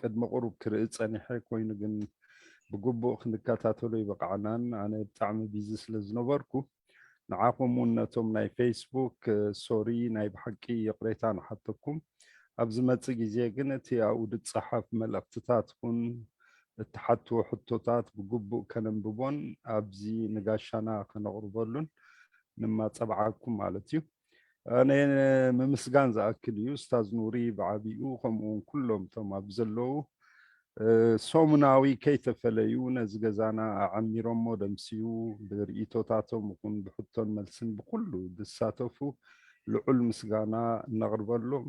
ቅድሚ ቁሩብ ክርኢ ፀኒሐ ኮይኑ ግን ብግቡእ ክንከታተሎ ይበቃዕናን። ኣነ ብጣዕሚ busy ስለ ዝነበርኩ ንዓኹም እውን ነቶም ናይ ፌስቡክ sorry፣ ናይ ብሓቂ ይቕሬታ ንሓተኩም። ኣብ ዝመፅእ ግዜ ግን እቲ ኣብኡ ዝፀሓፍ መልእኽትታት ኩን እትሓትዎ ሕቶታት ብግቡእ ከነንብቦን ኣብዚ ንጋሻና ከነቕርበሉን ንማፀብዓኩም ማለት እዩ። ኣነ ምምስጋን ዝኣክል እዩ ኡስታዝ ኑሪ ብዓብኡ ከምኡውን ኩሎም እቶም ኣብ ዘለዉ ሰሙናዊ ከይተፈለዩ ነዚ ገዛና ኣዓሚሮሞ ደምስዩ ብርእቶታቶም ይኹን ብሕቶን መልስን ብኩሉ ዝሳተፉ ልዑል ምስጋና እነቕርበሎም።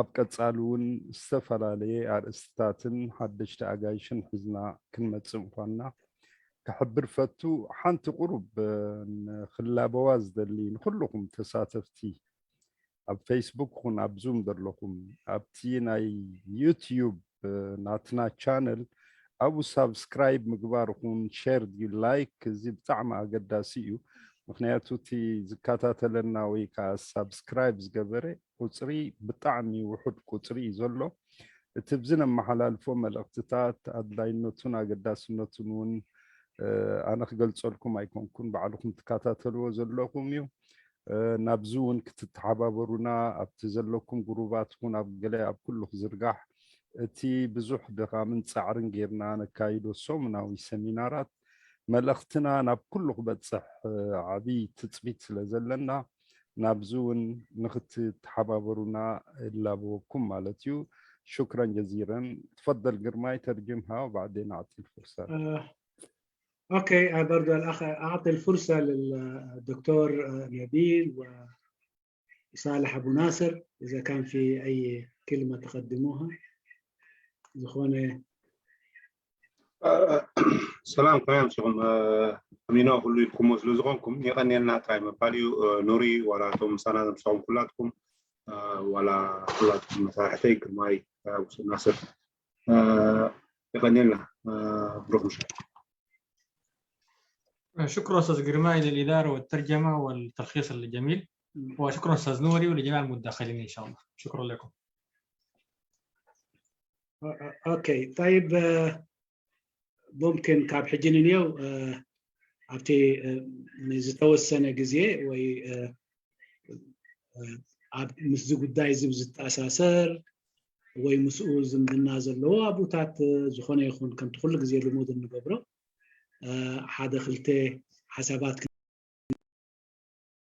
ኣብ ቀፃሊ እውን ዝተፈላለየ ኣርእስትታትን ሓደሽቲ ኣጋይሽን ሒዝና ክንመፅእ ምኳንና ክሕብር ፈቱ። ሓንቲ ቁሩብ ንክላበዋ ዝደሊ ንኩልኩም ተሳተፍቲ ኣብ ፌስቡክ ኩን ኣብ ዙም ዘለኹም፣ ኣብቲ ናይ ዩትዩብ ናትና channel ኣብኡ subscribe ምግባር ይኹን share ድዩ like እዚ ብጣዕሚ ኣገዳሲ እዩ። ምክንያቱ እቲ ዝከታተለና ወይ ከዓ subscribe ዝገበረ ቁፅሪ ብጣዕሚ ውሑድ ቁፅሪ እዩ ዘሎ። እቲ ብዚ ነመሓላልፎ መልእክትታት ኣድላይነቱን ኣገዳስነቱን እውን ኣነ ክገልፀልኩም ኣይኮንኩን፣ ባዕልኩም ትከታተልዎ ዘለኹም እዩ። ናብዚ እውን ክትተሓባበሩና ኣብቲ ዘለኩም ጉሩባት ይኹን ኣብ ገለ ኣብ ኩሉ ክዝርጋሕ፣ እቲ ብዙሕ ድኻምን ፃዕርን ጌርና ነካይዶ ሰሙናዊ ሰሚናራት መልእኽትና ናብ ኩሉ ክበፅሕ ዓብይ ትፅቢት ስለ ዘለና ናብዚ እውን ንክትተሓባበሩና እላበወኩም ማለት እዩ። شكرا جزيلا. تفضل ግርማይ ترجمها وبعدين اعطي الفرصه. Okay، برضو الاخ اعطي الفرصه للدكتور نبيل وصالح ابو ناصر اذا كان في اي كلمه تقدموها ዝኾነ። ሰላም፣ ከመይ ኣምሲኹም? ኣሚኖ ኩሉ ኢልኩሞ ስለ ዝኾንኩም ይቐኒየልና ጥራይ ምባል እዩ። ኑሪ ዋላ እቶም ምሳና ዘምሰኹም ኩላትኩም፣ ዋላ ኩላትኩም መሳርሕተይ ግርማይ ውስጥ ናስር ይቐኒየልና። ብሩኽ ምሸት። شكرا استاذ جرماي للاداره والترجمه والتلخيص الجميل، وشكرا استاذ نوري ولجميع المتدخلين ان شاء الله. شكرا لكم. Okay، طيب، ممكن ካብ ሕጂ ንኔው ኣብቲ ንዝተወሰነ ግዜ ወይ ምስዚ ጉዳይ እዚ ዝተኣሳሰር ወይ ምስኡ ዝምድና ዘለዎ ኣብኡታት ዝኾነ ይኹን ከምቲ ኩሉ ግዜ ልሙድ እንገብሮ ሓደ ክልተ ሓሳባት።